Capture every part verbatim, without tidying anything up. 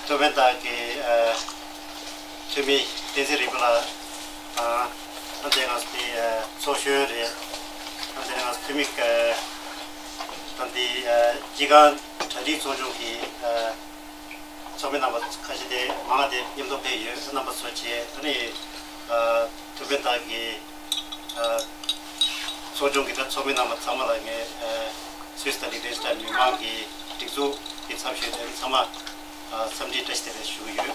ཐུབ་པའི་བདག་གི་ཨ་འཐུས་མི་བསྟན་འཛིན་རིག་པ་ལགས་དང་། ཨ་ནི་ང་ཚོ་དེ་ཨ་ཚོགས་གཞོན་རེད། ཨ་ནི་ང་ཚོ་འཐུས་མི་ཨ་དང་དེ་ཨ་སྤྱི་ཁང་གྲ་སྒྲིག་ཚོགས་ཆུང་གི་ཨ་ཚོགས་མི་རྣམ་པ་ཁ་ཤས་དེ་མང་དེ་མཉམ་དུ་ཕེབས་ཡོད། རྣམ་པ་ཚོ་བཅས་ཨ་ནི་ཨ་ཐུབ་པའི་བདག་གི་ཨ་ཚོགས་ཆུང་གི་ད་ཚོགས་མི་རྣམ་པ་ཚང་མ་ལ་ངས་ཨ་སུད་སི་དང་ལིག་ཏེན་སི་ཊེན་མི་མང་གི་སྒྲིག་འཛུགས་ཀྱི་ཚབ་ཞུས་ཏེ་ཚང་མ་ཨ་འཚམས་འདྲི་བཀྲ་ཤིས་བདེ་ལེགས་ཞུ་གི་ཡོད།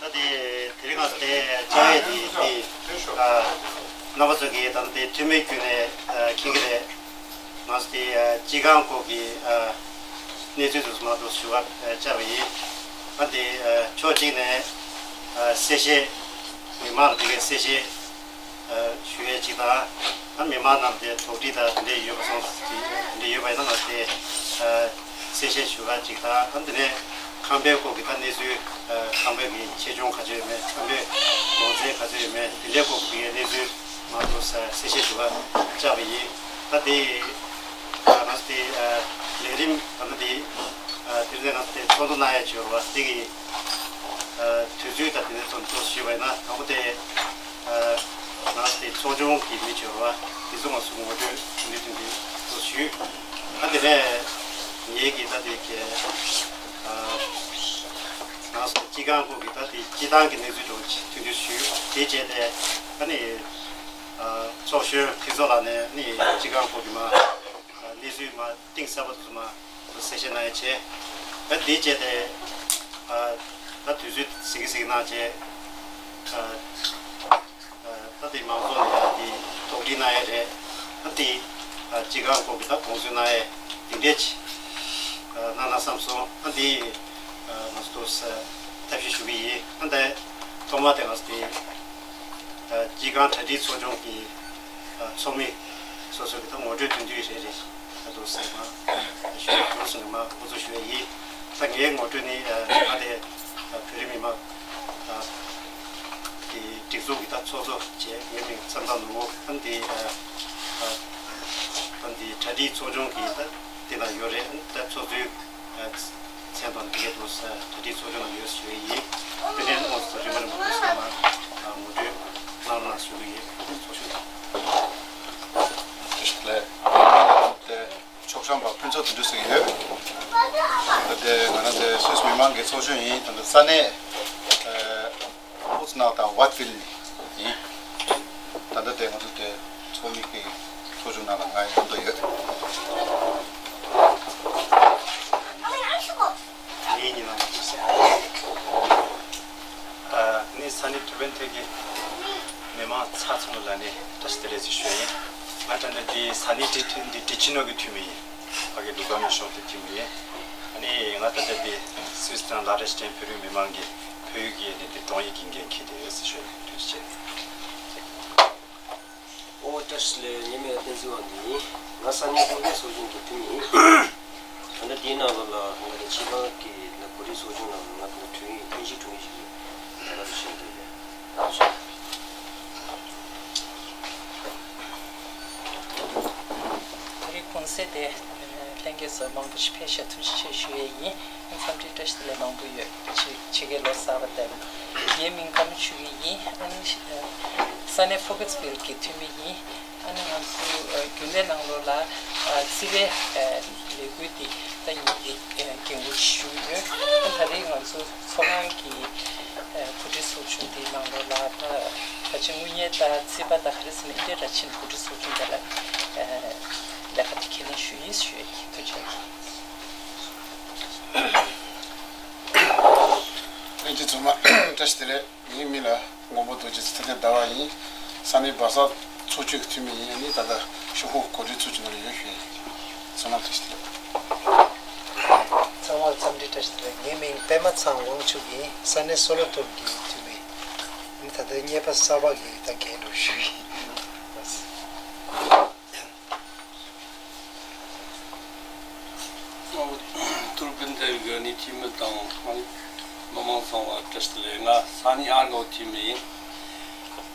ད་དེ་དེ་རིང་ང་ཚོ་དེ་བཅར་ཡས་དེ་དེ་ཨ་རྣམ་པ་ཚོ་གིས་ད་ལྟ་དེ་འཐུས་མི་བརྒྱུད་ནས་ཨ་མཁྱེན་གྱི་རེད། ང་ཚོ་དེ་ཨ་སྤྱི་ཁང་སྐོར་གྱི་ཨ་གནས་ཚུལ་དེ་ཚོ་མང་དུ་ཞུ་བར་ཨ་བཅར་བ་ཡིན། ཨ་དེ་ཨ་ཕྱོགས་གཅིག་ནས་ཨ་གསལ་བཤད་མི་མང་ལ་དེ་གའི་གསལ་བཤད་ཨ་ཞུ་ཡས་གཅིག་དང་། ཨ་མི་མང་རྣམས་དེ་དོགས་འདྲི་དང་དེ་འདྲས་ཡོད་པ་སོང་ཙང་དེ་འདྲས་ཡོད་པ་ཡིན་ན་ང་ཚོ་དེ་ཨ་གསལ་བཤད་ཞུ་ག་གཅིག་དང་། ཨ་དེ་ནས་ཁང་པའི་སྐོར་གྱི་ད་གནས་ཚུལ་ཨ་ཁང་པའི་གི་ཆེ་ཆུང་ག་ཚོད་ཡོད་མེད། ཁང་པའི་ལོ་ཚད་ག་ཚོད་ཡོད་མེད། དེ་འདྲའི་སྐོར་གྱི་གནས་ཚུལ་མང་དུ་གསལ་བཤད་ཞུ་ག་བཅར་བ་ཡིན། ད་དེ་ཨ་ང་ཚོ་དེ་ཨ་ལས་རིམ་ད་ལྟ་དེ་ཨ་དེ་རིང་ང་ཚོ་དེ་ཚོགས་འདུ་གནང་ཡས་བྱོས་རོགས། དེ་གི་ཨ་དུས་ཚོད་དང་དེ་ནས་ཚོགས་འདུ་ཞུས་པ་ཡིན་ན་དང་པོ་དེ་ཨ་ང་ཚོ་དེ་ཚོགས་ཆུང་གི་མི་བྱོས་རོགས། དེ་ཚོ་ང་ཚོ་ངོ་སྤྲོད་དེ་འདྲ་དེ་འདྲ་ཚོ་ཞུས། ཨ་དེ་ནས་ངེད་ཀྱི་ད་དེ་གི་ཨ་ང་ཚོ་སྤྱི་ཁང་སྐོར་གྱི་ད་དེ་སྤྱི་བཏང་གི་གནས་ཚུལ་འདྲ་བོ་ཅིག་ཐུང་ཐུང་ཞུས། དེ་བྱས་ཏེ་ཨ་ནི་ཨ་ཚོགས་གཞོན་ཁྱེད་ཚོ་ལ་ནས་ནི་སྤྱི་ཁང་སྐོར་གྱི་མ་ཨ་གནས་ཚུལ་མ་གཏིང་ཟབ་པ་དེ་ཚོ་མ་གསལ་བཤད་གནང་ཡ་བྱས། ད་དེ་བྱས་ཏེ་ཨ་ད་དུས་ཚོད་ཟིག་གི་ཟིག་གནང་བྱས་ཨ། ད་དེ་མང་ཚོགས་ལ་ཡང་དེ་དོགས་འདྲི་གནང་ཡས་རེད། ད་དེ་སྤྱི་ཁང་སྐོར་གྱི་ད་དགོངས་ཚུལ་གནང་ཡས་དེ་འདྲས་ཅིག་གནང་ན་བསམ་སོང་། ད་དེ་ང་ཚོ་ཐབས་ཤེས་ཞུ་གི་ཡིན། ད་ཐོག་མ་དེ་ང་ཚོ་དེ་སྤྱི་ཁང་གྲ་སྒྲིག་ཚོགས་ཆུང་གི་ཚོགས་མི་སོ་སོ་གི་ད་ངོ་སྤྲོད་དོན་འདུས་རེ་རེ་ད་དུ་ཟེར་མ་ཞུ་ཡ་གྲོགས་སུ་ནས་མ་འགོ་ཚུགས་ཞུ་ཡ་ཡིན། ད་ངའི་ངོ་སྤྲོད་ནི་ད་དེ་བོད་རིགས་མི་མང་ཨ་དེ་སྒྲིག་འཛུགས་ཀྱི་ད་ཚོགས་གཙོ་བྱས། ངའི་མིང་བསམ་གཏན་ནོར་བུ། ཨ་འདི་ཨ་ཨ་འདི་གྲ་སྒྲིག་ཚོགས་ཆུང་གི་ད་དེ་ལ་ཡོད་རེད། ཨ་ད་ཚོགས་གཙོའི་ཨ་མཚན་ཐོག་ནས་དེ་གའི་དུ་ས་གྲ་སྒྲིག་ཚོགས་ཆུང་ལ་ཡོད་ཞུ་ཡི་ཡིན། དེ་ནས་ཨོ་ཚོགས་ཆུང་མ་རེད་མ་གཏོགས་ཚང་མ་ཨ་ངོ་སྤྲོད་གནང་རོགས་གནང་ཞུ་གི་ཡིན། ཚོགས་ཆུང་དང་། ལས། ཆོག་ཤང་པ་ཕུན་ཚོགས་དོན་གྲུབ་ཟེར་གྱི་ཡོད། ད་ལྟ་ང་རང་ཚོའི་སུད་སི་མི་མང་གི་ཚོགས་གཞོན་ཡིན། ད་ལྟ་ས་གནས་ཨུ་ཙི་ནག་དང་ཝཱཊ་ཕིལ་ཡིན། ད་ལྟ་དེ་ང་ཚོ་དེ་ཚོགས་མི་གི་ཚོགས་ཆུང་ནང་ལ་ང་ཡོང་འདོད་ཡོད། ངའི་ཉིན་ལ་མ་ཐུག་ཟེར། ཨ་ནི་ས་གནས་ཐུ་བན་ཐེ་གི་མི་མང་ཚང་མ་ལ་ནི་བཀྲ་ཤིས་བདེ་ལེགས་ཞུ་ཡིན། ང་ད་ལྟ་འདི་ས་གནས་ཏི་ཏི་འདི་ཏི་ཅི་ནོ་གི་འཐུས་མི་ཡིན། ཕ་གི་ལུ་ག་ནོ་ཤོང་ཏི་འཐུས་མི་ཡིན། ཨ་ནི་ང་ད་ལྟ་འདི་སུད་སི་དང་ལ་ཏེ་ཤི་ཏན་བོད་རིགས་མི་མང་གི་བོད་ཡིག་གི་ནི་འདི་དྲུང་ཡིག་གི་འགན་འཁྱེར་ཏེ་ཡོད་ཟེར་ཞུ་ཡིན། ཐུགས་རྗེ་ཆེ། ཨོ་བཀྲ་ཤིས་བདེ་ལེགས། ངའི་མིང་ལ་བསྟན་འཛིན་དབང་འདུས་ཡིན། ང་ས་གནས་ཀུན་མཁྱེན་ཚོགས་ཆུང་གི་འཐུས་མི་ཡིན། ད་ལྟ་འདིའི་ནང་ལོགས་ལ་ང་ཚོ་སྤྱི་ཁང་གི་ནང་གོ་སྒྲིག་ཚོགས་ཆུང་ནང་ལ་ང་ཚོ་དྲུང་ཡིག་དབྱིན་ཇིའི་དྲུང་ཡིག་ཞིག་ཡིན། ད་ལྟ་བཤད་འདོད་ཡོད། ད་ལྟ་བཤད། ད་རེས་གུང་སེང་དེ་ལྷན་རྒྱས་ཚོ་མང་པོ་ཞིག་ཕེབས་ཤག་ཐུགས་རྗེ་ཆེ་ཞུ་ཡས་ཡིན། འཚམས་འདྲི་བཀྲ་ཤིས་བདེ་ལེགས་མང་པོ་ཡོད། ཕྱི་ཕྱི་རྒྱལ་ལོ་གསར་པ་དང་། ངའི་མིང་ཀརྨ་ཆོས་སྐྱིད་ཡིན། ཨ་ནི་ས་གནས་ཕོ་ཁེ་སི་ཝིལ་གྱི་འཐུས་མི་ཡིན། ཨ་ནི་ང་ཚོ་རྒྱུན་ལས་ནང་ལོགས་ལ་རྩིས་པའི་ལས་འགུལ་འདི་ད་ངེད་ཀྱི་འགན་འཁུར་ཞུས་ཡོད། ཨ་ད་རེས་ང་ཚོ་ཚོགས་ཁང་གི་གོ་སྒྲིག་ཚོགས་ཆུང་འདིའི་ནང་ལོགས་ལ་ད་ད་ཅི་དངུལ་གཉེར་དང་རྩིས་པ་དང་ག་རེ་ཟེར་ན་འདི་འདྲ་ར་ཕྱིན་གོ་སྒྲིག་ཚོགས་ཆུང་འདི་ལ་ལས་ཀ་འདི་ཁས་ལེན་ཞུས་ཡིན་ཞུ་ཡ་ཡིན། ཐུགས་རྗེ་ཆེ། ལྷན་རྒྱས་ཚང་མ་བཀྲ་ཤིས་བདེ་ལེགས། ངའི་མིང་ལ་མགོན་པོ་རྡོ་རྗེ་ཚེ་བརྟན་ཟླ་བ་ཡིན། ས་གནས་སྦག་ས་ཚོགས་ཆུང་གི་འཐུས་མི་ཡིན། ཨ་ནི་ད་ལྟ་ཤོག་ཁོག་གོ་སྒྲིག་ཚོགས་ཆུང་ནང་ལ་ཡོད་ཞུ་ཡིན། ཚང་མ་བཀྲ་ཤིས་བདེ་ལེགས། ཚང་མར་འཚམས་འདྲི་བཀྲ་ཤིས་བདེ་ལེགས། ངའི་མིང་པད་མ་ཚང་དབང་ཕྱུག་ཡིན། ས་གནས་སོ་ལོ་ཏུར་གྱི་འཐུས་མི། ཨ་ནི་ད་ལྟ་གཉེར་པ་གསར་པ་གི་ད་འགན་འཁུར་ཞུ་ཡིན། ཐུར་བན་ཐེ་གི་ནི་འཐུས་མི་དང་། མི་མང་ཚང་མ་བཀྲ་ཤིས་བདེ་ལེགས། ང་ས་གནས་ཨར་ངའོ་ཐིམ་ཡིན།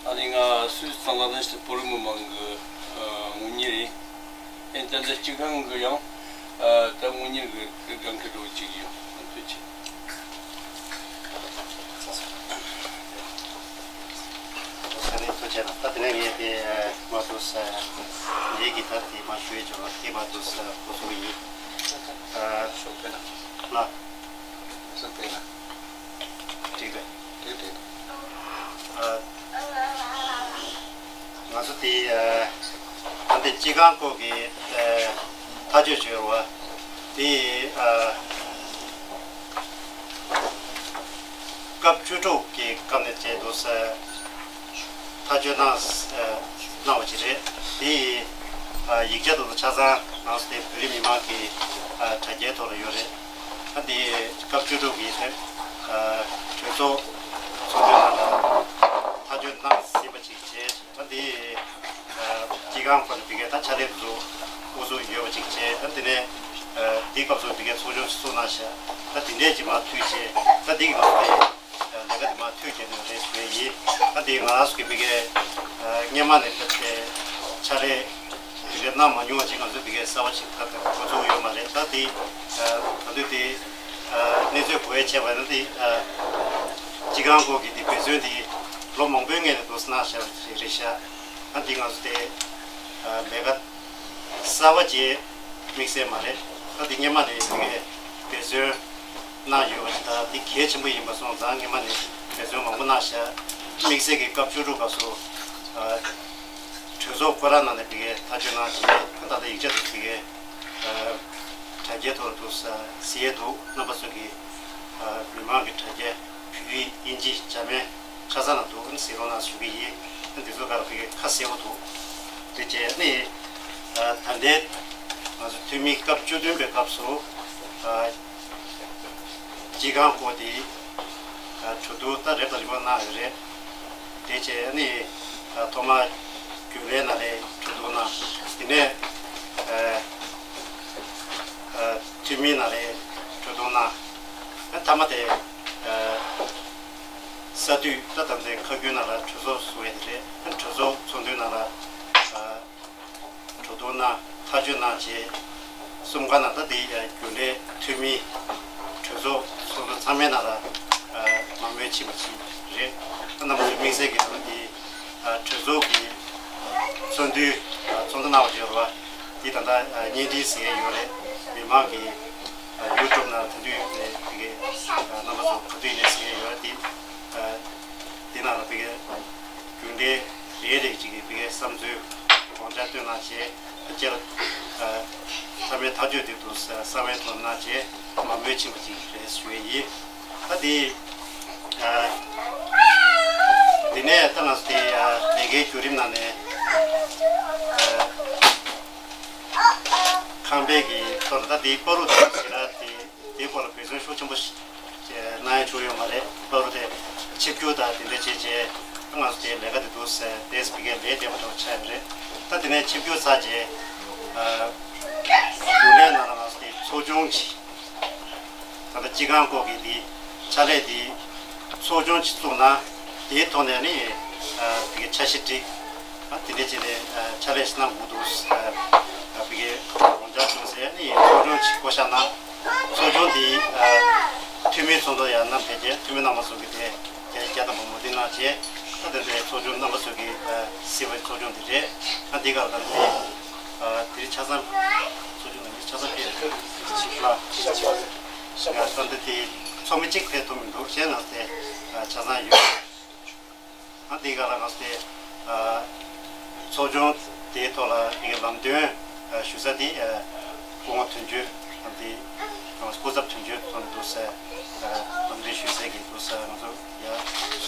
ཨ་ནི་ང་སུད་སི་གཙང་སྦྲ་ལྷན་ཁང་བོད་རིགས་མི་མང་གི་ཨ་ངོས་གཉེར་ཡིན། ཨེ་ད་ལྟ་སྤྱི་ཁང་གི་ཡང་ཨ་ད་ངོས་གཉེར་གི་འགན་འཁུར་རོགས་བྱེད་ཀྱི་ཡོད། ཐུགས་རྗེ་ཆེ། ས་གནས་ཐུགས་རྗེ་གནང་། ད་དེ་ནས་ངས་དེ་མ་ཐུག་ས་ངེད་ཀྱི་ད་དེ་མ་ཞུ་ཡས་བྱུང་བ་དེ་མ་ཐུག་ས་ཁོ་ཚོ་ཡིན། ཨ་ཤོག་དཔེ་ན། ལ། ཤོག་དཔེ་ན། འགྲིག་ག་འགྲིག་འགྲིག་ཨ། ང་ཚོ་དེ་ཨ་ད་ལྟའི་སྤྱི་ཁང་སྐོར་གྱི་ཨ་ཐག་གཅོད་བྱས་པ་དེ་ཨ་སྐབས་བཅུ་དྲུག་གི་སྐབས་ནས་བྱས་འདུག་ས་ཐག་གཅོད་གནང་ཨ་གནང་བ་ཅིག་རེད། དེ་ཨ་ཡིག་ཆ་དེ་ཚོ་ཆ་ཚང་ང་ཚོ་དེ་བོད་རིགས་མི་མང་གི་ཨ་དྲ་རྒྱའི་ཐོག་ལ་ཡོད་རེད། ཨ་དེ་སྐབས་བཅུ་དྲུག་གི་དེ་ཨ་གྲོས་ཚོགས་ཚོགས་འདུའི་ནང་ལ་ཐག་གཅོད་གནང་ཟིན་པ་ཅིག་བྱས། ད་འདི་ཨ་སྤྱི་ཁང་ཁོ་ན་དེ་གའི་ད་ཕྱག་ལས་དེ་ཚོ་དབུ་བཟུང་ཡོད་པ་ཅིག་བྱས། ད་དེ་ནས་ཨ་དེའི་སྐབས་སུ་དེ་གའི་ཚོགས་ཆུང་ཞིག་བཙུགས་གནང་ཤག་ད་དེ་འདྲས་ཀྱི་མར་མཐུད་བྱས། ད་དེ་གི་ནང་དེ་ཨ་ལས་ཀ་དེ་མར་མཐུད་བྱས་ནས་རེད་ཞུ་ཡས་ཡིན། ད་དེ་ང་རང་ཚོ་གི་དེ་གའི་ཨ་སྔས་མ་ནས་ད་དེ་ཕྱག་ལས་དེ་གའི་གནང་མ་མྱོང་བ་ཅིག་ང་ཚོ་དེ་གའི་གསར་བ་ཅིག་ད་ལྟ་འགོ་བཙུགས་ཡོད་མ་རེད། ད་དེ་ཨ་ད་དུས་དེ་ཨ་གནས་ཚུལ་གོ་ཡ་བྱས་པ་ན་དེ་ཨ་སྤྱི་ཁང་སྐོར་གྱི་དེ་འབད་བརྩོན་དེ་ལོ་མང་པོའི་སྔོན་ནས་འདུག་སེ་གནང་བཞག་པ་ཞིག་རེད་ཤག་ཨ་འདི་ང་ཚོ་དེ་ཨ་ལས་ཀ་གསར་བ་ཅིག་དམིགས་བསལ་མ་རེད། ད་འདི་སྔས་མ་ནས་དེ་གའི་འབད་བརྩོན་གནང་ཡོད་པ་ཅིག་དང་། འདི་གལ་ཆེན་པོ་ཡིན་པ་སོང་ཙང་སྔས་མ་ནས་འབད་བརྩོན་མང་པོ་གནང་ཤག་དམིགས་བསལ་གྱི་སྐབས་བཅུ་དྲུག་སྐབས་སུ་ཨ་གྲོས་ཚོགས་ཁོ་རང་ནང་ནས་དེ་གའི་ཐག་གཅོད་གནང་བྱས། ད་ལྟ་ཡིག་ཆ་དེ་དེ་གའི་ཨ་དྲ་རྒྱའི་ཐོག་ཏུ་གཟིགས་ཡས་འདུག་རྣམ་པ་ཚོ་གིས་ཨ་མི་མང་གི་དྲ་རྒྱ་བོད་ཡིག་དབྱིན་ཇི་འཇར་མན་ཆ་ཚང་ལ་འདུག་གཟིགས་རོགས་གནང་ཞུ་གི་ཡིན། འདི་ཚོ་ག་ལ་ཕ་གི་ཁ་གསལ་པོ་འདུག་དེ་བྱས་ནས་ཨ་ད་ལྟའི་ང་ཚོ་འཐུས་མི་སྐབས་བཅུ་བདུན་པའི་སྐབས་སུ་ཨ་སྤྱི་ཁང་སྐོར་དེ་ཨ་གྲོས་བསྡུར་ད་རེབ་དང་རིམ་པ་གནང་ཡོད་རེད། དེ་བྱས་ནས་ཨ་ཐོག་མར་རྒྱུན་ལས་ནང་ལ་གྲོས་བསྡུར་གནང་། དེ་ནས་ཨ་ཨ་འཐུས་མི་ནང་ལ་གྲོས་བསྡུར་གནང་། ཨ་མཐའ་མ་དེ་ཨ་ས་འཐུས་ད་ད་ལྟའི་ཁ་རྒྱུན་ནང་ལ་གྲོས་ཚོགས་བཟོ་ཡས་དེ་རེད། གྲོས་ཚོགས་ཚོགས་འདུའི་ནང་ལ་ཨ་གྲོས་བསྡུར་གནང་། ཐག་གཅོད་གནང་རྗེས་གསུམ་ཀ་ནང་ད་དེ་རྒྱུན་ལས་འཐུས་མི་གྲོས་ཚོགས་ཚོགས་འདུ་ཚང་མའི་ནང་ལ་མང་མོས་ཕྱིན་པ་ཞིག་རེད། ད་རྣམ་པ་ཚོས་དམིགས་བསལ་གྱི་ནང་དེ་གྲོས་ཚོགས་ཀྱི་ཚོགས་འདུའི་ཚོགས་འདུ་གནང་བ་ཡོད་རེད་བ། དེ་ད་ལྟ་བརྙན་འཕྲིན་ཟེར་ཡས་ཡོད་རེད། མི་མང་གི་ཡུ་ཊུབ་ནང་དེ་དུས་ནས་དེ་གའི་རྣམ་པ་ཚོ་ག་དུས་ནས་ཟེར་ཡས་ཡོད་རེད། དེ་དེ་ནང་ལ་དེ་གའི་རྒྱུན་ལས་རེ་རེ་གཅིག་གིས་དེ་གའི་བསམ་ཚུལ་དགོངས་འཆར་བཏོན་གནང་བྱས། ཁྱེད་རང་ཚང་མས་ཐག་གཅོད་དེ་དུ་གསང་བའི་ཐོག་གནང་བྱས་མང་མོས་ཕྱིན་པ་ཅིག་རེད་ཞུ་ཡས་ཡིན། ད་དེ་དེ་ནས་ད་ང་ཚོ་དེ་ལས་ཀའི་བརྒྱུད་རིམ་ནང་ནས་ཁང་པའི་གི་ཐོག་ལ་ད་དེ་བར་དུ་དེ་ཞེ་དྲག་དེ། དེའི་སྐོར་ལ་འབད་བརྩོན་ཤུགས་ཆེན་པོ་ཞིག་གནང་ཡ་བྱུང་ཡོད་མ་རེད། བར་དུ་དེ་ཆིབས་བསྒྱུར་དང་དེ་འདྲ་བྱས་རྗེས་ང་ཚོ་དེའི་ལས་ཀ་དེ་འདུག་སེ་དེས་ཕ་གིའི་ལས་བསྡད་པ་འདྲ་བོ་ཆགས་ཡོད་རེད། ད་དེ་ནས་ཆིབས་བསྒྱུར་ཚར་རྗེས་ཨ་རྒྱུན་ལས་ནང་ལ་ང་ཚོ་དེ་ཚོགས་ཆུང་ཅིག་ད་ལྟ་སྤྱི་ཁང་སྐོར་གྱི་དེ་ཕྱག་ལས་དེ་ཚོགས་ཆུང་ཅིག་བཙུགས་ན་དེའི་ཐོག་ནས་ནི་ཨ་དེ་གའི་འཆར་གཞི་བསྒྲིགས། ཨ་དེ་འདྲ་བྱས་ནས་ཨ་ཕྱག་ལས་ཤིག་གནང་དགོས་འདུག་ཨ་ཕ་གིའི་དགོངས་འཆར་བྱུང་ཟེར་ནས་ཚོགས་ཆུང་ཅིག་བསྐོ་བཞག་གནང་། ཚོགས་ཆུང་དེའི་ཨ་འཐུས་མི་ཚོགས་འདུ་ཡང་གནང་བྱས་རྗེས་འཐུས་མི་རྣམ་པ་ཚོ་གིས་དེ་བརྒྱ་ཆ་བརྒྱ་ཐམ་པ་མོས་མཐུན་གནང་རྗེས་ཨ་དེ་འདྲའི་ཚོགས་ཆུང་རྣམ་པ་ཚོ་གིས་ཨ་གཟིགས་པའི་ཚོགས་ཆུང་དེ་རེད། ཨ་འདི་ག་ལ་ད་དེ་ཨ་དེ་རིང་ཆ་ཚང་ཚོགས་ཆུང་ནང་མི་ཆ་ཚང་ཕེབས་ཡོད་རེད། ཨ་ད་འདི་དེ་ཚོགས་མི་གཅིག་ཕེབས་ཐུབ་མི་འདུག་གཞན་ང་ཚོ་དེ་ཨ་ཆ་ཚང་ཡོད། ཨ་འདི་ག་ལ་ང་ཚོ་དེ་ཨ་ཚོགས་ཆུང་དེའི་ཐོག་ལ་དེ་གའི་ལམ་སྟོན་ཨ་ཞུ་ས་དེ་ཨ་སྐུ་ངོ་དོན་གཅོད་ཨ་དེ་ང་ཚོ་སྐུ་ཚབ་དོན་གཅོད་ཚོ་འདུག་སེ་ཨ་ལམ་སྟོན་ཞུ་ས་གི་འདུག་སེ་ང་ཚོ་ཡ་ཨ་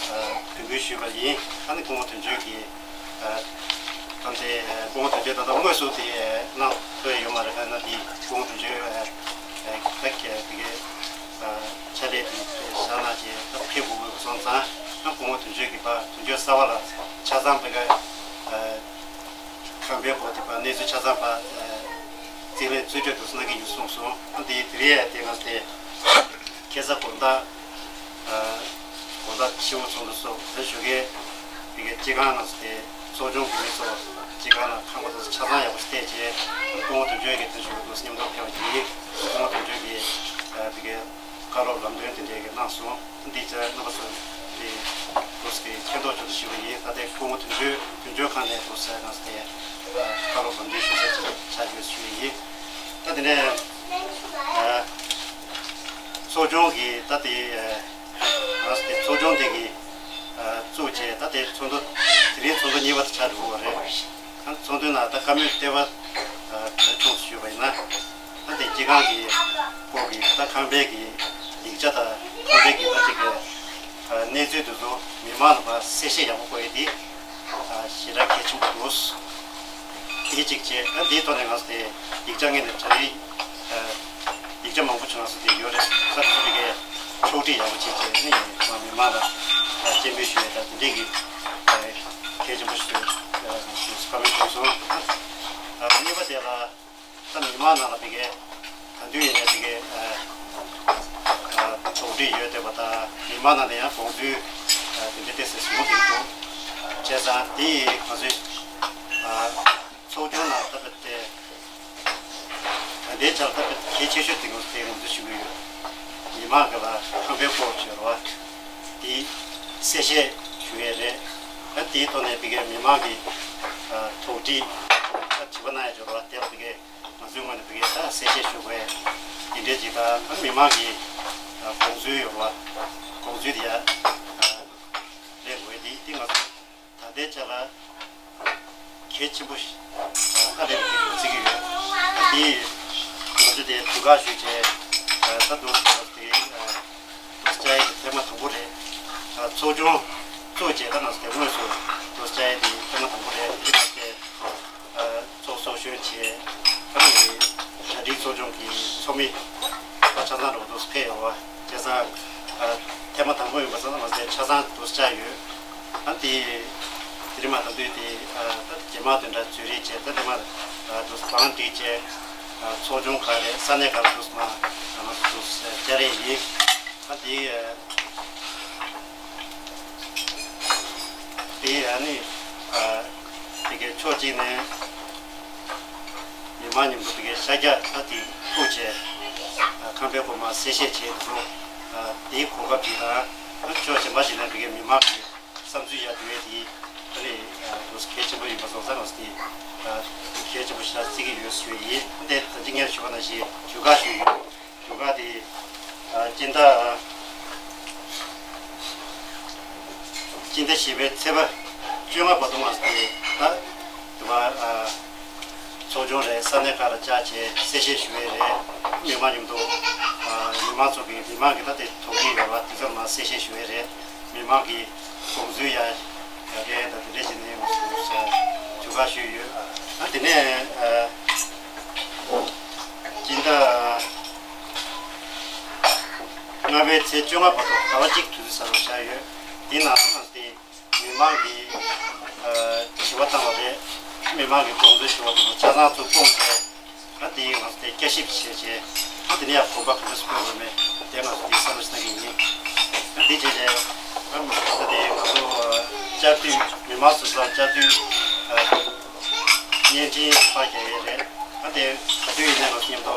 དོན་འཁྱོལ་ཞུས་པ་ཡིན། ཨ་ནི་སྐུ་ངོ་དོན་གཅོད་ཀྱིས་ཨ་ད་དེ་ཨ་སྐུ་ངོ་དོན་གཅོད་ད་ལྟ་དངོས་སུ་དེ་གནང་ཐུབ་ཡ་ཡོད་མ་རེད། ཁ་ན་དེ་སྐུ་ངོ་དོན་གཅོད་ཨ་ཨ་ད་ག་དེ་གའི་ཨ་ཕྱག་ལས་དེ་བཞག་གནང་རྗེས་ད་ཕེབས་དགོས་དགོས་སོང་ཙང་ཨ་སྐུ་ངོ་དོན་གཅོད་ཀྱིས་ཕར་དོན་གཅོད་གསར་པ་ལ་ཆ་ཚང་ཕ་གི་ཨ་ཁང་པའི་སྐོར་དེ་ཕར་གནས་ཚུལ་ཆ་ཚང་ཕར་ཨ་རྩིས་ལེན་རྩིས་སྤྲོད་དུ་གནང་གི་ཡོད་གསུངས་སོང་། ཨ་དེ་དེ་རིང་ཡ་དེ་ང་ཚོ་དེ་ཁ་སང་དགོང་དག་ དགོང་དག་ཕྱི་དབུགས་ཚོགས་འདུ་སོགས་དེ་ཞུ་གི་དེ་གའི་སྤྱི་ཁང་ནང་སོགས་དེ་ཚོགས་ཆུང་གི་མི་ཚོ་སྤྱི་ཁང་ལ་ཁང་པ་དེ་ཚོ་ཆ་ཚང་ཡག་པོ་ཞིག་བལྟས་རྗེས་སྐུ་ངོ་དོན་གཅོད་ཀྱིས་དེ་ཞུ་གི་འདུག་མཉམ་དུ་ཕེབས་པ་ཡིན། སྐུ་ངོ་དོན་གཅོད་ཀྱིས་དེ་གའི་བཀའ་སློབ་ལམ་སྟོན་དེ་འདྲས་ཀྱི་གནང་སོང་། འདི་བྱས་རྣམ་པ་ཚོ་དེ་འདུག་གི་མཁྱེན་རྟོགས་ཆེད་དུ་ཞུ་བ་ཡིན། ད་ལྟའི་སྐུ་ངོ་དོན་གཅོད་དོན་གཅོད་ཁང་ནས་འདུག་ཟེར་ནང་སོགས་དེ་བཀའ་སློབ་ལམ་སྟོན་ཞུ་ས་ཆ་ཆ་ཡོད་ཞུ་ཡི་ཡིན། ད་དེ་ནས་ཚོགས་ཆུང་གི་ད་དེ། ང་ཚོ་དེ་ཚོགས་ཆུང་དེ་གི་བཙུགས་རྗེས་ད་དེ་ཚོགས་འདུ་དེ་རིང་ཚོགས་འདུ་གཉིས་པ་དེ་ཆགས་འགྲོ་གི་ཡོད་རེད། ཚོགས་འདུའི་ནང་ད་བཀའ་མོལ་ལྟེ་བ་ག་རེ་བྱུང་ཞུས་པ་ཡིན་ན། ད་དེ་སྤྱི་ཁང་གི་སྐོར་གྱི་ད་ཁང་པའི་གི་ཡིག་ཆ་དང་ཁང་པའི་གི་ད་ཅིག་གི་གནས་ཚུལ་དེ་ཚོ་མི་མང་ལ་ཕར་གསལ་བཤད་ཡག་པོ་དགོས་ཡས་དེ་ཞེ་དྲག་གལ་ཆེན་པོ་འདུག་དེ་གཅིག་བྱས། ཨ་འདིའི་ཐོག་ནས་ང་ཚོ་དེ་ཡིག་ཆ་ངོས་ནས་གྲ་སྒྲིག་ཨ་ཡིག་ཆ་མང་པོ་ཅིག་ང་ཚོ་དེ་ཡོད་རེད། ས་དེ་ཚོ་དེ་གའི་ཕྱོགས་སྒྲིག་ཡག་པོ་བྱས་རྗེས་ནི་ང་མི་མང་ལ་ཨ་སྤྱན་འབུལ་ཞུ་ཡས་དང་དེ་འདྲས་ཀྱི་ཨ་གལ་ཆེན་པོ་ཞིག་ཨ་ཞུ་བཀའ་མོལ་བྱུང་སོང་། ཨ་གཉིས་པ་དེ་ལ་ད་མི་མང་ནང་ལ་དེ་གའི་ག་དུས་ཡིན་ནའི་དེ་གའི་ཨ་ཨ་དོགས་འདྲི་ཡོད་བསྡད་པ་དང་མི་མང་ནང་ནས་ཡང་དགོངས་ཚུལ་ཨ་དེ་འདྲས་ཏོག་ཙམ་བྱུང་བསྡད་འདུག་བྱས་ཙང་དེ་ཡིས་ང་ཚོའི་ཨ། ཚོགས་ཆུང་ནང་ད་ལྟ་དེ་ད་ལྟའི་ཆར་ད་ལྟ་གལ་ཆེ་ཤོས་དེ་ངོས་དེ་ངོས་འཛིན་ཞུ་གི་ཡོད། མི་མང་གི་ལ་ཁང་པའི་སྐོར་བྱོས་རོགས་དེ་གསལ་བཤད་ཞུ་ཡས་རེད། ད་དེའི་ཐོག་ནས་དེ་གའི་མི་མང་གི་དོགས་འདྲི་ད་དྲི་བ་གནང་ཡས་བྱོས་རོགས་དེ་ལ་དེ་གའི་ང་ཚོའི་ངོས་ནས་དེ་གའི་ད་གསལ་བཤད་ཞུ་དགོས་དེ་འདྲས་ཅིག་དང་མི་མང་གི་དགོངས་ཚུལ་ཡོད་རོགས་དགོངས་ཚུལ་དེ་ཡ་ལེན་དགོས་དེ་དེ་ང་ཚོ། ད་ལྟའི་ཆ་ལ་གལ་ཆེན་པོ་ཞིག་ཨ་ལས་པའི་གལ་ཆེན་པོ་བརྩི་གི་ཡོད། ཨ་འདི་ང་ཚོ་དེ་དུས་བཀག་ཞུས་བྱས་ཨ་ད་དུང་ད་དེ་ཨ་དུས་བཅད་ཡས་དེ་ཐེངས་མ་དང་པོ་རེད། ཨ་ཚོགས་ཆུང་བཙུགས་བྱས་ད་ང་ཚོ་དེ་དངོས་སུ་དུས་བཅད་ཡས་དེ་ཐེངས་མ་དང་པོ་རེད། དེ་ལ་དེ་ཨ་ཚོགས་གཙོ་གཞོན་བྱས་ཨ་ནི་གྲ་སྒྲིག་ཚོགས་ཆུང་གི་ཚོགས་མི་ཆ་ཚང་འགྲོ་འདུག་ཕེབས་ཡོད་པ། བྱས་ཙང་། ཨ་ཐེངས་མ་དང་པོ་ཡིན་པ་ཙང་ང་ཚོས་ཆ་ཚང་དུ་བཅར་ཡོད། ཨ་དེ་དེ་རིང་མ་ད་དུས་དེ་ཨ་ད་རྗེས་མ་དེ་འདྲ་ཚོད་རེས་བྱས། ད་རྗེས་མ་ཨ་དུ་བང་སྒྲིག་བྱས། ཨ་ཚོགས་ཆུང་ག་རེ་ས་གནས་ག་རེ་དུ་མ་ང་ཚོ་དུ་བཅར་རེས་ཡིན། ཨ་དེ་ཨ་དེ་ཨ་ནི་ཨ་དེ་གའི་ཕྱོགས་གཅིག་ནས། མི་མང་མཉམ་དུ་དེ་གའི་ཤར་རྒྱག་ད་དེ་ཐུག་བྱས། ཁང་པའི་སྒོ་མ་གསལ་བཤད་བྱས་འདུག་དེའི་གོ་སྐབས་ཅིག་དང་ཕྱོགས་གཞན་པ་ཞིག་ནས་དེ་གའི་མི་མང་གི་བསམ་ཚུལ་ཡར་བསྡུ་ཡས་དེ་ཨ་ནི་འདུག་གལ་ཆེན་པོ་ཡིན་པ་སོང་ཙང་ང་ཚོ་དེ་གལ་ཆེན་པོ་ཞེ་དྲག་བརྩི་གི་ཡོད་ཞུ་ཡི་ཡིན། འདི་ད་ཅི་ངས་ཞུ་བ་ནང་བཞིན་དུས་བཀག་ཞུས་ཡོད། དུས་བཀག་དེ་ཨ་སྤྱི་ཟླ་སྤྱི་ཟླ་བཞི་པའི་ཚེས་པ་བཅོ་ལྔ་བར་དུ་མ་ཟད་ད་དུ་བ་ཨ་ཚོགས་ཆུང་རེད། ས་གནས་ཁག་ལ་བཅར་བྱས་གསལ་བཤད་ཞུ་ཡས་རེད། མི་མང་མཉམ་དུ་ཨ་མི་མང་ཚོ་གི་མི་མང་གི་ད་དེ་དོགས་གཞི་ཡོད་པ་དེ་ཚོར་མ་གསལ་བཤད་ཞུ་ཡས་རེད། མི་མང་གི་དགོངས་ཚུལ་ཡ་ཡ་རེད། ད་དེ་འདྲ་བྱས་ནས་ང་ཚོ་དུས་བཀག་ཞུས་ཡོད། ཨ་དེ་ནས་ཨ་སྤྱི་ཟླ་ལྔ་པའི་ཚེས་བཅོ་ལྔ་བར་དུ་ཟླ་བ་གཅིག་དུས་ཚོད་གསར་པ་བཞག་ཡོད། དེའི་ནང་ང་ཚོ་དེ་མི་མང་གིས་ཨ་དྲི་བ་བཏང་བ་རེད། མི་མང་གིས་དགོངས་ཚུལ་ཞུ་བ་དེ་ཚོ་ཆ་ཚང་ཚུར་སྤུངས་བྱས། ཨ་དེ་ང་ཚོ་དེ་བསྐྱར་ཞིབ་བྱས་བྱས། ཨ་དེ་ནས་ཡང་གོམ་པ་ག་འདྲ་སེ་སྤོས་དགོས་མེད་དེ་ང་ཚོ་དེ་བསམ་བློ་ཞིག་བཏང་གི་ཡིན། ཨ་དེ་བྱས་བྱས་ཨ་ད་དེ་ང་ཚོ་བཅར་དུས་མི་མང་ཚོ་ཚོ་བཅར་དུས་ཨ་བརྙན་འཕྲིན་ཕར་རྒྱག་ཡས་རེད། ཨ་དེ་ག་དུས་ཡིན་ནའི་ང་ཚོ་མཉམ་དུ་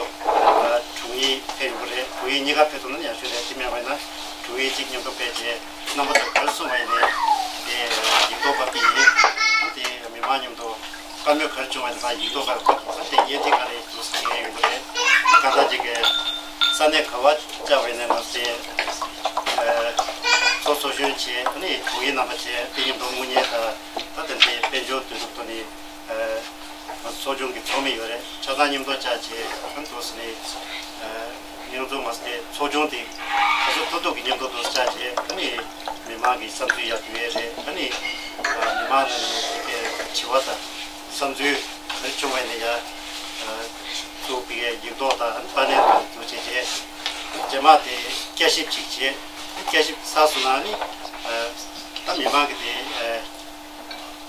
ཨ་དྲུང་ཡིག་ཕེབས་ཡོང་གི་རེད། དྲུང་ཡིག་གཉིས་ཀ་ཕེབས་ཐུབ་ན་ཡག་ཤོས་རེད། དེ་མེད་པ་ཡིན་ན་དྲུང་ཡིག་གཅིག་མཉམ་དུ་ཕེབས་བྱས་རྣམ་པ་ཚོ་ག་རེ་གསུངས་པ་ཡིན་ནའི་དེ་ཡིག་ཐོག་ཕབ་ཀྱི་ཡིན། ཨ་དེ་མི་མང་མཉམ་དུ་བཀའ་མོལ་ག་རེ་བྱུང་བ་དེ་དག་ཡིག་ཐོག་ཕབ་ཀྱི་ཡིན། ཨ་དེ་བརྙན་འཕྲིན་ག་རེ་འདུག་སེ་བྱེད་ཡས་ཡོང་གི་རེད། ཨ་གང་ལྟར་ཅིག་གི་ས་གནས་ག་བ་བཅར་བ་ཡིན་ནའི་ང་ཚོ་དེ་ཚོགས་གཙོ་གཞོན་བྱས་ཨ་ནི་དྲུང་ཡིག་རྣམ་པ་བྱས་དེ་མཉམ་དུ་དངུལ་གཉེར་དང་ད་དེ་འདྲའི་དཔལ་འབྱོར་དོན་གྲུབ་ཐོག་ནས། ཨ་ང་ཚོ་ཚོགས་ཆུང་གི་ཚོགས་མི་ཡོད་རེད། ཆ་ཚང་མཉམ་དུ་བཅར་བྱས་ཨ་འདུག་སེ་ནས་ཨ་མཉམ་འཛོམས་མ་ཟད་ཚོགས་ཆུང་དེ་ག་ཚོད་ཐུབ་ཐུབ་ཀྱི་མཉམ་དུ་འདུག་སེ་བཅར་བྱས་ཨ་ནི་མི་མང་གི་བསམ་ཚུལ་ཡར་བསྡུ་ཡས་རེད། ཨ་ནི་ཨ་མི་མང་ནང་ནས་དེ་གའི་དྲི་བ་དང་བསམ་ཚུལ་ག་རེ་བྱུང་བ་ཡིན་ན་ཡར་ཨ་ཚུར་དེ་གའི་ཡིག་ཐོག་དང་ཨ་ནི་པར་ལེན་དང་འདུག་བྱས་བྱས་རྗེས་མ་དེ་བསྐྱར་ཞིབ་ཅིག་བྱས། བསྐྱར་ཞིབ་ཚར་སོང་ན་ཨ་ནི་ཨ་ད་མི་མང་གི་དེ་ཨ།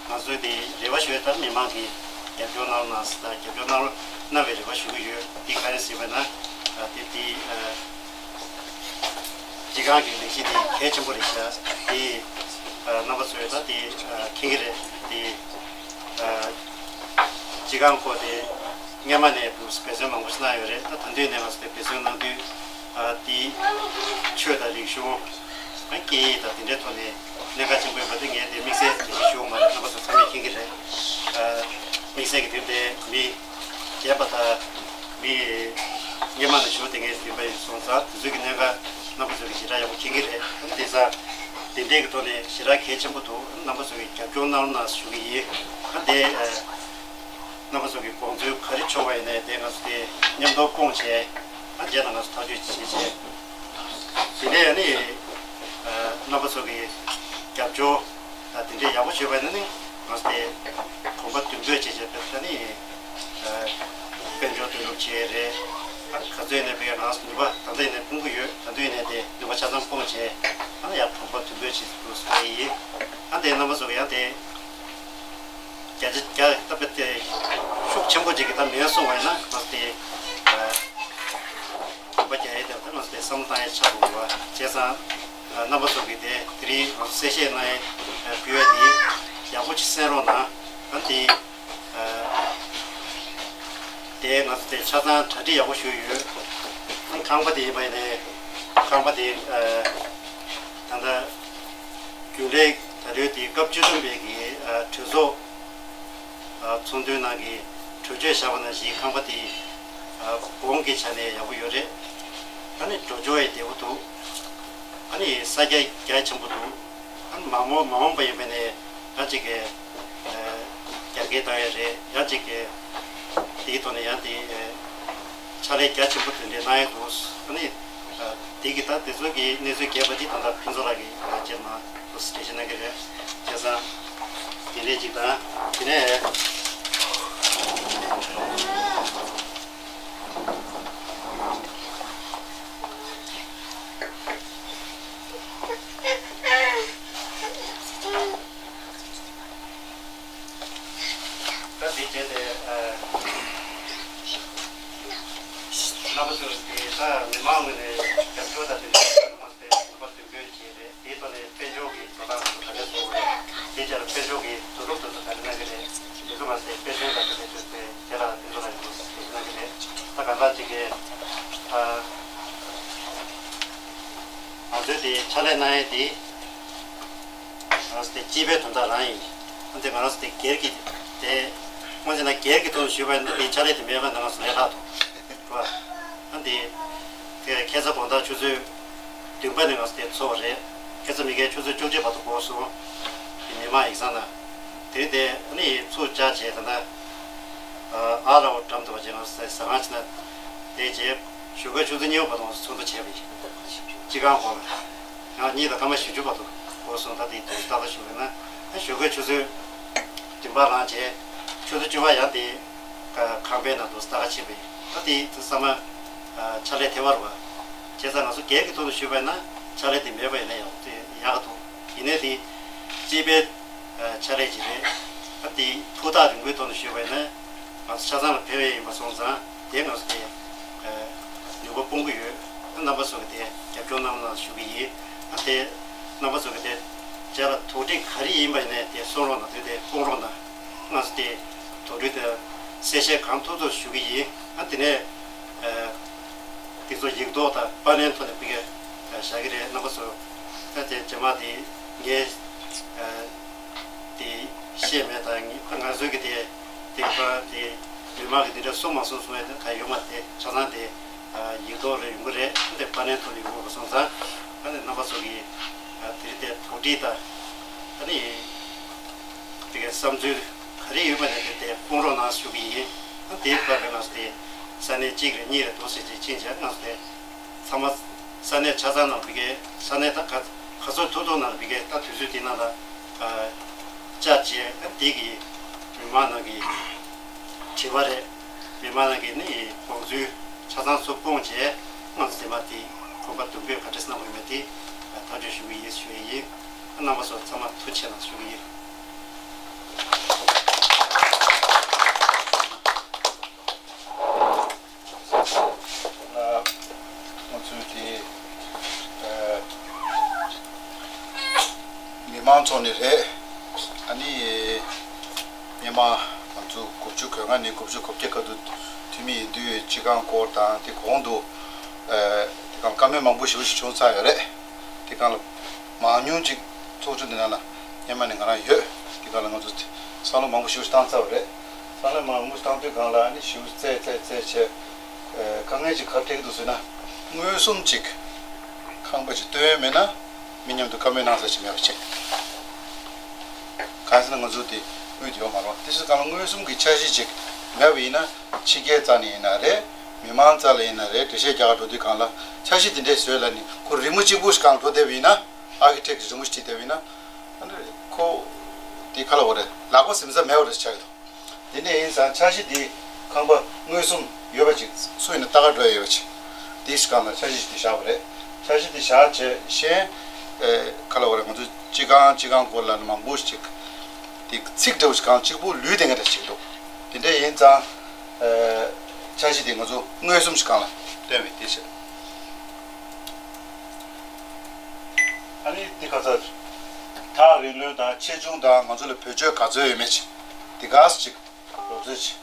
ང་ཚོས་དེ་རེ་བ་ཞུ་ཡས་ལྟར་མི་མང་གིས་རྒྱབ་སྐྱོར་གནང་རོགས་གནང་ཟེར། ད་རྒྱབ་སྐྱོར་གནང་རོགས་གནང་བའི་རེ་བ་ཞུ་གི་ཡོད། དེ་ག་རེ་ཟེར་བ་ན་དེ་དེ་ སྤྱི་ཁང་གི་ལས་གཞི་དེ་གལ་ཆེན་པོ་རེད་ཤག་དེ་ཨ་རྣམ་པ་ཚོས་ད་དེ་ཨ་མཁྱེན་གྱི་རེད། དེ་ཨ་སྤྱི་ཁང་ཁོ་དེ་སྔོན་མ་ནས་འབད་བརྩོན་མང་པོ་ཞིག་གནང་ཡོད་རེད། ད་ད་དུང་ནས་ང་ཚོ་དེ་འབད་བརྩོན་གནང་དུས་ཨ་དེ་ཆོས་དང་རིག་གཞུང་། སྐད་ཡིག་དང་དེ་འདྲའི་ཐོག་ནས་གནད་འགག་ཆེན་པོ་ཡིན་པ་དེ་ངས་དེ་དམིགས་བསལ་འགྲེལ་བཤད་ཞུ་དགོས་མ་རེད། རྣམ་པ་ཚོ་ཚང་མས་མཁྱེན་གྱི་རེད། ཨ་དམིགས་བསལ་གྱི་དེ་དེ་མི་རྒན་པ་དང་མི་སྔོན་མ་ནས་བཞུགས་བསྡད་མཁན་ཡིན་པ་ཡིན་སོང་ཙང་དེ་ཚོའི་གི་གནད་འགག་རྣམ་པ་ཚོ་གི་ཞེ་དྲག་ཡག་པོ་མཁྱེན་གྱི་རེད། ཨ་ནི་དེ་ཙང་དེ་འདྲའི་གི་ཐོག་ནས་ཞེ་དྲག་གལ་ཆེན་པོ་འདུག་རྣམ་པ་ཚོ་གི་རྒྱབ་སྐྱོར་གནང་རོགས་གནང་ཞུ་གི་ཡིན། ཨ་དེ་ཨ་རྣམ་པ་ཚོ་གི་དགོངས་ཚུལ་ག་རེ་བྱུང་བ་ཡིན་ནའི་དེ་ང་ཚོ་དེ་མཉམ་དུ་སྤུངས་བྱས། ཨ་རྗེས་ལ་ང་ཚོ་ཐག་གཅོད་བྱེད་བྱས། དེ་ནས་ཨ་ནི་ཨ་རྣམ་པ་ཚོ་གི་རྒྱབ་སྐྱོར་དང་དེ་འདྲའི་ཡག་པོ་བྱོས་པ་ཡིན་ན་ནི་ང་ཚོ་དེ་གོམ་པ་མདུན་སྤོས་བྱས་བྱས་ཕེབས་ད་ནི་ཨ་དཔལ་འབྱོར་བསྡུ་རུབ་བྱས་རེད། ཨ་ག་ཚོད་ཡིན་ནའི་ཕ་གིར་ང་ཚོ་ནུས་པ་ད་ལྟ་ཡིན་ནའི་སྤུངས་ཀྱི་ཡོད། ད་དུང་ཡིན་ནའི་དེ་ནུས་པ་ཆ་ཚང་སྤུངས་བྱས། ཨ་ནི་ཡང་གོམ་པ་མདུན་སྤོས་བྱེད་དགོས་སོང་ཡིན། ཨ་དེ་རྣམ་པ་ཚོ་གི་ཡང་དེ་བརྒྱ་ཆ་བརྒྱ་ད་དཔེ་དེ་ཤུགས་ཆེན་པོ་ཅིག་གི་ད་མེད་སོང་བ་ཡིན་ན་ང་ཚོ་དེ་ཨ་གོམ་པ་རྒྱག་ཡས་དེ་ད་ང་ཚོ་དེ་བསམ་བློ་བཏང་ཡས་ཆགས་འགྲོ་བ། བྱས་ཙང་ཨ་རྣམ་པ་ཚོ་གི་དེ་དེ་རིང་ང་ཚོ་གསལ་བཤད་གནང་ཡས་ཨ་ཕུལ་ཡས་དེ་ཡག་པོ་ཅིག་གསན་རོགས་གནང་། ཨ་དེ་ཨ་དེ་ང་ཚོ་དེ་ཆ་ཚང་གྲ་སྒྲིག་ཡག་པོ་ཞུས་ཡོད། ཨ་ཁང་པ་དེ་ཡིན་པ་ཡིན་ནའི་ཁང་པ་དེ་ཨ་ད་ལྟ་རྒྱུན་ལས་ད་ལོའི་དེ་སྐབས་བཅུ་བདུན་པའི་གི་ཨ་གྲོས་ཚོགས་ཨ་ཚོགས་འདུའི་ནང་གི་གྲོས་ཆོད་བཞག་པ་ནང་བཞིན་ཁང་པ་དེ་ཨ་གོང་གི་ཆ་ནས་ཡག་པོ་ཡོད་རེད། ཨ་ནི་འགྲོ་སྐྱོད་ཡང་བདེ་པོ་འདུག་ཨ་ནི་ས་རྒྱ་རྒྱ་ཆེན་པོ་འདུག་ཨ་ནི་མ་འོངས་མ་འོངས་པ་ཡིན་པ་ནས་ཡང་གཅིག་གི་ཨ་རྒྱ་སྐྱེད་བཏང་ཡས་རེད། ཡང་གཅིག་གི་དེའི་ཐོག་ནས་ཡང་དེ་ཨ་ཕྱག་ལས་རྒྱ་ཆེན་པོ་དེ་འདྲ་གནང་ཡས་འདུག་ཨ་ནི་ཨ་དེ་གི་ད་དེ་ཚོ་གི་གནས་ཚུལ་རྒྱས་པ་འདི་ད་ལྟ་ཕུན་ཚོགས་ལགས་ཀྱིས་ང་རྗེས་མ་འགྲེལ་བཤད་གནང་གི་རེད། བྱས་ཙང་དེ་འདྲས་ཅིག་དང་དེ་ནས་ད་དེ་བྱས་ཏེ་ཨ་རྣམ་པ་ཚོས་དེ་ད་མི་མང་ངོས་ནས་རྒྱབ་སྐྱོར་དང་དེ་འདྲ་མ་སྟེ་ནུས་པ་འདོན་སྤེལ་བྱས་རེད། དེའི་ཐོག་ནས་དཔལ་འབྱོར་གྱི་འགྲོ་སྟངས་དེ་ཚོ་ག་རེ་བཟོ་དགོས་རེད། དེ་རྗེས་ལ་དཔལ་འབྱོར་གྱི་བསྡུ་རུབ་དེ་ཚོ་ག་རེ་གནང་གི་རེད། དེ་ཚོ་མ་ཟད་དཔལ་འབྱོར་དང་དེ་འདྲ་ཚོས་དེ་ལ་དེ་ཚོ་ལ་ཡོང་དེ་གནང་གི་རེད། ད་ག་འདྲ་ཅིག་གི་ཨ་ང་ཚོའི་དེ་ཕྱག་ལས་གནང་ཡས་དེ། ང་ཚོ་དེ་སྤྱི་པའི་དོན་དག་རང་ཡིན། ཨ་འདི་ང་རང་ཚོ་དེ་སྒེར་གྱི་དེ་སྔོན་ཆད་ན་སྒེར་གྱི་ཐོག་ནས་ཞུས་པ་ཡིན་ན་དེ་ཕྱག་ལས་དེ་མེད་པ་ན་ང་ཚོ་ལས་ལྷག་ཏུ་རེད་བ། ཨ་འདི་དེ་ཁ་སང་དགོང་དག་ཆུ་ཚོད་བདུན་པ་ནས་ང་ཚོ་དེ་ཚོགས་པ་རེད། ཁ་སང་མི་ཁའི་ཆུ་ཚོད་བཅུ་གཅིག་བར་དུ་འགོར་སོང་། དེ་མི་མང་ཡིག་ཚང་ན་དེ་རིང་དེ་ཨ་ནི་ཚུར་བཅར་བྱས་ད་ལྟ་ཨ་ལའོ་འགྲམ་དུ་བ་བྱས་ང་ཚོ་ཟ་ཁང་ཕྱི་ན་དེ་རྗེས་ཞོགས་ཀའི་ཆུ་ཚོད་གཉིས་པ་བར་དུ་ང་ཚོ་ཚོགས་འདུ་བྱས་པ་ཡིན། སྤྱི་ཁང་སྐོར་ལ། ཡང་གཉིས་དང་སྐར་མ་བཞི་བཅུ་བར་དུ་འགོར་སོང་། ད་དེ་དུས་ཏག་ཏག་ཞུ་བས་ན་ཨ་ཞོགས་ཀའི་ཆུ་ཚོད་བདུན་པ་ལངས་རྗེས་ཆུ་ཚོད་བཅུ་པ་ཡང་དེ་ཁང་པའི་ནང་དུ་ལྟ་ག་ཕྱིན་པ་ཡིན། ད་དེ་ཚང་མ་ཕྱག་ལས་ཐེ་བ་རུ་བ། བྱས་ཙང་ང་ཚོ་སྒེར་གྱི་ཐོག་ནས་ཞུས་པ་ཡིན་ན་ཕྱག་ལས་དེ་མེད་པ་ཡིན་ན་ཡང་དེ་ཡག་ག་འདུག་ཡིན་ནའི་དེ་སྤྱི་པའི་ཕྱག་ལས་ཅིག་རེད། ད་དེ་ཕུ་ཐག་རིང་པོའི་ཐོག་ནས་ཞུས་པ་ཡིན་ན་ང་ཚོ་ཆ་ཚང་ལ་ཕན་པ་ཡིན་པ་སོང་ཙང་དེ་ང་ཚོ་དེ་ནུས་པ་སྤུངས་ཀྱི་ཡོད། རྣམ་པ་ཚོ་གི་དེ་རྒྱབ་སྐྱོར་གནང་རོགས་གནང་ཞུ་གི་ཡིན། ཨ་དེ་རྣམ་པ་ཚོ་གི་དེ་རྗེས་ལ་དོགས་འདྲི་ག་རེ་ཡིན་པ་ཡིན་ནའི་དེ་གསུང་རོགས་གནང་། དེ་དེ་སྤུངས་རོགས་གནང་། ང་ཚོ་དེ་དོགས་འདྲི་དེ་གསལ་བཤད་གང་ཐུབ་ཐུབ་ཞུ་གི་ཡིན། ཨ་དེ་ནས་དེ་ཚོ་ཡིག་ཐོག་དང་པར་ལེན་ཐོག་ནས་ཕ་གིར་བཞག་གི་རེད། རྣམ་པ་ཚོ་ཨ་དེ་རྗེས་མ་དེ་ངས་དེ་ཤེས་མེད་དང་ང་ཚོའི་གི་དེ་དེ་ག་དེ་མི་མང་གི་དེ་འདྲ་གསུང་མ་གསུང་གསུང་ཡ་དེ་ག་ཡོད་མ་རེད། དེ་ཆ་ཚང་དེ་ཡིག་ཐོག་ལ་ཡོང་གི་རེད། དེ་པར་ལེན་ཐོག་ལ་ཡོང་གི་སོང་ཙང་ཨ་ནི་རྣམ་པ་ཚོ་གི་དེ་རིང་དེ་དོགས་འདྲི་དང་ཨ་ནི་དེ་གའི་བསམ་ཚུལ་ག་རེ་ཡོད་པ་ནས་དེ་དེ་སྤུངས་རོགས་གནང་ཞུ་གི་ཡིན། ཨ་དེའི་བར་དུ་ང་ཚོ་དེ་ས་གནས་གཅིག་རེ་གཉིས་རེ་འདུག་ཟེར་ཅིག་ཕྱིན་བྱས་ང་ཚོ་དེ། ཚང་མ་ས་གནས་ཆ་ཚང་ནང་བི་གའི་ས་གནས་ད་ག་ག་ཚོད་ཐུབ་ཐུབ་ནང་བི་གའི་ད་དུས་ཚོད་དེ་ནང་ལ་བཅར་བྱས་ཨ་འདི་གི་མི་མང་ནང་གི་དྲི་བ་རེད། མི་མང་ནང་གི་ནི་དགོངས་ཚུལ་ཆ་ཚང་ཚུར་སྤུངས་བྱས་ང་ཚོ་དེ་མ་དེ་གོམ་པ་མདུན་སྤོས་ག་འདྲས་གནང་དགོས་མེད་དེ་ཐག་གཅོད་ཞུ་གི་ཡིན་ཞུ་ཡི་ཡིན། རྣམ་པ་ཚོ་ཚང་མ་ཐུགས་རྗེ་ཆེ་གནང་ཞུ་གི་ཡིན། ང་ཚོའི་དེ་ཨ་ མང་ཚོགས་ནས་རེད། ཨ་ནི། སྔོན་མ་ང་ཚོ་དགུ་བཅུ་གོ་ལྔ་ནས་དགུ་བཅུ་གོ་བརྒྱད་བར་དུ་འཐུས་མི་ཡིན་དུས་སྤྱི་ཁང་སྐོར་དང་དེ་གོང་དུ། དེ་གང་བཀའ་མོལ་མང་པོ་ཞེ་པོ་ཞིག་བྱུང་ཚར་ཡོད་རེད། དེ་གང་ལ་མང་ཉུང་ཅིག་ཚོགས་ཆུང་འདི་ནང་ལ་སྔོན་མ་ནས་ང་རང་ཡོད། དེ་གང་ལ་ང་ཚོ་བསམ་བློ་མང་པོ་ཞེ་པོ་ཞིག་བཏང་ཚར་བ་རེད། བསམ་བློ་མང་པོ་ཞིག་བཏང་དུས་གང་ལ་ཨ་ནི་ཞེ་པོ་རྩེད་རྩེད་རྩེད་བྱས། དཀའ་ངལ་ཅིག་ག་རེ་འཕྲད་ཀྱི་འདུག་ཟེར་ན། མངོན་སུམ་ཅིག་ཁང་པ་ཅིག་སྟོན་མེད་ན། མི་མཉམ་དུ་བཀའ་མོལ་གནང་ས་ཞིག་མེད་པ་བྱས། གང་ཟེར་ན་ང་ཚོ་དེ་དངུལ་དེ་ཡོད་མ་རེད་བ། དེ་ཚོ་གང་ལ་མངོན་སུམ་གྱི་འཆར་གཞི་ཅིག་མེད་པ་ཡིན་ན། ཕྱི་རྒྱལ་རྩ་ནས་ཡིན་ན་རེད། མི་མང་རྩ་ལ་ཡིན་ན་རེད། འགྲེལ་བཤད་རྒྱག་ག་འགྲོ་དུས་གང་ལ་འཆར་གཞི་དེ་འདྲས་བཟོས་ལ་ནི་ཁོ་རི་མོ་གཅིག་པུ་ཞིག་གང་འགྲོ་བསྡད་པ་ཡིན་ན། ཨར་ཁི་ཊེག་གི་རི་མོ་ཞིག་བྲིས་བསྡད་པ་ཡིན་ན། ཨ་ནི་ཁོ་དེ་ག་ལ་འོ་རེད། ལག་པ་ཟིན་ས་མེད་པ་རེད་ཆགས་ཀྱི་འདུག་དེ་ནས་ཡིན་ཙང་འཆར་གཞི་འདི་ཁང་པ་མངོན་སུམ་ཡོད་པ་ཅིག་སུ་ཡིན་ན་ལྟ་ག་འགྲོ་ཡ་ཡོད་པ་ཅིག་དེའི་སྒང་ལ་འཆར་གཞི་ཞིག་དེ་བཞག་པ་རེད། འཆར་གཞི་དེ་བཞག་བྱས་གཞན། ཨེ། ག་ལ་བ་རེད། ང་ཚོ་སྤྱི་ཁང་སྤྱི་ཁང་སྐོར་ལ་མང་པོ་ཞིག་དེ་ཚིག་འདྲ་བོ་ཞིག་གང་གཅིག་པུ་ལུས་བསྡད་མཁན་འདྲ་ཞིག་འདུག་དེ་འདྲ་ཡིན་ཙང་། ཨེ། འཆར་གཞི་དེ་ང་ཚོ་མངོན་སུམ་ཞིག་སྒང་ལ་སྟོན་པའི་དེ་བྱས། ཨ་ནི་དེ་ག་ཚོད། ཐག་རིང་ལོན་དང་ཆེ་ཆུང་དང་ང་ཚོ་ལ་བེད་སྤྱོད་ག་ཚོད་ཡོད་མེད་ཅིག་དེ་ག་ཚོད་ཅིག་ལོ་ཚོད་ཅིག་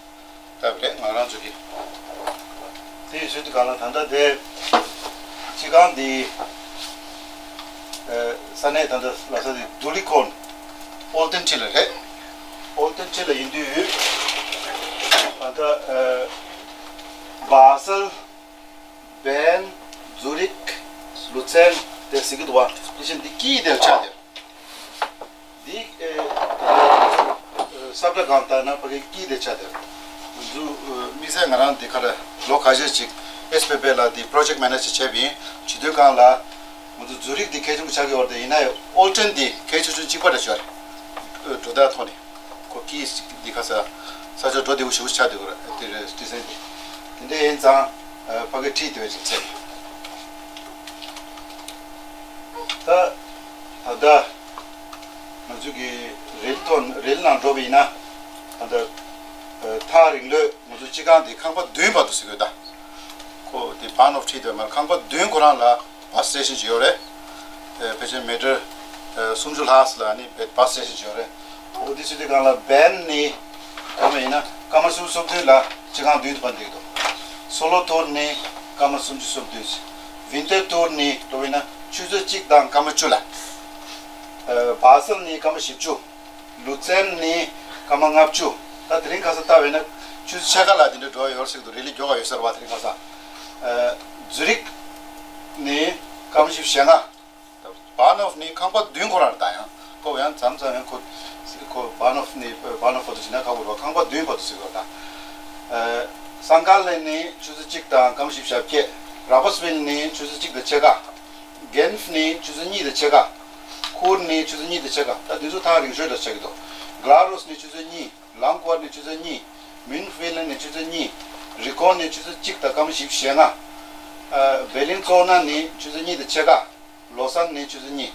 ལྟ་བུ་རེད་ང་རང་ཚོ་གི། དེ་ཡི་ཚོད་དུ་གང་ལ་ད་ལྟ་དེ་སྤྱི་ཁང་འདི་ས་གནས་ད་ལྟ་ལ་ས་དེ་དུ་ལི་ཁོན་ཨོལ་ཏན་ཁྲི་ལ་རེད། ཨོལ་ཏན་ཁྲི་ལ་ཡིན་དུས་ད་ལྟ་བ་སལ། བན། ཛུ་རིག་ལུ་ཚན་དེ་ཟེར་གྱི་འདུག་བ། དེ་བཞིན་འདི་དཀྱིལ་དེར་ཆགས་དེར། འདི་ཨེ། ས་བཀྲ་སྒང་ལྟར་ན་ཕ་གི་དཀྱིལ་དེ་ཆགས་དེར། ང་ཚོ་དམིགས་བསལ་ང་རང་འདི་ག་རེ་ལོ་ཁ་ཤས་ཅིག་ཨེས་པི་པི་ལ་འདི་པྲོ་ཇེག་མེ་ནེ་ཇར་བྱས་པ་ཡིན། བྱེད་དུས་སྒང་ལ་ང་ཚོ་ཛུ་རིག་འདི་གལ་ཆེན་པོ་ཆགས་ཀྱི་ཡོད་རེད། ཡིན་ན་ཡང་ཨོལ་ཏན་འདི་གལ་ཆེ་ཆུང་གཅིག་པ་འདྲ་ཞིག་རེད། འགྲོ་སྟངས་ཐོག་ནས། ཁོ་ཀིས་འདི་ཁ་ས་ས་ཆ་འགྲོ་བདེ་བོ་ཞེ་པོ་ཆགས་བསྡད་ཡོད་རེད། དེ་རེད་སྤྲི་སེན་དེ། དེ་འདྲ་ཡིན་ཙང་ཕ་གི་ཁྲིད་དེ་བས་ཅིག་ཚད། ད་ད་ལྟ་ང་ཚོ་གི་རེལ་ཐོག་རེལ་ནང་འགྲོ་བ་ཡིན་ན་ད་ལྟ་ཐག་རིང་ལོས་ང་ཚོ་སྤྱི་ཁང་དེ་ཁང་པ་བདུན་བར་དུ་ཟེར་གི་ཡོད་ད། ཁོ་དེ་བྷན་ཨོཕ་ཁྲིད་དེ་མར་ཁང་པ་བདུན་ཁོ་རང་ལ། བ་སི་སི་ཊེ་ཤན་ཅིག་ཡོད་རེད། ཨེ། ཕལ་ཆེར་མི་ཊར་ཨེ། སུམ་ཅུ་ལྷག་ཙམ་ལ་ནི་བ་སི་སི་ཊེ་ཤན་ཅིག་ཡོད་རེད། འོ་དེ་ཚོ་དེ་སྒང་ལ་བན་ནི་གོ་མ་ཡིན་ན་སྐར་མ་སུམ་ཅུ་སོ་བདུན་ལ་སྤྱི་ཁང་མདུན་དུ་ཕར་འདུག་འདུག་སོ་ལོ་ཐོར་ནི་སྐར་མ་སུམ་ཅུ་སོ་བདུན། ཝིན་ཏེར་ཐོར་ནི་འགྲོ་བ་ཡིན་ན་ཆུ་ཚོད་གཅིག་དང་སྐར་མ་བཅུ་ལ། ཨེ། བ་སལ་ནི་སྐར་མ་བཞི་བཅུ། ལུ་ཚན་ནི་སྐར་མ་ལྔ་བཅུ། ད་དེ་རིང་ཁ་སང་ལྟ་བས་ན་ཆུ་ཚོད་ཕྱེད་ཀ་ལ་དེ་འདྲ་འགྲོ་ཡོད་ཟེར་གི་འདུག་རི་ལི་མགྱོགས་པ་ཡོད་ཟེར་བ་དེ་རིང་ཁ་སང་། ཨ། ཛུ་རིག་ནི་སྐར་མ་བཞི་བཅུ་ཞེ་ལྔ། བྷན་ཨོཕ་ནི་ཁང་པ་བདུན་ཁོ་རང་རེད་ད་ཡང་ཁོ་ཡང་མཚམས་མཚམས་ཡང་ཁོ་ཁོ་བྷན་ཨོཕ་ནི་བྷན་ཨོཕ་བར་དུ་ཕྱིན་ན་ཁ་བོ་རོ་ཁང་པ་བདུན་བར་དུ་ཟེར་གི་རེད་ད། ཨ། སང་ཀ་ལེན་ནི་ཆུ་ཚོད་གཅིག་དང་སྐར་མ་བཞི་བཅུ་ཞེ་བརྒྱད། ར་བ་སི་ཝིལ་ནི་ཆུ་ཚོད་གཅིག་དང་ཕྱེད་ཀ། གེན་ཕ་ནི་ཆུ་ཚོད་གཉིས་དང་ཕྱེད་ཀ། ཁུར་ནི་ཆུ་ཚོད་གཉིས་དང་ཕྱེད་ཀ། ད་འདི་ཚོ་ཐག་རིང་ཤོས་འདྲ་ཆགས་ཀྱི་འདུག་གླ་རོས་ནི་ཆུ་ཚོད་གཉིས། ལང་ཀོར་ནི་ཆུ་ཚོད་གཉིས། མུན་ཧྥིལ་ནི་ཆུ་ཚོད་གཉིས། རི་ཀོན་ནི་ཆུ་ཚོད་གཅིག་དང་སྐར་མ་བཞི་བཅུ་ཞེ་ལྔ། ཨ། བེ་ལིན་ཚོ་ན་ནི་ཆུ་ཚོད་གཉིས་དང་ཕྱེད་ཀ། ལོ་སན་ནི་ཆུ་ཚོད་གཉིས།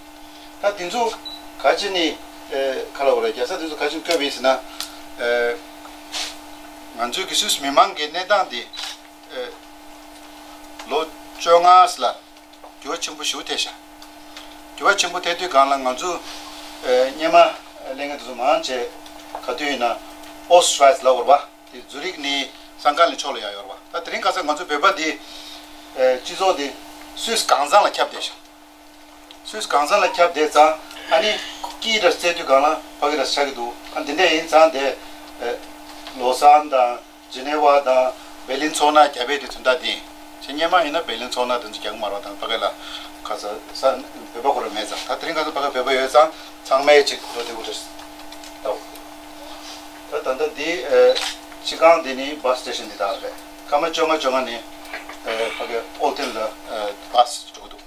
ད་འདི་ཚོ་ག་ཅི་ནི། ཨེ། ག་ལ་བ་རེད། རྒྱལ་ས་འདི་ཚོ་ག་ཅི་ནི་བཀོད་པ་ཡིན་ཟེར་ན། ཨེ། ང་ཚོའི་གི་སུད་སི་མི་མང་གི་གནས་སྟངས་འདི། ཨེ། ལོ་བཅོ་ལྔ་ལ་འགྱུར་བ་ཆེན་པོ་ཞིག་ཐེབས་ཤག་འགྱུར་བ་ཆེན་པོ་ཐེབས་དུས་སྒང་ལ་ང་ཚོ། ཨེ། སྔོན་མ་གླེང་མཁན་དེ་ཚོ་མང་ཆེ་ག་དུས་ཡིན་ན་ཨོ་སི་ཊ་རའི་ཛི་ལབ་ཡོད་རེད་པ། དེ་ཛུ་རིག་ནི་སང་ཀ་ལེན་ཕྱོགས་ལ་ཡང་ཡོད་རེད་པ། ད་དེ་རིང་ཁ་སང་ང་ཚོ་བོད་པ་འདི། ཨེ། སྤྱི་ཚོགས་འདི་སུད་སི་གང་ཚང་ལ་ཁྱབ་བསྡད་ཤག་སུད་སི་གང་ཚང་ལ་ཁྱབ་བསྡད་ཙང་ཨ་ནི་ཀི་ར་རྩེ་དུས་སྒང་ལ་ཕ་གི་ར་ཆགས་ཀྱི་འདུག་ཨ། འདི་འདྲ་ཡིན་ཙང་དེ། ཨེ། ལོ་སན་དང་། ཇི་ནེ་ཝ་དང་བེར་ལིན་ཚོགས་ན་རྒྱ་བལ་དེ་དོན་དག་དེ་ཡིན། ཅེས་སྔོན་མ་ཡིན་ན་བེར་ལིན་ཚོགས་ན་དེ་ཚོ་རྒྱག་གི་མ་རེད་པ། དང་ཕ་གི་ལ་ཁ་ས་ས་བོད་པ་ཁོ་རང་མེད་ཙང་། ད་དེ་རིང་ཁ་སང་ཕ་གི་བོད་པ་ཡོད་ཙང་ཚང་མས་ཅིག་འགྲོ་བདེ་པོ་རེད། ད་ད་ལྟ་འདི་ཨེ་སྤྱི་ཁང་འདི་ནི་བ་སི་སི་ཊེ་ཤན་འདི་དག་རེད། སྐར་མ་བཅོ་ལྔ་བཅོ་ལྔ་ནི་ཨེ་ཕ་གི་ཨོལ་ཏན་ལ་ཨེ་བ་སི་འགྲོ་གི་འདུག་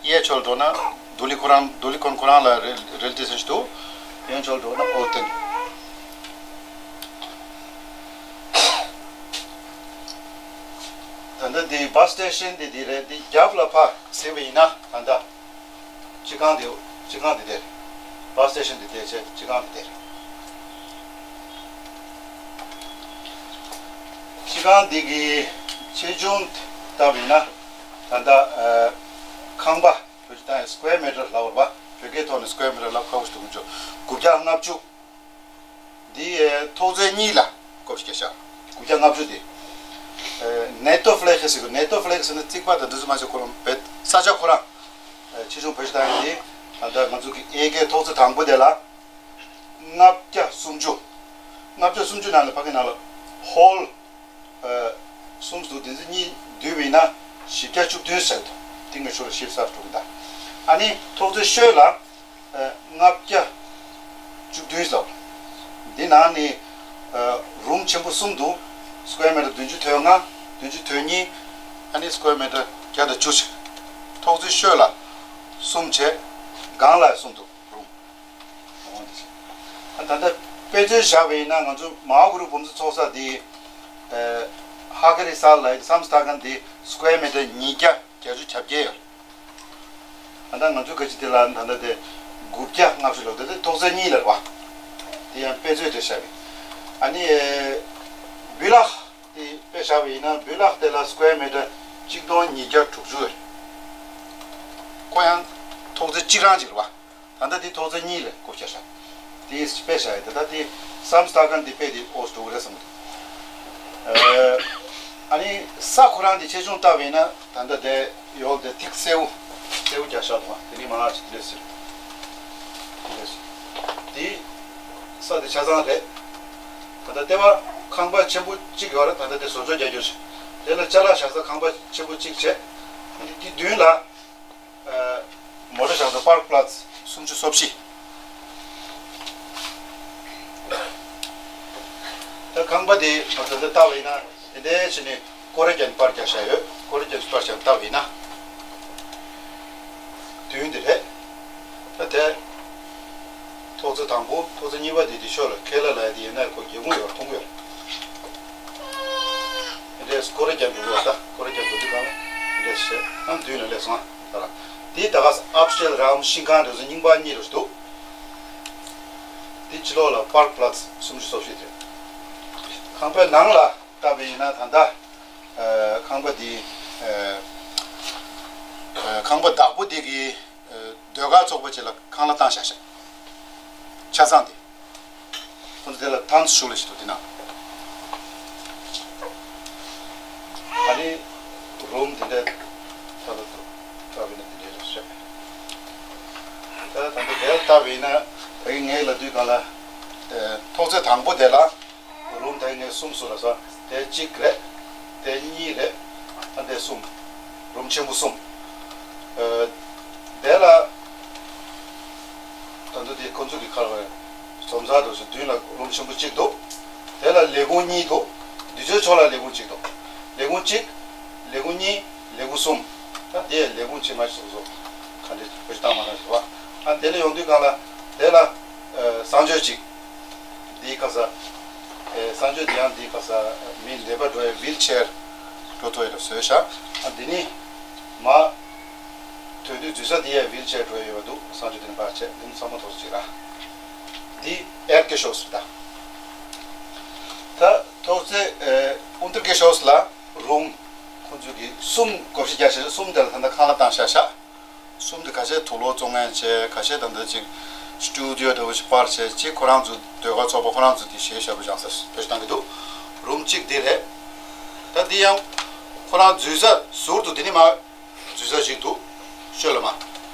གཡས་ཕྱོགས་འགྲོ་ན་དུ་ལི་ཁོ་རང་དུ་ལི་ཁོན་ཁོ་རང་ལ་རེལ་རེལ་ཏེ་སི་ཊེ་ཤན་འདུག་གཡོན་ཕྱོགས་འགྲོ་ན་ཨོལ་ཏན། ད་ལྟ་འདི་བ་སི་སི་ཊེ་ཤན་འདི་འདི་རེད། འདི་རྒྱབ་ལ་ཕར་གཟིགས་པ་ཡིན་ན་ད་ལྟ་སྤྱི་ཁང་འདི་སྤྱི་ཁང་འདི་དེར། བ་སི་སི་ཊེ་ཤན་འདི་དེར་བྱས་སྤྱི་ཁང་འདི་དེར། སྤྱི་ཁང་འདི་གི་ཆེ་ཆུང་ལྟ་བ་ཡིན་ན་ད་ལྟ་ཨ་ཁང་པ། བོད་ཀྱི་ད་སི་ཀུ་ཝེར་མི་ཊར་ལབ་ཡོད་རེད་པ། བོད་སྐད་ཐོག་ནས། སི་ཀོ་ཡར་མི་ཊར་ལབ་ཁག་པོ་ཞིག་འདུག་མི་འཇོག་དགུ་བརྒྱ་ལྔ་བཅུ། འདི་ཐོག་བརྩེགས་གཉིས་ལ་ཀོབ་ཤི་བརྒྱབ་ཤག་དགུ་བརྒྱ་ལྔ་བཅུ་དེ། ནེ་ཏོ་ཕི་ལེག་ཟེར་གི། ནེ་ཏོ་ཕི་ལེག་ཟེར་ན་རྩིག་པ་དང་འདི་ཚོ་མ་ཟད་ཁོ་རང་བེད་ས་ཆ་ཁོ་རང་། ཆེ་ཆུང་བེད་སྤྱོད་བཏང་ཡོད་དེ། ད་ལྟ་ང་ཚོ་གི་ཨེ་ཀའི་ཐོག་བརྩེགས་དང་པོ་དེ་ལ་ལྔ་བརྒྱ་སུམ་ཅུ། ལྔ་བརྒྱ་སུམ་ཅུ་ནང་ལ་ཕ་གི་ནང་ལ་ཧོལ་གསུམ་འདུག་དེ་ཚོ་གཉིས་བསྡུས་པ་ཡིན་ན་བཞི་བརྒྱ་བཅུ་བདུན་ཟེར་འདུག་དེ་ངས་ཤོར་ཤིབ་སབ་འགྲོ་གི་འདུག་ཨ་ནི་ཐོག་བརྩེགས་ཤོད་ལ་ལྔ་བརྒྱ་བཅུ་བདུན་ཟེར། འདི་ནང་ནས་རུམ་ཆེན་པོ་གསུམ་འདུག་སི་ཀོ་ཡར་མི་ཊར་བདུན་ཅུ་དོན་ལྔ། བདུན་ཅུ་དོན་གཉིས། ཨ་ནི་སི་ཀོ་ཡར་མི་ཊར་བརྒྱ་དང་བཅུ་ཞིག་ཐོག་བརྩེགས་ཤོད་ལ་གསུམ་བྱས། སྒང་ལ་གསུམ་འདུག་རུམ། ད་ལྟ་དཔེ་མཚོན་བཞག་པ་ཡིན་ན་ང་ཚོ་མ་ཧཱ་གུ་རུ་བུམ་ཚོགས་ཚོགས་ས་འདི་ཧ་ཀ་རི་སཱལ་ལ་སམ་སི་ཐ་ཀན་འདི་སི་ཀོ་ཡར་མི་ཊར་ཉིས་བརྒྱ་བརྒྱད་ཅུ་གྱ་བརྒྱད་ཡོད། ད་ལྟ་ང་ཚོ་ག་ཅི་དེ་ལ་ད་ལྟ་དེ་དགུ་བརྒྱ་ལྔ་བཅུ་ལོག་དེ་དེ་ཐོག་བརྩེགས་གཉིས་ལ་རེད་བ། དེ་ཡང་དཔེ་མཚོན་དེ་བཞག་པ་ཡིན། ཨ་ནི་བི་ལག་དེ་དཔེ་བཞག་པ་ཡིན་ན་བི་ལག་དེ་ལ་སི་ཀོ་ཡར་མི་ཊར་གཅིག་སྟོང་ཉིས་བརྒྱ་དྲུག་ཅུ་ཡོད། ཁོ་ཡང་ཐོག་བརྩེགས་གཅིག་རང་གཅིག་རེད་བ། ད་ལྟ་འདི་ཐོག་བརྩེགས་གཉིས་ལ་ཀོབ་ཤི་བརྒྱབ་ཤག་དེ་དཔེ་བཞག་ཡོད། ད་ལྟ་དེ་སམ་སི་ཐ་ཀན་དེ་དཔེ་དེ་ཨོ་སི་འགྲོ་གི་རེད་བསམ་གི་འདུག་ཨ་ནི་ས་ཁོ་རང་དེ་ཆེ་ཆུང་ལྟ་བས་ན་ད་ལྟ་དེ་ཡོལ་དེ་ཐིག་སེར་པོ་སེར་པོ་རྒྱག་ཤག་འདུག་དེ་ནི་མ་ཅིག་ལས་ཟེར། དེ་ས་དེ་ཆ་ཚང་རེད། ད་ལྟ་ལྟེ་བ་ཁང་པ་ཆེན་པོ་གཅིག་ཡོད་རེད། ད་ལྟ་དེ་བཟོ་བཅོས་རྒྱག་རྒྱུ་ཞིག་དེ་ལ་ཅ་ལག་བཞག་ས་ཁང་པ་ཆེན་པོ་གཅིག་བྱས། དེ་མདུན་ལ། མོ་ཊ་བཞག་ས་པར་ཀི་པ་ལ་ཙ་སུམ་ཅུ་སོ་བཞི། ད་ཁང་པ་དེ་ང་ཚོ་འདི་ལྟ་བ་ཡིན་ན་དེ་འདྲའི་ཕྱི་ནས་ཀོ་རི་ཌོར་པར་རྒྱག་བཞག་ཡོད། ཀོ་རི་ཌོར་པར་རྒྱག་ལྟ་བ་ཡིན་ན་མདུན་དེ་རེད། ད་དེ་ཐོག་བརྩེགས་དང་པོ། ཐོག་བརྩེགས་གཉིས་པ་དེ་དེ་ཤོད་ལ་ཁེ་ལ་ལ་ཡ་དེ་ཡིན་ན་ཁོ་སྒེའུ་ཁུང་ཡོད། ཁུང་ཡོད། དེ་འདྲའི་ཀོ་རི་ཌོར་འགྲོ་དགོས། ད་ཀོ་རི་ཌོར་འགྲོ་དུས་སྒང་ལ་དེ་འདྲ་བྱས་ཨ་མདུན་ལ་སླེབས་སོང་ཨ། ད་ལ་དེ་ད་ག་ས་ཨབ་སི་ཊེར་རམ་ཤིང་ཁང་འདྲ་བོ་རྙིང་པ་གཉིས་རུ་འདུག་དེ་ཕྱི་ལོགས་ལ་པར་ཀི་པ་ལ་ཙ་སུམ་ཅུ་སོ་བཞི་རེད། ཁང་པའི་ནང་ལ་བལྟས་པ་ཡིན་ན་ད་ལྟ་ཁང་པ་འདི་ཁང་པ་བདག་པོ་འདི་གི་ཟློས་གར་ཚོགས་པ་ཅིག་ལ་ཁང་གླ་བཏང་བཞག་ཤག་ཆ་ཚང་དེ། ཁོང་ཚོ་དེ་ལ་ཐང་ཞུ་ལ་ཞིག་འདུག་དེ་ན། ཨ་ནི་རུམ་དེ་འདྲ་ད་ལྟ་འདུག་ལྟ་བས་ན་དེ་འདྲ་རེད་ཤག་ད་ད་ལྟ་དེ་ལ་ལྟ་བས་ན་ད་གིན་ངས་ལབ་དུས་སྒང་ལ་ཐོག་བརྩེགས་དང་པོ་དེ་ལ་རུམ་ད་གིན་ངས་གསུམ་ཟེར་ལབ་སོང་། དེ་གཅིག་རེད། དེ་གཉིས་རེད། ཨ་དེ་གསུམ། རུམ་ཆེན་པོ་གསུམ། ཨ་དེ་ལ་ད་དུང་དེ་ཁོ་ཚོ་གི་ཁར་བའི་ཟོམ་ཚང་དུ་སུ་མདུན་ལ་རུམ་ཆེན་པོ་གཅིག་འདུག་དེ་ལ་ལས་ཁུངས་གཉིས་འདུག་དུས་ཚོད་ཕྱོགས་ལ་ལས་ཁུངས་གཅིག་འདུག་ལས་ཁུངས་གཅིག་ལས་ཁུངས་གཉིས། ལས་ཁུངས་གསུམ། ད་དེ་ལས་ཁུངས་ཆེ་མ་ཞིག་སོ་སོ་ག་འདྲ་བེད་སྤྱོད་བཏང་མ་བཏང་ཞིག་བ། ཨ་དེ་ལ་ཡོང་དུས་སྒང་ལ་དེ་ལ་ཨ་གསང་སྤྱོད་གཅིག་དེའི་ཁ་ས་ཨེ་གསང་སྤྱོད་དེ་ཡང་དེའི་ཁ་ས་མི་ལེགས་པར་འགྲོ་བའི་ཝིལ་ཆེར་འགྲོ་ཐུབ་ཡ་ལ་བཟོས་ཤག་ཨ་འདི་ནི་མ་ཐོན་དུས་འཛུལ་ས་དེ་ཡང་ཝིལ་ཆེར་འགྲོ་ཡ་ཡོད་པ་འདུག་གསང་སྤྱོད་དེ་ནི་པར་བྱས་འདི་ནི་ཚང་མ་ཐོག་ཅིག་ར། འདི་ཨེར་ཀེ་ཤོས་ད། ད་ཐོག་ཚེ་ཨེ་ཨུན་ཏར་ཀེ་ཤོས་ལ་རུམ་ཁོང་ཚོ་གི་གསུམ་བགོ་བཤའ་རྒྱག་ཤག་གསུམ་དེ་ལ་ད་ལྟ་ཁང་གླ་བཏང་བཞག་ཤག་གསུམ་དེ་ཁ་ཤས་དུག་ལོག་བཙོང་མཁན་བྱས། ཁ་ཤས་ད་ལྟ་ཅིག་སི་ཊུ་ཌི་ཡོ་འདྲ་བོ་ཞིག་པར་བྱས། ཅིག་ཁོ་རང་ཚོ་ཟློས་གར་ཚོགས་པ་ཁོ་རང་ཚོ་དེ་གཞས་ཞབས་བྲོ་སྦྱང་ས་བེད་སྤྱོད་བཏང་གི་འདུག་རུམ་གཅིག་དེ་རེད། ད་འདི་ཡང་ཁོ་རང་འཛུལ་ས་ཟུར་དུ་དེ་ནི་མ་འཛུལ་ས་ཞིག་འདུག་ཤོད་ལ་མ་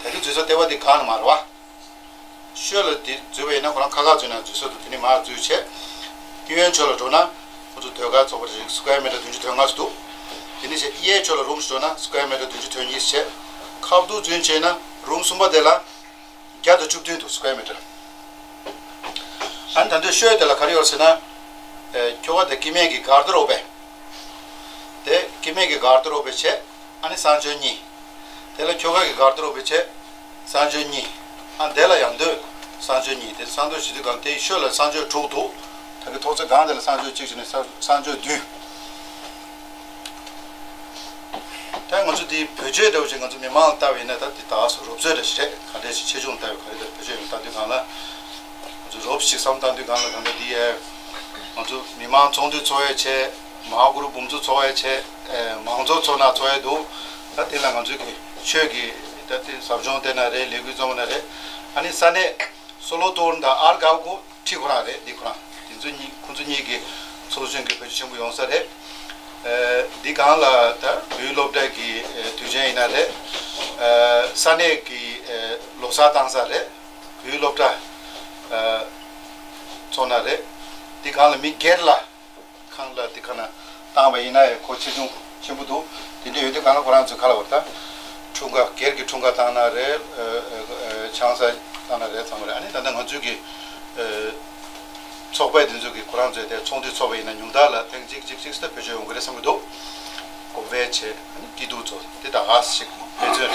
ད་དེ་འཛུལ་ས་ལྟེ་བ་དེ་གང་ནས་མ་རེད་བ། ཤོད་ལ་དེ་འཛུལ་བ་ཡིན་ན་ཁོ་རང་ཁ་ཁ་འཛུལ་ན་འཛུལ་ས་འདུག་དེ་ནི་མར་འཛུལ་བྱས། གཡོན་ཕྱོགས་ལ་འགྲོ་ན་ཁོ་ཚོ་ཟློས་གར་ཚོགས་པ་རེད། སི་ཀོ་ཡར་མི་ཊར་བདུན་ཅུ་དོན་ལྔ་ཞིག་འདུག་དེ་ནི་བྱས་གཡས་ཕྱོགས་ལ་རུམ་ཞིག་འགྲོ་ན་སི་ཀོ་ཡར་མི་ཊར་བདུན་ཅུ་དོན་གཉིས་བྱས། ཁ་བསྡུ་རྫུན་བྱས་ན་རུམ་གསུམ་པ་དེ་ལ་བརྒྱ་དང་བཅུ་བདུན་འདུག་སི་ཀོ་ཡར་མི་ཊར། ཨ་ནི་ད་དུང་ཤོད་དེ་ལ་ག་རེ་ཡོད་ཟེར་ན། ཨེ་ཁྱོ་ག་དེ་སྐྱེ་དམན་གྱི་གར་ཌི་རོབ་པས། དེ་སྐྱེ་དམན་གྱི་གར་ཌི་རོབ་པས་བྱས། ཨ་ནི་གསང་སྤྱོད་གཉིས། དེ་ལ་ཁྱོ་ག་གི་གར་ཌི་རོབ་པས་བྱས། གསང་སྤྱོད་གཉིས། ཨ་དེ་ལ་ཡང་དུ་གསང་སྤྱོད་གཉིས། དེ་གསང་སྤྱོད་བྱེད་དུས་གང་དེའི་ཤོད་ལ་གསང་སྤྱོད་དྲུག་འདུག་ད་གི་ཐོག་ཚད་གང་དེ་ལ་གསང་སྤྱོད་གཅིག་བྱས་ནས་གསང་སྤྱོད་བདུན། ད་ང་ཚོ་འདི་བེད་སྤྱོད་འདྲ་བོ་ཅིག་ང་ཚོ་མི་མང་ལ་ལྟ་བ་ཡིན་ན་ད་འདི་ད་ག་སོ་རོབ་ཚོད་འདྲ་ཞིག་རེད། ག་འདྲ་ཞིག་ཆེ་ཆུང་ལྟ་བའི་ག་རེ་ལྟ་བེད་སྤྱོད་ཡོང་ལྟ་དུས་གང་ལ། ང་ཚོ་རོབ་ཞིག་བསམ་བཏང་དུས་གང་ལ་གང་ལྟར་འདི་ཨེ། ང་ཚོ་མི་མང་ཚོགས་འདུ་ཚོགས་ཡས་བྱས། མ་ཧཱ་གུ་རུ་འབུམ་ཚོགས་ཚོགས་ཡས་བྱས། ཨེ་མང་ཚོགས་ཚོགས་ན་ཚོགས་ཡས་འདུག་ད་དེ་ལ་ང་ཚོའི་གི་ཆོས་ཀྱི་ད་དེ་ཟབ་སྦྱོང་དེ་ན་རེད། ལས་འགུལ་རྩོམ་ན་རེད། ཨ་ནི་ས་གནས་སོ་ལོ་ཏོར་དང་ཨར་གའོ་ཁོ་ཁྲི་ཁོ་རང་རེད། འདི་ཁོ་རང་འདི་ཚོ་གཉིས། ཁོ་ཚོ་གཉིས་ཀྱི་ཚོགས་ཆུང་གི་བེད་སྤྱོད་ཆེན་པོ་ཡོང་ས་རེད། ཨ། འདི་སྒང་ལ་ད་བོད་སློབ་གྲྭ་གི་ཨ་དུས་ཆེན་ཡིན་ན་རེད། ཨ། ས་གནས་ཀྱི་ཨ་ལོ་གསར་བཏང་ས་རེད། བོད་སློབ་གྲྭ་ཨ་ཚོགས་ན་རེད། འདི་སྒང་ལ་མི་སྒེར་ལ་ཁང་གླ་དེ་ག་ན་བཏང་བ་ཡིན་ན་ཡང་ཁོ་ཆེ་ཆུང་ཆེན་པོ་འདུག་དེ་འདྲ་ཡོད་དུས་སྒང་ལ་ཁོ་རང་ཚོས་ག་ལབ་པ་རེད། ད་འཁྲུངས་སྐར་སྒེར་གྱི་འཁྲུངས་སྐར་བཏང་ན་རེད། ཨ་ཨ་ཆང་ས་བཏང་ན་རེད་བསམ་པ་རེད། ཨ་ནི་ད་ལྟ་ང་ཚོའི་གི་ཨ་ཚོགས་པ་དེ་ཚོ་གི་ཁོ་རང་ཚོའི་དེ་ཚོགས་འདུ་ཚོགས་པ་ཡིན་ན་ཉུང་མཐའ་ལ་ཐེངས་གཅིག་གཅིག་གཅིག་ཙམ་བེད་སྤྱོད་ཡོང་གི་རེད་བསམ་གྱི་འདུག་གོང་འཕེལ་བྱས། ཨ་ནི་སྐྱིད་སྡུག་ཚོ་དེ་ད་ག་ཞིག་འཕེལ་ཚོད་རེད།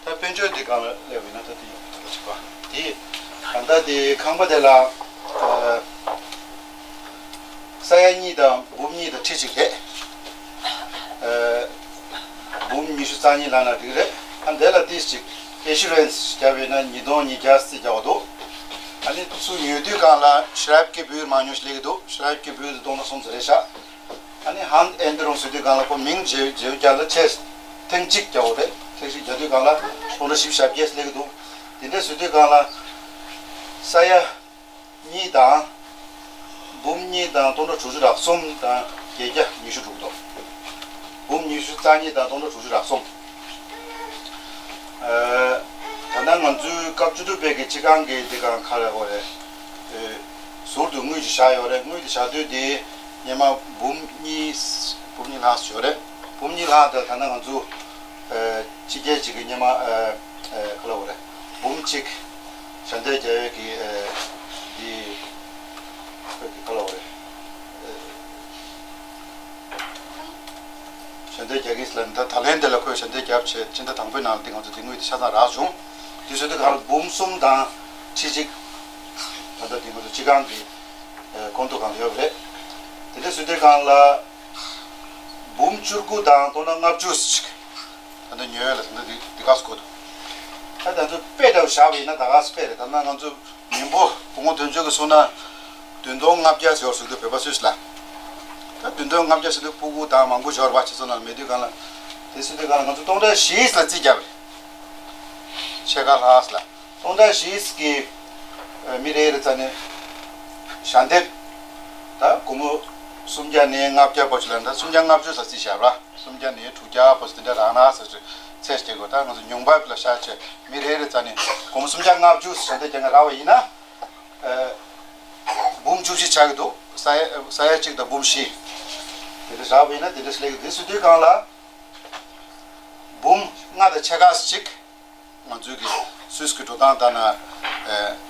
ད་དཔལ་འབྱོར་འདི་སྒང་ལ་སླེབས་ཡིན་ན་ད་དེ་ཡོང་གི་འདུག་ཅིག་པ། དེ་ད་ལྟ་དེ་ཁང་པ་དེ་ལ་ཨ་ས་ཡ་གཉིས་དང་འབུམ་གཉིས་དང་ཁྲི་གཅིག་རེད། ཨ་འབུམ་ཉི་ཤུ་རྩ་གཉིས་ལབ་ན་འགྲིག་རེད། ཨ་འདི་ལ་ཏིས་ཅིག་ཨེ་ཤུ་རན་སི་བརྒྱབ་ཡོད་ན་ཉིས་སྟོང་ཉིས་བརྒྱ་རྩིས་རྒྱག་པ་འདུག་ཨ་ནི་ཚུར་ཉོ་དུས་སྒང་ལ་ཤི་རབ་ཀི་བུལ་མང་ཉུང་ཞིག་སླེབས་ཀྱི་འདུག་ཤི་རབ་ཀི་བུལ་དེ་སྟོང་ཕྲག་གསུམ་ཙམ་རེད་ཤག་ཨ་ནི་ཧན་ཨེན་ཏི་རུང་ཟེར་དུས་སྒང་ལ་ཁོ་མིང་བརྗེ་བརྗེ་རྒྱག་ལ་ཆེས་ཐེངས་གཅིག་རྒྱག་དགོས་རེད། ཐེངས་གཅིག་རྒྱག་དུས་སྒང་ལ་སྟོང་ཕྲག་བཞི་བཅུ་ཞེ་བརྒྱད་སླེབས་ཀྱི་འདུག་དེ་འདྲ་ཟེར་དུས་སྒང་ལ་ས་ཡ་གཉིས་དང་འབུམ་གཉིས་དང་སྟོང་ཕྲག་དྲུག་ཅུ་རེ་གསུམ་དང་བརྒྱད་བརྒྱ་ཉི་ཤུ་དྲུག་འདུག་འབུམ་ཉི་ཤུ་རྩ་གཉིས་དང་སྟོང་ཕྲག་དྲུག་ཅུ་རེ་གསུམ། ཨ་ད་ལྟ་ང་ཚོའི་སྐབས་བཅུ་དྲུག་པའི་གི་སྤྱི་ཁང་གི་འདི་སྒང་ག་རེ་ལབ་དགོས་རེད། ཨེ་ཟུར་དུ་དངུལ་ཅིག་བཞག་ཡོད་རེད། དངུལ་དེ་བཞག་དུས་དེ་སྔོན་མ་འབུམ་གཉིས་འབུམ་གཉིས་ལྷག་ཙམ་ཡོད་རེད། འབུམ་གཉིས་ལྷག་དེ་ད་ལྟ་ང་ཚོ་ཨེ་ཕྱི་རྒྱལ་ཅིག་གི་སྔོན་མ་ཨེ་ཨེ་ག་རེ་ལབ་དགོས་རེད། འབུམ་གཅིག་ཞལ་འདེབས་རྒྱག་ཡས་ཀྱི་ཨེ་འདི་ཁོས་ཀྱི་ག་རེ་ལབ་དགོས་རེད། ཨེ་ཞལ་འདེབས་རྒྱག་གི་ལབ་ནས་ད་ད་ལན་དེ་ལ་ཁོས་ཞལ་འདེབས་བརྒྱབ་བྱས་སྤྱི་ཟླ་དང་པོའི་ནང་ལ་དེ་ང་ཚོ་དེ་དངུལ་དེ་ཆ་ཚང་རག་བྱུང་། དེ་བཟོས་དུས་གང་ལ་འབུམ་གསུམ་དང་ཁྲི་གཅིག་ད་ལྟ་དེ་ང་ཚོ་སྤྱི་ཁང་གི་ཨེ་ཁོངས་གཏོགས་སྒང་ལ་ཡོད་པ་རེད། དེ་འདྲ་བཟོས་དུས་གང་ལ་འབུམ་བཅུ་དགུ་དང་སྟོང་ཕྲག་ལྔ་བཅུ་ཞིག་ད་ལྟ་ཉོས་ཡོད་ལ་ད་ལྟ་དེ་དེ་ག་སུ་གོ་འདུག་ད་ང་ཚོ་དཔེ་འདྲ་བོ་བཞག་པ་ཡིན་ན་ད་ག་སུ་དཔེ་རེད། ད་ལྟ་ང་ཚོ་མི་འབོར་སྐུ་ངོ་དོན་གཅོད་ཀྱིས་གསུངས་ན་བདུན་སྟོང་ལྔ་བརྒྱ་ཟེར་བ་ཟེར་དུས་བོད་པ་སུས་ལ། ད་བདུན་སྟོང་ལྔ་བརྒྱ་ཟེར་དུས་སྤུ་གུ་དང་མང་པོ་ཞོར་བ་ཆེ་ཚོ་ནང་མེད་དུས་གང་ལ། དེ་ཟེར་དུས་གང་ལ་ང་ཚོ་སྟོང་ཕྲག་བཞི་ལ་རྩིས་རྒྱག་པ་རེད། ཕྱེད་ཀ་ལྷག་ལ། སྟོང་ཕྲག་བཞི་གི་ཨ་མི་རེ་རེ་རྩ་ནས་ཞལ་འདེབས་ད་སྒོར་མོ་སུམ་བརྒྱ་ནས་ལྔ་བརྒྱ་བར་དུ་ལ་ད་སུམ་བརྒྱ་ལྔ་བཅུ་ཙམ་རྩིས་བཞག་པ། སུམ་བརྒྱ་ནས་དྲུག་བརྒྱ་བར་དུ་དེ་འདྲ་རག་ན་ཟེར་ཚེ་སྐྱེ་དགོས། ད་ང་ཚོ་ཉུང་བབ་ལ་བཞག་བྱས་མི་རེ་རེ་རྩ་ནས་སྒོར་མོ་སུམ་བརྒྱ་ལྔ་བཅུ་ཞལ་འདེབས་རྒྱག་མཁན་རག་པ་ཡིན་ན། ཨ་འབུམ་བཅུ་བཞི་ཆགས་ཀྱི་འདུག་ས་ཡ་ས་ཡ་གཅིག་དང་འབུམ་བཞི། དེ་འདྲ་རག་པ་ཡིན་ན་དེ་འདྲ་སླེབས་ཀྱི་འདུག་ཟེར་དུས་གང་ལ། འབུམ་ལྔ་དང་ཕྱེད་ཀ་ཅིག་ང་ཚོའི་གི་སུད་སི་གི་འགྲོ་སྟངས་ལྟར་ན། ཨ་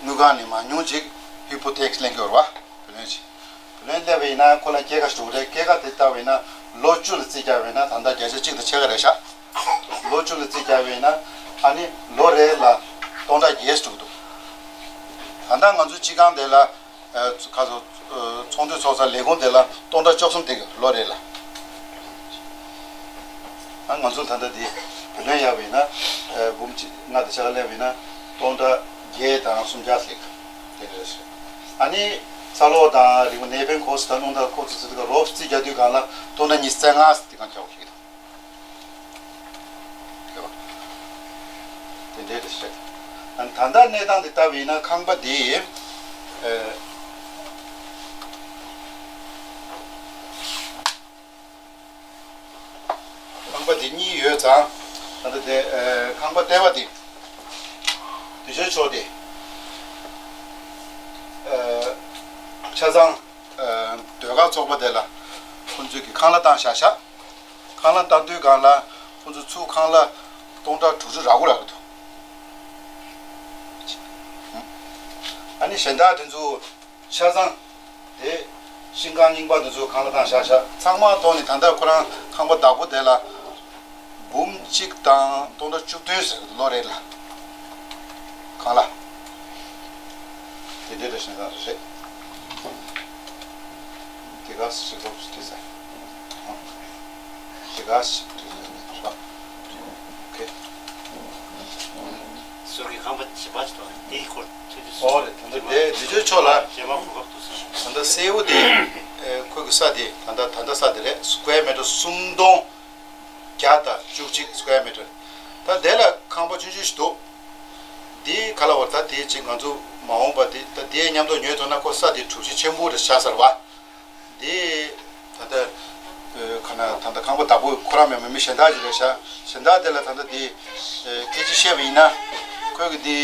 དངུལ་ཁང་ནས་མང་ཉུང་ཅིག་ཧི་པོ་ཐེག་སི་ལེན་གྱི་ཡོད་རེད་བ། བུ་ལོན་ཅིག་བུ་ལོན་སླེབས་པ་ཡིན་ན་ཁོ་ལ་སྐྱེད་ཀ་ཞིག་འགྲོ་གི་རེད། སྐྱེད་ཀ་དེ་བལྟས་པ་ཡིན་ན་ལོ་བཅུ་ལ་རྩིས་རྒྱག་པ་ཡིན་ན་ད་ལྟ་བརྒྱ་ཆ་གཅིག་དང་ཕྱེད་ཀ་རེད་ཤག་ལོ་བཅུ་ལ་རྩིས་རྒྱག་པ་ཡིན་ན་ཨ་ནི་ལོ་རེ་ལ་སྟོང་ཕྲག་བརྒྱད་ཅིག་འགྲོ་གི་འདུག་ད་ལྟ་ང་ཚོ་སྤྱི་ཁང་དེ་ལ་ཨ་ཁ་སོ་ཨ་ཚོགས་འདུ་ཚོགས་ས་ལས་ཁུངས་དེ་ལ་སྟོང་ཕྲག་བཅུ་གསུམ་སྟེར་གྱི་ལོ་རེ་ལ། ཨ་ང་ཚོ་ད་ལྟ་དེ་བུ་ལོན་གཡར་བ་ཡིན་ན་ཨ་འབུམ་གཅིག་ལྔ་དང་ཕྱེད་ཀ་ལེན་པ་ཡིན་ན་སྟོང་ཕྲག་བརྒྱད་དང་སུམ་བརྒྱ་ལྷག་དེ་འདྲ་རེད། ཨ་ནི་ཚ་ལོག་དང་རིག་པ་ནད་ཕན་གོ་ས་དང་རླུང་རྟ་གོ་ས་ཚོ་དེ་ག་རོབ་རྩིས་རྒྱག་དུས་གང་ལ་སྟོང་ཕྲག་ཉི་ཤུ་རྩ་ལྔ་དེ་གང་རྒྱག་དགོས་ཀྱི་རེད། དེ་འདྲའི་རེད་ཤག་ཨ་ནི་ད་ལྟ་གནས་སྟངས་དེ་ལྟ་བ་ཡིན་ན་ཁང་པ་འདི་ཨེ་ཁང་པ་འདི་གཉིས་ཡོད་ཙང་ད་ལྟ་དེ་ཨེ་ཁང་པ་ལྟེ་བ་འདི་དུས་ཆེན་ཕྱོགས་དེ་ཨེ་ཆ་ཚང་ཨེ་ཟློས་གར་ཚོགས་པ་དེ་ལ་ཁོང་ཚོས་ཀྱི་ཁང་གླ་བཏང་བཞག་ཤག་ཁང་གླ་བཏང་དུས་སྒང་ལ་ཁོང་ཚོ་ཚུར་ཁང་གླ་སྟོང་ཕྲག་དྲུག་ཅུ་རག་གི་རག་གི་འདུག་ཨ་ནི་གཞན་དག་དེ་ཚོ་ཆ་ཚང་དེ་ཤིང་ཁང་རྙིང་པ་དེ་ཚོ་ཁང་གླ་བཏང་བཞག་ཤག་ཚང་མ་ཐོག་ནས་ད་ལྟ་ཁོ་རང་ཁང་པ་བདག་པོ་དེ་ལ་འབུམ་གཅིག་དང་སྟོང་ཕྲག་བཅུ་བདུན་ཟེར་གི་འདུག་ལོ་རེ་ལ་ཁང་གླ། དེ་འདྲའི་རེ་ཞིང་རང་རེད། དེ་ག་ཞིག་རོགས་ཞིག་བྲིས་ས། དེ་ག་ཞིག་བྲིས་ས་རེད། ཨོ་ཁེ། ཟུར་གྱི་ཁང་པ་བྱེ་མ་ཞིག་འདུག་དེའི་སྐོར་ཐུགས་རྗེ་ཆེ། ཨོ་རེད། ད་ལྟ་དེ་དུས་ཚོད་ཕྱོགས་ལ་བྱེ་མ་གོ་སྐབས་འདུག་ས། ད་ལྟ་སེའུ་དེ་ཁོས་ཀྱི་ས་དེ་ད་ལྟ་ད་ལྟ་ས་དེ་རེད། སི་ཀུ་ཝེར་མི་ཊར་སུམ་སྟོང་ བརྒྱ་དང་བཅུ་གཅིག་square meter། ད་དེ་ལ་ཁང་པ་ཆུང་ཆུང་ཞིག་འདུག། འདི་ག་ལ་བར་ད་དེ་ཅིག་ང་ཚོ་མ་འོངས་པ་དེ་ད་དེའི་མཉམ་དུ་ཉོས་ཐུབ་ན་ཁོ་ས་དེ་གྲུ་བཞི་ཆེན་པོ་རེ་ཆགས་ཚར་བ། འདི་ད་ལྟ་ཁ་ན་ད་ལྟ་ཁང་པ་བདག་པོ་ཁོ་རང་མེད་མི་གཞན་དག་ཅིག་རེད་ཤག། གཞན་དག་དེ་ལ་ད་ལྟ་འདི་སྐད་ཆ་བཤད་པ་ཡིན་ན་ཁོས་གི་འདི་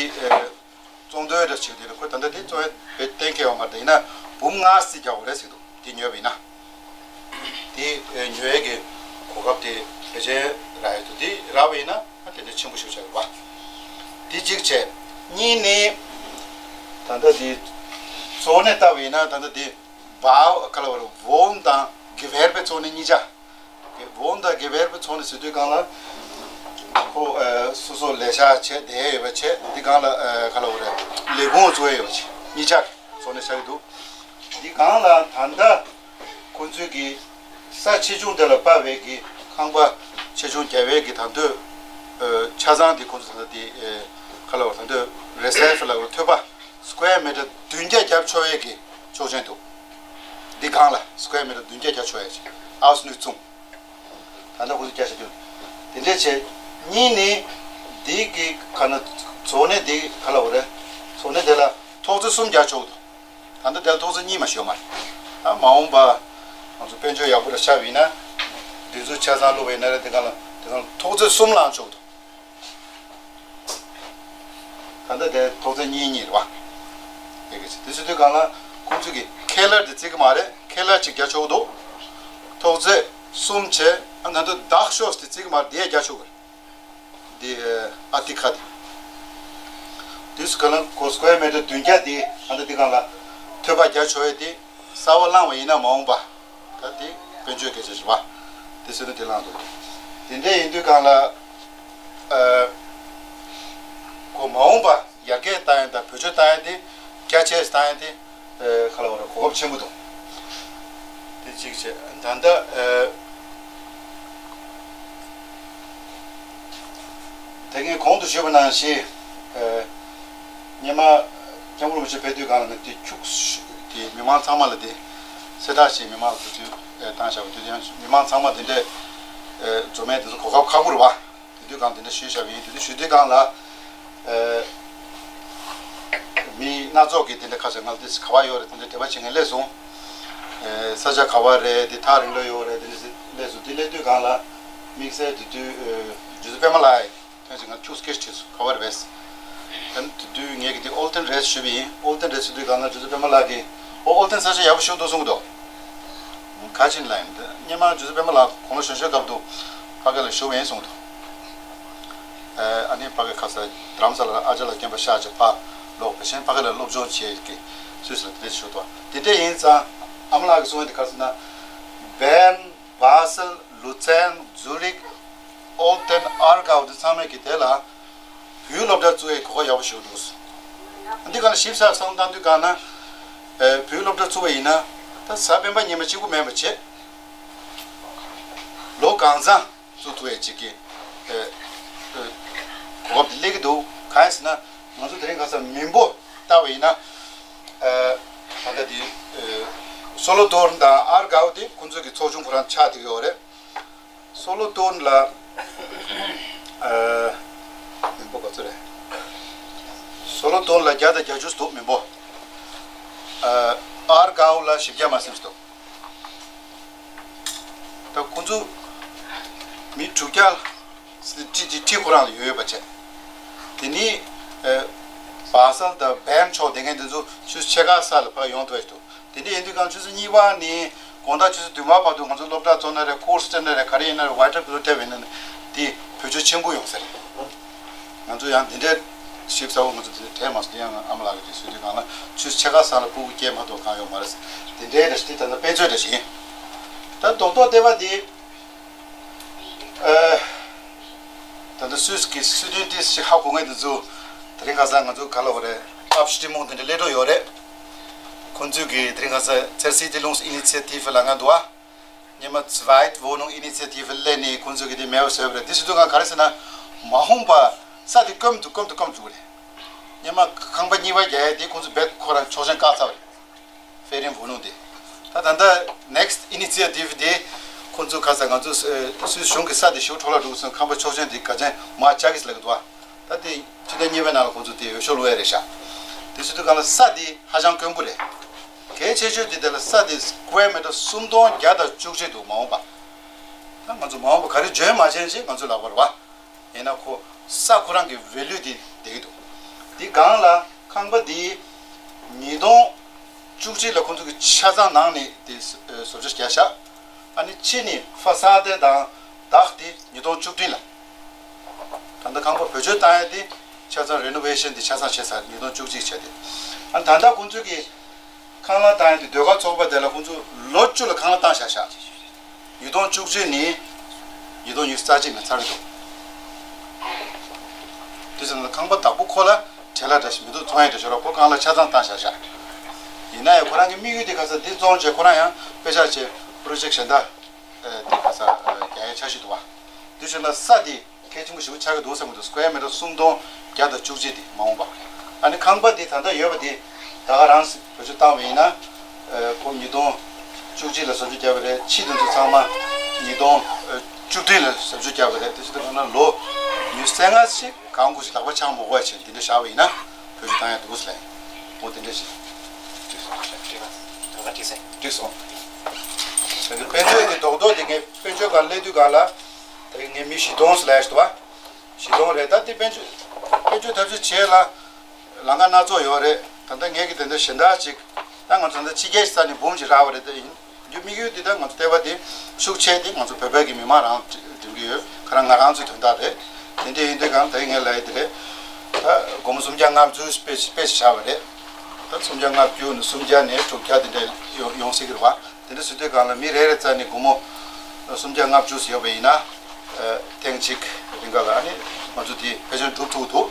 བཙོང་དོན་རེ་བྱེད་དེ་ཁོས་ད་ལྟ་འདི་བཙོང་ཡ་བེད་གཏན་འཁེལ་བ་མ་རེད། ཡིན་ན་འབུམ་ལྔ་རྩིས་རྒྱག་དགོས་རེད་ཟེར་འདུག། འདི་ཉོས་པ་ཡིན་ན། དེ་ཉོ་ཡས་ཀྱི་གོ་སྐབས་དེ་ཕལ་ཆེར་རག་ཡས་འདུག། དེ་རག་པ་ཡིན་ན་དེ་འདྲ་ཆེན་པོ་ཞིག་ཆགས་ཡོད་པ། དེ་གཅིག་བྱས། གཉིས་ནི། ད་ལྟ་དེ་གཙོ་བོ་ནས་བལྟ་བ་ཡིན་ན་ད་ལྟ་དེ་བའོ་ག་ལ་བར་Wohn དང་Gewerbe Zone གཉིས་ཆ། Wohn དང་Gewerbe Zone ཟེར་དུས་སྒང་ལ་ཁོ་སོ་སོ་ལས་ཤག་བྱས་བསྡད་ཡོད་པ་བྱས། འདི་སྒང་ལ་ག་ལ་བར་ལས་ཁུངས་བཙུགས་ཡོད་པ་བྱས་གཉིས་ཆ་གཙོ་བོ་ནས་ཆགས་ཀྱི་འདུག། འདི་སྒང་ལ་ད་ལྟ། ཁོང་ཚོའི་གི་ས་ཆེ་ཆུང་དེ་ལ་དཔག་པའི་གི་ཁང་པ་ཆེ་ཆུང་རྒྱབ་པའི་གི་ད་དུང་ཆ་ཚང་དེ་ཁོང་ཚོ་ད་ལྟ་དེ་ཁ་ལ་བ་ད་དུང་Reserve ལ་ཐོལ་པ་square meter བདུན་བརྒྱ་བརྒྱབ་ཆོག་ཡས་གི་ཆོག་མཆན་འདུག། འདི་སྒང་ལ་square meter བདུན་བརྒྱ་བརྒྱབ་ཆོག་ཡས་Ausnutzung། ད་ལྟ་ཁོང་ཚོ་བརྒྱ་ཆ་བདུན། དེ་འདྲས་བྱས། གཉིས་ནི་འདི་གི་ཁ་ན་གཙོ་བོ་ནས་འདི་ཁ་ལ་བ་རེད། གཙོ་བོ་ནས་དེ་ལ་ཐོག་བརྩེགས་གསུམ་རྒྱག་ཆོག་འདུག། ད་ལྟ་དེ་ལ་ཐོག་བརྩེགས་གཉིས་མ་ཞོ་མ་རེད། ད་མ་འོངས་པ་ང་ཚོ་དཔལ་འབྱོར་ཡག་པོ་རེ་ཆགས་པ་ཡིན་ན། འདི་ཚོ་ཆ་ཚང་བླུགས་པ་ཡིན་ན་རེད། དེ་ག་ལ་དེ་ག་ལ་ཐོག་བརྩེགས་གསུམ་ལངས་ཆོག་འདུག། ད་ལྟ་དེ་ཐོག་བརྩེགས་གཉིས་གཉིས་རེད་བ། དེ་ག་ཚོད་དེ་ཚོ་དེ་ག་ལ་ཁོང་ཚོ་གི་Keller དེ་བརྩི་གི་མ་རེད། Keller གཅིག་རྒྱག་ཆོག་འདུག། ཐོག་བརྩེགས་གསུམ་བྱས། ཨ་ད་ལྟ་Dachgeschoss དེ་བརྩི་གི་མ་རེད། དེ་ཡང་རྒྱག་ཆོག་གི་རེད། འདི་ཨ་ཏི་ཁ་དེ། དུས་སུ་ག་ལ་ཁོ་square meter བདུན་བརྒྱ་དེ་ཨ་ད་དེ་གང་ལ་ཐོལ་པ་རྒྱག་ཆོག་ཡས་དེ་གསར་པ་བླངས་པ་ཡིན་ན་མ་འོངས་པ། ད་དེ་དཔལ་འབྱོར་སྐད་ཆ་ཞིག་བ། དེ་སོ་ན་དེ་བླངས་འདུག། དེ་འདྲ་ཡིན་དུས་གང་ལ་ཨ་ཁོ་མ་འོངས་པ་ཡར་རྒྱས་བཏང་ཡས་དང་བེད་སྤྱོད་བཏང་ཡས་དེ་རྒྱ་ཆེ་བཏང་ཡས་དེ། ཨེ་ཁ་ལ་བ་ར་གོ་སྐབས་ཆེན་པོ་འདུག། དེ་གཅིག་བྱས། ད་ལྟ་ཨེ་དེ་ངས་གོང་དུ་ཞུས་པ་ནང་བཞིན། ཨེ་སྔོན་མ་སྐྱབས་མགོན་རིན་པོ་ཆེ་ཕེབས་དུས་སྒང་ལ་ནི་དེ་ཁྱུག་དེ་མི་མང་ཚང་མ་ལ་དེ་གསལ་བསྒྲགས་བྱས། མི་མང་ལ་དེ་དུས་ཨེ་བཏང་བཞག་པ་དེ་དུས་ཡང་མི་མང་ཚང་མ་དེ་འདྲའི་ཨེ་འཛོམས་མེད་དེ་ཚོ་གོ་སྐབས་ཁག་པོ་རེད་བ། དེ་དུས་སྒང་དེ་འདྲ་ཞུས་བཞག་པ་ཡིན། དེ་དུས་ཞུ་དུས་སྒང་ལ་ཨེ་མི་སྣ་ཚོགས་ཀྱིས་དེ་འདྲ་ཁ་ཤས་ང་ལ་དེ་ག་བ་ཡོད་རེད། དེ་འདྲ་འབྲེལ་བ་བྱེད་མཁན་སླེབས་སོང་། ཨེ་ས་ཆ་ག་བ་རེད། དེ་ཐག་རིང་ལོས་ཡོད་རེད། དེ་འདྲ་སླེབས་སོང་། དེ་སླེབས་དུས་སྒང་ལ་དམིགས་བསལ་དེ་དུས་ཨེ་རྗེ་བཙུན་པད་མ་ལགས་ཡིན། ཐོན་ཅིག་ང་ཁྱུག་སྐད་ཞིག་ག་བར་བས། ཨ་ནི་དེ་དུས་ངས་ཀྱི་དེ་ཨོལ་ཏན་རེད་ཞུས་པ་ཡིན། ཨོལ་ཏན་རེད་ཞུ་དུས་གང་ལ་རྗེ་བཙུན་པད་མ་ལགས་ཀྱིས་ཨོ་ཨོལ་ཏན་ས་ཆ་ཡག་པོ་ཞིག་འདུག་གསུང་གི་འདུག། ག་ཅིན་ལ་ཡིན། སྔོན་མ་རྗེ་བཙུན་པད་མ་ལགས་དགུང་ལོ་གཞོན་གཞོན་སྐབས་དུ་ཕ་གི་ལ་བཞུགས་པ་ཡིན་གསུང་གི་འདུག། ཨ་ནི་ཕ་གི་ཁ་ས་དྷ་རམ་ས་ལ་ཨ་ཅག་ལ་སྐྱོན་པ་ཤག་ཅིག་ཕ་ལོག་པའི་ཕྱིན་ཕ་གི་ལ་སློབ་སྦྱོང་བྱེད་ཀྱི་སུད་སི་ལ་དེ་འདྲས་ཞུ་འདུག། དེ་འདྲས་ཡིན་ཙང་ཨ་མ་ལགས་ཀྱིས་གསུང་ཡ་དེ་ག་རེ་ཟེར་ན། བེན། Basel, Luzern, Zurich, Olten, Aargau དེ་ཚང་མས་ཀྱི་དེ་ལ་བོད་སློབ་གྲྭ་བཙུགས་ཡས་གོ་སྐབས་ཡག་པོ་ཞིག་འདུག། འདི་ག་ལ་ཞིབ་ཚགས་བསམ་བློ་བཏང་དུས་གང་ན། ཨེ་བོད་སློབ་གྲྭ་བཙུགས་པ་ཡིན་ན་ད་གཟའ་སྤེན་པ་ཉི་མ་གཅིག་པུ་མེད་པ་བྱས། ལོ་གང་ཚང་བཙུགས་ཐུབ་ཡས་ཅིག་གི་ཨེ་ཨེ་གོ་སྐབས་དེ་སླེབས་ཀྱི་འདུག། གང་ཡིན་ཟེར་ན་ང་ཚོ་དེ་རིང་ཁ་སང་མི་འབོར་ལྟ་བ་ཡིན་ན། ཨེ་ད་ལྟ་དེ་ཨེ་སོ་ལོ་ཏོར་དང་ཨར་གའོ་དེ་ཁོང་ཚོ་གི་ཚོགས་ཆུང་ཁོ་རང་ཆགས་བསྡད་ཀྱི་ཡོད་རེད། སོ་ལོ་ཏོན་ལ་ཨ་མི་འབོར་ག་ཚོད་རེད། སོ་ལོ་ཏོན་ལ་བརྒྱ་དང་བརྒྱད་ཅུ་འདུག་མི་འབོར། ཨ་ཨར་གའོ་ལ་བཞི་བརྒྱ་མ་ཟིན་འདུག། ད་ཁོང་ཚོ་མི་དྲུག་བརྒྱ་ཁྲི་ཁྲི་ཁྲི་ཁོ་རང་ལ་ཡོད་ཡོད་པ་བྱས། དེ་ནི་ཨ་བ་སལ་དང་བེན་ཕྱོགས་བསྡད་མཁན་དེ་ཚོ་ཆུ་ཚོད་ཕྱེད་ཀ་ས་ལ་ཕར་ཡོང་ཐུབ་ཡ་ཞིག་འདུག། དེ་འདྲ་ཡིན་དུས་གང་ཆུ་ཚོད་གཉིས་པ་ནས་དགོང་དག་ཆུ་ཚོད་བདུན་པ་བར་དུ་ང་ཚོ་སློབ་གྲྭ་བཙུགས་ན་རེད། ཀོར་སི་སྤྲད་ན་རེད། ག་རེ་ཡིན་ན་རེད། ཝའི་ཊར་ཀུ་ལར་སྤྲད་པ་ཡིན་ན་འདི་བེད་སྤྱོད་ཆེན་པོ་ཡོང་ས་རེད། ང་ཚོ་ཡང་འདི་འདྲའི་ཞིབ་ཚགས་པོ་ང་ཚོ་འདི་དྲན་མ་སོང་། དེ་ཡང་ཨ་མ་ལགས་ཀྱིས་དེ་ཞུ་དུས་གང་ལ་ཆུ་ཚོད་ཕྱེད་ཀ་ས་ལ་སྤུ་གུ་སྐྱེལ་མ་ཐུབ་གང་ཡོད་མ་རེད། དེ་འདྲའི་རེ་ཞིག་དེ་ད་ལྟ་དཔེ་མཛོད་རེ་ཞིག་ཡིན། ད་རྡོག་རྡོག་བལྟས་པ་འདི། ཨ། ད་ལྟ་སུད་སི་གི་སྲིད་དོན་ཏིས་ཞིག་ཧ་གོ་མཁན་དེ་ཚོ་དེ་རིང་ཁ་སང་ང་ཚོ་ག་ལ་བ་རེད། Abstimmung དེ་འདྲ་སླེབས་འགྲོ་ཡོད་རེད། ཁོང་ཚོས་ཀྱི་དེ་རིང་ཁ་སང་Zersiedlungsinitiative ལབ་མཁན་འདུག་ཨ། སྔོན་མ་Zweitwohnung Initiative སླེབས་ནས་ཁོང་ཚོས་ཀྱི་དེ་མེད་པ་བཟོས་པ་རེད། དེ་ཟེར་དུས་ང་ག་རེ་ཟེར་ན། མ་འོངས་པ་ས་དེ་སྐམ་དུ་སྐམ་དུ་སྐམ་འགྲོ་གི་རེད། སྔོན་མ་ཁང་པ་གཉིས་པ་རྒྱག་ཡས་དེ་ཁོང་ཚོ་རྦད་ཁོ་རང་ཆོག་མཆན་བཀག་ཚར་བ་རེད། Ferienwohnung དེ། ད་ད་ལྟ་next initiative དེ་ ཁོང་ཚོ་ཁ་སང་ང་ཚོ་སུད་སི་གཞུང་གི་ས་དེ་ཞེ་པོ་འཕྲོ་བརླག་འགྲོ་གི་སོང་། ཁང་པ་ཆོག་མཆན་དེ་ག་ཅན་མ་ཅག་གིས་ལབ་ཀྱི་འདུག་བ། ད་དེ་ཕྱི་ཟླ་གཉིས་པའི་ནང་ལ་ཁོང་ཚོ་དེ་འོས་ཤོག་བླུག་ཡ་རེད་ཤག། དེ་ཚོ་དུས་སྒང་ལ་ས་དེ་ཧ་ཅང་དཀོན་པོ་རེད། གལ་ཆེ་ཤོས་དེ་དེ་ལ་ས་དེ་སི་ཀུ་ཝེར་མི་ཊར་སུམ་སྟོང་བརྒྱ་དང་བཅུ་གཅིག་འདུག་མ་འོངས་པ། ད་ང་ཚོ་མ་འོངས་པ་ག་རེ་འཇོན་མ་འཇོན་ཞིག་ང་ཚོའི་ལག་པར་བ། ཡིན་ན་ཁོ་ས་ཁོ་རང་གི་ཝེ་ལུ་དེ་བསྡད་ཀྱི་འདུག། དེ་སྒང་ལ་ཁང་པ་དེ་ཉིས་སྟོང་བཅུ་གཅིག་ལ་ཁོང་ཚོ་གི་ཆ་ཚང་ནང་ནས་དེ་བཟོ་བཅོས་བརྒྱབ་ཤག། ཨ་ནི་ཕྱི་ནས་ཧྥ་ས་དེ་དང་བདག་དེ་ཉིས་སྟོང་བཅུ་བདུན་ལ། ད་ལྟ་ཁང་པ་བེད་སྤྱོད་བཏང་ཡ་དེ་ཆ་ཚང་རེ་ནོ་ཝེ་ཤན་དེ་ཆ་ཚང་བྱས་ཚར། ཉིས་སྟོང་བཅུ་གཅིག་བྱས་ཏེ། ཨ་ནི་ད་ལྟ་ཁོང་ཚོ་གི་ཁང་གླ་བཏང་ཡ་དེ་ཟློས་གར་ཚོགས་པ་དེ་ལ་ཁོང་ཚོ་ལོ་བཅུ་ལ་ཁང་གླ་བཏང་བཞག་ཤག། ཉིས་སྟོང་བཅུ་གཅིག་ནས་ཉིས་སྟོང་ཉི་ཤུ་རྩ་གཅིག་ནས་ཚར་གྱི་འདུག། དེ་ཚོ་ནང་ཁང་པ་བདག་པོ་ཁོ་ལ་བྲེལ་བ་འདྲ་ཞིག་མི་འདུག། ཚོང་ཡ་འདྲ་ཞིག་རོགས་ཁོ་ཁང་གླ་ཆ་ཚང་བཏང་བཞག་ཤག། ཡིན་ན་ཡང་ཁོ་རང་གི་དམིགས་ཡུལ་དེ་ག་ས་འདི་བཙོང་བྱས་ཁོ་རང་ཡང་དཔེ་ཆ་བྱས་པོ་རོ་ཇེག་གཞན་དག་དེ་ག་ས་རྒྱག་ཡ་འཆར་གཞི་འདུག་བ། དེ་བཞིན་ལ་ས་དེ་གལ་ཆེན་པོ་ཞེ་པོ་ཆགས་ཀྱི་འདུག་བསམ་གྱི་འདུག། སི་ཀུ་ཝེར་མི་ཊར་སུམ་སྟོང་བརྒྱ་དང་བཅུ་གཅིག་དེ་མ་འོངས་པ། ཨ་ནི་ཁང་པ་དེ་ད་ལྟ་ཡོད་པ་དེ་ད་ག་རང་བེད་སྤྱོད་བཏང་བ་ཡིན་ན། ཁོ་ཉིས་སྟོང་བཅུ་གཅིག་ལ་བཟོ་བཅོས་བརྒྱབ་པ་རེད། ཕྱི་དེ་ཚོ་ཚང་མ་ཉིས་སྟོང་བཅུ་བདུན་ལ་བཟོ་བཅོས་བརྒྱབ་པ་རེད། དེ་ཚོ་ད་ག་ན་ལོ་ཉི་ཤུ་རྩ་ལྔ་ཞིག་གང་དགོས་ཞིག་ལག་པ་འཆང་མ་དགོས་པ་བྱས་འདི་འདྲ་བཞག་པ་ཡིན་ན་བེད་སྤྱོད་བཏང་ཡ་འདུག་ཟེར་ལབ་ཡིན། འོ་དེ་འདྲ་ཞིག། འགྲིག་སོང་། ད་ག་འགྲིག་སོང་། ད་གི་དཔེ་མཛོད་ཀྱི་རྡོག་རྡོག་དེ་ངས་དཔེ་མཛོད་སྒང་སླེབས་དུས་སྒང་ལ་ད་གི་ངས་མི་བཞི་སྟོང་ཟེར་ལབ་ཡ་ཞིག་འདུག་བ། བཞི་སྟོང་རེད། ད་དེ་དཔེ་མཛོད་དཔེ་མཛོད་ཐབས་ཤེས་བྱས་ལ་ལམ་ཁ་སྣ་ཚོགས་ཡོད་རེད། ད་ལྟ་ངས་ཀྱི་དེ་འདྲ་གཞན་དག་ཅིག་ད་ང་ཚོ་ད་ཕྱི་རྒྱལ་ས་ནས་འབུམ་ཅིག་རག་པ་རེད། ད་ཡིན་རྒྱུ་དམིགས་ཡུལ་འདི་ད་ང་ཚོ་ལྟེ་བ་དེ་ཤུགས་ཆེ་དེ་ང་ཚོ་བོད་པའི་གི་མི་མང་རང་འགྲིམ་གི་ཡོད། ཁ་རང་ང་རང་ཚོའི་དོན་དག་རེད། དེ་འདྲ་ཡིན་དུས་གང་ད་ཡིན་ངས་ལབ་ཡ་དེ་རེད། ད་སྒོར་མོ་སུམ་བརྒྱ་ལྔ་བཅུ་དཔེ་དཔེ་ཞིག་བཞག་པ་རེད། ད་སུམ་བརྒྱ་ལྔ་བཅུ་ནས་སུམ་བརྒྱ་ནས་དྲུག་བརྒྱ་དེ་འདྲ་ཡོང་ཡོང་སྲིད་ཀྱི་རེད་བ། དེ་འདྲ་ཟེར་དུས་གང་ལ་མི་རེ་རེ་རྩ་ནས་སྒོར་མོ་སུམ་བརྒྱ་ལྔ་བཅུ་ཟེར་ཡོད་པ་ཡིན་ན། ཨ་ཐེངས་གཅིག་རིང་ག་ལ་ཨ་ནི་ང་ཚོ་དེ་བེད་སྤྱོད་འགྲུབ་ཐུབ་འདུག།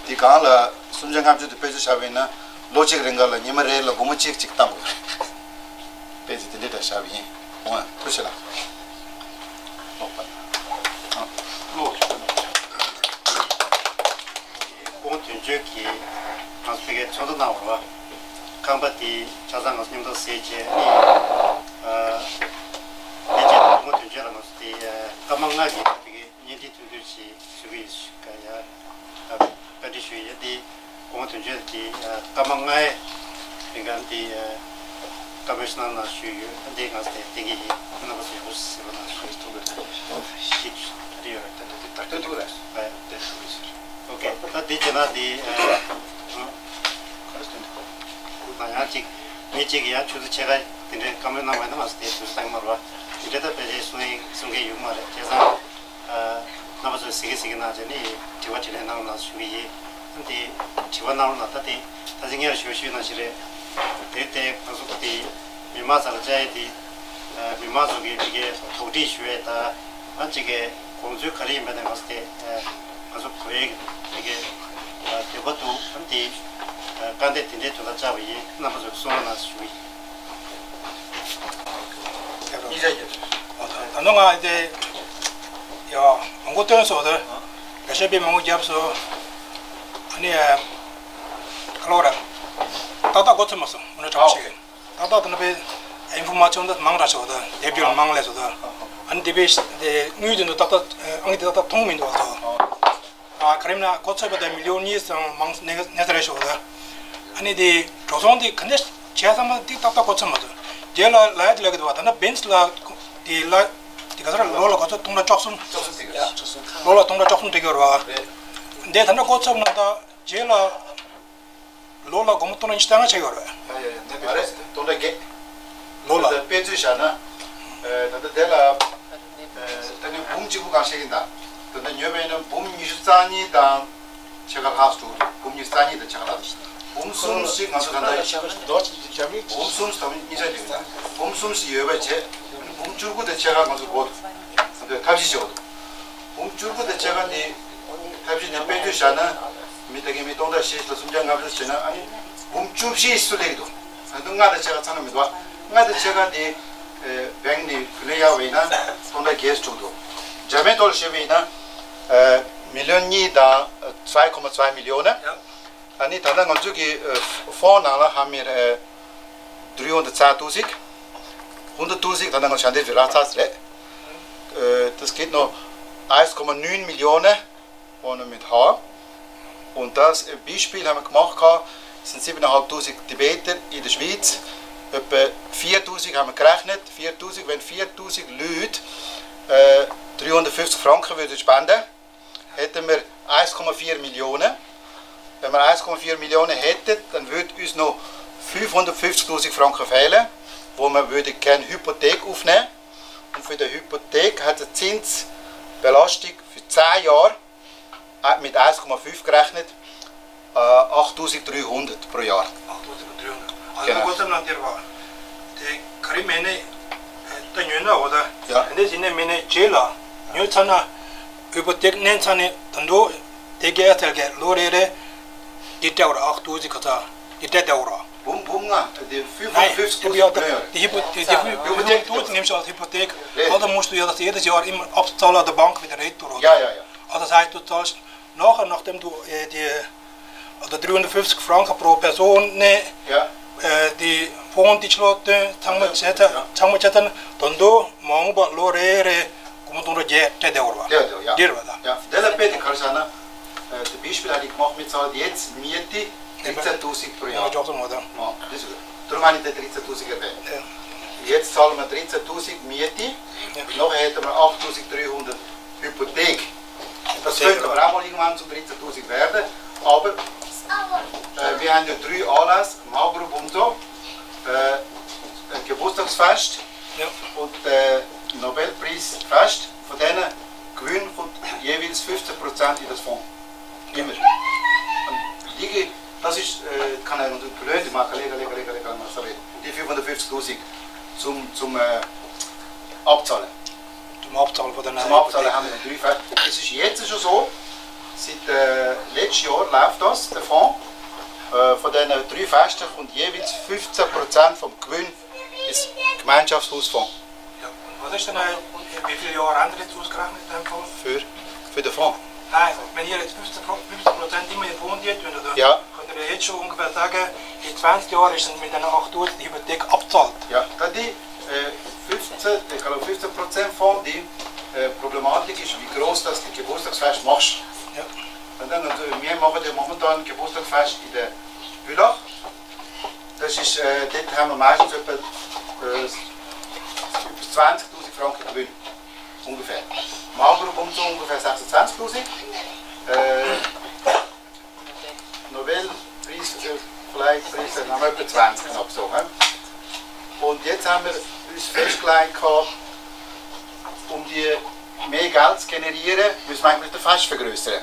དེ་གང་ལ་སུམ་བརྒྱ་ལྔ་བཅུ་དེ་བེད་སྤྱོད་བྱས་པ་ཡིན་ན་ལོ་གཅིག་རིང་ག་ལ་ཉི་མ་རེ་ལ་སྒོར་མོ་གཅིག་གཅིག་བཏང་དགོས་རེད། དཔེ་ཆ་དེ་འདྲ་འདྲ་བཞག་པ་ཡིན། འོང་ཐུགས་རྗེ་ཆེ་ལགས། ཀློག་པ། ཨ། ཀློག་སྐུ་ངོ་དོན་གཅོད་ཀྱིས་ང་ཚོ་ཕ་གིར་ཚོགས་འདུ་གནང་བ་རེད་བ། ཁང་པ་དེ་ཆ་ཚང་ང་ཚོ་མཉམ་དུ་ཟས་བྱས་ནི། ཨ། ཕལ་ཆེར་སྐུ་ངོ་དོན་གཅོད་ལ་ང་ཚོ་དེ་སྐར་མ་ལྔ་གི་ཕ་གིར་བརྙན་འཕྲིན་ཐུང་ཐུང་ཞིག་བཟོ་གི་ཡིན་ཞུ་ག་ཡ། བཀའ་འདྲི་ཞུ་ཡ་དེ་སྐུ་ངོ་དོན་གཅོད་དེ་སྐར་མ་ལྔའི་རིང་ག་དེ་བཀའ་མོལ་ཞིག་གནང་ན་ཞུས་ཡོད། དེ་ང་ཚོ་དེ་བསྟན་གྱི་ཡིན། རྣམ་པ་ཚོ་ཡག་པོ་ཞིག་གཟིགས་རོགས་གནང་ཞུ། ཞིག་དེ་ཡོད་རེད། དེ་འདྲ་དེ་ལྟར་དེ་འདུག་རེད། ཨ་ཡ་དེ་འདུག་རེད། ཨོ་ཀེ། ད་དེ་བྱས་ན་དེ་ཨ་ཨ་ད་ཡང་གཅིག་མི་གཅིག་གིས་ཡང་ཆུ་ཚོད་ཕྱེད་ཀ་དེ་འདྲའི་བཀའ་མོལ་གནང་བ་ཡིན་ན་ང་ཚོ་དེ་དུས་ཚོད་བཏང་གི་མ་རེད་བ། དེ་འདྲ་ད་ཕལ་ཆེར་གསུང་ཡིག་གསུང་མཁན་ཡོད་མ་རེད། བྱས་ཙང་། རྣམ་པ་ཚོས་གཟིགས་ཀྱི་གཟིགས་ཀྱི་གནང་བྱས་ནས་དྲི་བ་དྲིས་ལན་གནང་རོགས་གནང་ཞུ་གི་ཡིན། འདི་དྲི་བ་གནང་རོགས་གནང་། ད་དེ་ད་ཅི་སྔར་ཞུ་ཞུས་ནང་བཞིན་རེད། དེ་ལྟའི་ང་ཚོ་དེ་མི་མང་ཚང་ལ་བཅར་ཡས་དེ་མི་མང་ཚོ་གི་མི་སྒེར་དོགས་འདྲི་ཞུ་ཡས་དང་། ཨ་ཅིག་གི་དགོངས་ཚུལ་ག་རེ་ཡིན་པ་དེ་ང་ཚོ་དེ་ང་ཚོ་གོ་ཡས་མི་སྒེར་འདོད་པ་འདུག། ཨ་དེ་དཀའ་འདེད་དེ་འདྲའི་དོན་དག་བཅར་བ་ཡིན། རྣམ་པ་ཚོ་གསུང་རོགས་གནང་ཞུ་གི་ཡིན། ད་ནོ་ང་དེ་ཡ་མང་པོ་བཏོན་སོང་། དེ་ལས་བྱེད་པས་མང་པོ་བརྒྱབ་སོང་། ཨ་ནི་ག་ལོ་ར་ཏག་ཏག་འགོ་ཚུགས་མ་སོང་། མུ་ནས་གྲོགས་ཤིག་ཏག་ཏག་དེ་ནི་པའི་ཨིན་ཕོར་མ་ཤོན་དེ་མང་དྲགས་སོང་། དེ་དེབ་སྐྱེལ་མང་ལས་སོང་། དེ་ཨ་ནི་དེ་པའི་དེ་དངུལ་དེ་ནི་ཏག་ཏག་ཨང་དེ་ཏག་ཏག་མཐོང་མི་འདུག་བ་སོང་། ཨ་ག་རེ་ན་གོ་ཚོད་པ་དང་མི་ལི་ཡོན་གཉིས་སམ་མང་ནས་ནས་རེ་ཤོག་ད། ཨ་ནི་དེ་འགྲོ་སོང་དེ་ག་འདྲ་བྱས་ཚང་མ་དེ་ཏག་ཏག་གོ་ཚོད་མ་ཐུབ། དེ་ལ་ལ་ཡ་དེ་ལ་གི་འདུག་བ། ད་ན་བེན་སི་ལ་དེ་ལ་དེ་ག་ཚོད་ལོ་ལ་གོ་ཚོད་སྟོང་ཕྲག་བཅུ་གསུམ། ལོ་ལ་སྟོང་ཕྲག་བཅུ་གསུམ་སྤྲད་ཀྱི་ཡོད་རེད་བ། དེ་ད་ན་གོ་ཚོད་ན་ད་རྗེས་ལ་ལོ་ལ་སྒོར་མོ་སྟོང་ཕྲག་ཉི་ཤུ་རྩ་ལྔ་ཆགས་ཡོད་རེད། ཡ་ཡ་ཡ་ནད་པའི་ཕོ་སི་ལོ་ལ་བརྒྱད། ལོ་ལ། ད་དཔེ་མཚོན་བཞག་ན། ད་ལྟ་དེ་ལ། ད་ནི་འབུམ་གཅིག་པུ་གང་བཤད་ཀྱིན་གདའ། ད་ལྟ་ཉོས་པ་ཡིན་ན་འབུམ་ཉི་ཤུ་རྩ་གཉིས་དང་ཕྱེད་ཀ་ལྷག་འགྲོ་གི་འདུག། འབུམ་ཉི་ཤུ་རྩ་གཉིས་དང་ཕྱེད་ཀ་ལྷག་འདུག། འབུམ་གསུམ་ཞིག་ང་ཚོ་ད་ལྟ། འབུམ་གསུམ་ཞིག་ད་གཉིས་ཆ་འདུག། འབུམ་གསུམ་ཞིག་ཡོད་པ་བྱས། འབུམ་བཅུ་དགུ་དང་ཕྱེད་ཀ་ང་ཚོ་དགོས་འདུག། ང་ཚོས་ཐབས་ཤེས་བྱེད་དགོས་འདུག། འབུམ་བཅུ་དགུ་དང་ཕྱེད་ཀ་དེ་ཐབས་ཤེས་ནས་དཔེ་མཚོན་བཞག་ན། མི་ད་གིན་མི་སྟོང་ཕྲག་བཞི་ཞིག་ལ་སུམ་བརྒྱ་ལྔ་བཅུ་བྱས་ན་ཨ་ནི་འབུམ་བཅུ་བཞི་སུ་སླེབས་ཀྱི་འདུག། ད་དུང་ལྔ་དང་ཕྱེད་ཀ་ཚང་གི་མི་འདུག། ལྔ་དང་ཕྱེད་ཀ་དེ་བེང་ནས་བུ་ལོན་གཡར་བ་ཡིན་ན་སྟོང་ཕྲག་བརྒྱད་ཙམ་འདུག། འཇར་མན་ཐོག་ལ་བཤད་པ་ཡིན་ན་མི་ལི་ཡོན་གཉིས་དང་zwei Komma zwei Millionen། ཨ་ནི་ད་ལྟ་ང་ཚོ་གི་ཕོན་ནང་ལ་ཧ་མི་རེད། dreihundertzwanzig། Hundertzwanzig ད་ལྟ་ང་ཚོ་ཞལ་འདེབས་ཀྱི་རག་ཚར་ཟེར་རེད། Äh, das gibt noch eins Komma neun Millionen, die wir mit haben. Und das, äh, Beispiel haben wir gemacht, gehabt, sind sieben Komma fünf Tibeter in der Schweiz. Etwa viertausend haben wir gerechnet. Viertausend, wenn viertausend Leute, äh, dreihundertfünfzig Franken würden spenden, hätten wir eins Komma vier Millionen. Wenn wir eins Komma vier Millionen hätten, dann würde uns noch fünfhundertfünfzigtausend Franken fehlen, wo wir würden gerne Hypothek aufnehmen. Und für die Hypothek hat die Zinsbelastung für zehn Jahre, äh, mit eins Komma fünf gerechnet, äh, achttausenddreihundert pro Jahr. achttausenddreihundert. Also genau. Kurz noch dir war. Die Karim Mene, äh, der Nöner, oder? Ja. Und das in der Mene Jela. Nöner Hypothek nennen seine, dann du, der Geld, der Geld, Lorere, die Dauer achttausend Katar, die Dauer. Bum, bum, na, die nein, fünfundfünfzig die Hypo-, die, die Hypo-, Hypothek. Du nimmst als Hypothek, ja, oder musst du ja das jedes Jahr immer abzahlen an der Bank wieder retour, oder? Ja, ja, ja. Also das heißt, du zahlst nachher, nachdem du, äh, die, oder dreihundertfünfzig Franken pro Person, ne, ja, äh, die Fonds, die Schlotte, ja, ja, dann du, Mangba, Lorere, Gumdongra, Jet, der war. Ja, ja, ja. Der war da. Ja, der Pete Karsana, äh, das Beispiel hatte ich gemacht mit Zahl, jetzt Miete, dreizehntausend pro Jahr. Ja, ich auch so, oder? Ja, das ist gut. Darum habe ich den dreizehntausend erwähnt. Ja. Jetzt zahlen wir dreizehntausend Miete, ja, nachher hätten wir achttausenddreihundert Hypothek. Das könnte aber auch mal irgendwann zu dreizehntausend werden. Aber, äh, wir haben ja drei Anlässe, Maugru Bunzo, äh, ein Geburtstagsfest, ja, und, äh, Nobelpreisfest. Von denen Gewinn kommt jeweils fünfzehn Prozent in das Fonds. Immer. Und die, das ist, äh, kann er uns blöd machen, lega, lega, lega, lega, lega, die fünfhundertfünfzigtausend zum, zum, äh, Abzahlen. Zum Abzahlen von den Zum Abzahlen haben wir drei Fe-, es ist jetzt schon so, seit, äh, letztem Jahr läuft das, der Fonds. Äh, von diesen drei Festen kommt jeweils fünfzehn Prozent vom Gewinn ins Gemeinschaftshausfonds. Ja, und was ist denn, äh, wie viele Jahre haben Sie jetzt ausgerechnet in dem Fonds? Für, für den Fonds? Nein, wenn ihr jetzt fünfzehn Pro-, fünfzehn Prozent immer in den Fonds tut, oder? Ja. Könnt ihr jetzt schon ungefähr sagen, in zwanzig Jahren ist dann mit einer achttausend Hypothek abzahlt? Ja, da die, äh, fünfzehn, ich glaube, fünfzehn Prozent von die, äh, Problematik ist, wie groß das die Geburtstagsfest machst. Ja. Und dann, also, wir machen ja momentan Geburtstagsfest in der Bülach. Das ist, äh, dort haben wir meistens etwa, äh, etwa zwanzigtausend Franken Gewinn. Ungefähr. Maugru Bunzo ungefähr sechsundzwanzigtausend. Äh, Nobelpreis, äh, vielleicht Preis, dann haben wir etwa zwanzig knapp so. Hä? Und jetzt haben wir uns festgelegt, gehabt, um die mehr Geld zu generieren, müssen wir eigentlich das Fest vergrößern.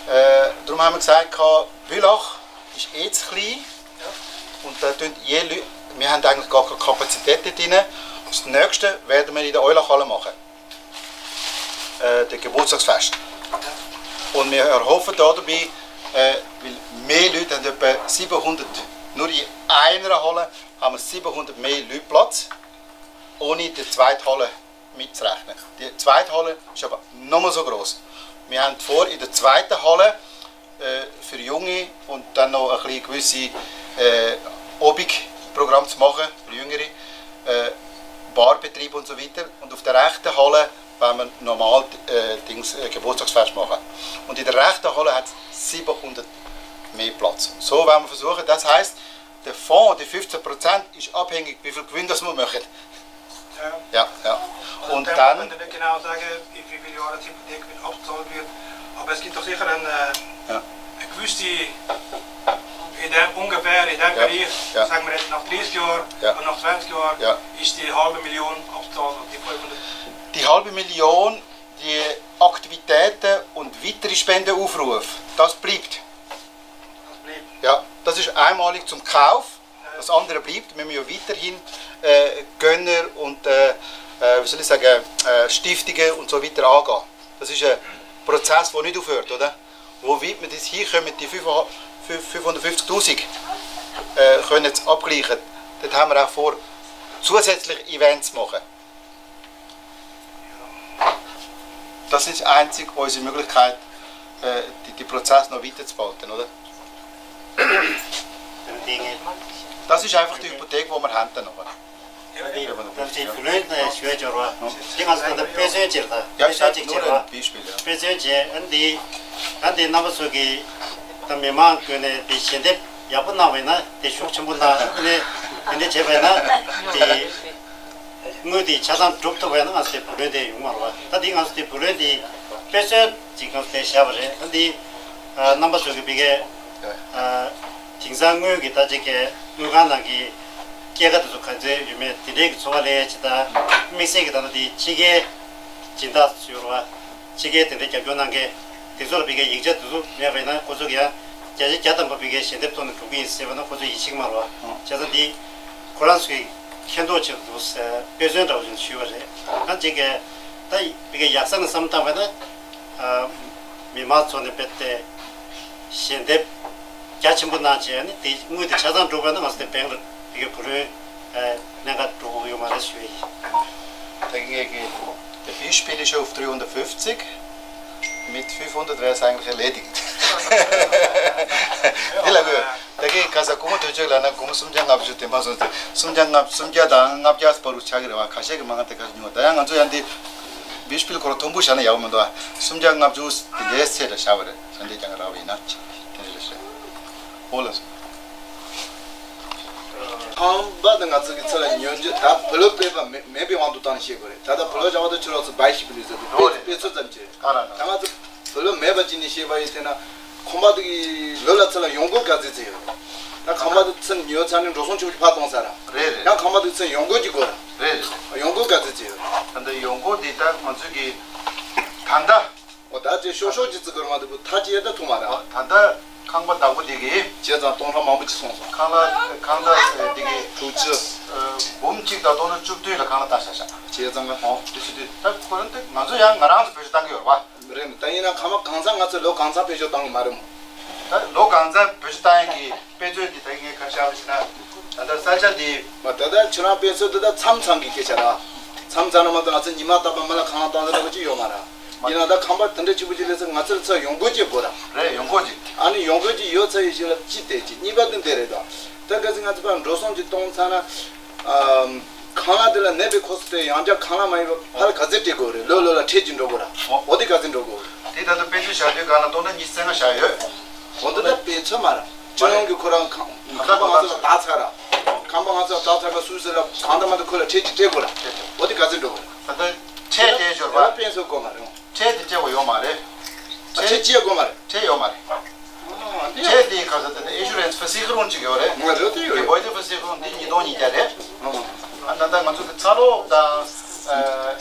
Äh, darum haben wir gesagt, gehabt, Bülach ist eh zu klein. Und da tun je Lü-, wir haben eigentlich gar keine Kapazität dort drin. Das nächste werden wir in der Eulachhalle machen. Äh, der Geburtstagsfest. Und wir erhoffen da dabei, äh, weil mehr Leute haben etwa siebenhundert, nur in einer Halle haben wir siebenhundert mehr Leute Platz, ohne die zweite Halle mitzurechnen. Die zweite Halle ist aber nochmal so gross. Wir haben vor, in der zweiten Halle, äh, für Junge und dann noch ein bisschen gewisse, äh, Obig-Programm zu machen für Jüngere, äh, Barbetrieb und so weiter. Und auf der rechten Halle wollen wir normal, äh, Dings, äh, Geburtstagsfest machen. Und in der rechten Halle hat es siebenhundert mehr Platz. So wollen wir versuchen. Das heisst, der Fonds, die fünfzehn Prozent, ist abhängig, wie viel Gewinn das wir machen. Ja. Ja, ja. Also und dann dann, kann man nicht genau sagen, wie, wie viele Jahre die Hypothek mit abgezahlt wird. Aber es gibt doch sicher ein, äh, ja, eine gewisse, in dem, ungefähr in dem, ja, Bereich, ja, sagen wir jetzt nach dreißig Jahren, ja, und nach zwanzig Jahren, ja, ist die halbe Million abgezahlt, die fünfhundert. Die halbe Million, die Aktivitäten und weitere Spendenaufrufe, das bleibt. Das bleibt. Ja, das ist einmalig zum Kauf. Das andere bleibt, wir müssen ja weiterhin, äh, Gönner und, äh, äh, wie soll ich sagen, äh, Stiftungen und so weiter angehen. Das ist ein Prozess, der nicht aufhört, oder? Wo weit wir das hinkommen, die fünf, fünf, fünfhundertfünfzigtausend, äh, können jetzt abgleichen. Dort haben wir auch vor, zusätzliche Events zu machen. Das ist einzig unsere Möglichkeit, äh, die, die Prozess noch weiterzuhalten, oder? Das ist einfach die Hypothek, die wir haben dann noch. ད་ལྟའི་བུ་ལོན་ཞུ་ཡ་འབྱོར་བ་དེ་ང་ཚོ་ད་ལྟ་དཔེ་མཚོན་ཅིག་རེད། ད་དཔེ་མཚོན་ཅིག་བྱེད་པ། དཔེ་མཚོན་བྱས། ཨ་ནི་དེ་ད་ལྟའི་རྣམ་པ་ཚོ་གིས་ད་མི་མང་ངོས་ནས་དེ་ཞལ་འདེབས་ཡག་པོ་གནང་བས་ན་དེ་ཤུགས་ཆེན་པོ་གནང་། ཨ་ནི་དེ་འདྲ་བྱས་པས་ན་དེ་དངུལ་དེ་ཆ་ཚང་སྒྲུབ་ཐུབ་པས་ན་ང་ཚོའི་བུ་ལོན་དེ་ཡོང་མ་རེད་བ། ད་དེ་ང་ཚོ་དེ་བུ་ལོན་དེ་དཔེ་མཚོན་ཅིག་ང་ཚོ་དེ་བཞག་པ་རེད། ད་དེ་རྣམ་པ་ཚོ་གིས་ཕ་གིའི་དེང་སང་དངུལ་གྱི་ད་ཅིག་གི་དངུལ་ཁང་ནང་གི་སྐྱེད་ཀ་དེ་ཚོ་ག་ཚོད་ཡོད་མེད་དེ་འདྲའི་གི་ཚོར་བ་ལེན་ཡ་ཅིག་དང་། དམིགས་བསལ་གྱི་ད་ལྟ་དེ་ཕྱི་རྒྱལ་སྦྱིན་བདག་ཚོ་ཡོད་རེད་བ། ཕྱི་རྒྱལ་དེ་འདྲའི་རྒྱབ་སྐྱོར་གནང་མཁན་དེ་ཚོ་ལ་ཕ་གིའི་ཡིག་ཆ་དེ་ཚོ་མེད་པ་ཡིན་ན་ཁོ་ཚོ་གི་ཡང་བརྒྱ་ཆ་བརྒྱ་ཐམ་པ་ཕ་གིའི་ཞལ་འདེབས་ཐོག་ནས་འགྲོ་གི་ཡིན་ཟེར་བ་ན་ཁོ་ཚོ་ཡིད་ཆེས་ཀྱི་མ་རེད་བ། བྱས་ཙང་དེ་ཁོ་རང་ཚོའི་མཁྱེན་རྟོགས་ཆེད་དུ་དཔེ་མཚོན་འདྲ་བོ་ཞིག་ཞུས་པ་རེད། ད་ཅིག་གི་ད་ཕ་གིའི་ཡག་ས་ནས་བསམ་བཏང་བ་ན། ཨ། མི་མང་ཚོ་ནས་རྦད་དེ་ཞལ་འདེབས་རྒྱ་ཆེན་པོ་གནང་བྱས་ནས་དེ་དངུལ་དེ་ཆ་ཚང་འགྲོ་བ་ན་ང་ཚོ་དེ་བེང་ལ་ཕ་གིའི་བུ་ལོན་གནད་འགག་འགྲོ་གི་ཡོད་མ་རེད་ཞུ་ཡ་ཡིན། ད་གིན་ངས་ཀྱི་The Fischbilliger auf dreihundertfünfzig mit fünfhundert wäre es eigentlich erledigt. དེ་ལ་གོ། ད་གིན་ཁ་ས་སྒོར་མོ་དོན་གཅོད་ལ་ན་སྒོར་མོ་སུམ་བརྒྱ་ལྔ་བཅུ་དེ་མ་སོང་ཚེ་སུམ་བརྒྱ་ལྔ་སུམ་བརྒྱ་དང་ལྔ་བརྒྱ་བར་དུ་ཆགས་ཀྱི་རེད་བ། ཁ་ཤས་ཀྱི་མང་ང་དེ་ག་ཉུང་བ། ད་ཡང་ང་ཚོ་ཡང་འདི་བིཤ་པིལ་ཁོ་རང་དུམ་བུ་བཞག་ན་ཡག་པོ་མི་འདུག་ཨ། སུམ་བརྒྱ་ལྔ་བཅུ་དེ་འདྲའི་ཚད་ལ་བཞག་པ་རེད། ས་འདི་ཀྱང་རག་པ་ཡིན་ན་དེ་འདྲ་རེད་ཤག་འོ་ལགས་སོ། ཁང་པ་དེ་ང་ཚོ་གི་ཚུར་ལ་ཉོ་རྒྱུ་ད་བུ་ལོན་སྤེལ་བ་མེད་མེད་པའི་དབང་དུ་བཏང་ནས་བཤད་དགོས་རེད། ད་ལྟ་བུ་ལོན་བཞག་པ་དེ་ཁྱོད་རང་ཚོ་བའི་ཤི་བི་ལི་ཟེར་དུས་འོ་རེད། དཔེ་ཚོད་ཙམ་གྱིས་རེད། ཨ་ར་ར། ད་ང་ཚོ་བུ་ལོན་མེད་པ་ཅིག་ནས་བཤད་པ་ཡིན་དེ་ན། ཁང་པ་དེ་གི་ལོ་ལ་ཚུར་ལ་ཡོང་སྒོ་ག་ཚོད་ཙམ་ཡོད། ད་ཁང་པ་དེ་ཚུར་ཉོས་ཚར་ནས་འགྲོ་སོང་ཆུང་ཆུང་ཕར་གཏོང་ས་ར། རེད་རེད། ཡང་ཁང་པ་དེ་ཚུར་ཡོང་སྒོ་གཅིག་དགོས་ར། རེད་རེད། ཡོང་སྒོ་ག་ཚོད་ཙམ་ཡོད། ད་ལྟ་ཡོང་སྒོ་འདི་ད་ང་ཚོས་ཀྱི་ད་ལྟ། འོ་ད་ཅེ་ཤོག་ཤོག་ཅིག་བརྩི་དགོས་མ་འདུག་བུ་ཐག་ཅིག་ཡེ་ད་ཐུག་མ་ར། ད་ལྟ་ཁང་པ་བདག་པོ་འདི་གི་བྱས་ཙང་སྟོང་ཕྲག་མང་པོ་ཅིག་སོང་སོང་། ཁང་གླ་ཁང་གླ་འདི་གི་དྲུག་ཅུ། འབུམ་གཅིག་དང་སྟོང་ཕྲག་བཅུ་བདུན་ལ་ཁང་གླ་བཏང་བཞག་བཞག་བྱས་ཙང་ག་འོ་དེ་ཚོ་དུས་ད་ཁོ་རང་དེ་ང་ཚོ་ཡང་ང་རང་ཚོ་བེད་སྤྱོད་བཏང་གི་ཡོད་རེད་བ། རེད། ད་ཡིན་ན་ཁང་པ་གང་ཚང་ང་ཚོས་ལོ་གང་ཚང་བེད་སྤྱོད་བཏང་གི་མ་རེད་མོ། ད་ལོ་གང་ཚང་བེད་སྤྱོད་བཏང་ཡག་གི་དཔེ་མཚོན་འདི་ད་ངས་ག་རེ་བཞག་པ་ཞིག་ན། ད་ལྟ་ས་ཆ་འདི། མ་ད་ལྟ་ཁྱོད་རང་དཔེ་མཚོན་འདི་ད་མཚམས་མཚམས་ཀྱི་སྐད་ཆ་ར། མཚམས་མཚམས་ན་མ་ད་ང་ཚོ་ཉི་མ་རྟག་པར་མི་ལ་ཁང་བཏང་ས་འདྲ་བོ་ཅིག་ཡོད་མ་ར། མ་ཡིན་ན་ད་ཁང་པ་དེ་འདྲ་ཆེན་པོ་ཅིག་སླེབས་ཚེ་ང་ཚོར་ཚུར་ཡོང་སྒོ་ཅིག་དགོས་ར། རེད། ཡོང་སྒོ་ཅིག་ཨ་ནི་ཡོང་སྒོ་ཅིག་ཡོད་ཚར་ཡོད་ཞིག་ལ་ཅི་བལྟས་ཅིག་གཉིས་པ་དེ་འདི་རེད་ད། ད་གལ་སྲིད་ང་ཚོ་ཕར་འགྲོ་སོང་ཅིག་གཏོང་ཚར་ན། ཨམ། ཁང་གླ་དེ་ལ་ནད་པའི་ཁོ་སོ་དེ་ཡང་བསྐྱར་ཁང་གླ་མ་ཡིན་པར་ཕར་ག་ཚོད་སྤྲད་དགོས་རེད། ལོ་ལོ་ལ་ཁྲལ་ཅིག་འགྲོ་དགོས་ར། འོ་དེ་ག་ཚོད་འགྲོ་དགོས་རེད། དེ་ད་ལྟ་དཔེ་མཚོན་བཞག་དུས་གང་ལ་སྟོང་ཕྲག་ཉི་ཤུ་རྩ་ལྔ་བཞག་ཡོད། འོ་དེ་ད་དཔེ་མཚོན་མ་ར། སྤྱི་ཡོངས་ཀྱི་ཁོ་རང་ཁང་ཁང་པ་ང་ཚོ་ལ་བདག་ཚར་ར། ཁང་པ་ང་ཚོ་ལ་བདག་ཚར་ག་སུད་སི་ལ་གང་ལྟར་མ་ལྟར་ཁོ་ལ་ཁྲལ་ཅིག་སྤྲད་དགོས་ར། འོ་དེ་ག་ཚོད་འགྲོ་དགོས་རེད། ད་ལྟ་ཁྲལ་དེ་འབྱོར་བ། དཔེ་མཚོན་དགོས་མ་རེད། ཁྲལ་དེ་སྤྲད་དགོས་ཡོད་མ་རེད། ཨ་ཁྲལ་ཅི་ཡང་དགོས་མ་རེད། ཁྲལ་ཡོད་མ་རེད། ཨ་དེ་ཡང་། ཁྲལ་དེ་ག་ས་དེ་ནས་ཨིན་ཤུ་རན་སི་ཕ་སི་ཁི་རུང་ཅིག་ཡོད་རེད། ང་རེད་དེ་ཡོད། གེ་བོའེ་ཏེ་ཕ་སི་ཁི་རུང་འདི་ཉིས་སྟོང་ཉིས་བརྒྱ་རེད། ཨ་ད་ལྟ་ང་ཚོ་གི་ཚ་གློག་དང་། ཨ།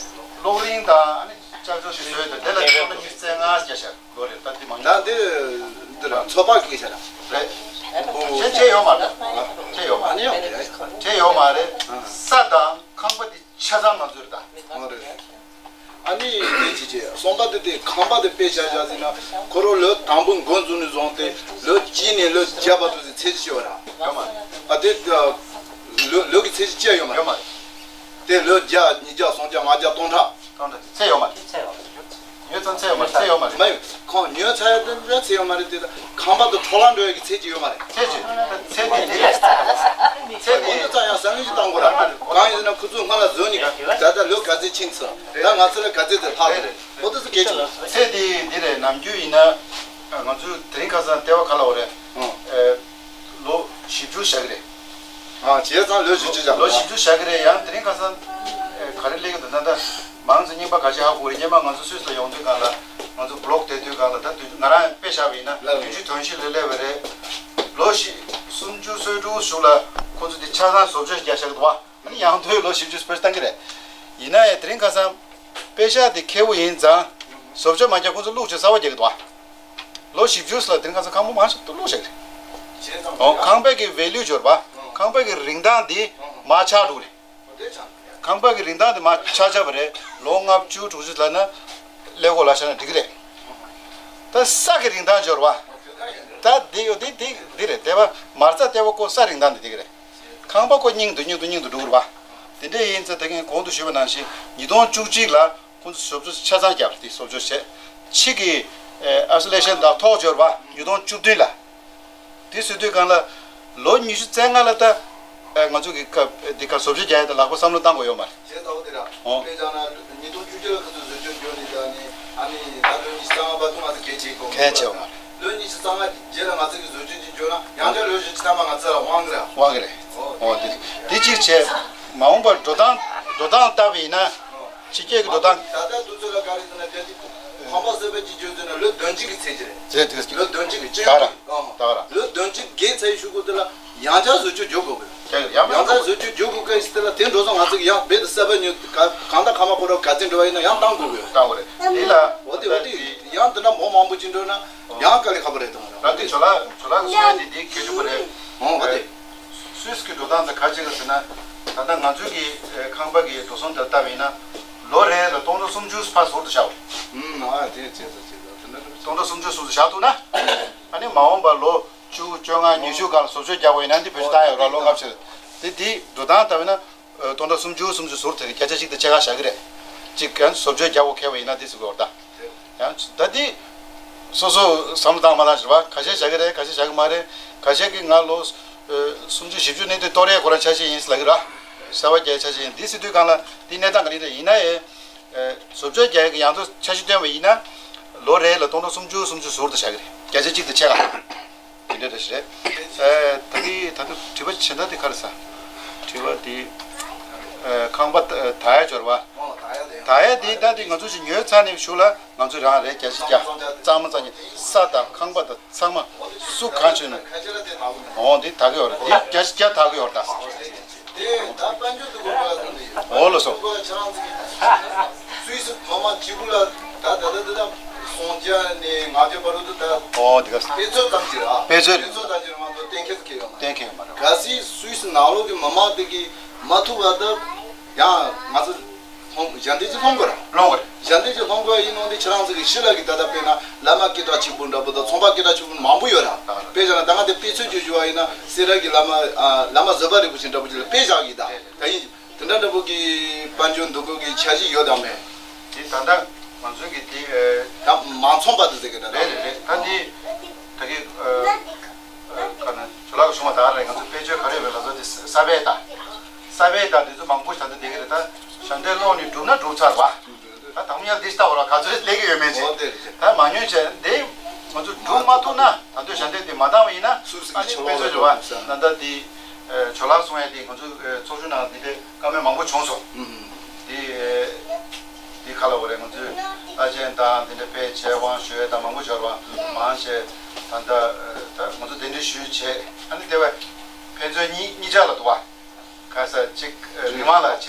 གློག་རིན་དང་ཨ་ནི་ལྕགས་ཤོག་ཞིག་བཟོས་ཏེ་དེ་ལ་སྟོང་ཕྲག་ཉི་ཤུ་རྩ་ལྔ་བརྒྱབ་ཤག་ལོ་རེར་ད་དེ་མང་ད་འདི་འདི་ལ་ཚོད་དཔག་གི་ཆ་ལ། རེད། ཁྲལ་ཁྲལ་ཡོད་མ་རེད། ཁྲལ་ཡོད་མ་ཨ་ནི་རེད། ཡོད་རེད། ཁྲལ་ཡོད་མ་རེད། ཨ། ས་དང་ཁང་པ་འདི་ཆ་ཚང་ང་ཚོའི་རེད་ད། ཨ་རེད། ཨ་ནི་དེ་ཅི་བྱེད་གསུམ་པ་དེ་དེ་ཁང་པ་དེ་དཔེ་བཞག་བཞག་ཟིན་ན་ཁོ་རང་ལོ་དང་པོ་འགོ་འཛུགས་ནས་བཟུང་སྟེ་ལོ་གཅིག་ནས་ལོ་བརྒྱ་བར་དུ་ཚད་གཞི་ཡོད་ར། ཡོད་མ་རེད། ཨ་དེ་ལོ་ལོ་གི་ཚད་གཞི་ཅི་ཡང་ཡོད་མ་ཡོད་མ་རེད། རེད། དེ་ལོ་བརྒྱ་ཉིས་བརྒྱ་སུམ་བརྒྱ་ལྔ་བརྒྱ་སྟོང་ཕྲག་སྟོང་ཕྲག་ཚད་ཡོད་མ་རེད། ཚད་ཡོད་མ་རེད། ཉོས་ཙང་ཚད་ཡོད་མ་རེད། ཚད་ཡོད་མ་རེད། མ་ཡོད། ཁོང་ཉོས་ཚར་ཡ་དེ་འདྲ་ཚད་ཡོད་མ་རེད་དེ། ཁང་པ་དེ་འཕྲོ་བརླག་འགྲོ་ཡ་གི་ཚད་ཅིག་ཡོད་མ་རེད། ཚད་ཅིག་ཚད་དེ་དེ་རེད། ཚད་དེ་དེ་རེད། ཚད་དེ་ཚང་ཡང་བསམ་བློ་ཞིག་བཏང་དགོས་ར། གང་ཡིན་ཟེར་ན་ཁོ་ཚོས་སྔོན་ལ་བཟོས་ནས་ད་ལྟ་ལོ་ག་ཚོད་ཕྱིན་ཚར། ད་ང་ཚོ་ལ་ག་ཚོད་དེ་ལྷག་གི་རེད། ཁོ་ཚོ་སུ་སྐད་ཆ། ཚད་དེ་འདི་རེད། ནམ་རྒྱུན་ཡིན་ན་ང་ཚོས་དེ་རིང་ཁ་སང་ལྟེ་བ་ཁ་ལ་འོ་རེད། ཨང་། ཨེ། ལོ་བཞི་བཅུ་བཞག་གི་རེད། ཨ་བྱས་ཙང་ལོ་བཞི་བཅུ་བཞག་ལོ་བཞི་བཅུ་བཞག་གི་རེད། ཡང་དེ་རིང་ཁ་སང་ཨེ་ག་རེ་སླེབས་ཀྱི་འདུག་ན། ད་མང་ཚོ་རྙིང་པ་ག་ཅི་ཧ་གོ་རེད། སྔོན་མ་ང་ཚོ་སུད་སི་ལ་ཡོང་དུས་སྒང་ལ་ང་ཚོ་བི་ལོག་བསྡད་དུས་སྒང་ལ་ད་དུས་ང་རང་དཔེ་བཞག་པ་ཡིན་ན་ལབ་བདུན་ཅུ་དོན་བཞི་ལོ་སླེབས་པ་རེད། ལོ་བཞི་སུམ་ཅུ་སོ་དྲུག་གཞུག་ལ་ཁོ་ཚོ་དེ་ཆ་ཚང་བཟོ་བཅོས་རྒྱག་བཞག་གི་འདུག་བ། ཨ་ནི་ཡང་དོའི་ལོ་བཞི་བཅུ་བེད་སྤྱོད་བཏང་གི་རེད། ཡིན་ན་ཡང་དེ་རིང་ཁ་སང་དཔེ་ཤག་དེ་ཁེ་པོ་ཡིན་ཙང་བཟོ་བཅོས་མ་རྒྱག་ཁོ་ཚོ་བླུགས་བྱས་གསར་པ་རྒྱག་གི་འདུག་བ། ལོ་བཞི་བཅུ་ལ་དེ་རིང་ཁ་སང་ཁང་པ་མང་ཤོས་ཏུ་བླུགས་བཞག་གི་རེད། འོ་ཁང་པའི་གི་ཝེ་ལུ་འབྱོར་བ། ཁང་པའི་གི་རིན་ཐང་འདི་མར་ཆག་འགྲོ་གི་རེད། ཁང་པ་གི་རིན་ཐང་དེ་མར་ཆག་ཆག་པ་རེད། ལོ་ལྔ་བཅུ་དྲུག་ཅུ་ལ་ན་ཀླད་ཀོར་ལ་བཞག་ན་འགྲིག་གི་རེད། ད་ས་གི་རིན་ཐང་འབྱོར་བ། ད་འདི་ཡོད་འདི་འདི་འདི་རེད། ལྟེ་བ་མ་རྩ་ལྟེ་བ་ཀོ་ས་རིན་ཐང་འདི་འདི་གི་རེད། ཁང་པ་ཀོ་སྙིང་དུ་སྙིང་དུ་སྙིང་དུ་འགྲོ་གི་རེད་བ། དེ་འདྲ་ཡིན་ཙང་ད་གིན་གོང་དུ་ཞུས་པ་ནང་བཞིན་ཉིས་སྟོང་བཅུ་གཅིག་ལ་ཁོང་ཚོ་བཟོ་བཅོས་ཆ་ཚང་བརྒྱབ་རེད། དེ་བཟོ་བཅོས་བྱས། ཕྱི་གི་ཨ་སོ་ལེ་ཤན་དང་ཐོག་འབྱོར་བ་ཉིས་སྟོང་བཅུ་བདུན་ལ། དེ་བཟོས་དུས་སྒང་ལ་ལོ་ཉི་ཤུ་རྩ་ལྔ་ལ་ད་ ང་ཚོ་གི་སྐབས་འདི་ག་བཟོ་བཅོས་རྒྱག་ཡ་དང་ལག་པ་བསམ་བློ་བཏང་དགོས་ཡོད་མ་རེད། བྱས་ཙང་འོ་དེ་ར། ཨོ། དཔེ་བཞག་ན་ཉིས་སྟོང་བཅུ་གཅིག་ལ་ཁོ་ཚོས་བཟོ་བཅོས་བརྗོད་ནས་ད་ནི་ཨ་ནི་ད་ལོ་ཉི་ཤུ་རྩ་ལྔ་བར་དུ་ང་ཚོ་གལ་ཆེ་གོ། གལ་ཆེ་བ་མ་རེད། ལོ་ཉི་ཤུ་རྩ་ལྔ་རྗེས་ལ་ང་ཚོ་གི་བཟོ་བཅོས་ཅིག་བརྗོད་ན་ཡང་བསྐྱར་ལོ་བཞི་བཅུ་ཐམ་པ་ང་ཚོ་ལ་དབང་གི་ར། དབང་གི་རེད། ཨོ་དེ་དེ་གཅིག་བྱས། མ་འོངས་པར་འགྲོ་སྟངས་འགྲོ་སྟངས་ལྟ་བ་ཡིན་ན། ཕྱི་རྒྱལ་གྱི་འགྲོ་སྟངས། ད་ལྟ་དུས་ཚོད་ལ་ག་རེ་ཟེར་ན་རྒྱལ་སྤྱི་ཁང་པ་གསར་པ་ཅིག་བརྗོད་ཟེར་ན་ལོ་བདུན་གཅིག་གི་ཚད་ཀྱི་རེད། རེད་རེད། ལོ་བདུན་གཅིག་གི་སྤྱི་ད་ཡོངས་ར། ཀྱི་ཨང་། ད་ར། ལོ་བདུན་གཅིག་བརྒལ་ཚར་ཡི་ཤུ་གུ་དེ་ལ་ཡང་བསྐྱར་བཟོ་བཅོས་བརྗོད་དགོས་གི། ཡང་ཡང་བསྐྱར་བཟོ་བཅོས་བརྗོད་དགོས་གི་ཟེར་ལ་དེ་འགྲོ་སོང་ང་ཚོ་གི་ཡང་རྦད་དེ་གསར་པ་ཉོ་ག་གང་ལྟར་ཁང་པ་ཁོ་ར་ག་ཚད་འགྲོ་བ་ཡིན་ན་ཡང་བཏང་དགོས་གི། བཏང་དགོས་རེད། དེ་ལ་འོ་དེ་འོ་དེ་ཡང་དེ་འདྲ་མོ་མང་པོ་ཅིག་འགྲོ་ན་ཡང་དཀའ་ལས་ཁག་པོ་རེད་དང་། རང་གི་ཇོ་ལགས་ཇོ་ལགས་གསུང་ཡ་དེ་དེ་གལ་ཆེན་པོ་རེད། ཨོ་འོ་དེ། སུད་སི་གི་འགྲོ་སྟངས་དེ་ག་ཅིག་རེད་ཟེར་ན། ད་ལྟ་ང་ཚོའི་གི་ཁང་པ་གི་འགྲོ་སོང་དེ་ལྟ་བ་ཡིན་ན། ལོ་རེ་ལ་སྟོང་ཕྲག་སུམ་ཅུ་ཕར་ཟུར་དུ་བཞག་ཨུམ་ཨ་དེ་བྱས་ཙང་བྱས་ཙང་དེ་འདྲ་སྟོང་ཕྲག་སུམ་ཅུ་ཟུར་དུ་བཞག་ཐུབ་ན། ཨ་ནི་མ་འོངས་པར་ལོ་བཅུ་བཅོ་ལྔ་ཉི་ཤུ་སྒང་ལ་བཟོ་བཅོས་རྒྱག་པ་ཡིན་ན་འདི་བེད་སྤྱོད་བཏང་ཡོད་ར་ལོ་ལྔ་བཅུ། དེ་དེ་འགྲོ་སྟངས་ལྟ་བ་ཡིན་ན། སྟོང་ཕྲག་སུམ་ཅུ་སུམ་ཅུ་ཟུར་དེ་བརྒྱ་ཆ་གཅིག་དང་ཕྱེད་ཀ་བཞག་གི་རེད། གཅིག་གན་བཟོ་བཅོས་རྒྱག་དགོས་ཁེལ་བ་ཡིན་ན་འདི་ཟེར་གི་ཡོད་ར་ད། ཡང་ད་འདི་སོ་སོ་བསམ་བློ་བཏང་མ་བཏང་ཞིག་རེད་བ། ཁ་ཤས་བཞག་གི་རེད། ཁ་ཤས་བཞག་གི་མ་རེད། ཁ་ཤས་ཀྱིས་ང་ལོ་སུམ་ཅུ་བཞི་བཅུ་གནས་དུས་ལྟོ་རེ་ཁོ་རང་ཆ་ཤས་ཡིན་ལབ་ཀྱི་ར། གསར་བ་རྒྱག་ཆ་ཤས་ཡིན། འདི་ཟེར་དུས་སྒང་ལ་འདི་གནས་སྟངས་ག་རེ་རེད། ཡིན་ན་ཡང་བཟོ་བཅོས་རྒྱག་ཡག་གི་ཡང་ཐོག་ཆ་ཤས་བཏོན་པ་ཡིན་ན། ལོ་རེ་ལ་སྟོང་ཕྲག་སུམ་ཅུ་སུམ་ཅུ་ཟུར་དུ་བཞག་གི་རེད། བརྒྱ་ཆ་གཅིག་དང་ཕྱེད་ཀ་དེ་འདྲ་རེད་ཤག་རེད། ཨེ། ད་གིན་ད་དུང་དྲི་བ་གཞན་དག་དེ་ག་རེ་ཟེར། དྲི་བ་དེ། ཨེ། ཁང་པ་ད་ད་ཡ་འབྱོར་བ། ད་ཡ་དེ་ད་དེ་ང་ཚོ་ཞིག་ཉོས་ཚར་ནས་གཞུག་ལ་ང་ཚོ་རང་རེད་བརྒྱ་ཆ་བརྒྱ། གཙང་མ་གཙང་རྐྱང་ས་དང་ཁང་པ་དང་ཚང་མ་སུ་གང་བྱོས་ན། འོ་འདི་ད་གི་ཡོད་རེད། འདི་བརྒྱ་ཆ་བརྒྱ་ད་གི་ཡོད་རེད་ད། དེ་ད་དཔལ་འབྱོར་དུ་དགོས་པ་ཟེར་ནས་ཡོད། འོ་ལགས་སོ། ཁྱེད་རང་ཚོ་གི་སུད་སི་མི་མང་གཅིག་པུ་ལ་ད་ད་ད་ད་ད་སུམ་བརྒྱ་ནས་ལྔ་བརྒྱ་བར་དུ་ད། འོ་དེ་ག་དཔེ་མཚོན་ཙམ་ཅིག་རེད་ཨ། དཔེ་མཚོན་རེད། དཔེ་མཚོན་ཙམ་ཅིག་རེད་མ་གཏོགས་གཏན་འཁེལ་དུ་འཁེལ་ཡོད་མ་རེད། གཏན་འཁེལ་ཡོད་མ་རེད། གལ་སྲིད་སུད་སི་ནང་ལོགས་ཀྱི་མི་མང་དེ་གིས་མ་ཐུབ་པ་ད་ཡང་ང་ཚོ། ལྷོང་ཞལ་འདེབས་ཀྱི་ལྷོང་གོ་ར། ལྷོང་གོ་ར། ཞལ་འདེབས་ཀྱི་ལྷོང་གོ་ཡིན་ནོ་འདི་ཁྱེད་རང་ཚོ་གི་ཤི་ལ་གི་ད་ལྟ་དཔེར་ན་བླ་མ་སྐད་གྲགས་ཆེན་པོ་འདྲ་པོ་དང་ཚོང་པ་སྐད་གྲགས་ཆེན་པོ་མང་པོ་ཡོད་ར། དཔེ་བཞག་ན་ད་ང་དེ་དཔེ་མཚོན་བརྗོད་ཞུ་བ་ཡིན་ན་སེ་ར་གི་བླ་མ་ཨ་བླ་མ་བཟོད་པ་རིན་པོ་ཆེ་འདྲ་པོ་ཅིག་ལ་དཔེ་བཞག་གི་ད་ད་ཡིན་དེ་འདྲ་འདྲ་པོ་གི་དཔལ་འབྱོར་འདུ་འགོད་ཀྱི་འཆར་གཞི་ཡོད་དམ་མེད། དེ་ད་ལྟ་ང་ཚོའི་གི་དེ་ད་མ་ཚོང་པ་དེ་ཟེར་གི་ད་རེད་རེད་རེད། ད་དེ་ད་གི་ཨ། ཁ་ན་ཇོ་ལགས་གསུངས་པ་ད་རེད། ང་ཚོ་དཔེ་བརྗོད་ག་རེ་ཡོད་པའི་ལ་ཚོ་དེ་ས་བལ་དང་། ས་བལ་དང་དེ་ཚོ་མང་པོ་ཞིག་ད་ལྟ་བསྡད་ཀྱི་རེད། ད་ཞབས་འདེགས་སློག་ནས་བསྒྲུབས་ན་འགྲུབ་ཚར་བ། ད་དང་མཉམ་དེ་ལྟ་བ་ལ་ག་ཚོད་སླེབས་ཀྱི་ཡོད་མེད་ཅེས། ད་མ་ཉོས་བྱས་འདི་ང་ཚོ་སྒྲུབ་མ་ཐུབ་ན་ད་དུང་ཞབས་འདེགས་དེ་མ་བཏང་བ་ཡིན་ན་ཨ་ནི་དཔེ་བརྗོད་ལ་ད་ལྟ་དེ་ཇོ་ལགས་གསུངས་ཡ་དེ་ང་ཚོ་ཚོགས་ཆུང་ནང་དེ་འདྲའི་བཀའ་མོལ་མང་པོ་བྱུང་སོང་། དེ། འདི་ཁ་ལ་བ་རེད། ང་ཚོས་ཨ་ཅན་དང་དེ་འདྲ་ཕེབས་བྱས་དབང་ཞུས་དང་མང་པོ་འབྱོར་བ་མང་ཆེ་ད་ལྟ་ད་ང་ཚོ་གདན་འདྲེན་ཞུས་བྱས་ཨ་ནི་དེ་བས་ཕན་ཚུན་གཉིས་གཉིས་ཆ་ལ་འདུག་བ། ཁ་ས་གཅིག་མི་མང་ལ་བྱས་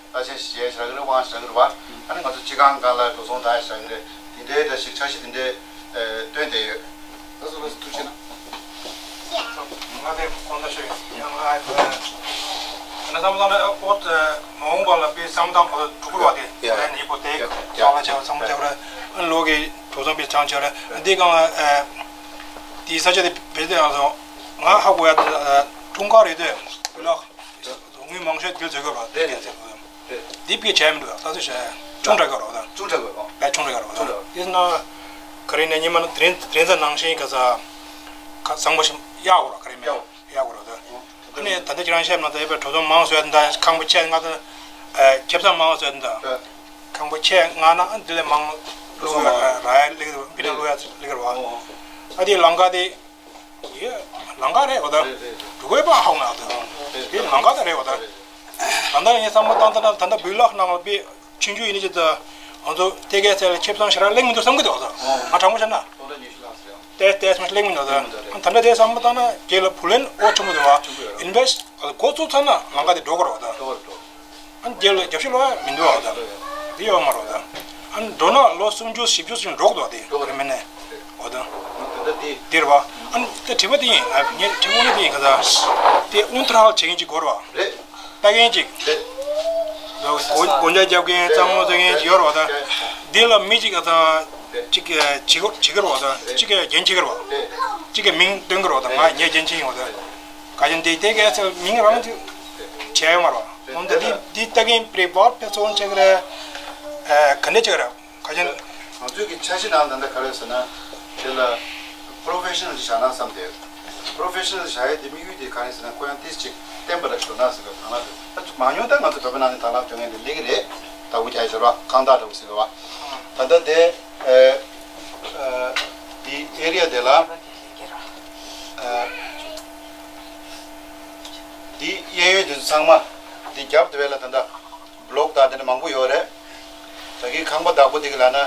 ཨ་ཅན་ཞིག་བྱས་བཞག་གི་རེད། དབང་ཞུ་གི་རེད་བ། ཨ་ནི་ང་ཚོ་སྤྱི་ཁང་སྒང་ལ་འགྲོ་སོང་ད་བཞག་གི་རེད། དེ་འདྲའི་འདྲ་ཞིག་འཆར་གཞི་དེ་འདྲའི་བཏོན་བསྡད་ཡོད། ལགས་སོ་ལགས་སོ། ཐུགས་རྗེ་གནང་། ང་དེ་ཁོང་ཚོ་ཞུ་ཡང་ང་ཨ་ཁོ་ན་བསམ་བློ་ནི་ཨོ་ཏེ་མ་འོངས་པ་ལ་དཔེ་བསམ་སྟངས་ཁོ་ཚོ་འགྲོ་གི་རེད་བ། དེ་ཡ་ཡ་ནི་ཁོ་དེ་ཡ་ཡ་བསམ་བློ་བྱས་བསམ་བློ་བྱས་ར་ལོ་གི་གྲོས་ཚང་པའི་ཆང་བྱས་ར་འདི་གང་ཨ་དེའི་ས་ཆ་དེ་བེད་དེ་ཡང་སོང་ང་ཧ་གོ་ཡ་དེ་འཁྲུངས་སྐར་རེད་དེ་བུ་ལགས་དངུལ་མང་ཤོས་དེ་ཚོད་གི་རེད་བ། དེ་གས་ཚོད་གི་རེད། འདི་དཔེ་བྱས་མི་འདུག་ད་ཚོད་བྱས་ཆུང་དྲགས་ཀྱི་རོགས་དང་། ཆུང་དྲགས་ཀྱི་རོགས། ལས་ཆུང་དྲགས་ཀྱི་རོགས་དང་། དེས་ན་ག་རེ་ནས་ཉི་མ་ན་དེ་རིང་དེ་རིང་ཚ་ནང་བཞིན་ག་ས་ཁ་བཟང་པོ་ཞིག་གཡར་དགོས་རོགས། ག་རེ་མེད་གཡར་དགོས་རོགས་དང་། ཨ་ནི་ད་ལྟ་ཁྱེད་རང་བཤད་ན་ད་ཡོད་པའི་གྲོས་ཚོགས་མང་བཟོས་དང་ཁང་པ་ཆེ་ང་དང་ཁེ་བཟང་མང་བཟོས་དང་ཁང་པ་ཆེ་ང་ན་འདི་ལས་མང་བླུག་ཡ་ར་ཡ་ལེགས་པི་ཏྲ་བླུག་ཡ་ལེགས་རོགས། ཨ་དེ་ལམ་ཁ་དེ། ཡེ། ལམ་ཁ་རེད་འོ་ད། རེད་རེད་རེད། འགྲོ་དགོས་པ་ཧ་གོ་མེད་འོ་ད། རེད། དེ་ལམ་ཁ་ད་རེད་འོ་ད། རེད། ད་ལྟ་ངས་བསམ་བློ་བཏང་ད་ན་ད་ལྟ་བུ་ལག་ནང་ལ་དཔེ་ཆུང་ཆུང་ཡིན་ནི་ཅི་ད། ང་ཚོ་ལྟེ་གའི་ཚད་ལ་ཁེ་བཟང་ཞེ་དྲག་གླེང་མི་འདུག་བསམ་གི་འདུག་འོ་ད། ང་དྲང་པོ་བཤད་ན། ཏེ་ཏེ་སྨ་གླེང་མི་འདུག་འོ་ད། ད་ལྟ་དེ་བསམ་བློ་བཏང་ན་རྒྱལ་ལ་བུ་ལོན་ཨོ་ཆུང་གི་འདུག་བ། ཨིན་བེ་སི་འགོ་བཙུགས་ཚར་ན་ལམ་ཁ་དེ་འགྲོ་གི་རེད་འོ་ད། ཨ་ནི་རྒྱབ་ལ་རྒྱབ་ཤོག་ལོག་ཡ་མི་འདུག་ཨ། འདི་ཡོད་མ་རེད་ཨ། ཨ་ནི་འགྲོ་ན་ལོ་སུམ་ཅུ་བཞི་བཅུ་ཞིག་འགྲོ་གི་འདུག་ཨ། དེ་རེད་མིན་ནས་འོ་ད། འདི་རེད་པ། ཨ་ནི་དེ་དྲི་བ་དེ་ཡིན་ཨ། ངས་དྲི་བ་དེ་ཡིན་ག་ད། དེ་ཨུན་ཐ་ར་ཧལ་བྱེད་མཁན་ཅིག་དགོས་རེད་པ། རེད། ལྟ་མཁན་ཅིག་རེད། སྒོ་སྒོ་ལྕགས་རྒྱབ་མཁན་གཙང་མ་བཟོ་མཁན་ཅིག་ཡོད་རེད་པ་ད། འདི་ལ་མི་ཅིག་ག་ད། ཅིག་བྱེད་དགོས་བྱེད་ཀྱི་རེད་པ་ད། ཅིག་འགན་འཁྱེར་གྱི་རེད་པ། ཅིག་གི་མིང་སྟོན་གྱི་རེད་པ་ད། ང་ངས་འགན་འཁྱེར་ཡོང་བ་ད། ག་ཅན་དེ་དེ་གས་ཚེ་མིང་རང་དུ་བྱས་ཡོད་མ་རེད་པ། འོན་ཏེ་འདི་འདི་ལྟ་མཁན་པྲི་བར་ཕེ་སོན་ཆེ་གི་རེད། ཨ་ག་འདྲ་ཆེ་གི་རེད། ག་ཅན། ང་ཚོའི་གི་འཆར་གཞི་ནང་ད་ལྟ་ག་རེ་ཟེར་ན། དེ་ལ་པྲོ་ཕེ་ཤ་ནལ་ཅིག་བཞག་ན་བསམ་སྟེ། པྲོ་ཕེ་ཤ་ནལ་བཞག་ཡས་དེ་དམིགས་ཡུལ་དེ་ག་རེ་ཟེར་ན། ཁོ་ཡང་ཏིས་ཅིག་བརྟན་པ་ལ་ཞོར་ན་ཟེར་བའི་དང་བླངས་དེ། ད་མང་ཉུང་ད་ང་ཚོ་བོད་པ་ནང་ནས་དང་བླངས་སྟོན་མཁན་དེ་སླེབས་ཀྱི་རེད། ད་འུ་ཅག་ཡི་ཟེར་བ། ཁང་བདག་འདྲ་བོ་ཟེར་བ། ད་ལྟ་དེ་ཨ་ཨ་འདི་ཨེ་རི་ཡ་དེ་ལ་ཨ་འདི་གཡས་གཡོན་དེ་ཚོ་ཚང་མ་འདི་རྒྱབ་དེ་བས་ལ་ད་ལྟ་བློག་དང་དེ་འདྲ་མང་པོ་ཡོད་རེད། ད་གིན་ཁང་པ་བདག་པོ་དེ་གི་ལ་ན་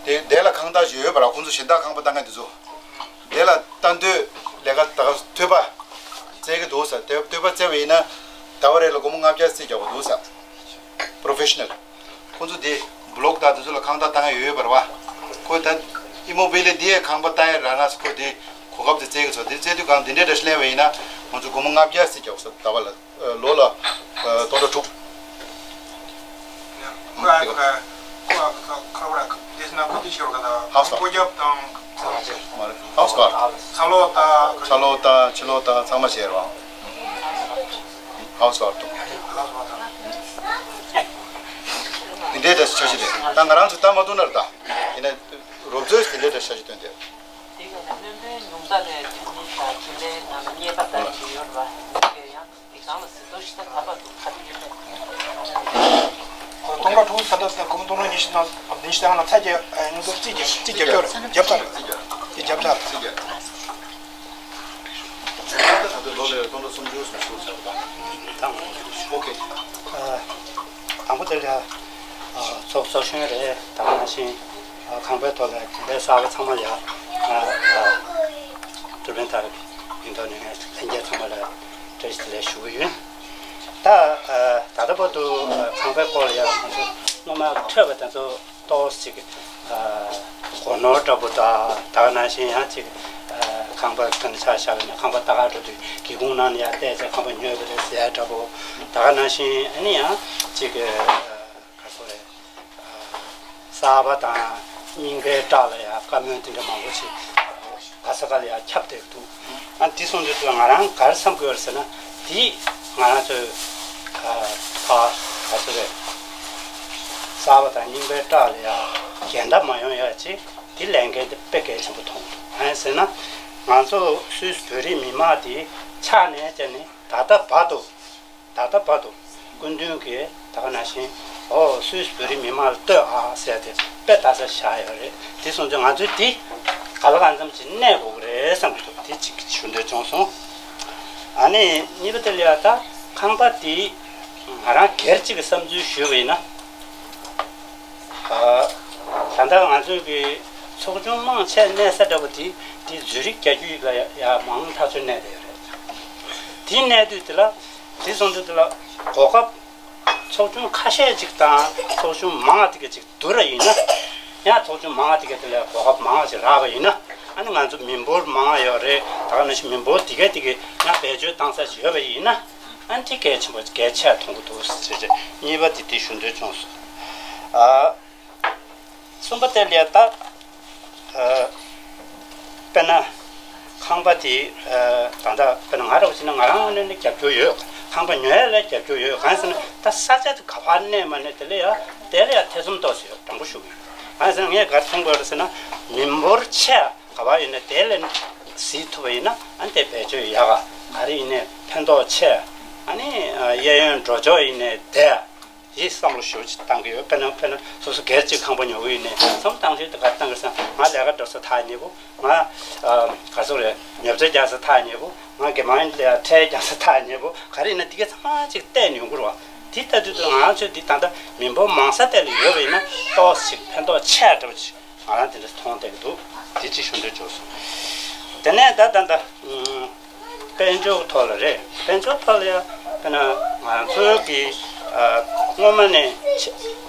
དེ་དེ་ལ་ཁང་བདག་ཞིག་ཡོད་པ་ར། ཁོང་ཚོ་གཞན་དག་ཁང་པ་བཏང་མཁན་དེ་ཚོ། དེ་ལ་ལྟ་འདོད་ལས་ཀ་ད་ག་ཐོས་པ་བཙལ་གི་འདུག་ཟེར། དེ་ཐོས་པ་བཙལ་བ་ཡིན་ན་ཟླ་བ་རེ་ལ་སྒོར་མོ་ལྔ་བརྒྱ་རྩིས་རྒྱག་པ་འདུག་ཟེར། པྲོ་ཕེ་ཤ་ནལ་ཁོང་ཚོ་དེ་བློག་དང་དེ་ཚོ་ལ་ཁང་བདག་བཏང་ཡ་ཡོད་པ་རེད་བ། ཁོ་ད་ཨི་མོ་བི་ལི་དེ་ཡའི་ཁང་པ་བཏང་ཡ་རག་ན་ཁོ་དེ་གོ་སྐབས་དེ་བཙལ་གི་ཚོ། དེ་བཙལ་དུས་གང་དེ་འདྲའི་འདྲ་ཞིག་ལེན་པ་ཡིན་ན་ཁོང་ཚོ་སྒོར་མོ་ལྔ་བརྒྱ་རྩིས་རྒྱག་ཟེར། ཟླ་བ་ལ་ལོ་ལ་སྟོང་ཕྲག་དྲུག་ཁོ་ཨ་ཁ་ཁོ་ཨ་ཁ་ཁ་ར་དེ་སྣ་ཁོ་དེ་ཤོར་ག་ད་ཧའོ་སི་ཀར་ཌི། སྤོ་རྒྱབ་དང་མ་རེད། ཧའོ་སི་ཀར་ཌི། ཚ་ལོ་ད་ཚ་ལོ་ད་ཕྱི་ལོ་ད་ཚང་མ་བྱས་རོགས། ཧའོ་སི་ཀར་ཌི་འདུག་དེ་འདྲའི་འདྲ་ཞིག་འཆར་གཞི་རེད། ད་ང་རང་ཚོ་ལྟ་མ་ཐུབ་ན་རེད། ད་ཡིན་ན་རོབ་ཚོས་དེ་འདྲའི་འདྲ་འཆར་གཞི་བཏོན་ཏེ། དེ་ག་ནས་སྨན་པའི་ཉུང་མཐའ་ལས་ཁྱོན་ནས་དང་རྒྱུན་ལས་ནང་ལ་རྙེད་པ་ལྟར་གྱི་ཡོད་རེད་བ། དེ་ག་ཡང་། དེ་གང་ལ་ཟེར་དོ་ཞིག་ད་ད་བར་དུ་ཁ་དེ་ཡོད་མེད། སྟོང་ཕྲག་དྲུག་ད་ལྟ་སྒོར་མོ་སྟོང་ཕྲག་ཉི་ཤུ་དང་ཉི་ཤུ་ལྔ་ཚ་རྒྱ་ཉུང་མཐར་རྩིས་རྒྱབ་རྩིས་རྒྱབ་སྐྱོར་རྒྱབ་ཚར་རེད། རྩིས་རྒྱབ་ཚར་རེད། ད་ལྟ་ད་ལྟ་ལོ་ལ་སྟོང་ཕྲག་སུམ་ཅུ་སོ་ཞུ་ཚར་བ། ད་ཨོ་ཁེ། དང་པོ་དེ་ལ་ཚོགས་གཙོ་གཞོན་རེད། ད་ག་ནང་བཞིན་ཁང་པའི་ཐོག་ལ་དེ་འདྲའི་གསར་པ་ཚང་མ་ལ་ཐུགས་ཕན་དར་མིང་ཐོག་ནས་ལྷན་རྒྱས་ཚང་མ་ལ་བཀྲ་ཤིས་བདེ་ལེགས་ཞུ་གི་ཡོད། ད་ད་ལྟ་བར་དུ་ཁང་པའི་སྐོར་ལ་ཡང་ང་ཚོ་སྔོན་མ་ཐོས་པ་དེ་ཚོ་ཏོག་ཙམ་གོ་ནོར་འདྲ་པོ་དང་། ད་ག་ནང་བཞིན་ཡང་ཅིག་ཁང་པ་ཀུན་ཆ་བཞག་པ་ནས་ཁང་པ་ལྟ་ག་འགྲོ་དུས་སྒེའུ་ཁུང་ནང་ནས་ཡར་བལྟས་ཚེ་ཁང་པ་ཉོས་པ་རེད་ཟེར་འདྲ་པོ། ད་ག་ནང་བཞིན་ཨ་ནི་ཡང་ཅིག་ག་སོ་རེད། གསར་པ་དང་རྙིང་པའི་བྲག་ལ་ཡང་བཀའ་མོལ་དེ་འདྲ་མང་པོ་ཞིག་ག་ས་ག་ལ་ཡང་ཁྱབ་བསྡད་འདུག་ཨ་འདི་སོང་དུས་ང་རང་ག་རེ་བསམ་དགོས་རེད་ཟེར་ན། འདི་ང་རང་ཚོའི་ཕ་ག་ཚོད་རེད། གསར་པ་དང་རྙིང་པའི་བྲག་ལ་ཡང་འགལ་ཟླ་མ་ཡོང་ཡ་ཅིག་འདི་ལས་འགན་དེ་དཔེ་གལ་ཆེན་པོ་མཐོང་འདུག་ཨ་ཟེར་ན་ང་ཚོ་སུད་སི་བོད་རིགས་མི་མང་དེ་ཆགས་ནས་བྱས་ནས་ད་ལྟ་བར་དུ། ད་ལྟ་བར་དུ་སྐུ་མདུན་གྱིས་ད་ག་ནང་བཞིན་ཨོ་སུད་སི་བོད་རིགས་མི་མང་ལ་ལྟོས་ཨ་ཟེར་ཏེ་དཔེ་ལྟ་ས་བཞག་ཡོད་རེད། དེ་སོང་ཙང་ང་ཚོས་འདི་ག་ལ་གང་འཚམ་ཅིག་གནས་དགོས་ཀྱི་རེད་བསམ་གྱི་འདུག་དེ་གཅིག་ཞུ་འདོད་བྱུང་སོང་། ཨ་ནི་གཉིས་པ་དེ་ལ་ཡ་ད་ཁང་པ་འདི་ང་རང་སྒེར་གཅིག་གི་བསམ་ཚུལ་ཞུས་པ་ཡིན་ན། ད་ལྟ་ང་ཚོས་ཀྱི་ཚོགས་ཆུང་མང་ཆེ་གནས་ས་འདྲ་པོ་དེ་དེ་ཛུ་རིག་རྒྱ་ཁྱུ་ཡིག་ལ་ཡ་མང་ཐག་ཆོད་གནས་བསྡད་ཡོད་རེད། དེ་གནས་དུས་དེ་ལ་དེ་སོང་དུས་དེ་ལ་གོ་སྐབས་ཚོགས་ཆུང་ཁ་ཤས་ཅིག་དང་ཚོགས་ཆུང་མང་བ་དེ་ག་ཅིག་བསྡུར་བ་ཡིན་ན། ཡང་ཚོགས་ཆུང་མང་བ་དེ་ག་དེ་ལ་གོ་སྐབས་མང་བ་ཞིག་རག་པ་ཡིན་ན། ཨ་ནི་ང་ཚོ་མི་འབོར་མང་བ་ཡོད་རེད། ད་ག་ནང་བཞིན་མི་འབོར་དེ་ག་དེ་ག་ཡང་བེད་སྤྱོད་བཏང་ས་ཞིག་ཡོད་པ་ཡིན་ན། ཨ་ནི་དེ་གལ་ཆེན་པོ་གལ་ཆེ་མཐོང་གི་འདུག་ཟེར་བྱས་གཉིས་པ་དེ་དེ་ཞུ་འདོད་བྱུང་སོང་། ཨ། གསུམ་པ་དེ་ལ་ད། ཨ། དཔེར་ན། ཁང་པ་དེ། ཨ། ད་ལྟ་དཔེར་ན་ང་རང་བྱས་ན་ང་རང་ངོས་ནས་རྒྱབ་སྐྱོར་ཡོད། ཁང་པ་ཉོ་ཡ་ལ་རྒྱབ་སྐྱོར་ཡོད། གང་ཟེར་ན་ད་ས་ཆ་དེ་ག་པར་གནས་མ་གནས་དེ་ལ་ཡ་དེ་ལ་ཡ་ཐེ་ཚོམ་ཏོག་ཙམ་ཡོད། དྲང་པོ་ཞུ་གི་ཡིན། གང་ཟེར་ན་ངས་ག་རེ་མཐོང་དགོས་རེད་ཟེར་ན། མི་འབོར་ཆེ་ག་པར་ཡིན་ན་དེ་ལ་གཟིགས་ཐུབ་པ་ཡིན་ན། ཨ་ནི་དེ་བེད་སྤྱོད་ཡག་ག་ག་རེ་ཡིན་ནའི་ཕན་ཐོགས་ཆེ། ཨ་ནི་གཡས་གཡོན་འགྲོ་ཕྱོགས་ཡིན་ནའི་བདེ། དེའི་བསམ་བློ་ཞེ་པོ་ཅིག་བཏང་གི་ཡོད། དཔེར་ན་དཔེར་ན་སོ་སོ་སྒེར་གཅིག་ཁང་པ་ཉོ་གི་ཡིན་ནའི་བསམ་བཏང་ཚུལ་དེ་ག་བཏང་གི་ཟེར་ན། ང་ལས་ཀ་འགྲོ་ས་ཐག་ཉེ་པོ། ང་ཨ་ག་ཚོད་རེད། ཉོ་ཆ་རྒྱག་ས་ཐག་ཉེ་པོ། ང་དགེ་མང་ལ་ཁྲལ་རྒྱག་ས་ཐག་ཉེ་པོ། ག་རེ་ཡིན་ན་དེ་ག་ཚང་མ་ཅིག་བལྟས་ནས་ཡོང་གི་རེད་བ། དེ་ལྟ་དུས་དུ་ང་ཚོས་འདི་ད་ལྟ་མི་འབོར་མང་ས་དེ་ལ་ཡོད་པ་ཡིན་ན་ཏོག་ཙམ་ཕན་ཐོགས་ཆེ་དྲགས་ཅིག་ང་རང་དེ་འདྲ་མཐོང་བསྡད་ཀྱི་འདུག་དེ་གཅིག་ཞུ་འདོད་བྱུང་སོང་། དེ་ནས་ད་ད་ལྟ་ཨུམ། དཔལ་འབྱོར་ཐོག་ལ་རེད། དཔལ་འབྱོར་ཐོག་ལ་ཡང་དཔེར་ན་ང་ཚོའི་གི་ཨ་སྔོན་མ་ནས་ཆེ་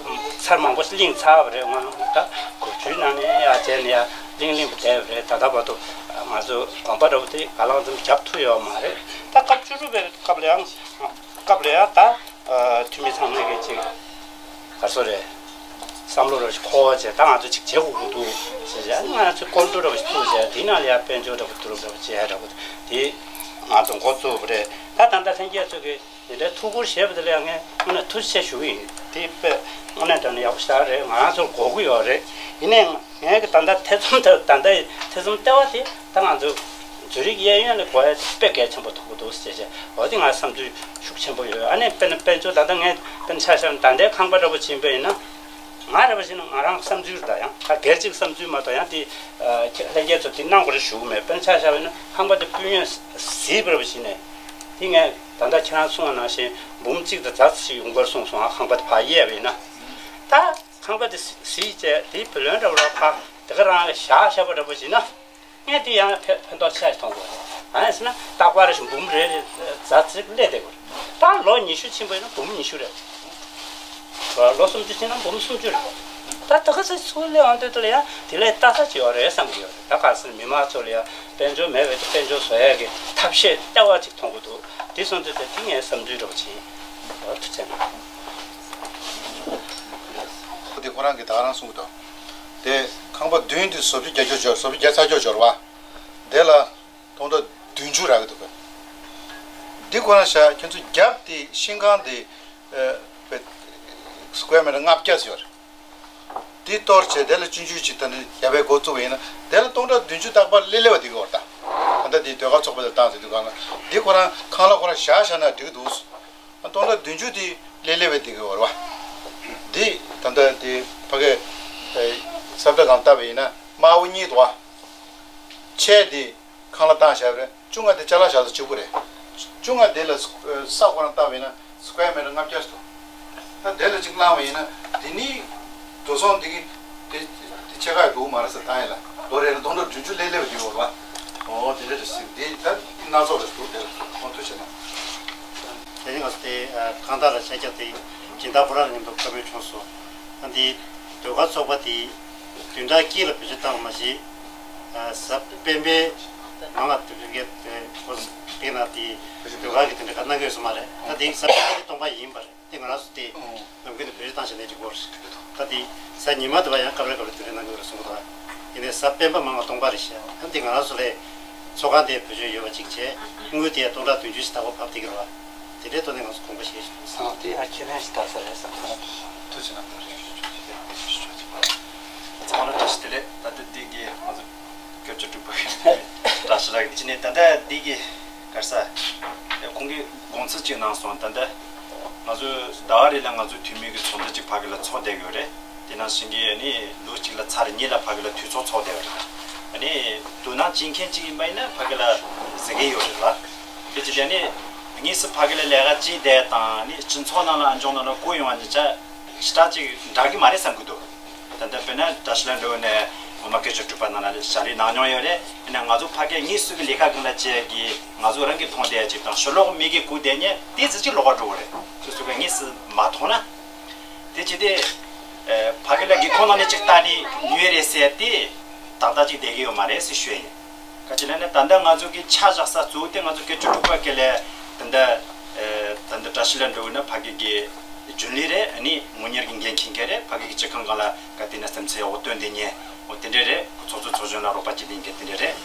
ཚར་མང་པོ་ཞིག་བརླིང་ཚར་བ་རེད། སྔོན་མ་ད་དགུ་བཅུའི་ནང་ནས་ཡར་བྱས་ནས་ཡར་བརླིང་བརླིང་པོ་བསྡད་པ་རེད། ད་ལྟ་བར་དུ་ང་ཚོ་གོམ་པ་འདྲ་པོ་དེ་ག་ལ་ཙམ་བརྒྱབ་ཐུབ་ཡོད་མ་རེད། ད་སྐབས་བཅུ་དྲུག་པའི་སྐབས་ལ་ཡང་སྐབས་ལ་ཡང་ད་ཨ་འཐུས་མི་ཚང་མས་གི་ཅིག་ག་ཚོད་རེད། བསམ་བློ་ར་ཞིག་འཁོར་བ་བྱས། ད་ང་ཚོ་ཅིག་བྱེད་དགོས་ཀྱི་འདུག་ཟེར་བྱས། ང་ཚོ་ཀོང་ཀྲུག་འདྲ་པོ་ཞིག་བཙུགས་བྱས། དེའི་ནང་ལ་ཡང་དཔལ་འབྱོར་འདྲ་པོ་བསྡུ་རུབ་འདྲ་པོ་བྱས་འདྲ་པོ་དེ་ང་ཚོ་འགོ་བཙུགས་པ་རེད། ད་ད་ལྟ་ལྷན་རྒྱས་ཚོ་གིས་དེ་འདྲའི་ཐུགས་ཁུར་བཞེས་པ་དེ་ལ་ཡང་ངས་དངོས་གནས་ཐུགས་རྗེ་ཆེ་ཞུ་གི་ཡིན། དེ་དཔེ་དངོས་གནས་དྲང་གནས་ཡག་པོ་ཞེ་དྲག་རེད། ང་རང་ཚོར་དགོས་ཀྱི་ཡོད་རེད། ཡིན་ནའི་ངས་གི་ད་ལྟ་ཐེ་ཚོམ་དེ་ད་ལྟ་ཐེ་ཚོམ་ལྟེ་བ་དེ་ད་ང་ཚོ་ བོད་རིགས་གཡས་གཡོན་ལ་དགོས་ཡ་དཔེ་གལ་ཆེན་པོ་མཐོང་གི་འདུག་ཟེར་བྱས། འོ་དེ་ང་བསམ་ཚུལ་ཤུགས་ཆེན་པོ་ཡོད། ཨ་ནི་དཔེར་ན་དཔལ་འབྱོར་ད་ལྟ་ངས་དཔེར་ན་ཆ་བཞག་ན་ད་ལྟའི་ཁང་པ་འདྲ་པོ་ཕྱིན་པ་ཡིན་ན། ང་རེ་བ་བྱས་ན་ང་རང་བསམ་ཚུལ་རེད། ད་ཡང་ད་སྒེར་གཅིག་བསམ་ཚུལ་མ་གཏོགས་ཡང་དེ་ལྷན་རྒྱས་ཚོ་དེ་གནང་དགོས་རེད་ཞུ་གི་མེད། དཔེར་ན་ཆ་བཞག་པ་ཡིན་ན་ཁང་པ་དེ་སྤུས་ཉོ་ཟིག་རེ་བ་བྱས་ནས། དེ་ངས་ད་ལྟ་ཁྱེད་རང་གསུངས་པ་ནང་བཞིན་འབུམ་གཅིག་དང་ཛ་ཙམ་ཞིག་ཡོང་གི་རེད་གསུངས་སོང་། ཨ་ཁང་པ་དེ་ཕར་གཡར་བ་ཡིན་ན། ད་ཁང་པ་དེ་ཟིག་བྱས་དེའི་བུ་ལོན་འདྲ་པོ་ར་ཕར་དེ་ག་རང་ལ་བཞག་བཞག་པ་འདྲ་པོ་བྱས་ན། ངས་དེ་ཡང་ཕན་ཕན་ཐོགས་ཆེ་ཞིག་མཐོང་དགོས། ཨ་ནི་ཟེར་ན་རྟག་པར་རེ་བཞིན་འབུམ་རེ་རེ་ཛ་ཙིག་སླེབས་བསྡད་དགོས། ད་ལོ་ཉི་ཤུ་ཕྱིན་པ་ཡིན་ན་འབུམ་ཉི་ཤུ་རེད། ལོ་སུམ་ཅུ་ཕྱིན་ན་འབུམ་སུམ་ཅུ་རེད། ད་ད་ག་ཚོད་ཚུར་སླེབས་འོང་དུས་དེ་ལ་ཡང་དེ་ལས་ལྟ་ས་ཅིག་ཡོད་རེད་བསམ་གྱི་ཡོད་རེད། ད་ག་ཟེར་མི་མང་ཚོ་ལ་ཡང་དཔལ་འབྱོར་མེད་པའི་དཔལ་འབྱོར་བཟོ་ཡག་གི་ཐབས་ཤེས་ལྟ་བ་ཅིག་མཐོང་གི་འདུག་དེ་སོང་དུས་དེ་དེ་ངའི་བསམ་ཚུལ་འདྲ་པོ་ཅིག་ཡིན། ཐུགས་རྗེ་གནང་། དེ་ཁོ་རང་གིས་ད་ག་རང་གསུང་གི་འདུག་དེ་ཁང་པ་བདུན་དེ་བཟོ་བཅོས་རྒྱག་རྒྱུ་འབྱོར། བཟོ་བཅོས་རྒྱག་ཚར་རྒྱུ་འབྱོར་བ། དེ་ལ་སྟོང་ཕྲག་བདུན་ཅུ་རག་གི་འདུག་གས། འདི་ཁོ་རང་ཤག་ཁྱེད་ཚོ་རྒྱབ་དེ་ཤིང་ཁང་དེ་ཨ་པའི་སི་ཀུ་ཝེར་མི་ཊར་ལྔ་བརྒྱ་ཙམ་ཡོད་རེད། འདི་གཏོར་བྱས་དེ་ལ་སྤྱོད་འཇུག་ཅིག་ད་ནི་རྒྱབ་པའི་འགོ་བཙུགས་པ་ཡིན་ན་དེ་ལ་སྟོང་ཕྲག་བདུན་ཅུ་རྟག་པར་སླེབས་སླེབས་པ་འདི་གི་འོར་ད། ད་ལྟ་འདི་ཟློས་གར་ཚོགས་པ་ལ་བཏང་ཟེར་དུས་གང་ལ་འདི་ཁོ་རང་ཁང་གླ་ཁོ་རང་བཞག་བཞག་ན་འགྲིག་གི་འདུག་ཨ་སྟོང་ཕྲག་བདུན་ཅུ་དེ་སླེབས་སླེབས་པའི་དེ་གི་འོར་བ། འདི་ད་ལྟ་དེ་ཕ་གི་ས་བཀྲ་སྒང་བཏབ་པ་ཡིན་ན་དམར་པོ་གཉིས་འདུག་བ། ཆས་དེ་ཁང་གླ་བཏང་བཞག་པ་རེད། བཅོ་ལྔ་དེ་ཅ་ལག་བཞག་ས་གཅིག་པུ་རེད། བཅོ་ལྔ་དེ་ལ་ས་ཁོ་རང་བཏབ་པ་ཡིན་ན་སི་ཀུ་ཝེར་མི་ཊར་ལྔ་བརྒྱ་འདུག་ད་དེ་ལ་གཅིག་བླངས་པ་ཡིན་ན་དེ་ནི་འགྲོ་སོང་འདི་གི་དེ་དེ་ཕྱེད་ཀ་ཡང་འགྲོ་གི་མ་རེད་ཟེར་བཏང་ཡིན་ལ། ལོ་རེ་ལ་སྟོང་ཕྲག་བདུན་ཅུ་སླེབས་སླེབས་ཡོད་རེད་བ། ཨོ་དེ་འདྲ་རེད་ཟེར། དེ་ད་སྣ་ཚོགས་རེད་འདུག་དེ་ལ་ཁོང་ཐུགས་ཆེ་གནང་། དེ་ནི་ང་ཚོ་དེ་ཨ་རྐང་ཐང་ལ་ཆ་རྒྱག་དེ་སྦྱིན་བདག་པོ་ར་ལ་མཉམ་དུ་བཀའ་མོལ་བྱུང་སོང་། ཨ་འདི་ཟློས་གར་ཚོགས་པ་དེ་བདུན་ཕྲག་གཅིག་ལ་བེད་སྤྱོད་བཏང་བ་མ་ཟད། ཨ་གཟའ་སྤེན་པའི་ནང་ལ་དེ་བེད་སྤྱོད་དེ་ཁོ་དེ་ན་དེ་ཟློས་གར་གྱི་དེ་འདྲ་ག་གནང་གི་ཡོད་ས་མ་རེད། ད་དེ་གཟའ་སྤེན་པ་དེ་སྟོང་པ་ཡིན་པ་རེད། དེ་ང་རང་ཚོ་དེ་ནམ་རྒྱུན་དུ་བེད་སྤྱོད་བཏང་བཞིན་ནས་ཀྱི་སྐོར་ད་དེ་གཟའ་ཉི་མ་དེ་བ་ཡང་སྐབས་རེ་སྐབས་རེ་དེ་འདྲ་གནང་གི་ཡོད་རེད་གསུངས་གི་འདུག་ཡིན་ནའི་གཟའ་སྤེན་པ་མང་བ་སྟོང་པ་རེད་ཤག་ཨ་འདི་ང་རང་ཚོ་ལས་ཚོགས་ཁང་དེ་བེད་སྤྱོད་ཡོད་པ་གཅིག་བྱས། དངུལ་དེ་སྟོང་ཕྲག་བདུན་ཅུ་ཞིག་ལྟ་བུ་ཕབ་བསྡད་ཀྱི་རེད་བ། དེ་འདྲའི་ཐོག་ནས་ང་ཚོ་དགོངས་པ་བཞེས་ཤིག་ཨ་དེ་ཡང་ཁས་ལེན་ཞིག་བཏང་ས་རེད་བསམ། ཐུགས་རྗེ་གནང་། ཚང་མ་བཀྲ་ཤིས་བདེ་ལེགས། ད་ལྟ་འདི་གི་ང་ཚོ་སྐྱབས་བཅོལ་དྲུག་པ་གི་བཀྲ་ཤིས་ལགས་ཀྱིས་ནས་ད་ལྟ་འདི་གི་ག་རེ་ཟ་ཁོང་གིས་དགོངས་ཚུལ་གཅིག་གནང་སོང་། ད་ལྟ་ང་ཚོ་ཟླ་བ་རེ་ལ་ང་ཚོ་འཐུས་མི་གི་ཚོགས་འདུ་གཅིག་ཕ་གི་ལ་ཚོགས་བསྡད་ཡོད་རེད། དེ་ནང་བཞིན་གྱི་ཨ་ནི་ལོ་གཅིག་ལ་ཚར་གཉིས་ལ་ཕ་གི་ལ་དུས་ཚོགས་ཚོགས་བསྡད་ཡོད་རེད། ཨ་ནི་དོ་སྣང་བྱེད་མཁན་གཅིག་ཡིན་པ་ཡིན་ན་ཕ་གི་ལ་གཟིགས་ཀྱི་ཡོད་རེད་ལ། དེ་བྱས་ཏེ་ཨ་ནི་དངོས་སུ་ཕ་གི་ལ་ལས་ཀ་བྱེད་བསྡད་དང་ཨ་ནི་སྤྱི་ཚོགས་ནང་ལ་ཨ་འབྱོར་ནང་ལ་བསྐོས་ཡོང་བ་འདི་ཆ་ཞེ་དྲག་ཅིག་འདྲ་གི་མ་རེད་བསམ་གི་འདུག་ད་ལྟ་དཔེར་ན་བཀྲ་ཤིས་ལྷུན་གྲུབ་ནས་ངོ་མ་སྐད་ཆ་དྲིས་པ་ནང་ལ་ཞལ་རས་གནང་མྱོང་ཡོད་རེད། ཡིན་ན་ང་ཚོ་ཕ་གིར་དངོས་སུ་གི་ལས་ཀ་གང་ལ་བྱས་ཀྱི་ང་ཚོ་རང་གིས་མཐོང་བསྡད་ཅིག་དང་ཕྱི་ལོགས་མི་གིས་གོ་བསྡད་མཁན་དེ་ཙི་ཅིག་ལོགས་ཀ་འགྲོ་གི་རེད། སོ་སོ་གིས་དངོས་སུ་མ་མཐོང་ན། དེ་བྱས་ཏེ། ཨ་ཕ་གི་ལ་སྒེའུ་ཁུང་ནང་ནས་ཅིག་ལྟ་ནས་ཉོས་རེད་ཟེར་ཏེ། ཏག་ཏག་ཅིག་བསྡད་ཀྱི་ཡོད་མ་རེད་ཟེར་ཞུ་ཡ་ཡིན། ག་ཅི་ལབ་ན་ད་ལྟ་ང་ཚོ་གི་ཆ་བཞག་ས་གཙོ་བོ་དེ་ང་ཚོ་སྐད་ཆ་དྲིས་པ་གི་ལས་ད་ལྟ་ཨ་ད་ལྟ་བཀྲ་ཤིས་ལྷུན་གྲུབ་ནི་ཕ་གི་གི་རྒྱུན་ལས་རེད། ཨ་ནི་དངུལ་གཉེར་གི་འགན་འཁྱེར་མཁན་རེད། ཕ་གི་གི་སྤྱི་ཁང་སྒང་ལ་ག་དེ་ན་སེམས་ཚེ་འོ་སྟོན་དེ་ཉན་འོ་དེ་འདྲས་རེད། ཚོགས་གཙོ་ཚོགས་གཞོན་ལ་རོགས་པ་བྱེད་དེ་ཉན་དེ་འདྲས་རེད།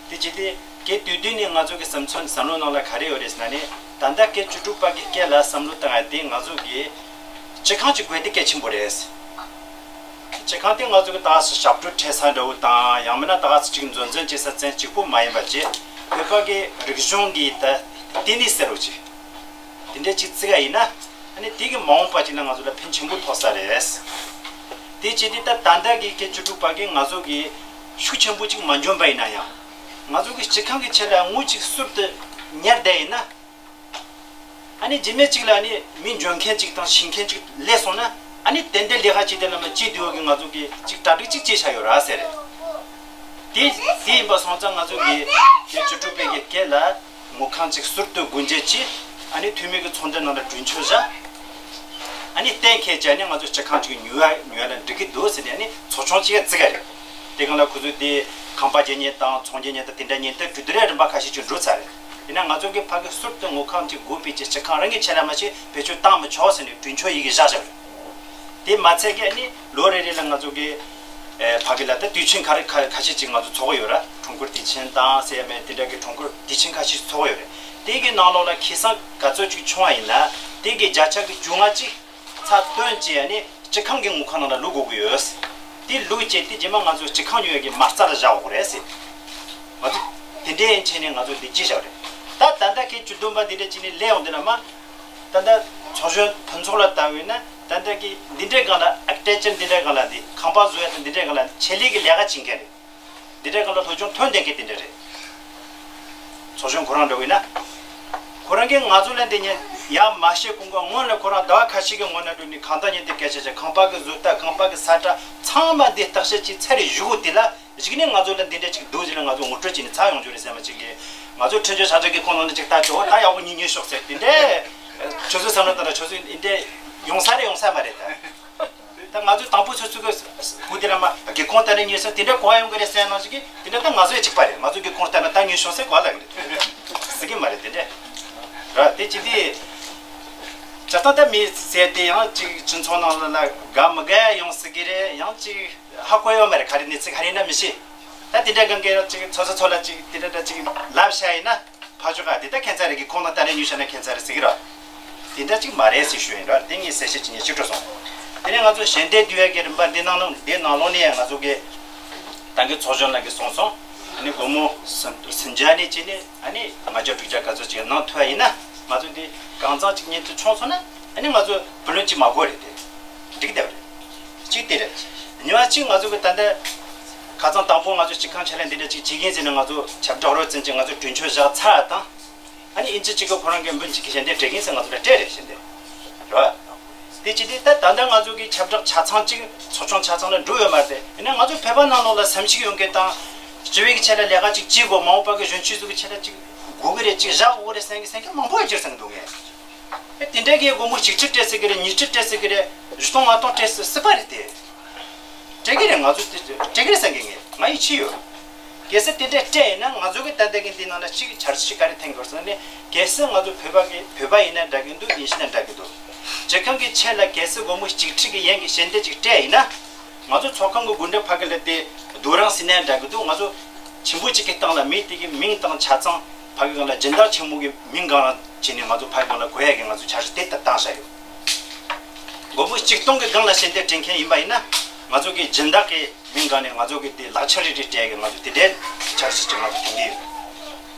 དེ་བྱས་ཏེ་སྐད་དུས་དུས་ནས་ང་ཚོ་གི་བསམ་ཚུལ་བསམ་བློ་ནང་ལ་ག་རེ་ཡོད་རེད་ཟེར་ན་ནི་ད་ལྟ་སྐད་ཆ་དྲིས་པ་གི་སྐད་ལ་བསམ་བློ་བཏང་ཡ་དེ་ང་ཚོ་གི་སྤྱི་ཁང་གཅིག་དགོས་དེ་གལ་ཆེན་པོ་རེད། སྤྱི་ཁང་དེ་ང་ཚོ་གི་ད་ག་ས་ཞབས་བྲོ་འཁྲབ་ས་འདྲ་བོ་དང་ཡང་མིན་ན་ད་ག་ས་ཅིག་མཛོད་འཛིན་བྱེད་ས་ཚན་གཅིག་པོ་མ་ཡིན་པ་བྱས་བོད་པ་གི་རིག་གཞུང་གི་ད་ལྟེ་གནས་ཟེར་རོ་ཅིག་དེ་འདྲ་ཅིག་བརྩི་ག་ཡིན་ན་ཨ་ནི་དེ་གི་མ་འོངས་པ་ཅིག་ལ་ང་ཚོ་ལ་ཕན་ཆེན་པོ་ཐོགས་ས་རེད། དེ་བྱས་ཏེ་ད་ད་ལྟ་གི་སྐད་ཆ་དྲིས་པ་གི་ང་ཚོ་གི་ཤུགས་ཆེན་པོ་ཅིག་མ་འཇོན་པ་ཡིན་ན་ཡང་ང་ཚོ་གི་སྤྱི་ཁང་གི་ཆེད་ལ་དངུལ་ཅིག་ཟུར་དུ་ཉར་བསྡད་ཡིན་ན། ཨ་ནི་རྗེས་མའི་གཅིག་ལ་ཨ་ནི་མི་འཇོན་མཁན་གཅིག་དང་ཤེས་མཁན་གཅིག་སླེབས་སོང་ན་ཨ་ནི་ཏན་ཏན་ལས་ཀ་བྱེད་དེ་ལ་མ་བྱེད་དུས་ཀྱི་ང་ཚོ་གི་གཅིག་གྲ་སྒྲིག་གཅིག་བྱས་བཞག་ཡོད་ར་ཟེར། དེ་དེ་ཡིན་པ་སོང་ཙང་ང་ཚོ་གི་དེ་ཆུ་ཕྲུག་པའི་གི་སྐད་ལ་དངུལ་ཁང་གཅིག་ཟུར་དུ་སྒོ་འབྱེད་ཀྱིས་ཨ་ནི་འཐུས་མི་གི་ཚོགས་འདུ་ནང་ལ་གྲོས་ཆོད་བཞག་ཨ་ནི་གཏན་འཁེལ་བྱས་ནས་ང་ཚོ་སྤྱི་ཁང་གཅིག་ཉོ་ཡ་ཉོ་ཡ་ལ་འགྲིག་གི་འདུག་ཟེར་ནས་ཨ་ནི་ཚོགས་ཆུང་གཅིག་བརྩི་གི་རེད། དེ་སྒང་ལ་ཁོ་ཚོས་དེ་ཁང་པ་རྒྱག་མཁན་དང་ཚོང་རྒྱག་མཁན་དང་དེ་འདྲ་ཉེན་བརྡ་གྲོས་བསྡུར་རིམ་པ་ཁ་ཤས་ཅིག་འགྲོ་ཚར་རེད། ཡིན་ན་ང་ཚོ་གིས་ཕ་གི་ཟུར་དུ་དངུལ་ཁང་གཅིག་དགོས་པའི་ཆེད་སྤྱི་ཁང་རང་གི་ཆེད་ལ་མ་ཞིག་བེད་སྤྱོད་བཏང་མི་ཆོག་ཟེར་ནས་གྲོས་ཆོད་ཡི་གེ་བཞག་བཞག་རེད། དེ་མ་ཚད་ཀྱི་ཨ་ནི་ལོ་རེ་རེ་ལ་ང་ཚོ་གི་ཨེ་ཕ་གི་ལ་ད་དུས་ཆེན་ཁ་རེ་ཁ་ཁ་ཤས་ཅིག་ང་ཚོ་ཚོགས་ཀྱི་ཡོད་ར། ཁྲོམ་སྐོར་དུས་ཆེན་དང་ཟེར་ཡ་མེད་དེ་འདྲ་གི་ཁྲོམ་སྐོར་དུས་ཆེན་ཁ་ཤས་ཚོགས་ཀྱི་ཡོད་རེད། དེ་གི་ནང་ལོགས་ལ་ཁེ་བཟང་ག་ཚོད་ཅིག་བྱུང་བ་ཡིན་ན་དེ་གི་བརྒྱ་ཆ་གི་བཅོ་ལྔ་ཅིག་ཚ་བཏོན་བྱས་ནས་སྤྱི་ཁང་གི་དངུལ་ཁང་ནང་ལ་བླུག་དགོས་ཀྱི་ཡོད། དེ་བླུག་བྱས་དེ་རྗེས་མ་ང་ཚོ་སྤྱི་ཁང་ཉོ་ཡ་གི་མ་རྩ་ལ་བཞག་དགོས་རེད་ཟེར། ང་ཚོ་ དེ་འདྲའི་ཡན་ཆད་ནས་ང་ཚོ་འདི་ཅི་བྱ་རེད། ད་ད་ལྟ་ཁའི་བཅུ་བདུན་པ་འདི་འདྲ་ཅི་ནས་ལས་ཡོང་འདི་ན་མ། ད་ལྟ་ཚོགས་གཞོན་ཕུན་ཚོགས་ལ་ལྟ་བས་ན་ད་ལྟ་གི་འདི་འདྲའི་སྒང་ལ་ཨར་ཀི་ཊེག་ཅར་འདི་འདྲའི་སྒང་ལ་འདི་ཁང་པ་བཟོ་ཡ་དང་འདི་འདྲའི་སྒང་ལ་ཆེད་ལས་ཀྱི་ལས་ཀ་བྱེད་མཁན་རེད། འདི་འདྲའི་སྒང་ལ་སློབ་སྦྱོང་ཐོན་བསྡད་མཁན་འདི་འདྲ་རེད། ཚོགས་གཞོན་ཁོ་རང་འདྲ་བོ་ཡིན་ན། ཁོ་རང་གིས་ང་ཚོ་ལ་འདི་ཉིད་ཡར་མ་བཤད་གོང་ག་སྔོན་ལ་ཁོ་རང་ཟླ་བ་ཁ་ཤས་ཀྱི་སྔོན་ན་འགྲོ་ནས་གང་ལྟར་ཉིན་དེ་སྐད་ཆ་བཤད། ཁང་པ་གི་བཟོ་ལྟ་ཁང་པ་གི་ས་ཁྲ་ཚང་མ་འདི་བརྟག་དཔྱད་བྱས་ཚར་རེ་བཞུགས་དེ་ལ་གཞིགས་ནས་ང་ཚོ་ལ་འདི་འདྲ་ཅིག་འདུག་ཟེར་ན་ང་ཚོ་ངོ་སྤྲོད་བྱས་ནས་ཚར་ཡོང་རྒྱུ་རེད་བསམ་པ་ཅིག་གིས། ང་ཚོ་ཁྲིམས་གཅོད་ཆ་འཇོག་གི་ཁོངས་ནང་ནས་ཅིག་ལྟ་ཆོག་ད་ཡག་པོ་ཉིད་ཉོས་ཤོག་ཟེར་དེ་འདྲ། ཁྱོད་ཚོའི་བསམ་བློ་བཏང་ན་ཁྱོད་ཚོའི་འདི་འདྲ་ཡོང་ས་རེད་ཡོང་ས་མ་རེད་ད། ད་ང་ཚོས་དང་པོ་སོ་སོ་གི་སྐུ་དེ་ལ་མ་སྒེའུ་ཁུང་ལྟ་ན་ཉོས་སོང་དེ་འདྲ་གོ་བ་ཡོང་གི་རེད་ཟེར་ནང་ཞིག་གིས་དེ་འདྲ་ད་ང་ཚོ་ཡང་གཅིག་པ་རེད། ང་ཚོ་སྒེའུ་ཁུང་ལྟ་ན་ད་ཉོས་སོང་ཟེར་གོ་བ་ལ་གི་རེད་ཟེར་གི་མ་རེད། དེ་འདྲ་ར་དེ་ཅི་དེ་ཇ་ཏང་ད་མི་ཟེར་དེ་ཡང་ཅིག་སྤྱི་ཚོགས་ནང་ལ་ལ་དགའ་མི་དགའ་ཡོང་སྲིད་གི་རེད། ཡང་ཅིག་ཧ་གོ་ཡོད་མ་རེད། ག་རེ་གནས་ཚུལ་ག་རེ་ཡིན་ན་མི་ཤེས། ད་དེ་འདྲ་གང་གི་ཡང་ཅིག་ཚོ་ཚོ་ཚོ་ལ་ཅིག་དེ་འདྲ་ད་ཅིག་ལབ་བྱ་ཡིན་ན། ཕ་ཆོ་ག་དེ་ད་ཁྱད་མཚར་རེད་གི་ཁོང་ལ་ད་རེས་ཉུ་ཤ་ན་ཁྱད་མཚར་རེད་ཟེར་གི་ར། དེ་འདྲ་ཅིག་མ་རེད་ཟེར་ཞུ་ཡིན་ར། དེ་ངས་གསལ་བཤད་ཅིག་ངས་ཅིག་སྤྲོད་སོང་། དེ་ནས་ང་ཚོ་ཞལ་འདེབས་བསྡུ་ཡ་གི་རིམ་པ་འདི་ནང་ནང་འདི་ནང་ལོགས་ནས་ཡང་ང་ཚོ་གི་ད་གི་ཚོགས་གཞོན་ལགས་ཀྱིས་གསུངས་སོང་། ཨ་ནི་སྒོར་མོ་སུམ་སུམ་བརྒྱ་ནས་བྱས་ནས་ཨ་ནི་ལྔ་བརྒྱ་དྲུག་བརྒྱ་ག་ཚོད་ཅིག་གནང་ཐུབ་པ་ཡིན་ན་ང་ཚོ་འདི་གང་ཚང་ཅིག་ཉིན་དུ་ཆུང་སོང་ན་ཨ་ནི་ང་ཚོ་བུ་ལོན་ཅིག་མ་དགོས་རེད་དེ། འགྲིག་བསྡད་པ་རེད། གཅིག་དེ་རེད། གཉིས་པ་གཅིག་ང་ཚོ་གི་ད་ལྟ་ཁ་སང་དང་པོ་ང་ཚོ་སྤྱི་ཁང་ཆེད་ལས་འདི་འདྲ་ཅིག་བྱེད་མཁན་ཟེར་ནས་ང་ཚོ་ཁྱབ་བསྒྲགས་རོབ་ཙམ་ཅིག་ང་ཚོ་གྲོས་ཆོད་བཞག་ཚར་བ་དང་། ཨ་ནི་ཨིན་ཇི་གཅིག་གི་ཁོ་རང་གི་འབུམ་གཅིག་གི་ཞལ་འདེབས་སྤྲད་མཁན་ཟེར་ང་ཚོ་ལ་སྤྲད་རེད་ཞལ་འདེབས། རེད་བ། དེ་ཅི་སྟེ་ད་ད་ལྟ་ང་ཚོ་གི་ཁྱབ་བསྒྲགས་ཆ་ཚང་གཅིག་ཚོགས་ཆུང་ཆ་ཚང་ལ་འགྲོ་ཡོད་མ་རེད། ཡིན་ན་ང་ཚོ་བོད་པ་ནང་ལོགས་ལ་བསམ་ཤེས་ཡོད་མཁན་དང་། སྤྱི་བའི་གི་ཆེད་ལ་ལས་ཀ་ཅིག་བྱེད་དགོས། མ་འོངས་པ་གི་གཞོན་སྐྱེས་ཚོ་གི་ཆེད་ལ་ཅིག་དགོས་གི་རེད། ཅིག་བཞག་དགོས་གི་རེད་བསམ་གི་འདུག་ངས། ཨེ་དེ་འདྲའི་གི་སྒོར་མོ་གཅིག་ཁྲི་སྤྲད་སྲིད་གི་རེད། ཉིས་ཁྲི་སྤྲད་སྲིད་གི་རེད། བཞི་སྟོང་ལྔ་སྟོང་སྤྲད་སྲིད་སྲིད་པ་རེད་དེ། སྤྲད་གི་རེད། ང་ཚོ་དེ་སྤྲད་གི་རེད་བསམ་གི་ངས། ང་ཡིད་ཆེས་ཡོད། གལ་སྲིད་དེ་འདྲ་སྤྲད་ཡིན་ན་ང་ཚོ་གི་ད་ལྟ་གི་འདི་ནང་ལ་གཅིག་འཆར་གཞི་ག་རེ་འཐེན་དགོས་ཟེར་ན་ནི། གལ་སྲིད་ང་ཚོ་བོད་པ་གི་བོད་པ་ཡིན་ན་འདྲ་གི་འདུག་ཨིན་ཇི་ན་འདྲ་གི་འདུག་སྤྱི་ཁང་གི་ཆེད་ལ་གལ་སྲིད་སྒོར་མོ་གཅིག་ཁྲི་གི་ཡན་གི་ཞལ་འདེབས་ཅིག་སྤྲད་ཡིན་ན། ང་ཚོ་ཚོགས་ཁང་གི་སྒོ་འགྲམ་ཕ་གི་ལ་དེ་རྡོ་རིང་ཟེར་ན་འདྲ་གི་འདུག་ང་ཚོ་ཆེན་པོ་གཅིག་གི་སྟེང་ལ་མི་དེ་གི་མིང་དང་ཆ་ཚང་ཕ་གི་སྒང་ལ་སྦྱིན་བདག་ཆེན་མོ་གི་མིང་སྒང་ལ་བྱས་ནས་ང་ཚོ་ཕ་གི་སྒང་ལ་བགོ་ཡ་གི་ང་ཚོ་འཆར་གཞི་དེ་ལྟར་བཏང་བཞག་ཡོད། སྒོར་མོ་གཅིག་སྟོང་གི་སྒང་ལ་ཞལ་འདེབས་སྤྲད་མཁན་ཡིན་པ་ཡིན་ན་ང་ཚོ་གི་སྦྱིན་བདག་གི་མིང་སྒང་ནས་ང་ཚོ་གི་དེ་ལག་ཆ་རེ་རེ་སྤྲད་གི་ང་ཚོ་དེ་འདྲའི་འཆར་གཞི་ཅིག་ང་ཚོ་འཐེན་གི་ཡོད།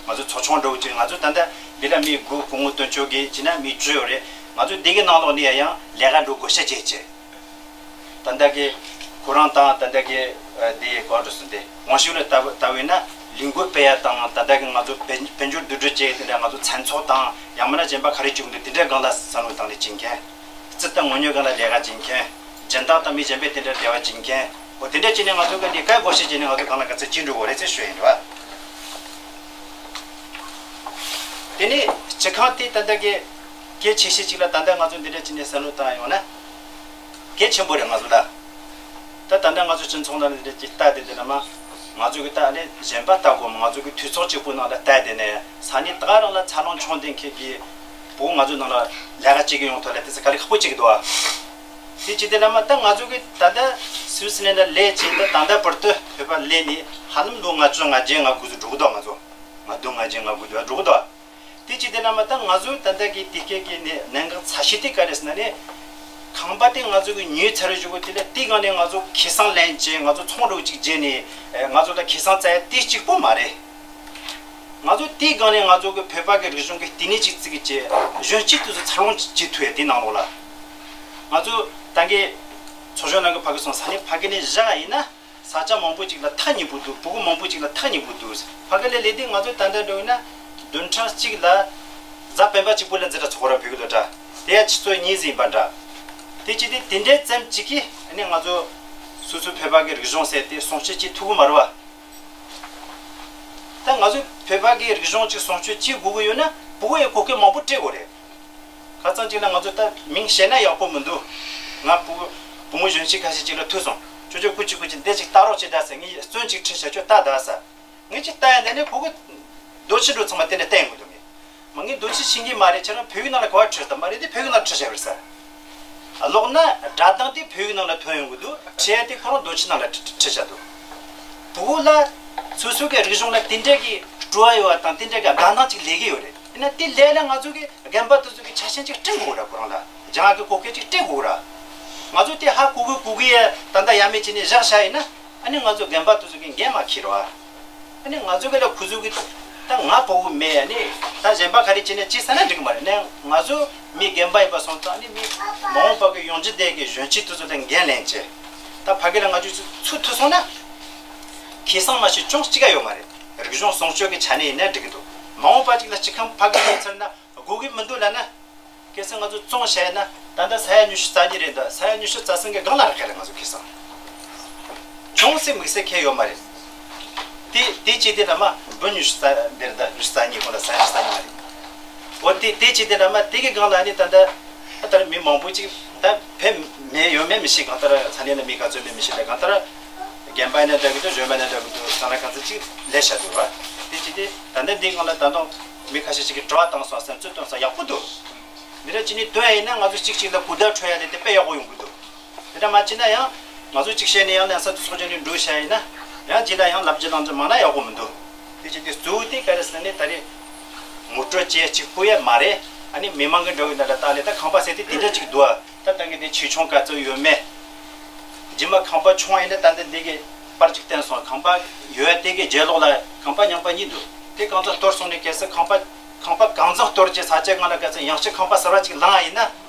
ང་ཚོ་ཚོགས་ཆུང་འདྲ་བོ་ཅིག་ང་ཚོ་ད་ལྟ་འདི་ལ་མི་དགུ་སྐུ་ངོ་དོན་གཅོད་གི་བྱས་ན་མི་བཅུ་ཡོད་རེད། ང་ཚོ་འདི་གི་ནང་ལོགས་ནས་ཡང་ལས་ཀ་འགྲོ་བགོ་བཤའ་བྱེད་ཅེས། ད་ལྟ་གི་ཁོ་རང་དང་ད་ལྟ་གི་འདི་གོ་འགྲོ་སོང་སྟེ་དབང་ཤུགས་ལ་ལྟ་བུ་ལྟ་བུ་ཡིན་ན་ལས་འགུལ་སྤེལ་ཡ་དང་ད་ལྟ་གི་ང་ཚོ་དཔལ་དཔལ་འབྱོར་བསྡུ་སྒྲིལ་བྱས་དེ་འདྲ་ང་ཚོ་མཚན་ཚོགས་དང་ཡང་མིན་ན་གཞན་པ་ག་རེ་བྱུང་འདུག་དེ་འདྲའི་སྒང་ལ་བསམ་བློ་བཏང་ནས་བྱེད་མཁན། རྩིས་དང་དངུལ་ཉོ་སྒང་ལ་ལས་ཀ་བྱེད་མཁན། སྦྱིན་བདག་དང་མི་གཞན་པས་དེ་འདྲ་འབྲེལ་བ་བྱེད་མཁན། འོ་དེ་འདྲ་བྱས་ནས་ང་ཚོ་གི་འདི་གའི་བགོ་བཤའ་བྱས་ནས་ང་ཚོ་གང་ལ་ག་ཚོད་བྱེད་འགྲོ་དགོས་རེད་ཅེས་ཞུ་ཡིན་རེད་བ། དེ་ནས་སྤྱི་ཁང་དེ་ད་ལྟ་གི་གལ་ཆེ་ཤོས་ཅིག་ལ་ད་ལྟ་ང་ཚོ་འདི་འདྲ་བྱས་ནས་བསམ་བློ་བཏང་ཡོང་ན། གལ་ཆེན་པོ་རེད་ང་ཚོ་ལ། ད་ད་ལྟ་ང་ཚོ་སྤྱི་ཚོགས་ནང་ལ་འདི་འདྲ་ཅིག་ལྟ་དེ་འདི་ན་མ། ང་ཚོ་གི་ད་ནི་གཞན་པ་ལྟ་དགོས་མ་ང་ཚོ་གི་འཐུས་ཚོགས་གཅིག་པུ་ནང་ལ་ལྟ་དེ་ནས་ས་གནས་ད་ག་རང་ལ་འཚར་ལོངས་བྱུང་བསྡད་མཁན་གྱི་བུ་ང་ཚོ་ནང་ལ་ལས་ཀ་བྱེད་གི་ཡོང་ཐོག་ལ་དེ་ཚོ་དཀའ་ལས་ཁག་པོ་བྱེད་གི་འདུག་ཨ། དེ་ཅི་དེ་ལ་མ་ད་ང་ཚོ་གི་ད་ལྟ་སུད་སི་ལན་ལ་སླེབས་བྱས་ད་ད་ལྟ་བར་དུ་བོད་པ་སླེབས་ནས་ཧ་ལམ་ལོ་ལྔ་བཅུ་ང་བརྒྱད་ང་དགུ་ཚོ་འགྲོ་གི་འདུག་ང་ཚོ་ང་བདུན་ང་བརྒྱད་ང་དགུ་འགྲོ་གི་འདུག་ཨ། དེ་ཅི་དེ་ལ་མ་ད་ང་ཚོ་ད་ལྟ་གི་དེ་སྐད་ཀྱི་ནི་གནད་འགག་ཚ་ཤོས་དེ་ག་རེ་ཟེར་ན་ནི། ཁང་པ་དེ་ང་ཚོ་གི་ཉོས་ཚར་བའི་གཞུག་གུ་དེ་ལ་དེའི་སྒང་ནས་ང་ཚོ་ཁེ་བཟང་ལེན་བྱས་ང་ཚོ་ཚོང་འགྲོ་གཅིག་བརྗེས་ནས་ང་ཚོ་ལ་ཁེ་བཟང་བཙལ་ཡ་དེ་གཅིག་པོ་མ་རེད། ང་ཚོ་དེའི་སྒང་ནས་ང་ཚོ་གི་བོད་པ་གི་རིག་གཞུང་གི་ལྟེ་གནས་ཅིག་བཙུགས་བྱས་གཞོན་སྐྱེས་དེ་ཚོ་འཚར་ལོངས་བྱེད་ཐུབ་ཡ་དེ་ནང་ལོགས་ལ། ང་ཚོ་ད་གི་ཚོགས་གཞོན་ནང་གི་ཕ་གི་སོང་ས་ནས་ཕ་གི་ནས་བཞག་ཡིན་ན། ས་ཆ་མང་པོ་ཅིག་ལ་ཐག་ཉེ་པོ་འདུག་ཕྲུ་གུ་མང་པོ་ཅིག་ལ་ཐག་ཉེ་པོ་འདུག་ཕ་གི་ལ་སླེབས་དུས་ང་ཚོ་ད་ལྟ་འགྲོ་ཡིན་ན་བདུན་ཕྲག་གཅིག་ལ་གཟའ་སྤེན་པ་གཅིག་པུ་ལ་འཛིན་གྲྭ་ཚོགས་ར་བོད་ཀྱི་སློབ་གྲྭ་དེ་ཡང་ཆུ་ཚོད་གཉིས་ཟིན་པ་འདྲ། དེ་ཅི་སྟེ་དེ་འདྲའི་ཙམ་ཅིག་གིས་ཨ་ནི་ང་ཚོ་སོ་སོའི་བོད་པ་གི་རིག་གཞུང་ཟེར་དེ་སྲུང་སྐྱོབ་བྱེད་ཐུབ་ཀྱི་མ་རེད་བ། ད་ང་ཚོ་བོད་པ་གི་རིག་གཞུང་ཅིག་སྲུང་སྐྱོབ་བྱེད་དགོས་ཀྱི་ཡོད་ན་ཕྲུ་གུ་ཡི་གོ་སྐབས་མང་པོ་སྤྲད་དགོས་རེད། ཁ་སང་ཅིག་ལ་ང་ཚོ་ད་མིང་བཤད་ན་ཡག་པོ་མི་འདུག་ང་བུ་བུ་མོ་གཞོན་སྐྱེས་ཁ་ཤས་ཅིག་ལ་ཐུག་སོང་། ཁྱོད་ཚོ་སྐུ་མཁྱེན་སྐུ་མཁྱེན་འདི་ཅིག་ལྟ་རོགས་བྱེད་ད་ཟེར། ངས་བཙོན་ཅིག་ཁྲིད་བྱ་ཁྱོད་ལྟ་ད་ཟེར། ངས་ཅིག་ལྟ་ཡ་འདི་ནས་ཕྲུ་གུ་རྡོ་ཆས་འགྲོ་ཚང་མ་དེ་འདྲ་བསྟན་དགོས་འདུག་ངས་མ་ངས་རྡོ་ཆས་ཤེས་ཀྱི་མ་རེད། ཁྱེད་རང་བོད་ཡིག་ནང་ལ་ག་བ་ཁྲིད་ད་མ་རེད་དེ་བོད་ཡིག་ནང་ཁྲིད་བྱ་བར་ཟེར། ལོག་ན་སྒྲ་གདངས་དེ་བོད་ཡིག་ནང་ལ་ཐོན་ཡོང་གི་འདུག་ཁྲིད་ཡ་དེ་ཁོ་རང་རྡོ་ཆས་ནང་ལ་ཁྲིད་ཁྲིད་བྱ་འདུག་ཕྲུ་གུ་ལ་སོ་སོ་གི་རིག་གཞུང་ལ་དེ་འདྲ་གི་སྤྲོ་བ་ཡོད་པ་དང་དེ་འདྲ་གི་དགའ་སྣང་ཅིག་སླེབས་ཀྱི་ཡོད་རེད། ཡིན་ན་དེ་ལས་ལ་ང་ཚོ་གི་རྒན་པ་དེ་ཚོ་གི་ཆ་རྐྱེན་ཅིག་སྤྲད་དགོས་ར། ཁོ་རང་ལ་སྦྱང་ཡག་གི་གོ་སྐབས་ཅིག་སྤྲད་དགོས་ར། ང་ཚོ་དེ་ཧ་གོ་གི་གོ་གི་ཡ་ད་ལྟ་ཡ་མེད་བྱས་ནས་བཞག་བཞག་ཡིན་ན་ཨ་ནི་ང་ཚོ་རྒན་པ་དེ་ཚོ་གི་འགན་མ་འཁྱེར་ར། ཨ་ནི་ང་ཚོ་གི་ལ་ཁུ་ཚུར་གི་ད་ང་ཕོ་བུ་མེད། ཨ་ནི་ད་གཞན་པ་ག་རེ་བྱས་ནས་ཅི་ཟེར་ན་འགྲིག་གི་མ་རེད། ནས་ང་ཚོ་མི་རྒན་པ་ཡིན་པ་སོང་ཙང་ཨ་ནི་མི་མ་འོངས་པ་གི་ཡོང་རྒྱུ་དེ་གི་གཞོན་སྐྱེས་དེ་ཚོ་དང་འགན་ལེན་བྱས། ད་ཕ་གི་ལ་ང་ཚོ་ཚུར་ཐུག་སོང་ན་ཁེ་བཟང་མ་ཞིག་ཅུང་གཅིག་ག་ཡོད་མ་རེད། རིག་གཞུང་སྲུང་སྐྱོབ་ཀྱི་ཆ་ནས་ཡིན་ན་འགྲིག་གི་འདུག། མ་འོངས་པ་ཅིག་ལ་སྤྱི་ཁང་ཕ་གི་ཡིན་ཚར་ན་དགོས་ཀྱི་མི་འདུག་ལབ་ན། གལ་སྲིད་ང་ཚོ་བཙོང་བྱས་ན་ད་ལྟ་ས་ཡ་ཉི་ཤུ་རྩ་གཉིས་རེད། འདི་ས་ཡ་ཉི་ཤུ་རྩ་གསུམ་གི་སྒང་ལ་རག་གི་རེད། ང་ཚོ་ཁེ་བཟང་ཅུང་ཟད་དམིགས་བསལ་ཁེ་ཡོད་མ་རེད། དེ་དེ་ཅི་དེ་ལ་མ་འབུམ་ཉི་ཤུ་རྩ་འདིར་ད་ཉི་ཤུ་རྩ་གཉིས་ཁོ་ན་ས་ཡ་ཉི་ཤུ་རྩ་གཉིས་མ་རེད། འོ་དེ་དེ་ཅི་དེ་ལ་མ་དེ་གི་སྒང་ལ་ནི་ད་ལྟ་ད་ལྟ་མི་མང་པོ་ཅིག་ད་ཕེབས་མེད་ཡོད་མེད་མི་ཤེས། གང་ལྟར་ས་གནས་ལ་མི་ག་ཚོད་མེད་མི་ཤེས། ད་གང་ལྟར་རྒན་པ་ཡིན་ན་འདྲ་གི་འདུག། གཞོན་པ་ཡིན་ན་འདྲ་གི་འདུག། གང་ལ་གང་ཚོད་ཅིག་ལས་བྱ་འདུག་བ། དེ་ཅི་དེ་ད་ལྟ་འདི་སྒང་ལ་ད་དུང་མི་ཁ་ཤས་ཅིག་གིས་དྲི་བ་བཏང་སོང་། བསམ་ཚུལ་བཏོན་ས་ཡག་པོ་འདུག། མི་རབས་གཅིག་ནས་བཏོན་ཡ་ཡིན་ན་ང་ཚོ་གཅིག་གཅིག་ལ་གུས་བརྡ་འཕྲོད་ཡ་དེ་དེ་དཔེ་ཡག་པོ་ཡོང་གི་འདུག། དེ་འདྲ་མ་བྱས་ན་ཡང་ང་ཚོ་གཅིག་བཤད་ནས་ཡང་ལན་ས་དེ་ཚོགས་ཆུང་ནས་འགྲོ་བྱ་ཡིན་ན་ཡང་རྗེས་ལ་ཡང་ལབ་རྒྱུ་གླེང་རྒྱུ་མང་ན་ཡག་པོ་མི་འདུག། དེ་བྱས་ཏེ་གཙོ་བོ་དེ་ག་རེ་ཟེར་ན་ད་རེས་ངོ་སྤྲོད་བྱེད་གཅིག་པུ་ཡ་མ་རེད། ཨ་ནི་མི་མང་གི་འགྲོ་གི་ན་འདྲ་ད་ལས་ད་ཁང་པ་ཟེར་དེ་དེ་འདྲ་གཅིག་འདུག་ཨ། ད་ད་གི་དེ་ཆེ་ཆུང་ག་ཚོད་ཡོད་མེད། རྗེས་མ་ཁང་པ་ཆུང་ཡིན་ན་ད་འདི་འདི་གི་པར་གཅིག་བསྟན་སོང་། ཁང་པ་ཡོད་དེ་གི་རྗེས་ལོགས་ལ་ཁང་པ་རྙིང་པ་གཉིས་འདུག། དེ་གང་ཚང་གཏོར་སོང་ནས་གལ་སྲིད་ཁང་པ་ཁང་པ་གང་ཚང་གཏོར་གྱི་ས་ཆ་སྒང་ལ་གལ་སྲིད་ཡང་ཅིག་ཁང་པ་གསར་བ་ཅིག་ལངས་ཡིན་ན་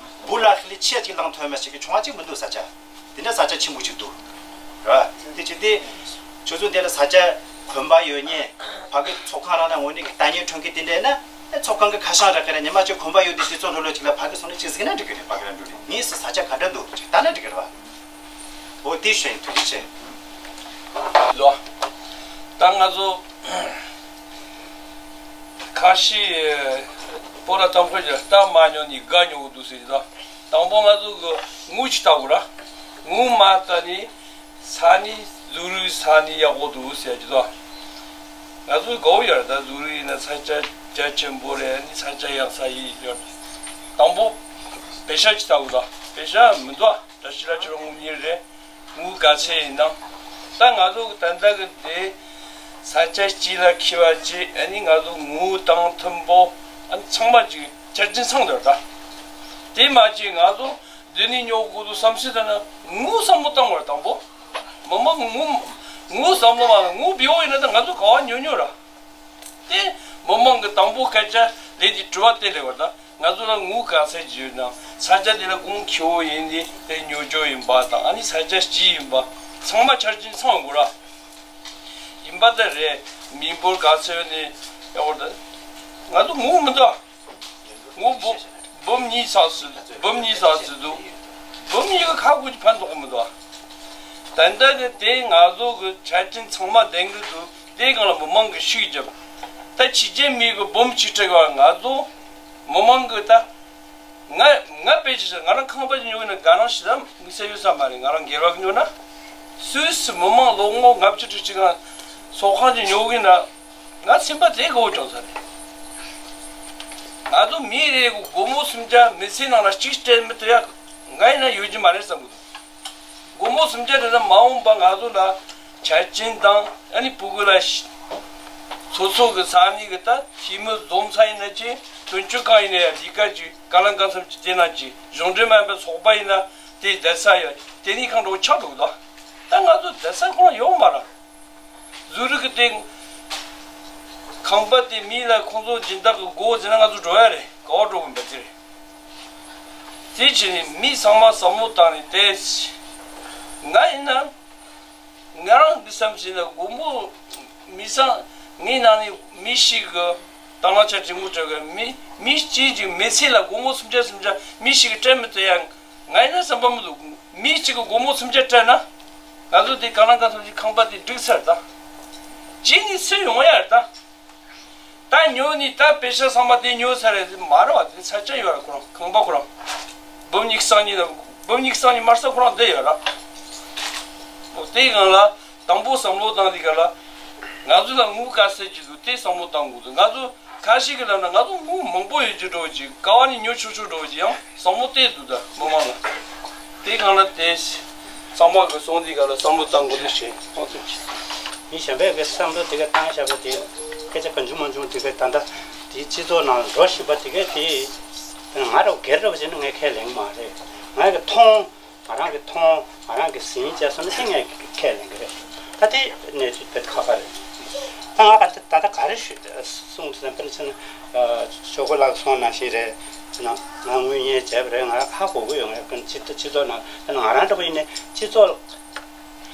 བུ་ལ་ལི་ཆེ་ཅིག་ལངས་ཐོན་མ་ཞིག་གི་ཆུང་བ་ཅིག་མི་འདུག། ས་ཆ་དེ་འདྲ་ས་ཆ་ཆེན་པོ་ཅིག་འདུག་ར། དེ་ཅི་དེ་ཁྱོད་ཚོ་དེ་ལ་ས་ཆ་གོམས་པ་ཡོད་ཉེ་ཕ་གི་ཚོགས་ཁང་རང་ན་འོ་ནི་གི་ལྟ་ཉན་ཁྲོན་གི་དེ་འདྲ་ན་ཚོགས་ཁང་གི་ཁ་བྱང་རག་གི་རེད། ཉི་མ་ཅིག་གོམས་པ་ཡོད་དེ་དེ་ཚོ་ལྷོད་ལྷོད་ཅིག་ལ་ཕ་གི་སོང་ནས་ཅིག་གཟིགས་ན་འགྲིག་གི་རེད། ཕ་གི་ལ་འགྲོ་ནས་ངས་སུ་ས་ཆ་ག་འདྲ་འདུག་ཅིག་ལྟ་ན་འགྲིག་གི་རེད་བ། འོ་དེ་ཞུ་ཡིན། ཐུགས་རྗེ་ཆེ། ལོ། ད་ང་ཚོ་ཁ་ཤས་སྤོ་ལ་ཏམ་ཁོས་ཀྱི་ལྟ་མ་མྱོང་ནི་དགའ་མྱོང་གི་འདུག་ཟེར་གྱི་ད། དང་པོ་ང་ཚོ་གི་དངུལ་ཅིག་ལྟ་དགོས་ར། དངུལ་མ་ལྟ་ནི་ས་ནི་བཟོ་རིག་ས་ནི་ཡག་པོ་འདུག་ཟེར་གྱི་ད། ང་ཚོ་དགའ་བོ་ཡོད་ར། ད་བཟོ་རིག་ཡིན་ན་ས་ཆ་རྒྱ་ཆེན་པོ་རེད། ནི་ས་ཆ་ཡག་ས་ཡིན་ཡོད། དང་པོ་པེ་ཤ་ཅིག་ལྟ་དགོས་ད། པེ་ཤ་མི་འདུག་ཨ། བཀྲ་ཤིས་ལ་ཁྱོད་རང་ངོ་ཉེ་རེད། དངུལ་ག་ཚད་ཡིན་ནམ། ད་ང་ཚོ་གི་ད་ལྟ་གི་དེ་ས་ཆ་གཅིག་ལ་འཁེལ་བ་གཅིག། ཨ་ནི་ང་ཚོ་དངུལ་དང་ཐུམ་པོ་ཨ་ནི་ཚང་མ་གཅིག་ཆ་རྐྱེན་ཚང་འདུག་ད། དེ་མ་གཅིག་ང་ཚོ་འདི་ནས་ཉོ་དགོས་འདུག་བསམ་སྲིད་ད་ན་དངུལ་བསམ་བློ་བཏང་བར་དང་པོ། མི་མང་གི་དངུལ་དངུལ་བསམ་བློ་མ་ལ་དངུལ་བེའོ་ཡིན་ན་ད་ང་ཚོ་ག་བ་ཉོ་ཉོ་ར། དེ་མི་མང་གི་དང་པོ་སྐད་ཆ་ལས་དེ་དྲི་བ་དེ་ལས་བར་ད། ང་ཚོ་ལ་དངུལ་ག་ཚད་ཅིག་ཡོད་ན། ས་ཆ་དེ་ལ་གོང་ཁེ་བོ་ཡིན་དེ་དེ་ཉོ་རྒྱུ་ཡིན་པ་དང་། ཨ་ནི་ས་ཆ་གཅིག་ཡིན་པ། ཚང་མ་ཆ་རྐྱེན་ཚང་དགོས་ར། ཡིན་པ་དེ་རེད། མི་འབོར་ག་ཚད་ཡོད་ནི་ཡག་པོ་རེད། ང་ཚོ་དངུལ་མི་འདུག། དངུལ་འབུམ་འབུམ་གཉིས་ཙམ་ཟེར། འབུམ་གཉིས་ཙམ་ཟེར་འདུག། འབུམ་གཉིས་ཀྱི་ཁ་ཁུ་ཅིག་ཕན་ཐོགས་མི་འདུག། ད་ལྟ་གི་དེ་ང་ཚོ་གི་ཆ་རྐྱེན་ཚང་མ་ལྡན་གི་འདུག། དེ་སྒང་ལ་མི་མང་གི་ཤུགས་རྒྱབ། ད་ཕྱི་རྒྱལ་མི་གི་འབུམ་གཅིག་སྤྲད་གི་བ། ང་ཚོ་མི་མང་གི་ད། ང་ང་དཔེ་ཅིག་ཟེར། ང་རང་ཁང་པ་ཅིག་ཉོ་གི་ན་ག་རང་ཞིག་ལ་དམིགས་བསལ་ཡོད་ས་མ་རེད། ང་རང་སྒེར་བ་གི་ཉོ་ན། སུད་སི་མི་མང་ལོ་ངོ་ལྔ་བཅུ་དྲུག་ཅུ་གང་ཚོགས་ཁང་ཅིག་ཉོ་གི་ན། ང་སེམས་པ་དེ་དགའ་བོ་བྱུང་ས་རེད། ང་ཚོ་མི་རེ་གི་སྒོར་མོ་སུམ་བརྒྱ་མི་ཚེ་ནང་ལ་གཅིག་སྤྲད་མི་ཐུབ་ཡ་ང་ཡིན་ན་ཡོད་ཀྱི་མ་རེད་བསམ་གི་འདུག། སྒོར་མོ་སུམ་བརྒྱ་དེ་ཚོ་མ་འོངས་པ་ང་ཚོ་ལ་ཆ་རྐྱེན་དང་ཨ་ནི་ཕྲུ་གུ་ལ་ཤ་སོ་སོ་གི་ས་གནས་གི་ད་ཤི་མི་འཛོམས་ས་ཡིན་ན་ཅི། དོན་གཅོད་ཁང་ཡིན་ན་ཡ་ལས་ཀ་ཅིག་ག་ལ་གང་འཚམ་ཅིག་དེ་ན་ཅི། གཞུང་འབྲེལ་མ་ཡིན་པའི་ཚོགས་པ་ཡིན་ན་དེ་བསྡད་ས་ཡོད། དེ་ནི་གང་འགྲོ་ཆགས་འགྲོ་གི་འདུག། ད་ང་ཚོ་བསྡད་ས་ཁོ་རང་ཡོད་མ་རེད། བཟོ་རིག་གི་སྟེང་ཁང་པ་དེ་མི་ལ་ཁོང་ཚོ་སྦྱིན་བདག་གི་སྒོ་ཟེར་ན་ང་ཚོ་འགྲོ་ཡ་རེད། ག་བ་འགྲོ་གི་འབད་དེ་རེད། དེ་བྱས་ནས་མི་ཚང་མ་བསམ་བློ་བཏང་ནས་བལྟས། ང་ཡིན་ན་ང་རང་གི་བསམ་བྱས་ན་སྒོར་མོ་མི་ཚང་ངའི་ནང་ནས་མི་ཞིག་གི་དང་བླངས་ཆ་འབྲིང་པོ་སྤྲད་གི་མི་མི་གཅིག་གཅིག་མི་ཚེ་ལ་སྒོར་མོ་སུམ་བརྒྱ་སུམ་བརྒྱ་མི་ཞིག་གི་སྤྲད་མི་ཐུབ་ཡ། ང་ཡིན་ན་བསམ་པ་མི་འདུག། མི་གཅིག་གི་སྒོར་མོ་སུམ་བརྒྱ་སྤྲད་ན། ང་ཚོ་དེ་གང་ལ་གང་འཚམ་ཞིག་ཁང་པ་དེ་འགྲིག་ཚར་ད། གཅིག་ནི་སུ་ཡོང་ཡ་རེད་ད། ད་ཉོ་ནི་ད་པེ་ཤ་ཚང་མ་དེ་ཉོ་ཚར་རེད་མ་རེད་བ། དེ་ས་ཆ་ཡོད་ར་ཁོ་རང་ཁང་པ་ཁོ་རང་། འབུམ་གཉིས་སང་ཉིན་ལ་འབུམ་གཉིས་སང་ཉིན་མར་ས་ཁོ་རང་བསྡད་ཡོད་ར། འོ་དེ་གང་ལ་དང་པོ་བསམ་བློ་བཏང་དེ་ག་ལ། ང་ཚོ་ལ་དངུལ་ག་ཚད་ཅིག་འདུག། དེ་བསམ་བློ་བཏང་དགོས་འདུག། ང་ཚོ་ཁ་ཤས་ཀྱི་ལབ་ན་ང་ཚོ་དངུལ་མང་པོ་ཡོད་ཀྱི་འགྲོ་ཅིག་ག་བ་ནས་ཉོ་ཆོག་ཆོག་འགྲོ་ཅིག་ཡང་བསམ་བློ་གཏད་འདུག། ད་མི་མང་ལ་དེ་གང་ལ་དེ་གཙང་མ་གི་སོང་དེ་ག་ལ་བསམ་བློ་བཏང་དགོས་འདུག་ཞེས་ཁོང་ཚོས་མི་གཞན་པས་གི་བསམ་བློ་དེ་ག་བཏང་བཞག་པ་དེ་སྐད་ཆ་གང་བྱུང་མང་བྱུང་དེ་ག་ད་ལྟ་དེ་སྤྱི་ཚོགས་ནང་འགྲོ་བཞིན་པ་དེ་ག་དེ་ང་ར་སྒེར་ར་བ་བྱས་ན་ངས་ཁས་ལེན་མ་རེད། ང་གི་མཐོང་། ང་རང་གི་མཐོང་། ང་རང་གི་ཟིན་བྱས་སོང་ན་དེ་ངས་ཁས་ལེན་གི་རེད། ད་དེ་གནས་ཚུལ་དཔེ་ཁག་ཁག་རེད། ང་ད་ད་ལྟ་ག་རེ་ཞུ་གསུངས་དུས་ཙམ་པ་ནི་ཚེ་ན་ཇོ་བོ་ལགས་གསུངས་ནང་བཞིན་རེད། ཚེ་ན་ང་དངུལ་གཉེར་བྱས་པ་རེད། ང་ཧ་གོ་གི་ཡོད། ང་ཀུན་སྤྱི་སྤྱི་ཚོགས་ནང་ཚེ་ན་ང་རང་འདྲ་པོ་ཡིན་ནའི་སྤྱི་ཚོགས་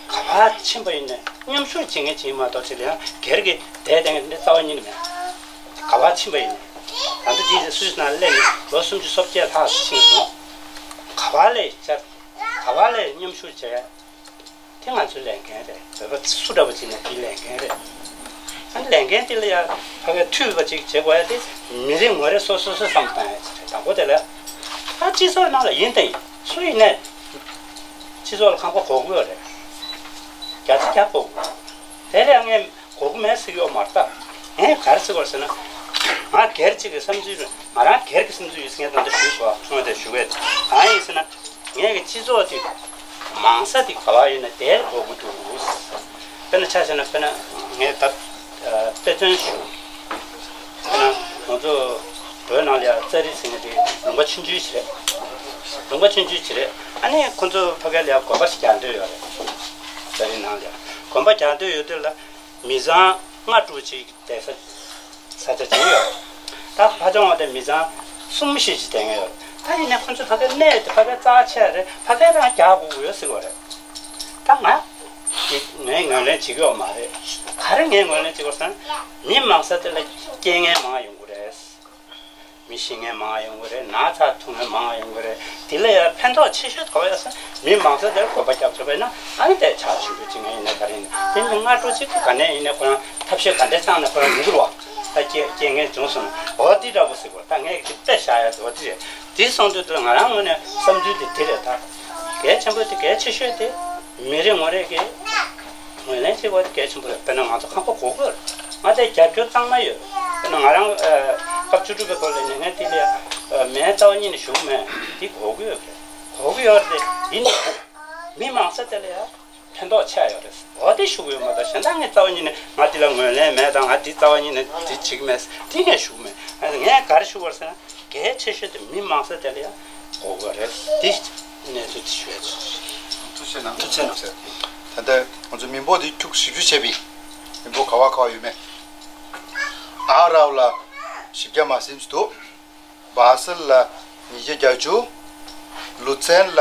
ག་པར་ཕྱིན་པ་ཡིན་ནའི་མཉམ་ཞུགས་བྱེད་མཁན་ཅིག་ཡིན་མ་གཏོགས་དེ་ལ་ཡང་སྒེར་གྱི་བསྡད་བསྡད་མཁན་དེ་རྩ་བ་ཉིད་ནས་མེད། ག་པར་ཕྱིན་པ་ཡིན་ནའི་ད་ལྟ་དེ་སུད་སི་ནང་སླེབས་ནས་ལོ་སུམ་ཅུ་སོ་བརྒྱད་ལྷག་ཕྱིན་སོང་། ག་པར་སླེབས་བཅར། ག་པར་སླེབས་མཉམ་ཞུགས་བྱས། དེ་ང་ཚོའི་ལས་འགན་རེད། བོད་པ་སུ་འདྲ་པོ་ཅིག་ནས་དེའི་ལས་འགན་རེད། ཨ་ནི་ལས་འགན་དེ་ལ་ཡང་ཕ་གིར་མཐུད་པ་ཅིག་བྱེད་དགོས་ཡ་དེ་མི་རེ་ངོ་རེ་སོ་སོ་སོ་བསམ་བཏང་ཡ་ཅིག་རེད། དང་པོ་དེ་ལ་ད་སྤྱི་ཚོགས་ནང་ལ་ཡིན་དང་ཡིན་སུ་ཡིན་ནའི་སྤྱི་ཚོགས་ལ་ཁང་པ་དགོས་ཀྱི་ཡོད་རེད། རྒྱ་ཆེ་རྒྱ་དགོས་ཀྱི་ཡོད་རེད། དེ་ལ་ཡང་ངས་དགོས་ཀྱི་མེད་ཟེར་གྱི་ཡོད་མ་རེད། ད་ངས་ག་རེ་ཟེར་དགོས་ཟེར་ན། ང་སྒེར་གཅིག་གི་བསམ་ཚུལ་རེད། ང་རང་སྒེར་གྱི་བསམ་ཚུལ་ཡོད་ཟེར་ངས་ད་ལྟ་ཞུས་སོང་། ཨ་ཚང་མས་དེ་ཞུ་གི་ཡོད། གང་ཡིན་ཟེར་ན། ངས་ཀྱི་སྤྱི་ཚོགས་དེ་མང་ས་དེ་ག་བ་ཡོད་ན་དེར་འགྲོ་དགོས་འདུག་དཔེར་ན་ཆ་བཞག་ན། དཔེར་ན་ངས་ད་དཔེ་མཚོན་ཞུ། དཔེར་ན་ང་ཚོ་བོད་ནང་ལ་ཡ་ཙཱ་རི་ཟེར་མཁན་དེ་ལུང་པ་ཆུང་ཆུང་ཞིག་རེད། ལུང་པ་ཆུང་ཆུང་ཞིག་རེད། ཨ་ནི་ཁོ་ཚོ་ཕ་གི་ལ་ཡ་དགོན་པ་ཞིག་རྒྱག་འདོད་ཡོད་རེད། ཙཱ་རི་ནང་ལ་ཡ་དགོན་པ་རྒྱག་འདོད་ཡོད་དུས་ལ་མི་ཚང་ལྔ་དྲུག་ཅིག་བསྡད་ས་ས་ཆ་ཅིག་ཡོད། ད་ཕ་ཚང་བ་དེ་མི་ཚང་གསུམ་བཞི་ཅིག་བསྡད་མཁན་ཡོད། ད་ཡིན་ནའི་ཁོ་ཚོ་ཕ་གིའི་གནས་དེ་ཕ་གིའི་རྩ་ཆེ་རེད། ཕ་གིས་རང་རྒྱག་དགོས་ཀྱི་ཡོད་ཟེར་བ་རེད། ད་ང་དེ་ངས་ངོས་ལེན་བྱེད་ཀྱི་ཡོད་མ་རེད། ག་རེ་ངས་ངོས་ལེན་བྱེད་དགོས་ཟེར་ན། མི་མང་ས་དེ་ལ་རྐྱེན་ངན་མང་ཡོང་གི་རེད། མི་ཤི་མཁན་མང་ཡོང་གི་རེད། ན་ཚ་ཐུག་མཁན་མང་ཡོང་གི་རེད། དེ་ལ་ཡང་ཕན་ཐོགས་ཆེ་ཤོས་ག་བ་ཡོད་ཟེར་ན། མི་མང་ས་དེར་དགོན་པ་རྒྱབ་ཐུབ་པ་ཡིན་ན། ཨ་ནི་དེ་ཕྱག་ཞུ་རྒྱུ་ཅིག་ཡིན་ན་ག་རེ་ཡིན་ན། དེ་མི་ལྔ་དྲུག་ཅིག་གིས་ག་ནས་ཡིན་ནའི་ཁོ་རང་ཐབས་ཤེས་ག་འདྲས་བཏང་ན་ཁོ་རང་མི་འགྱུར་བ། ད་རྐྱེན་རྐྱེན་ངན་བྱུང་སོང་ན་འོ་དེ་འདྲ་པོ་ཟེར་དགོས། ད་ངས་ཀྱི་དཔེ་བཞག་ཡ་དེ་འོ་དེ་རེད། དེ་སོང་དུས་དུ་ང་རང་ངོས་ནས་བསམ་ཚུལ་དེ་དེ་རེད། ད་གལ་ཆེན་པོ་དེ་གལ་ཆེ་ཤོས་དེ་མི་རེ་ངོ་རེ་གི་ངོས་ལེན་བྱེད་དགོས་དེ་གལ་ཆེན་པོ་རེད། དཔེར་ན་ང་ཚོ་ཁང་པ་དགོས་ཀྱི་ཡོད་རེད། ང་དེ་རྒྱབ་སྐྱོར་གཙང་མ་ཡོད། དཔེར་ན་ང་རང་ཨ་སྐབས་བཅུ་དྲུག་པའི་སྐོར་ལ་ཉན་མཁན་དེ་ལ་ཨ་མེད་རྩ་བ་ཉིད་ནས་ཞུགས་མེད། དེ་དགོས་ཀྱི་ཡོད་རེད། དགོས་ཀྱི་ཡོད་རེད། དེ་ཡིན་ནའི་མི་མང་ས་དེ་ལ་ཡ་ཕན་ཐོགས་ཆེ་ཡོད་རེད། འོ་དེ་ཞུ་གི་ཡོད་མ་གཏོགས་གཞན་དག་ངས་རྩ་བ་ཉིད་ནས་ང་དེ་ལ་ངོས་ལེན་མེད་དང་། ང་དེ་རྩ་བ་ཉིད་ནས་དེ་བྱེད་ཀྱི་མེད། དེ་ངས་ཞུ་གི་མེད། ངས་ག་རེ་ཞུ་དགོས་ཟེར་ན། གལ་ཆེ་ཤོས་དེ་མི་མང་ས་དེ་ལ་ཡང་དགོས་པ་རེད། དེ་གནས་ཚུལ་དེ་ཞུ་ཡ་ཆེད། ཐུགས་རྗེ་གནང་། ཐུགས་རྗེ་གནང་། ད་ལྟ་ང་ཚོ་མི་འབོར་འདི་ཁྱུག་བཞི་བཅུ་བྱས་པའི་མི་འབོར་ག་བ་ག་བ་ཡོད་མེད། ཨ་རའོ་ལ་བཞི་བརྒྱ་མ་ཟིན་ཙམ་འདུག། བྷ་སལ་ལ་ཉིས་བརྒྱ་བརྒྱད་ཅུ། ལུ་ཚན་ལ་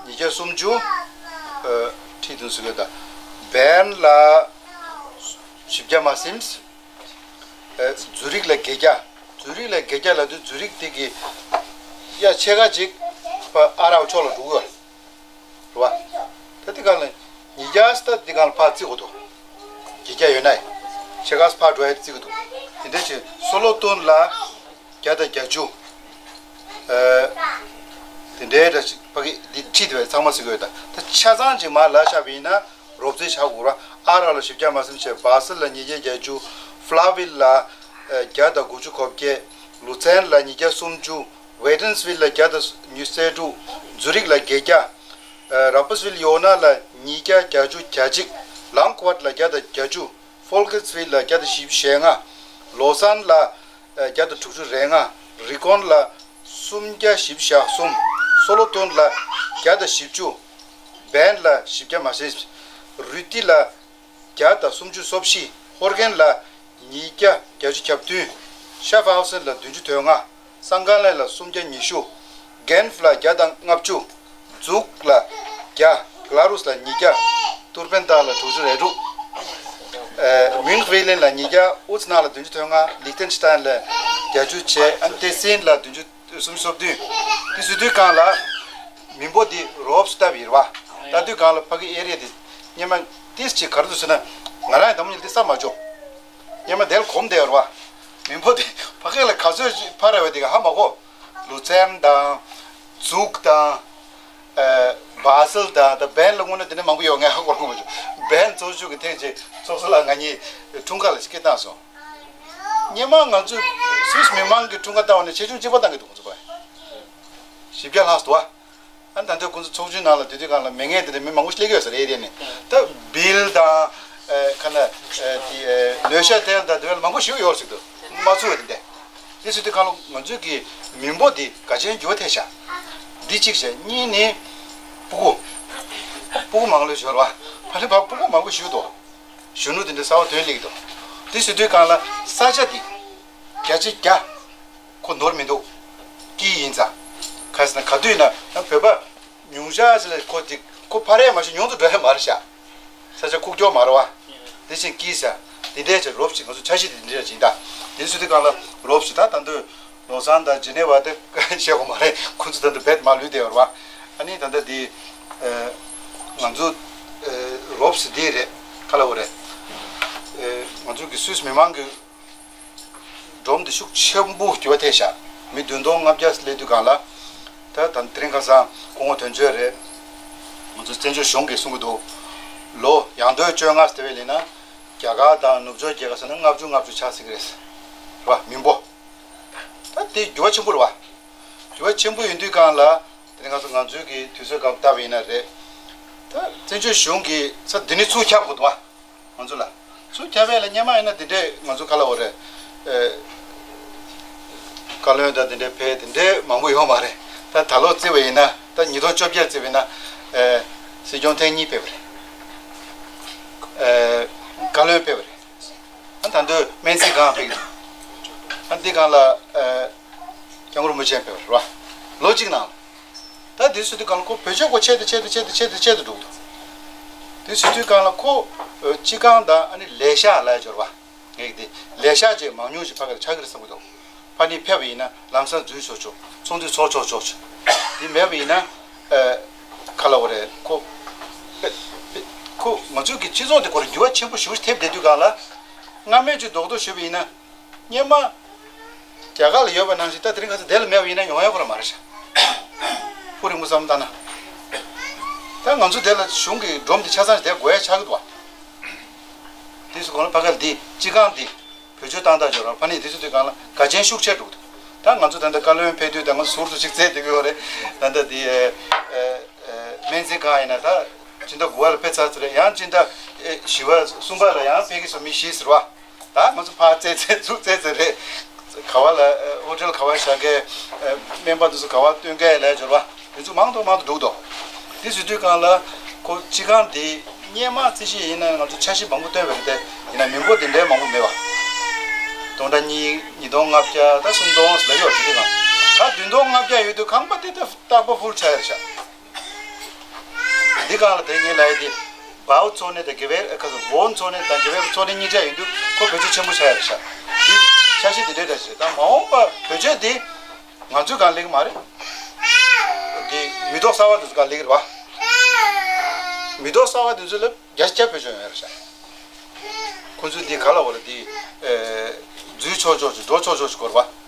ཉིས་བརྒྱ་སུམ་ཅུ། ཨ་ཁྲིད་དུ་སུ་ཡོད་ད། བན་ལ་བཞི་བརྒྱ་མ་ཟིན། ཨ་ཛུ་རིག་ལ་བརྒྱད་བརྒྱ། ཛུ་རིག་ལ་བརྒྱད་བརྒྱ་ལབ་དུས་ཛུ་རིག་དེ་གི་ཡ་ཕྱེད་ཀ་ཅིག་ཕར་ཨ་རབ་ཕྱོགས་ལ་འགྲོ་གི་ཡོད་རེད་བ། ད་དེ་གང་ལ་ཉིས་བརྒྱ་ས་ད་དེ་གང་ལ་ཕར་བརྩི་དགོས་འདུག། བརྒྱད་བརྒྱ་ཡོད་ན་ཕྱེད་ཀ་ས་ཕར་འགྲོ་ཡ་བརྩི་གི་འདུག། དེ་འདྲ་བྱས་སོ་ལོ་ཏོན་ལ་བརྒྱ་དང་བརྒྱད་ཅུ། ཨ་དེ་འདྲའི་འདྲ་ཞིག་ཕ་གི་འདི་ཁྲིད་དེ་བས་ཚང་མ་ཟེར་གི་ཡོད། ད་ད་ཆ་ཚང་ཅིག་མར་ལ་བཞག་པ་ཡིན་ན། རོབ་ཙམ་བཞག་དགོས་ར། ཨ་ར་ལ་བཞི་བརྒྱ་མ་ཟིན་བྱས། བྷ་སལ་ལ་ཉིས་བརྒྱ་བརྒྱད་ཅུ། ཕ་ལ་ཝིལ་ལ་ཨ་བརྒྱ་དང་དགུ་བཅུ་གོ་བརྒྱད། ལུ་ཚན་ལ་ཉིས་བརྒྱ་སུམ་ཅུ། ཝེ་ཏན་སི་ཝིལ་ལ་བརྒྱ་དང་ཉི་ཤུ་རྩ་དྲུག། ཛུ་རིག་ལ་བརྒྱད་བརྒྱ། ཨ་ར་པ་སི་ཝིལ་ཡོ་ན་ལ་ཉིས་བརྒྱ་བརྒྱད་ཅུ་གྱ་གཅིག། ལང་ཀུ་ཝར་ལ་བརྒྱ་དང་བརྒྱད་ཅུ། ཕོལ་ཀེ་སི་ཝིལ་ལ་བརྒྱ་དང་བཞི་བཅུ་ཞེ་ལྔ། ལོ་སན་ལ་ཨ་བརྒྱ་དང་དྲུག་ཅུ་རེ་ལྔ། རི་ཀོན་ལ་སུམ་བརྒྱ་བཞི་བཅུ་ཞེ་གསུམ། སོ་ལོ་ཏོན་ལ་བརྒྱ་དང་བཞི་བཅུ། བན་ལ་བཞི་བརྒྱ་མ་ཟིན། རུ་ཏི་ལ་བརྒྱ་དང་སུམ་ཅུ་སོ་བཞི། ཧོར་གན་ལ་ཉིས་བརྒྱ་བརྒྱད་ཅུ་གྱ་བདུན། ཤ་ཧྥ་ཧའུ་སན་ལ་བདུན་ཅུ་དོན་ལྔ། སང་ཀ་ལན་ལ་སུམ་བརྒྱ་ཉི་ཤུ། གན་ཧྥ་ལ་བརྒྱ་དང་ལྔ་བཅུ། ཛུག་ལ་བརྒྱ། ག་ལ་རུས་ལ་ཉིས་བརྒྱ། ཏུར་པན་ཏཱ་ལ་དྲུག་ཅུ་རེ་དྲུག། ཨ་མིང་ཧྥེ་ལིན་ལ་ཉིས་བརྒྱ། ཨུ་ཙི་ན་ལ་བདུན་ཅུ་དོན་ལྔ། ལིག་ཏེན་ཤི་ཏན་ལ་བརྒྱད་ཅུ་བྱས། ཨན་ཏེ་སིན་ལ་བདུན་ཅུ་སུམ་ཅུ་སོ་བདུན། དེ་སུ་དུས་གང་ལ་མི་འབོར་འདི་རོབ་སུ་ལྟ་བུ་ཡིན་ར་བ། ལྟ་དུས་གང་ལ་ཕ་གི་ཨེ་རི་ཡ་འདི་སྙེ་མ་ཏིས་ཅིག་ག་རེ་འདུག་ཟེར་ན། ང་རང་ཡང་དང་པོ་ཉིད་འདི་ས་མ་འཇོག། སྙེ་མ་དེ་ལ་གོམས་བསྡད་ཡོད་ར་བ། མི་འབོར་འདི་ཕ་གི་ལ་ག་ཚོད་ཅིག་འཕར་ར་བ་འདི་ག་ཧ་མ་གོ། ལུ་ཚན་དང་། ཛུག་དང་། ཨ་བྷ་སལ་དང་། ད་བན་ལ་དངོས་གནས་དེ་འདྲ་མང་པོ་ཡོད། ངས་ཧ་གོ་གོ་མ་བྱུང་། བན་ཚོགས་ཆུང་གི་ཐེངས་གཅིག་ཚོགས་ས་ལ་ང་གཉིས་འཁྲུངས་སྐར་ལ་ཅིག་སྐད་བཏང་སོང་། སྙེ་མ་ང་ཚོ་སུད་སི་མི་མང་གི་འཁྲུངས་སྐར་བཏང་བ་ནས་ཆེ་ཆུང་གཅིག་པ་བཏང་གི་འདུག་ཁོང་ཚོ་པ། བཞི་བརྒྱ་ལྷག་འདུག་བ། ཨ་ད་ལྟ་ཁོང་ཚོ་ཚོགས་ཆུང་ནང་ལ་དེ་དུས་སྒང་ལ་མེ་ངན་དེ་འདྲ་མི་མང་པོ་ཞིག་སླེབས་ཡོད་ས་རེད། དེ་ནས་ད་བིལ་དང་ཨ་ཁ་ན་ཨ་དེ་ཨ་ནོ་ཤ་ཏེལ་དང་དེ་བས་ལ་མང་པོ་ཞིག་ཡོད་ཟེར་འདུག། མ་ཚུགས་པ་དེ་འདྲ། དེ་ཟེར་དུས་གང་ལ་ང་ཚོས་ཀྱི་མི་འབོར་འདི་དགའ་ཆེན་འགྱུར་བ་ཐེབས་ཤག། འདི་གཅིག་བྱས། གཉིས་ནི་སྤུ་གུ། སྤུ་གུ་མང་ལོས་ཤོར་བ། ཕ་ལེ་བ་སྤུ་གུ་མང་པོ་ཞིག་འདུག། གཞོན་ནུ་དེ་འདྲ་གསར་པ་ཐོན་སླེབས་ཀྱི་འདུག། དེ་ཟེར་དུས་སྒང་ལ་ས་ཆ་དེ་བརྒྱ་ཆ་བརྒྱ་ཁོ་ནོར་མི་འདུག་དཀྱིལ་ཡིན་ཙང་། ག་ཟེར་ན་ག་དུས་ཡིན་ན་ཡང་བོད་པ་ཉུང་ཤས་ཅིག་ལ་ཁོ་དེ་ཁོ་ཕར་ཡས་མ་ཤེས་ཉུང་དུ་འགྲོ་ཡས་མ་རེད་ཤག་ས་ཆ་ཁུག་ཀྱོག་མ་རེད་བ། དེ་བཞིན་དཀྱིལ་ས་དེ་འདྲས་ཅིག་རོབ་ཅིག་ང་ཚོ་འཆར་གཞི་དེ་འདྲས་ཅིག་ཡིན་ད། དེ་ཚོ་དེ་སྒང་ལ་རོབ་ཅིག་ད་ད་འདོད་ལོ་ཙཱན་དང་ཇི་ནི་ཝ་དེ་བཤད་དགོས་མ་རེད། ཁོ་ཚོ་ད་འདོད་རྦད་མ་ལུས་བསྡད་ཡོད་རེད་བ། ཨ་ནི་ད་ལྟ་དེ་ང་ཚོ་རོབ་ཟེར་དེ་རེད། ག་ལབ་དགོས་རེད། ང་ཚོ་གི་སུད་སི་མི་མང་གི་སྒྲོམ་དེ་ཤུགས་ཆེན་པོ་འགྱུར་བ་ཐེབས་ཤག་མི་བདུན་སྟོང་ལྔ་བརྒྱ་སླེབས་དུས་སྒང་ལ། ད་ད་དེ་རིང་ཁ་སང་སྐུ་ངོ་དོན་གཅོད་རེད། ང་ཚོ་བཙན་བྱོལ་གཞུང་གིས་གསུང་གི་འདུག་ལོ་ཡང་སྟོད་བཅོ་ལྔ་ཟེར་བའི་ལས་ན་རྒྱ་གར་དང་ནུབ་ཕྱོགས་རྒྱལ་ཁབ་ཟེར་ན་ལྔ་བཅུ་ལྔ་བཅུ་ཆགས་སྲིད་ཀྱི་རེད། རེད་བ། མི་འབོར། ད་དེ་འགྱུར་བ་ཆེན་པོ་རེད་བ། འགྱུར་བ་ཆེན་པོ་ཡིན་དུས་སྒང་ལ་དེ་རིང་ཁ་སང་ང་ཚོའི་གི་དུས་ཚོད་སྒང་བལྟས་པ་ཡིན་ན་རེད། ད་བཙན་བྱོལ་གཞུང་གིས་ས་འདི་ནས་ཚུར་ཁྱབ་དགོས་འདུག་བ། ང་ཚོ་ལ། ཚུར་ཁྱབ་པ་ལ་སྔོན་མ་ཡིན་ན་དེ་འདྲས་ང་ཚོ་ག་ལབ་དགོས་རེད། ཨེ། བཀའ་བློན་དང་དེ་འདྲས་ཕེབས་དེ་འདྲས་མང་པོ་ཡོད་མ་རེད། ད་ད་ལོ་བརྩི་བ་ཡིན་ན་ད་ཉིས་སྟོང་བཅོ་བརྒྱད་བརྩི་བ་ཡིན་ན། ཨེ། སྲིད་སྐྱོང་ཐེངས་གཉིས་ཕེབས་པ་རེད། ཨེ། བཀའ་བློན་ཕེབས་པ་རེད། ཨ་ད་འདོད་སྨན་རྩིས་ཁང་ཕེབས་ཀྱི་འདུག་ཨ་འདི་སྒང་ལ། ཨེ། སྐྱབས་མགོན་རིན་པོ་ཆེ་ཕེབས་པ་རེད་བ། ལོ་གཅིག་ནང་ལ། ད་དེ་ཟེར་དུས་སྒང་ལ་ཁོ་བེད་སྤྱོད་ཁོ་ཆེད་དུ་ཆེད་དུ་ཆེད་དུ་ཆེད་དུ་ཆེད་དུ་འགྲོ་གི་འདུག་དེ་ཟེར་དུས་སྒང་ལ་ཁོ་སྤྱི་ཁང་དང་ཨ་ནི་ལས་ཤག་ལ་འབྱོར་བ། ངས་དེ་ལས་ཤག་ཅིག་མང་ཉུང་ཞིག་ཕ་གིར་ཆགས་ཀྱི་རེད་བསམ་གྱི་འདུག་ཕ་ནི་ཕེབས་པ་ཡིན་ན་ལམ་སང་འཛུལ་ཆོག་ཆོག་ཚོགས་འདུ་ཚོགས་ཆོག་ཆོག་དེ་མེད་པ་ཡིན་ན། ཨ། ག་ལབ་དགོས་རེད་ཁོ། ཁོ་ང་ཚོའི་གི་སྤྱི་ཚོགས་དེ་ཁོ་ལ་འགྱུར་བ་ཆེན་པོ་ཞེ་པོ་ཞིག་ཐེབས་བསྡད་དུས་སྒང་ལ། སྔ་མོའི་ཅིག་རྡོག་རྡོག་ཞུས་པ་ཡིན་ན། སྔོན་མ་རྒྱ་གར་ལ་ཡོད་པ་ནང་བཞིན་ད་དེ་རིང་ཁ་སང་དེ་ལ་མེད་པ་ཡིན་ན་ཡོང་ཡ་ཁོ་རང་མ་རེད་ཤག་ཕུགས་རིང་པོ་བསམ་བློ་བཏང་ན། ད་ང་ཚོ་དེ་ལ་གཞུང་གི་སྒྲོམ་དེ་ཆ་ཚང་ཞིག་དེ་དགོས་ཡ་ཆགས་ཀྱི་འདུག་བ། དེ་སུ་གོང་ལ་ཕ་ག་ལ་འདི་སྤྱི་ཁང་འདི་བེད་སྤྱོད་བཏང་ཐག་ཆོད་ར་ཕ་ནི་དེ་ཚོ་དུས་སྒང་ལ་དགའ་ཆེན་ཤུགས་ཆེ་འགྲོ་གི་འདུག་ད་ང་ཚོ་ད་ལྟ་བཀའ་བློན་ཕེབས་དུས་ད་ང་ཚོ་ཟུར་དུ་ཅིག་བཙལ་བསྡད་ཀྱི་ཡོད་རེད། ད་ལྟ་འདི་ཨེ་ཨེ་ཨེ་སྨན་རྩིས་ཁང་ཡིན་ན་ད་སྤྱི་ཟླ་དགུ་པ་ལ་ཕེབས་ཚར་ཚར་རེད། ཡང་སྤྱི་ཟླ་ཨེ་བཞི་པ་གསུམ་པ་ལ་ཡང་ཕེབས་ཀྱི་སོ་མི་བཞི་ཟེར་བ། ད་ང་ཚོ་ཕར་བཙལ་བཙལ་ཚུར་བཙལ་བཙལ་རེད། ག་བ་ལ་ཨ་ཧོ་ཊེལ་ག་བ་བཞག་གི་ཨ་སྨན་པ་དེ་ཚོ་ག་བ་སྟོན་གི་ལས་འབྱོར་བ་དེ་ཚོ་མང་དུ་མང་དུ་འགྲོ་གི་འདུག་དེ་ཟེར་དུས་སྒང་ལ་ཁོ་སྤྱི་ཁང་དེ་སྔོན་མ་རྩིས་ཞིབ་ཡིན་ན་ང་ཚོ་འཆར་གཞི་མང་པོ་བཏོན་པ་རེད་དེ་ཡིན་ན་མི་འབོར་དེ་འདྲའི་མང་པོ་མེད་པ། སྟོང་ཕྲག་གཉིས་ཉིས་སྟོང་ལྔ་བརྒྱ་ད་སུམ་སྟོང་ལ་ཡོད་དེ་དུས་སྒང་ད་བདུན་སྟོང་ལྔ་བརྒྱ་ཡོད་དུས་ཁང་པ་དེ་ད་རྟག་པར་ཧྥུལ་ཆགས་ཡོད་ཤག་འདི་སྒང་ལ་དེ་ངས་ལབ་ཡ་དེ་བའོ་ཚོགས་གནས་དང་དགེ་བའི་ཁ་སོ་བོན་ཚོགས་གནས་དང་དགེ་བའི་ཚོགས་གནས་གཉིས་ཆ་ཡིན་དུས་ཁོ་བེད་སྤྱོད་ཆེན་པོ་ཆགས་ཡ་རེད་ཤག་འདི་འཆར་གཞི་འདི་འདྲའི་འདྲ་ཞིག་རེད། ད་མ་འོངས་པ་བེད་སྤྱོད་འདི་ང་ཚོའི་སྒང་ལེགས་མ་རེད། འདི་མི་ཐོག་གསར་བ་འདི་ཚོ་སྒང་ལེགས་རེད་བ། མི་ཐོག་གསར་བ་འདི་ཚོ་ལ་བརྒྱ་ཆ་བརྒྱ་བེད་སྤྱོད་ཡོང་ཡ་རེད་ཤག་ཁོ་ཚོས་འདི་ག་ལ་བ་ལ་འདི་ཨེ་འཛུལ་ཆོག་ཆོག་ཅིག་འགྲོ་ཆོག་ཆོག་ཅིག་དགོས་རེད་བ།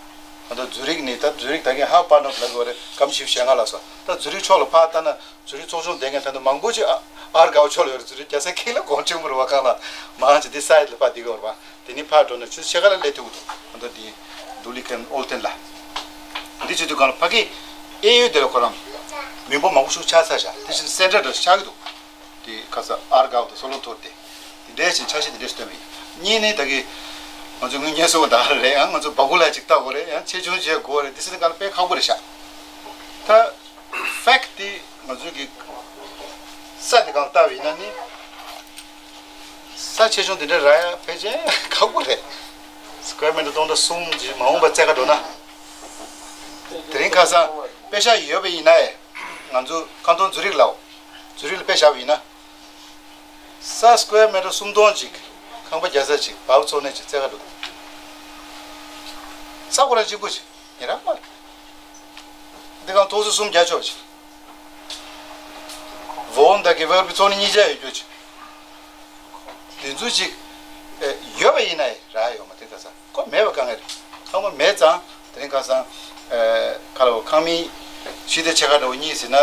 ད་ལྟ་ཛུ་རིག་ནི་ད་ཛུ་རིག་ད་གིན་ཧ་པ་ནོབ་ལ་གོ་རེད་སྐམ་ཞིབ་ཞེ་ལྔ་ལ་སོ་ད་ཛུ་རིག་ཕྱོགས་ལ་ཕར་ལྟ་ན། ཚུར་ཚོགས་ཆུང་དེ་ངས་ད་ལྟ་མང་པོ་ཅིག་ཨ་ཨར་དགའ་བོ་ཕྱོགས་ལ་ཡོད་རེད། ཚུར་རྒྱ་སེ་ཁེ་ལ་གོང་ཆེན་པོ་རུ་བ་གང་ལ་མང་ཅིག་དེ་སའེ་ལ་ཕ་དེ་གོ་རུ་བ་དེ་ནི་ཕར་འགྲོ་ན་ཆུ་ཕྱེད་ཀ་ལ་སླེབས་ཐུབ་ཀྱི་འདུག་ཨ་མདོ་དེ་ལྡུག་ལི་ཁན་ཨོལ་ཏན་ལ་འདི་བྱེད་དུས་གང་ལ་ཕ་གི་ཨེ་ཡོད་དེ་ལ་ཁོ་རང་མི་འབོར་མང་པོ་ཞིག་ཆགས་ཚར་བཞག་དེ་བཞིན་སེན་ཊར་འདྲ་ཞིག་ཆགས་ཀྱི་འདུག་དེ་ཁ་ས་ཨར་དགའ་བོ་དང་སོ་ལོ་ཐོར་དེ་དེ་འདྲའི་ཞིག་འཆར་གཞི་དེ་འདྲ་ཞིག་བཏོན་པ་ཡིན། གཉིས་ནི་ད་གི་ང་ཚོ་དངུལ་ཉེས་གསོག་ད་རེད་ཡང་ང་ཚོ་སྦ་ཁུག་ལ་ཅིག་ལྟ་དགོས་རེད་ཡང་ཆེ་ཆུང་བྱེད་དགོས་རེད་དེ་སྲིད་གང་ལ་དཔེ་ཁག་པོ་རེད་ཤག་ད། ཕེག་ཊི་ང་ཚོའི་གི་ས་དེ་གང་ལྟ་བ་ཡིན་ན་ནི། ས་ཆེ་ཆུང་དེ་འདྲ་རག་ཡ་ཕལ་ཆེར་ཁག་པོ་རེད། སི་ཀུ་ཝེར་མི་ཊར་སྟོང་ཕྲག་གསུམ་ཅིག་མ་འོངས་པ་བཙལ་ག་འགྲོ་ན། དེ་རིང་ཁ་སང་པེ་ཤག་ཡོད་པ་ཡིན་ན་ཡང་ང་ཚོ་ཁང་སྟོང་ཛུ་རིག་ལའོ། ཛུ་རིག་ལ་དཔེ་བཞག་པ་ཡིན་ན། ས་སི་ཀུ་ཝེར་མི་ཊར་སུམ་སྟོང་ཅིག་ཁང་པ་རྒྱག་ས་ཅིག་བའོ་ཚོགས་གནས་ཅིག་བཙལ་ག་འགྲོ། ས་ཁོ་རང་གཅིག་པུ་ཅིག་ཡིན་ར་མ་རེད། འདི་གང་ཐོག་སོ་གསུམ་བརྒྱ་ཆོག་ཅིག་བོན་དང་དགེ་བའི་བར་གྱི་ཚོགས་གནས་གཉིས་ཆ་ཡོད་རྒྱུ་ཅིག་དེ་ཚོ་ཅིག་ཨེ་ཡོད་པ་ཡིན་ན་ཡང་རག་ཡོད་མ་དེ་ག་ས་ཁོ་མེད་པ་གང་ངེས་རེད། ཚང་མ་མེད་ཙང་དེ་རིང་ཁ་སང་ཨེ་ཁ་ལོ་ཁང་མིག་ཕྱི་དེ་ཆེ་ཁ་འདྲ་བོ་གཉིས་ཟིན་ན་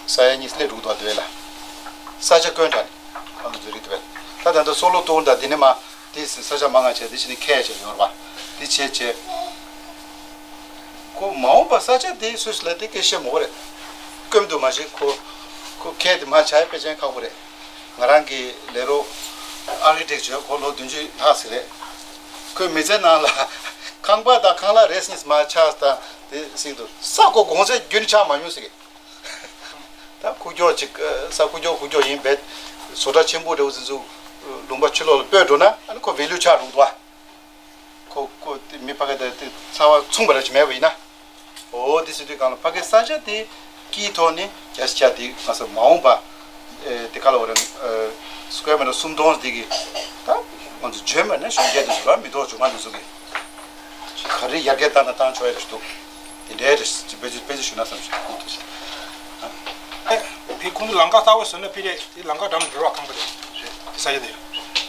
ས་ཡ་གཉིས་སླེབས་འགྲོ་གི་འདུག་དེ་བས་ལ་ས་ཆ་དཀོན་དྲགས་ནས་ཁང་དུ་འཛུལ་རིགས་དེ་བས་ད་ད་ལྟ་སོ་ལོ་ཏོར་དང་དེ་ནས་མ། དེ་ས་ཆ་མང་ང་བྱས་དེ་ཕྱི་ནས་ཁས་བྱས་ཡོང་ར་བ། དེ་བྱས་བྱས། ཁོ་མ་འོངས་པ་ས་ཆ་དེ་སུས་ལ་དེ་སྐད་བཤད་མོ་རེད། སྐམ་དུ་མ་ཞིག་ཁོ། ཁོ་ཁས་དེ་མ་བྱས་དཔེ་ཅན་ཁག་པོ་རེད། ང་རང་གི་ལས་རོགས་ཨར་ཀི་ཊེག་ཅར་ཁོ་ལོ་བདུན་ཅུ་ལྷག་ཟིག་རེད། ཁོས་མི་ཚེ་ནང་ལ་ཁང་པ་དང་ཁང་གླ་རེ་གཉིས་མ་ཆགས་དང་དེ་ཟིག་ཏུ་ས་ཁོ་གོང་ཚད་རྒྱུན་ཆགས་མ་མྱོང་ཟིག་ད་ཁུག་ཀྱོག་ཅིག་ས་ཁུག་ཀྱོག་ཁུག་ཀྱོག་ཡིན་པས། བཟོ་གྲྭ་ཆེན་པོ་འདྲ་བོ་ཚོ་ཚོ་ ལུང་པ་ཕྱི་ལོགས་ལ་སྤོས་འགྲོ་ན་ཨ་ནི་ཁོ་ཝེ་ལུ་ཆགས་འགྲོ་གི་འདུག་བ། ཁོ་ཁོ་དེ་མི་ཕ་གི་དེ་དེ་ཚ་བ་མཚུངས་པ་ར་ཅིག་མེད་པ་ཡིན་ན། འོ་དེ་ཟེར་དུས་གང་ལ་ཕ་གི་ས་ཆ་དེ་དཀྱིལ་ཐོག་ནི་རྒྱ་ཆ་དེ་ང་ཚོ་མ་འོངས་པ་ཨེ་དེ་ག་ལ་བ་རེད། ཨེ་སི་ཀུ་ཝེར་མི་ཊར་སུམ་སྟོང་དེ་གི་ད་ང་ཚོ་འཇོན་པ་ནི་གཞོན་སྐྱེས་དེ་ཚོ་ལ་མི་ཐོག་ཆུང་མ་དེ་ཚོ་གི་ག་རེ་ཡར་རྒྱས་བཏང་ན་བཏང་ཆོག་ཡ་རེད་འདུག་དེ་འདྲའི་རེད་དཔེ་ཆ་དཔེ་ཆ་ཞུ་ན་བསམ་ཞིག་ཁུངས་ཐུབ་ཤག་དེ་ཁོང་ཚོ་ལམ་ཁ་གསར་པ་བཟོས་ན་ཕི་རེད། དེ་ལམ་ཁ་འགྲམ་འགྲོ་བ་ཁང་པ་རེད། དེ་ས་ཆ་དེ་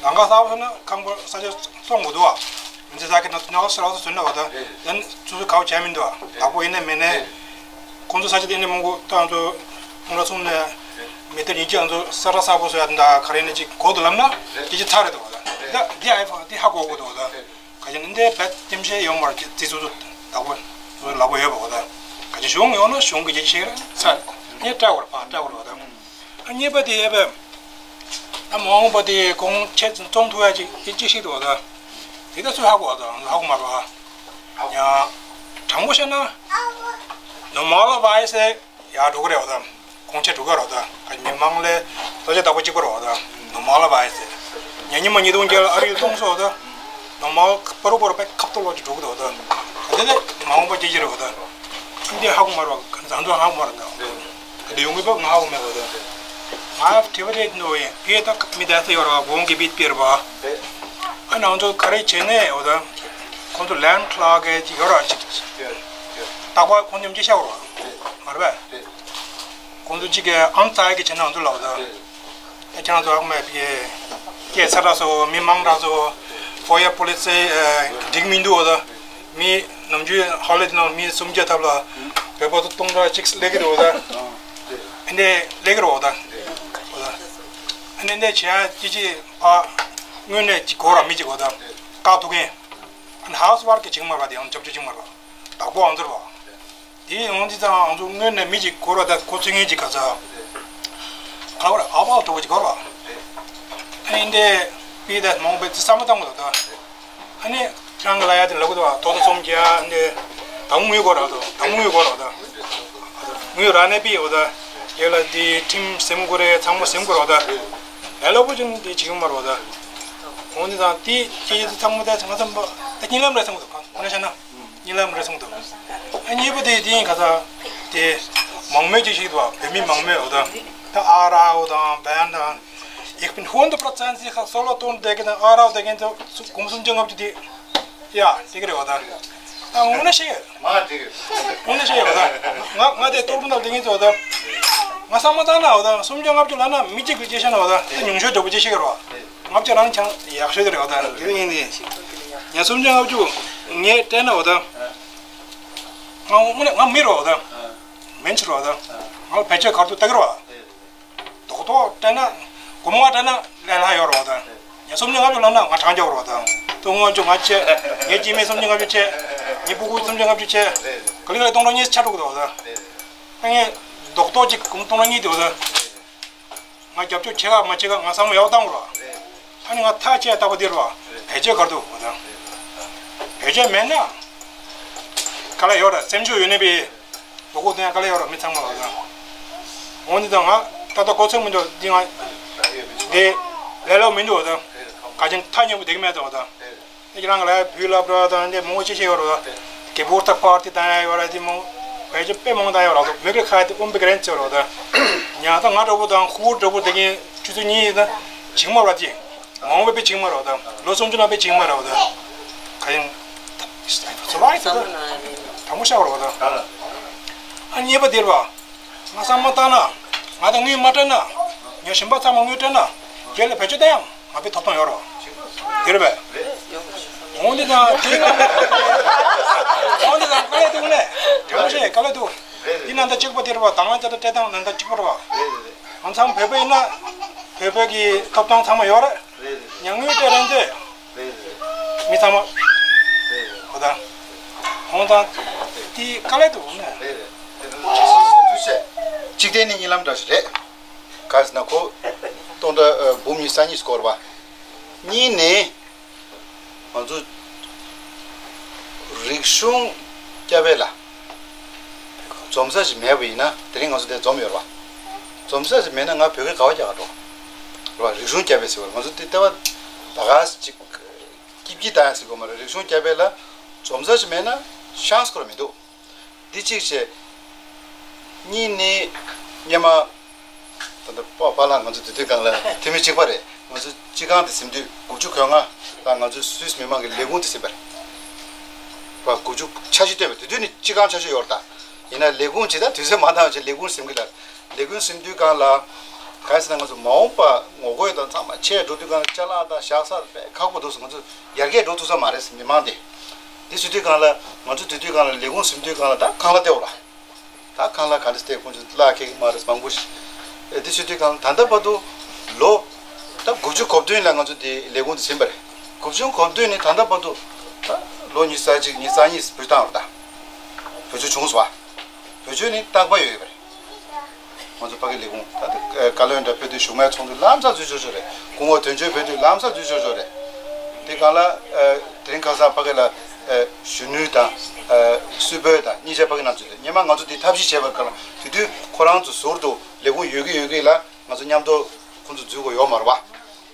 ལམ་ཁ་གསར་པ་བཟོས་ན་ཁང་པ་ས་ཆ་བཙོང་དགོས་འདུག་བ། མི་ཚེ་ས་ཁེ་ན་ཉག་སི་རག་སོ་བཟོས་ན་བ་ད་ཡན་སུ་སུ་གའོ་བྱས་མི་འདུག་བ། ལག་པོ་ཡིན་ནས་མེད་ནས་ཁོང་ཚོ་ས་ཆ་དེ་ནས་མང་པོ་ཏང་ཚོ་ཁོང་ར་ཚོང་ནས་མི་ཐེར་ཡིན་གྱི་ང་ཚོ་ས་ར་གསར་པ་བཟོ་ཡ་དང་ད་ག་རེ་ནས་ཅིག་གོ་དུ་ལབ་ན་དེ་ཅི་ཚ་རེད་འདུག་བ། ད་དེ་ཨའི་ཕ་དེ་ཧ་གོ་དགོས་འདུག་བ། ད། ག་ཅི་ནི་འདི་བད་ཏིམ་ཤེས་ཡོང་བར་གྱི་རྩིས་ཚུལ་དུ་བདག་པོ་ཚུལ་ལག་པོ་ཡོད་པ་གོ་ད། ག་ཅི་གཞུང་ཡོང་ན་གཞུང་གི་རྒྱལ་ཤེས་ར་ཚ་ངས་སྤྲད་བར་ཕ་སྤྲད་བར་གོ་ད། ཨ་གཉིས་པ་དེ་ཡས་པས་ཨ་མ་འོངས་པ་དེ་གོང་ཆེ་ཙམ་རྩོམ་ཐུབ་ཡ་ཅིག་དེ་ཅི་ཞིག་འདུག་གོ་ད། དེ་ད་ཚུལ་ཧ་གོ་ད་ཧ་གོ་མ་རོ་ཨ། ཡ། དྲང་པོ་བཤད་ན། ནོ་མལ་བ་ཡེ་སེ། ཡར་འགྲོ་གི་རེད་བ་ད། གོང་ཆེ་འགྲོ་གི་རེད་བ་ད། མི་མང་ལས་ལྟོ་ཆས་བདག་པོ་གཅིག་པ་རེད་བ་ད། ནོ་མལ་ལ་བ་ཡེ་ཟེར། ཉ་ཉི་མ་ཉིས་སྟོང་བརྒྱད་ལ་ཨ་རིའི་སྟོང་སོ་བ་ད། ནོ་མལ་པ་རུ་པ་རུ་པའི་ཁབ་ཏོ་ལོ་ཅིག་འགྲོ་གི་རེད་བ་ད། ག་དེ་ལས་མ་འོངས་པ་སྐྱེ་གི་རེད་བ་ད། འདི་ཧ་གོ་མ་རེད་བ། ཛང་ཛང་ཧ་གོ་མ་རེད་ད། ག་དེ་ཡོང་གི་བ་ང་ཧ་གོ་མེད་བ་ད། ང་དྲི་བ་རེད་འདུག་ཡིན་ཕེ་ད་མི་ད་ས་ཡོད་རེད་བ་གོང་གི་བིད་པེར་བ། ཨ་ནང་ཚོ་ག་རེ་བྱས་ནས་བ་ད། ཁོང་ཚོ་ལན་ཁ་ལག་གི་ཡོད་ར་ཅིག་རྟག་པར་ཁོང་ཚོ་མཇལ་ཤག་རོ། མ་རེད་པས། ཁོང་ཚོ་གཅིག་གི་ཨང་རྩ་གི་བྱེད་ན་ང་ཚོ་ལབ་ད། ད་ཁྱེད་རང་ཚོ་ཨ་མ་ཡི་སྐད་ས་ར་སོ་མི་མང་ར་སོ་ཧྥོ་ཡར་པོ་ལི་སི་འགྲིག་མི་འདུག་ད། མི་ནམ་རྒྱུན་ཧོ་ལི་ནང་མི་སུམ་བརྒྱ་ཐབ་ལ་བོད་པ་ཚོ་སྟོང་ཕྲག་གཅིག་སླེབས་ཀྱི་འདུག་ད། ཨ་ནི་སླེབས་ཀྱི་རེད་ད། ཨ་ནི་འདི་བྱས་ཅི་ཅི་ཕ་དངོས་གནས་ཅིག་གོ་ར་མི་ཅིག་གོ་ད། བཀག་ཐུབ་མཁན། ཨ་ནི་ཧའུ་སི་ཝརཀ་གི་བྱེད་མ་ར་དེ་ཡང་ཅོབ་ཅོབ་བྱེད་མ་ར། བདག་པོ་ཨང་ཚོར་བ། དེ་ཡོང་དུས་ཙང་ང་ཚོ་སྔོན་ནས་མི་གཅིག་གོ་ར་ད་གོ་ཚོད་ངན་གཅིག་ག་ཚ། ག་བར་ཨ་བ་གྲོགས་གཅིག་གོ་ར། ཨ་ནི་འདི་པི་ད་མང་པོ་བསམ་བློ་བཏང་དགོས་ད། ཨ་ནི་ཁྱེད་རང་གི་ལ་ཡ་དེ་ལབ་གི་འདུག་བ། ཐོག་ཐོག་སོམ་གྱི་ཨ་ནི་དང་དངུལ་གོ་ར་ད་དང་དངུལ་གོ་ར་ད། དངུལ་ར་ནས་པི་འོ་ད། ཡོད་ལ་དེ་ཁྲིམས་སེམས་ཁུར་རེད་ཚང་མ་སེམས་ཁུར་འོ་ད། ལས་སླ་པོ་ཅིག་དེ་བྱེད་ཀྱི་མ་རེད་བ་ད། འོ་ནི་ད་དེ་ཁྱེད་ཚོ་ཚང་མ་ད་ང་ཚོ་ད་གཉིད་ལམ་རེད་བསམ་གི་འདུག་ག་ཁོ་ན་བྱས་ན། གཉིད་ལམ་རེ་སོང་འདུག་ཨ་གཉིས་པ་དེ་དེ་ཡིན་ག་ས། དེ། མང་མོས་ཀྱི་ཞིག་འདུག་བོད་མི་མང་མོས་འོ་ད། ད་ཨ་ར་འོ་དང་བན་དང་། Ich bin hundert Prozent sicher, Solothurn དེ་གི་དང་ཨ་ར་དེ་གི་དང་གོང་སུམ་ཅུ་ལྔ་བཅུ་དེ། ཡ་དེ་གི་རེད་འོ་ད། ད་ངོ་ན་ཤེས། མ་དེ་གི། ངོ་ན་ཤེས་འོ་ད། ང་ང་དེ་ཏོག་ཏོག་དེ་གི་འོ་ད། ང་བསམ་བློ་བཏང་ན་འོ་ད་སུམ་ཅུ་ལྔ་བཅུ་ལབ་ན་མི་གཅིག་གི་ཅེ་ཤ་ན་འོ་ད་དེ་ཉུང་ཤོས་འཇོག་པ་ཅེ་ཤེས་གི་རེད་བ། ལྔ་བཅུ་རང་ཆང་ཡག་ཤོས་དེ་རེད་བ་ད། དེ་ཡིན་ནི། ཉ་སུམ་ཅུ་ལྔ་བཅུ་ངས་སྤྲད་ན་འོ་ད། ང་དངོས་གནས་ང་མི་རེད་བ་ད། མེན་ཆི་རེད་བ་ད། ང་ལ་བེད་སྤྱོད་ག་རེ་འདུག་ལྟ་གི་རེད་བ། རྡོག་རྡོག་སྤྲད་ན། སྒོར་མོ་ལྔ་སྤྲད་ན་ལས་སླ་ཡོད་རེད་བ་ད། ཉ་སུམ་ཅུ་ལྔ་བཅུ་ལབ་ན་ང་གྲངས་རྒྱག་རེད་བ་ད། སྟོང་ལྔ་བཅུ་ང་བཅད། ངའི་སྐྱེ་དམན་སུམ་ཅུ་ལྔ་བཅུ་བཅད། ངའི་སྤུ་གུ་སུམ་ཅུ་ལྔ་བཅུ་བཅད། ག་ལེ་ག་ལེ་སྟོང་ཕྲག་གཉིས་ཆ་འགྲོ་གི་འདུག་བ་ད། ངས་རྡོག་རྡོག་ཅིག་སྒོར་མོ་སྟོང་ཕྲག་གཉིས་འདུག་བ་ད། ང་རྒྱབ་སྐྱོར་བྱེད་ག་མ་བྱེད་ག་ང་བསམ་བློ་ཡག་བཏང་དགོས་ར། ཨ་ནི་ང་ཐག་བཅད་ལྟ་བུ་འདི་ར་བ། བེད་སྤྱོད་ག་རེ་འདུག་འོ་ད། བེད་སྤྱོད་མེད་ན། དཀའ་ལས་ཡོད་ར་སེམས་ཤུགས་ཡོད་ནི་པས། ལོ་ཁུག་དེ་ཡང་དཀའ་ལས་ཡོད་ར་མི་ཚང་མ་འོ་ད། འོ་འདི་དང་ང་ད་ལྟ་གོ་ཚོད་མི་འདུག་འདི་ང་། འདི། ལས་སླ་པོ་མི་འདུག་འོ་ད། ག་ཅིན་ཐག་ཉེ་པོ་བསྡད་ཀྱི་མེད་ད་འོ་ད། ཁྱེད་རང་གི་ལ་བུ་སློབ་གྲྭ་དང་འདི་མང་པོ་ཅི་ཞིག་ཡོད་རེད། གེ་བོར་ཐ་པར་ཏི་དང་ཡོད་རེད་དེ་མང་བེད་སྤྱོད་དཔེ་མང་དང་ཡོད་རེད། མི་གི་ཁ་དེ་ཨུམ་པི་གི་རན་ཅི་ཡོད་རེད། ཉ་ད་ང་འདྲ་པོ་དང་ཁུར་འདྲ་པོ་དེ་གིན་ཆུ་ཚོད་གཉིས་དང་ཇིང་མ་རེད་དེ། མང་པོ་པའི་ཇིང་མ་རེད། ལོ་སུམ་ཅུ་ན་པའི་ཇིང་མ་རེད། ག་ཡིན། ཚོ་བ་ཡིན་ད། དྲང་པོ་བཤད་པ་རེད། ཨ་གཉིས་པ་དེ་རེད་བ། ང་བསམ་བློ་བཏང་ན། ང་དང་དངུལ་མ་སྤྲད་ན། ཉོ་ཞིམ་པ་ཚང་མ་དངུལ་སྤྲད་ན། རྒྱལ་ལ་བེད་སྤྱོད་བཏང་ཡང་ང་པའི་ཐོབ་ཐང་ཡོད་རེད། དེ་རེད་པས། འོང་འདི་དང་དེ། འོང་འདི་དང་དཀའ་ལས་འདུག་ནས། དྲང་པོ་བཤད་དཀའ་ལས་འདུག་འདི་ནང་ད་གཅིག་པ་དེ་རེད་པ་དང་ང་ཅག་ད་སྤྲད་སྟངས་ནང་ད་གཅིག་པ་རེད་པ། ང་ཚང་བོད་པ་ཡིན་ན། བོད་པའི་གི་ཐོབ་ཐང་ཚང་མ་ཡོད་རེད། ཉ་དངུལ་སྤྲད་རན་ཚེ། མི་ཚང་མ། འོ་ད། འོང་དང་། དེ་དཀའ་ལས་འདུག་ནས། གཅིག་དེ་ནི་གཉིད་ལམ་འདྲ་ཞིག་རེད། ག་ཟེར་ན་ཁོ། སྟོང་ཕྲག་འབུམ་གཉིས་ས་གཉིས་སྐོར་བ། གཉིས་ནས། ང་ཚོ། རིག་གཞུང་བསྐྱར་སྦས་ལ། འཛོམས་ས་ཞིག་མེད་པ་ཡིན་ན་དེ་རིང་ང་ཚོ་འདིར་འཛོམས་ཡོད་རེད་པ། འཛོམས་ས་ཞིག་མེད་ན་ང་བོད་སྐད་ག་པར་རྒྱག་ག་འགྲོ། རེད་པ། རིག་གཞུང་བསྐྱར་སྦས་ཟེར་བ་ང་ཚོ་འདི་ལྟ་བ། ད་ག་ཅིག་སྐྱིད་སྐྱིད་བཏང་ཡ་ཟེར་དགོས་མ་རེད། རིག་གཞུང་བསྐྱར་སྤེལ་ལ་འཛོམས་ས་ཞིག་མེད་ན་ཤངས་ཁོ་ར་མི་འདུག་འདི་གཅིག་བྱས། གཉིས་ནི་སྔོན་མ་ད་ལྟ་པ་པཱ་ལགས་ང་ཚོ་དེ་དུས་སྒང་ལ་འཐུས་མི་གཅིག་པ་རེད། ང་ཚོ་སྤྱི་ཁང་དེ་ཟིན་དུས་དགུ་བཅུ་གོ་ལྔ་ལ་ང་ཚོ་སུད་སི་མི་མང་གི་ལས་ཁུངས་དེ་ཟིན་པ་རེད། པ་དགུ་བཅུ་འཆར་གཞི་བཏོན་པ་དེ་དུས་ནི་སྤྱི་ཁང་འཆར་གཞི་ཡོད་རེད་ད། ཡིན་ན་ལས་ཁུངས་ཇི་ལྟར་དུས་ཚོད་མ་འདང་བ་བྱས་ལས་ཁུངས་ཟིན་གི་ལ། ལས་ཁུངས་ཟིན་དུས་སྒང་ལ། གང་ཡིན་ཟེར་ན་ང་ཚོ་མ་འོངས་པ་ངོ་རྒོལ་དང་ཚང་མ་ཆེ་འགྲོ་དུས་སྒང་ལ་ཅ་ལག་དང་ཞག་ས་དཔེ་ཁག་པོ་འདུག་ཟེར། ང་ཚོ་ཡར་རྒྱས་འགྲོ་ཐུབ་ས་མ་རེད་ཟེར། མི་མང་དེ། དེ་ཟེར་དུས་སྒང་ལ་ང་ཚོ་དེ་དུས་སྒང་ལ་ལས་ཁུངས་ཟིན་དུས་སྒང་ལ་ད་ཁང་གླ་སྟེར་བ་ར། ད་ཁང་གླ་ག་འདྲ་སྟེར། ཁོང་ཚོ་གླ་ཁེ་མ་རེད་མང་པོ་ཞིག་ཨེ་དེ་ཟེར་དུས་སྒང་ལ་ད་ལྟ་བར་དུ་ལོ་ད་དགུ་བཅུ་གོ་བདུན་ལ་ང་ཚོ་དེ་ལས་ཁུངས་དེ་ཟིན་པ་རེད། དགུ་བཅུ་གོ་བདུན་ནས་ད་ལྟ་བར་དུ་ད་ལོ་ཉི་ཤུ་རྩ་གཅིག་ཉི་ཤུ་རྩ་གཉིས་བུད་བཏང་བ་རེད་ད། བེད་སྤྱོད་བྱུང་སོང་བ། བེད་སྤྱོད་ནི་རྟག་པ་ཡོད་ཡོད་པ་རེད། ང་ཚོ་ཕ་གི་ལས་ཁུངས་ད་ལྟ་བཀའ་བློན་འདྲ་ཕེབས་དུས་བཞུགས་མོལ་ཚོགས་འདུ་ལམ་སང་འཛུལ་ཆོག་ཆོག་རེད། སྐུ་ངོ་དོན་གཅོད་ཕེབས་དུས་ལམ་སང་འཛུལ་ཆོག་ཆོག་རེད། དེ་གང་ལ་དེ་རིང་ཁ་སང་ཕ་གི་ལ་གཞོན་ནུ་དང་སུད་བོད་དང་གཉིས་ཆ་ཕ་གི་ནང་འཛུལ་ཏེ། སྔོན་མ་ང་ཚོ་འདི་ཐབས་ཤེས་བྱས་པ་གང་ལ་དེ་དུས་ཁོ་རང་ཚོ་ཟུར་དུ་ལས་ཁུངས་ཡོད་ཀྱི་ཡོད་ཀྱི་ལ་ང་ཚོ་མཉམ་དུ་ཁོང་ཚོ་འཛུལ་དགོས་ཡོད་མ་རེད་བ།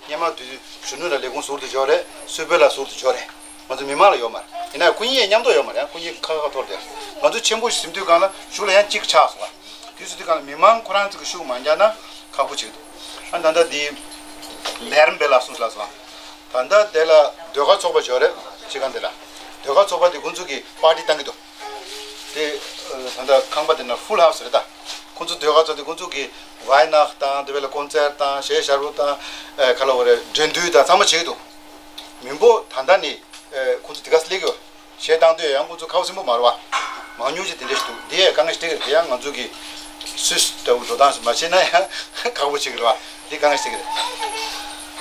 སྔོན་མ་དུས་གཞོན་ནུ་ལ་ལས་ཁུངས་ཟུར་དུ་འབྱོར་རེད། སུད་བོད་ལ་ཟུར་དུ་འབྱོར་རེད། ང་ཚོ་མི་མང་ལ་ཡོད་མ་རེད། ཡིན་ན་སྐུ་ཉིད་མཉམ་དུ་ཡོད་མ་རེད། སྐུ་ཉིད་ཁ་ཁ་འཐོར་ཏེ། ང་ཚོ་ཆེན་པོ་ཞིག་ཟིན་དུས་སྒང་ལ་གཞུག་ལ་ཡང་གཅིག་ཆགས་སོང་བ། དུས་སུ་དུས་སྒང་ལ་མི་མང་ཁོ་རང་ཚོ་གི་ཤུགས་མ་རྒྱག་ན་ཁག་པོ་ཆེ་གི་འདུག་ཨ་ད་ལྟ་འདི་ལེ་རན་བེ་ལ་སུ་ལ་སོང་། ད་ལྟ་དེ་ལ་ཟློས་གར་ཚོགས་པ་འབྱོར་རེད། སྤྱི་ཁང་དེ་ལ་ཟློས་གར་ཚོགས་པ་དེ་ཁོང་ཚོ་གི་པར་ཊི་བཏང་གི་འདུག་དེ་ད་ལྟ་ཁང་པ་དེ་ན་ཧྥུལ་ཧའུ་སི་རེད་ད། ཁོང་ཚོ་ཟློས་གར་ཚོགས་དེ་ཁོང་ཚོ་གི་ཝའི་ནག་དང་དེ་བས་ལ་ཀོན་སར་དང་གཞས་ཤར་བུ་དང་ཁ་ལ་བ་རེ་འགྲན་བསྡུར་དང་ཚང་མ་བྱེད་ཀྱི་འདུག་མི་འབོར་ད་ལྟ་ནི་ཁོང་ཚོ་དེ་ག་སླེབས་ཀྱི་ཡོད། གཞས་བཏང་དུས་ཡང་ཁོང་ཚོ་ཁ་བ་སིམ་པོ་མ་རེད་བ། མང་ཉུང་ཅིག་དེ་འདྲ་ཞིག་འདུག་དེ་ཡང་དཀའ་ངལ་ཞིག་སྟེར་གི་རེད། དེ་ཡང་ང་ཚོ་གི་སུད་སི་ལྟ་བུ་འགྲོ་སྟངས་ཞིག་མ་བྱས་ན་ཡང་ཁག་པོ་ཆེ་གི་རེད་བ། དེ་དཀའ་ངལ་ཞིག་སྟེར་གི་རེད།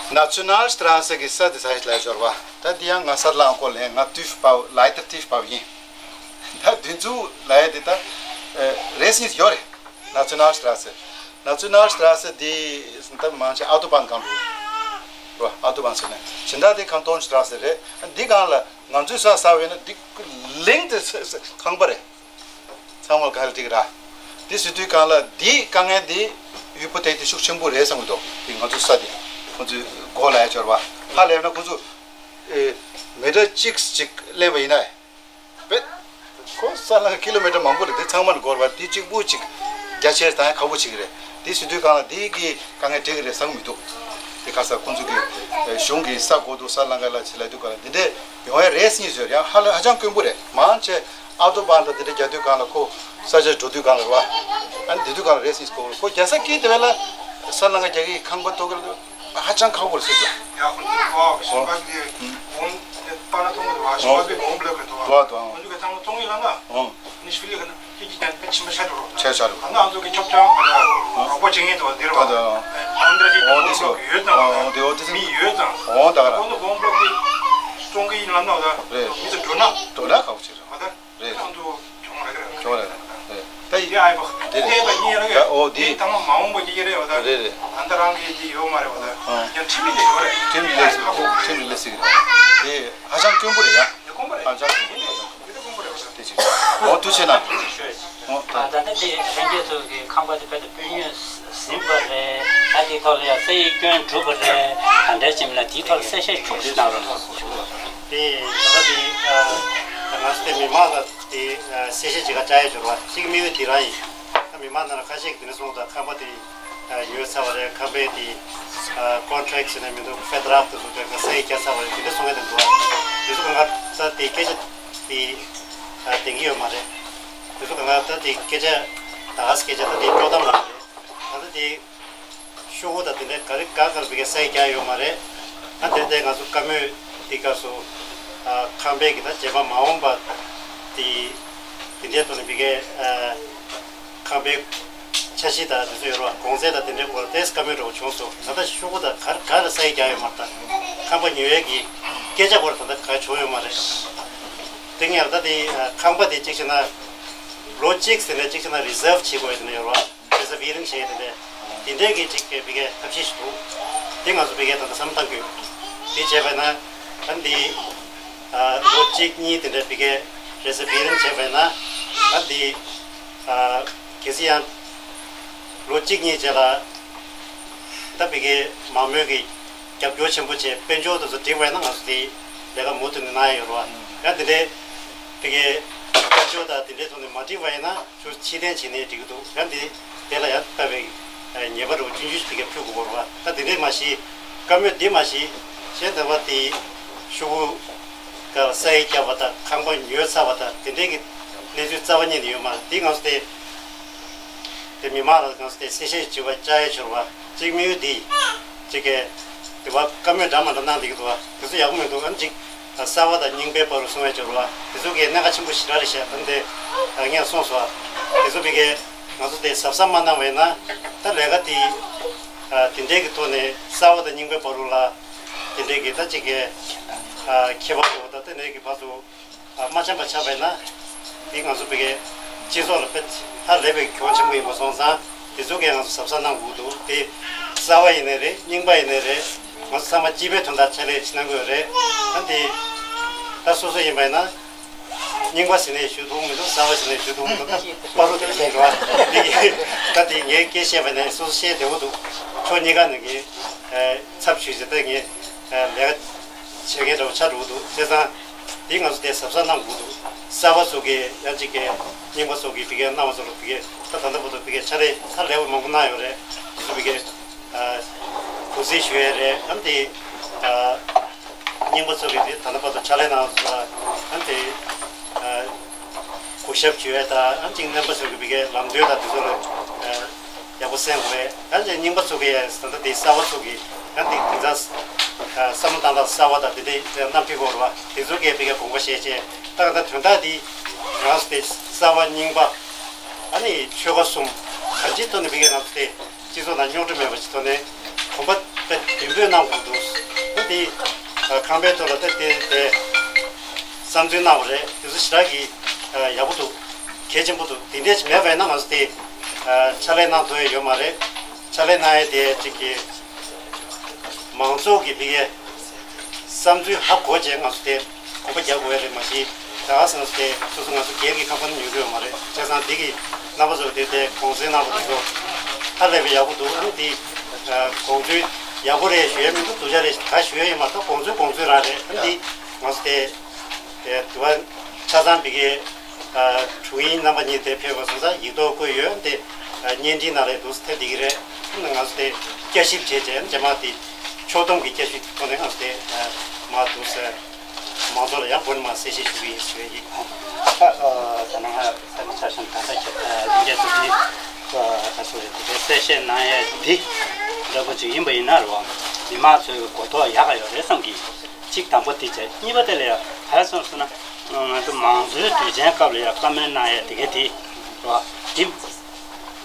Nationalstraße གི་ས་དེ་ས་ཞིག་ལ་འབྱོར་བ། ད་དེ་ཡང་ང་ས་ལང་ཀོ་ལེན། ང་ཏུས་པའོ་ལའི་ཏར་ཏུས་པའོ་ཡིན། ད་དེ་ཚོ་ལ་ཡ་དེ་ད་རེས་གཉིས་ཡོད་རེད། Nationalstraße། Nationalstraße དེ་ད་མང་ཆེ་ཨ་ཏོ་བན་སྒང་འགྲོ་རོ། ཨ་ཏོ་བན་ཟེར་ན་ཇི་འདྲ་དེ་Kantonstraße རེད། འདི་སྒང་ལ་ང་ཚོའི་ས་ས་བས་ན་འདི་ལིང་དེ་ཁང་པ་རེད། ཚང་མ་ག་ལ་འགྲིག་ར། དེ་ཟེར་དུས་སྒང་ལ་འདི་དཀའ་ངལ་འདི་ཡུལ་པོ་དེ་དེ་ཤུགས་ཆེན་པོ་རེད་བསམ་གི་འདུག་དེ་ང་ཚོའི་ས་དེ་ཁོང་ཚོའི་མགོ་ལ་ཡ་འབྱོར་བ་ཧ་ལས་ན་ཁོང་ཚོ་མི་ཊར་གཅིག་གཅིག་ལེན་པ་ཡིན་ན། བེད། ཁོ་ས་ལ་ཀི་ལོ་མི་ཊར་མང་པོ་རེད། དེ་ཚང་མ་ནས་འགོར་བ་དེ་གཅིག་པུ་གཅིག་རྒྱ་ཆེར་བཏང་ཡ་ཁག་པོ་ཆེ་གི་རེད། དེ་ཟེར་དུས་སྒང་ལ་དེ་གི་དཀའ་ངལ་འཕྲད་གི་རེད་བསམ་གི་མི་འདུག་དེ་ཁ་ས་ཁོང་ཚོ་གི་གཞུང་གི་ས་གོ་འདུག་ས་ལང་ཀ་ལ་ཆེ་ལ་འདུག་ག་ལ་འདི་འདྲས་ཡོང་ཡ་རེད་སྙིང་བཟོས་ཡང་ཧ་ལ་ཧ་ཅང་དཀོན་པོ་རེད། མང་ཆེ་ཨ་ཏོ་བན་དང་དེ་འདྲས་རྒྱག་དུས་སྒང་ལ་ཁོ་ས་ཆ་འགྲོ་དུས་སྒང་ལ་རེད་བ། ཨ་ནི་དེ་དུས་སྒང་ལ་རེད་སྙིང་ཁོ་ཁོ་རྒྱ་ས་ཀི་དེ་བས་ལ་ས་ལང་ཀ་རྒྱག་གི་ཁང་པ་ཐོག་གི་ལ། ཧ་ཅང་ཁག་པོ་རེད་ཟེར་གྱི། ཡ་ཁོ་ཚོ་གོ་ཞིང་པ་གི་ཨོང་དེ་པ་ན་ཐོང་གི་འདུག་ཞིང་པ་གི་ཨོང་བློ་གི་འདུག་དོ་དོ། ཁོ་ཚོ་གི་ཚང་མ་ཐོང་གི་ལ་ང་ཨོང་ནི་ཤི་ལི་གི་ན་ཁྱེད་ཀྱི་ཀྱང་ཕྱི་མ་ཤ་འགྲོ་རོགས། ཆེ་ཤ་རེད། ང་ཨ་ཚོ་གི་ཁྱོག་ཅང་རོགས་པ་བྱེད་ངེས་འདུག་འདིར་བ་ཨོང་འདྲ་ཞིག་ཨོང་དེ་ཨོང་སོ་བློ་གི་ཡོད་ཙང་ཨོང་དེ་ཨོ་དེ་མི་ཡོད་ཙང་ཨོང་ད་ག་ར་ཁོ་ཚོ་ཨོང་བློ་གི་ཙོང་གི་ཡིན་ལབ་ན་བ་ད་རེད། མི་ཚོ་འགྲོ་ན་འགྲོ་ན་ཁག་པོ་ཆེ་རེད། བ་ད། རེད། ཁྱོད་ཚོ་གྱོང་རེད་རེད། གྱོང་རེད་རེད། ད་ཡི་ཨ་ཡི་པ་དེ་རེད། བལྟས་པ་གཉིས་རེད། ད་ཨོ་དེ་དེ་ད་མ་མ་འོངས་པ་གི་རེད་བ་ད། རེད་རེད། ད་ལྟ་རང་གི་དེ་ཡོད་མ་རེད་བ་ད། ཨང་། ཡང་ཁྲིམས་མི་དེ་ཡོད་རེད། ཁྲིམས་ལས་སྲིད་ཁྲིམས་ལས་སྲིད་རེད། དེ་ཧ་ཅང་དཀོན་པོ་རེད་ཡ། དེ་དཀོན་པོ་རེད། ཧ་ཅང་དཀོན་པོ་རེད། དེ་དེ་དཀོན་པོ་རེད་བ་ད། དེ་ཅིག་ཨོ་ཐུགས་ཆེ་གནང་། ཨོ་ད། ད་ལྟ་དེ་ལྷན་རྒྱས་ཚོ་གི་ཁང་པ་དེ་བལ་དུ་སྤུན་ཉོས་ཟིན་པ་རེད། ད་དེའི་ཐོག་ལ་ཡང་ས་ཡིག་སྐྱོན་གྲུབ་པ་རེད། ག་འདྲ་བྱེད་མིན་ལ་དེའི་ཐོག་ལ་གསལ་བཤད་ཤུགས་ཆེ་གནང་རོགས་གནང་། དེ་ད་ལྟ་དེ་ང་ཚོ་དེ་མི་མང་ལ་དེ་གསལ་བཤད་བྱེད་ག་བཅར་ཡ་འབྱོར་བ་གཅིག་དམིགས་ཡུལ་དེ་རང་ཡིན། ད་མི་མང་ནང་ལ་ཁ་ཤས་ཀྱིས་དེ་འདྲ་གསུངས་དང་ཁང་པ་དེ་ཉོས་ཚར་བ་རེད། ཁང་པའི་དེ་ཀོན་ཊེག་ཟེར་ན་མི་འདུག་ཕེ་ཏ་རག་དེ་ཚོ་དེ་ག་ས་ཡིག་བརྒྱབ་ཚར་བ་རེད། དེ་འདྲ་གསུང་ཡ་དེ་འདུག་དེ་ཚོ་གང་ག་ད་དེ་སྐད་ཆ་དེ་ལྡན་གྱི་ཡོད་མ་རེད། དེ་ཚོ་གང་ག་ད་དེ་སྐད་ཆ་ད་ག་ས་སྐད་ཆ་ད་དེ་དཀྲོག་གཏམ་ལ་རེད། ད་ལྟ་དེ་ཤོག་གུ་དང་དེ་འདྲའི་ག་རེ་ག་ག་ལ་བི་གའི་ས་ཡིག་བརྒྱབ་ཡོད་མ་རེད། ད་དེ་ལྟའི་ང་ཚོ་བཀའ་མོལ་དེ་སྐབས་སུ་ཨ་ཁང་པའི་གི་ད་རྗེས་མ་མ་འོངས་པ་དེ་དེ་འདྲའི་ཐོག་ནས་བི་གའི་ཨ་ཁང་པའི་འཆར་གཞི་དང་དེ་ཚོ་ཡོད་རེད་བ། གོང་ཚད་དང་དེ་འདྲའི་སྐོར་ཏོག་ཙམ་བཀའ་མོལ་འདྲ་བོ་བྱུང་སོང་། ད་ལྟ་ཤོག་གུ་དང་ག་རེ་ག་ལ་ས་ཡིག་བརྒྱབ་ཡོད་མ་རེད། ད་ཁང་པ་ཉོ་ཡས་ཀྱི་སྐད་ཆ་སྐོར་ད་ལྟ་ག་བྱུང་ཡོད་མ་རེད། དེ་ངས་ད་དེ་ཁང་པ་དེ་གཅིག་བྱས་ན་ལོ་གཅིག་ཟེར་ནས་གཅིག་བྱས་ན་རི་ཛརབ་བྱེད་དགོས་ཡོད་དེ་འདྲ་ཡོད་རེད་བ། རེ་ཛར་བི་རིང་བྱས་དེ་འདྲས། དེ་འདྲས་ཀྱི་ཅིག་བི་གའི་ཐབས་ཤེས་ཤིག་འདུག་དེ་ང་ཚོ་བི་གའི་ད་ལྟ་བསམ་བློ་བཏང་དགོས། དེ་བྱས་པ་ན་ད་འདི་ཨ་ལོ་གཅིག་གཉིས་དེ་འདྲས་བི་གའི་རེ་ཛར་བི་རིང་བྱས་པ་ན་ད་འདི་ཨ་གལ་སྲིད་ཡང་ལོ་གཅིག་གཉིས་རྗེས་ལ་ད་བི་གའི་མང་མོས་ཀྱི་ རྒྱབ་སྐྱོར་ཆེན་པོ་བྱས། དཔལ་འབྱོར་དེ་ཚོ་འགྲིག་པ་ཡིན་ན་ང་ཚོ་དེ་ལས་ཀ་མུ་མཐུད་ནས་གནང་ཡ་ཡོད་རེད་བ། ཡང་དེ་འདྲའི་དེ་གའི་དཔལ་འབྱོར་དང་དེ་འདྲའི་ཐོག་ནས་མ་འགྲིག་པ་ཡིན་ན་ཚུར་ཕྱིར་འཐེན་བྱས་ནས་འགྲིག་གི་འདུག་ཡང་དེ་དེ་ལ་ཡང་དཔག་པའི་ཉེས་པ་འདྲ་བོ་ཆུང་ཆུང་ཞིག་དེ་གའི་ཕུད་དགོས་རེད་བ། ད་དེ་འདྲའི་མ་གཞི་བཀའ་མོལ་འདི་མ་གཞི་གཞན་དེ་བ་དེ་ཤོག་གུ་ག་ས་ཡིག་བརྒྱབ་པ་དང་ཁང་པ་ཉོས་ཚར་བ་དང་དེ་འདྲའི་གི་གནས་ཚུལ་རྩ་བ་ཉིད་ནས་ཡོད་མ་རེད། དེ་ང་ཚོ་དེ། དེ་མི་མང་ལ་ང་ཚོ་དེ་གསལ་བཤད་བྱེད་པ་བཅར་ཡས་བྱུང་བ་གཅིག་དམིགས་ཡུལ་འདི་གཅིག་གི་དེ་བ་བཀའ་མོལ་འདྲ་མ་འདྲ་གནང་བསྡད་ཀྱི་འདུག་བ། དེ་ཚོ་ཡག་པོ་མི་འདུག་ཨ་ནི་གཅིག་གསར་བ་དང་རྙིང་པའི་བར་དུ་སོང་ཡས་བྱུང་བ་དེ་ཚོ་གི་གནད་འགག་ཆེན་པོ་ཞེ་དྲག་རེད་ཤག་ཨ་ནི་དེ་ངས་གསུངས་སོང་བ། དེ་ཚོ་བི་གའི་ང་ཚོ་དེ་གཟབ་གཟབ་མ་གནང་བས་ན་ད་ལས་ཀ་དེ་དེ་འདྲའི་གི་ཐོག་ནས་གསར་བ་དང་རྙིང་པའི་བར་དུ་ལ་དེ་འདྲའི་གི་ད་གཅིག་གི་ཁྱད་པར་འདུག་ད་དེ་འདྲའི་གི་བར་དུ། མ་འཆམ་པ་ཆགས་པས་ན། དེ་ང་ཚོ་བི་གའི་སྤྱི་ཚོགས་ལ་དཔེ་ཧ་ལས་པའི་གྱོང་ཆེན་པོ་ཡིན་པ་སོང་ཙང་དེ་ཚོ་གས་ང་ཚོ་གཟབ་གཟབ་གནང་དགོས་འདུག་དེ་གསར་བ་ཡིན་ནའི་རེད། རྙིང་པ་ཡིན་ནའི་རེད། ང་ཚོ་ཚང་མ་སྤྱི་པའི་དོན་དག་ཕྱག་ལས་ཤིག་གནང་དགོས་རེད། ད་དེ་ད་སོ་སོ་ཡིན་པས་ན་རྙིང་པ་ཟེར་ནས་ཞུ་ཐུབ་མི་འདུག་གསར་བ་ཟེར་ནས་ཞུ་ཐུབ་མི་འདུག་ད་བར་དུ་དེ་ཡིན་རོགས་དེ་གི་ད་དེ་ངས་སྐད་བཤད་པ་ནས་སོ་སོ་བཤད་བདེ་བོ་འདུག་ཕྱོགས་གཉིས་ཀ་ནས་ངས་ཚབ་ཞུས་ཟེར་ད་ངས་ལས་ཀ་བྱེད་མཁན་འདྲ་བོ་ཆགས་འགྲོ་གི་འདུག་བྱས་ཙང་། དེ་ང་ཚོ་དེ་གཟབ་གཟབ་གནང་དགོས་འདུག་གསར་པ་ཚོ་གིས་ཡང་གཅིག་གིས་རྙིང་པ་ཚོ་གིས་བི་གའི་གནང་བ་ཚོ་ལ་བི་གའི་ད་ད་ལྟ་བར་དུ་བི་གའི་ཕྱག་ལས་ཧ་ལས་པ་མང་པོ་གནང་ཡོད་རེད། དེ་ཚོ་བི་གའི་གུས་བརྩི་ཞུ་ཡས་རེད། ཨ་ནི་དེ་རྙིང་པ་ཚོ་གིས་དེ་ད་ལྟ་བར་དུ་ཕྱག་ལས་གནང་བ་ཚོ་ལ་ཨ་ནི་དེ་གུས་ཞབས་ཞུ་ཡས་དང་ཨ་ནི་གཅིག་རྣམ་པ་ཚོ་གིས་བི་གའི་ལམ་སྟོན་དང་དེ་ཚོ་ལ། ཡག་པོ་གསན་དགོས་རེད། ཡང་ཅིག་རྙིང་པ་ཚོ་གིས་ད་ལྟ་དེ་གསར་པ་ཚོ་གིས་ཡང་དེ་དེང་སང་བསམ་བློ་བཏང་སྟངས་གསར་པ་དང་དེ་འདྲའི་རྣམ་འཕྲུལ་སྐོར་བ་དེ་ཚོ་གིས་བི་གའི་དགོངས་པ་བཞེས་བྱས་ད་ག་ད་དོན་དག་འདི་ང་ཚོ་དེ་གསར་པ་རྙིང་པ་ཨ་ནི་ཆོལ་ཁ་གསུམ་གང་ཅིའི་ཐོག་ནས་བི་གའི་ང་ཚོ་དེ་སྤྱི་ཚོགས་ནང་རྙོག་དྲ་མེད་པ་ཞིག་ཐོག་ནས་གོམ་པ་དཔེ་མདུན་སྤོས་གནང་དགོས་འདུག་ཨ་དེ་ཁང་པའི་ཐོག་ལ་ད་དེ་དེ་བསམ་ཚུལ་གནང་བ་རེད། དེ་ཚོ་ཞེ་དྲག་གི་ཡག་པོ་འདུག་གལ་ཆེན་པོ་འདུག་དེ་འདྲས་མེད་པ་ཡིན་ན་ང་ཚོ་དེ་ཕྱག་ལས་གནང་ཐུབ་ཡ་ཡོད་མ་རེད། ཕྱག་ལས་གནང་ཡ་དེ་གཅིག་གི་མང་ཚོགས་ཀྱི་བི་གའི་བསམ་ཚུལ་ཧ་གོ་བྱས་ང་ཚོ་དེ་གོམ་པ་རྒྱག་དགོས་ཡ་རེད། མ་གཞི་ད་ག་ཟེར་ན་དེ་སོ་སོ་ང་ཚོ་སྒེར་གྱི་ཁང་པ་ནས་ཉོ་གི་ཡོད་མ་རེད། བྱས་ཙང་འདི་གི་རྣམ་པ་ཚོ་དེ་དེ་དགོངས་ཚུལ་གནང་བ་དེ་ཚོ་ཧ་ལས་པའི་ཡག་པོ་འདུག་ཨ་ནི་དེ་དགོངས་ཚུལ་ཡག་པོ་རེད་ཞུ་ཡ་མི་འདུག་སྡུག་ཅག་རེད་ད་ཞུ་ཡ་ཡོད་མ་རེད། ད་དགོངས་ཚུལ་དགོངས་ཚུལ་རང་རེད། ཨ་ནི་དེ་ང་ཚོ་དེ། དེ་དུ་བ་ཆ་ཚང་བི་གའི་དྲུང་ཡིག་རྣམ་པ་གཉིས་དེ་ཕེབས་པ་སོང་ཙང་ཡིག་ཐོག་བཀོད་ཡོད་དེ། བརྙན་འཕྲིན་ནང་ལ་འདུག་སེ་ཐེབས་བསྡད་ཀྱི་རེད། ང་ཚོ་དེ་བསྐྱར་ཞིབ་བྱས་རྗེས་རྗེས་མ་དེ་ཕྱོགས་བསྡོམས་ཀྱི་བསྐྱར་ཞིབ་ཐོག་ནས་ང་ཚོ་དེ་མ་འདུག་སེ་མང་ཚོགས་ལ་ཡང་སྒོ་ནས་མ་གསལ་བཤད་ཞུ་གི་ཡིན་ཞུ་ཡ་ཡིན། ད་ད་ནང་ས་གནས་ཆ་བཞག་ད་ལྟ་ཁྱེད་ལྷན་རྒྱས་ཚོ་འདི་ད་སོ་རེད་དེ་གསལ་བཤད་གནང་ཡ་འདི་འདྲ་པོ་ཅིག་ཡིན་པ་ཡིན་ན་རེད་བ། མི་མང་ཚོའི་གོ་རྟོགས་ཡག་ག་ཡོད་རེད་བསམ་གི། གཅིག་དང་པོ་དེ་བྱས། གཉིས་པ་དེ་ལ་ཡང་ག་རེ་གསུངས་སོང་ན། ང་ཚོ་མང་གཙོའི་དུས་ཆེན་སྐབས་ལ་ཡང་བཀའ་མོལ་གནང་ཡ་དེ་ག་དེ་རོ། དེ་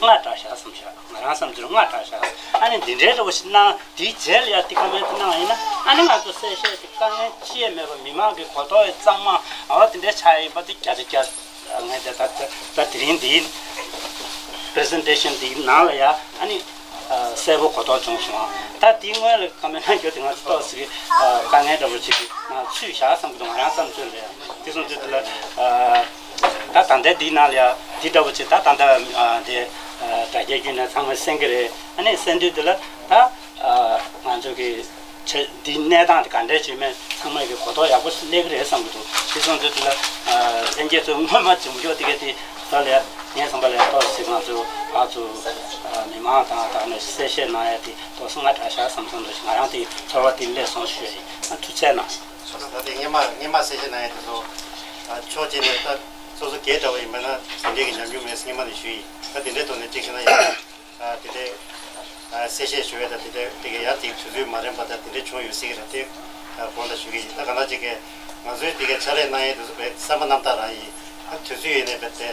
སྔ་དྲགས་ཤག་བསམ་ཤག་ང་རང་བསམ་ཚུལ་སྔ་དྲགས་ཤག་ཨ་ནི་འདི་འདྲའི་འདྲ་བོ་ཞིག་གནང་དེའི་རྗེས་ལ་ཡང་དེ་བཀའ་མོལ་དེ་གནང་ཡིན་ན་ཨ་ནི་ང་ཚོ་གསལ་བཤད་དེ་དཀའ་ངལ་ཅི་ཡང་མེད་པ་མི་མང་གི་གོ་རྟོགས་ཡང་གཙང་མ་ཨ་བ་དེ་འདྲའི་ཆགས་ཡིན་པ་དེ་བརྒྱ་ཆ་བརྒྱ། ངས་དེ་ད་ད་དེ་རིང་འདིའི་པི་རི་སེན་ཊེ་ཤན་འདིའི་ནང་ལ་ཡ་ཨ་ནི་གསལ་པོ་གོ་རྟོགས་བྱུང་སོང་། ད་དེའི་སྔོན་ལ་བཀའ་མོལ་གནང་རྒྱུ་དེ་ང་ཚོ་ཏོག་ཙམ་དཀའ་ངལ་འདྲ་པོ་ཅིག་གི་ནང་ཚུད་བཞག་བསམ་གྱི་འདུག་ང་རང་བསམ་ཚུལ་ལ་ཡ་དེ་སོང་དུས་དེ་ལ་ད་ད་ལྟའི་འདིའི་ནང་ལ་ཡ་འདི་འདྲ་པོ་ཅིག་ད་ད་ལྟ་དེ་དྲ་རྒྱའི་བརྒྱུད་ནས་ཚང་མས་གསན་གྱི་རེད། ཨ་ནི་གསན་དུས་དེ་ལ་ད་ང་ཚོ་གི་བྱས་འདིའི་གནས་སྟངས་དེ་ག་འདྲས་བྱུང་མིན་ཚང་མས་ཀྱི་གོ་རྟོགས་ཡག་པོ་སླེབས་ཀྱི་རེད་བསམ་གྱི་འདུག་དེ་སོང་ཚེ་དེ་ལ་ལྷན་རྒྱས་ཚོས་སྔོན་མ་བྱུང་ཕྱོགས་དེ་ག་དེ་ད་ལས་ངའི་བསམ་པ་ལས་ཏོག་ཙམ་ང་ཚོ་ཕར་ཚུར་མི་མང་དང་ད་ནས་གསལ་བཤད་གནང་ཡ་དེ་ཏོག་ཙམ་སྔ་དྲགས་ཤག་བསམ་སོང་འདུག་ང་རང་དེ་ཚོར་བ་དེ་སླེབས་སོང་ཞུ་ཡ་ཡིན། ཐུགས་རྗེ་གནང་། ད་དེ་སྔོན་མ་སྔོན་མ་གསལ་བཤད་གནང་ཡ་དེ་ཚོ་ཕྱོགས་གཅིག་ནས་ད་སོ་སོ་སྒེར་འདྲ་བོ་ཡིན་པ་ན་དེ་འདྲའི་གི་ཉམས་མྱོང་མེད་སྔོན་མ་ནས་ཞུ་ཡིན། ད་དེ་འདྲའི་ཐོག་ནས་གཅིག་བྱས་ན་ཡང་། དེ་འདྲའི་གསལ་བཤད་ཞུ་བའི་དང་དེ་འདྲའི་དེ་གའི་ཡང་དེ་དུས་ཚོད་མ་རན་པ་དང་དེ་འདྲའི་བྱུང་ཡོད་སྲིད་ཀྱི་རེད་དེ་དགོངས་དག་ཞུ་གི་ཡིན། ད་ག་ནང་གཅིག་གི་ང་ཚོའི་དེ་གའི་ཕྱག་ལས་གནང་ཡས་དེ་ཚོ་བས་བསམ་པ་རྣམ་དག་རང་ཡིན། ད་དུས་ཚོད་ཡོད་ནས་བས་དེ་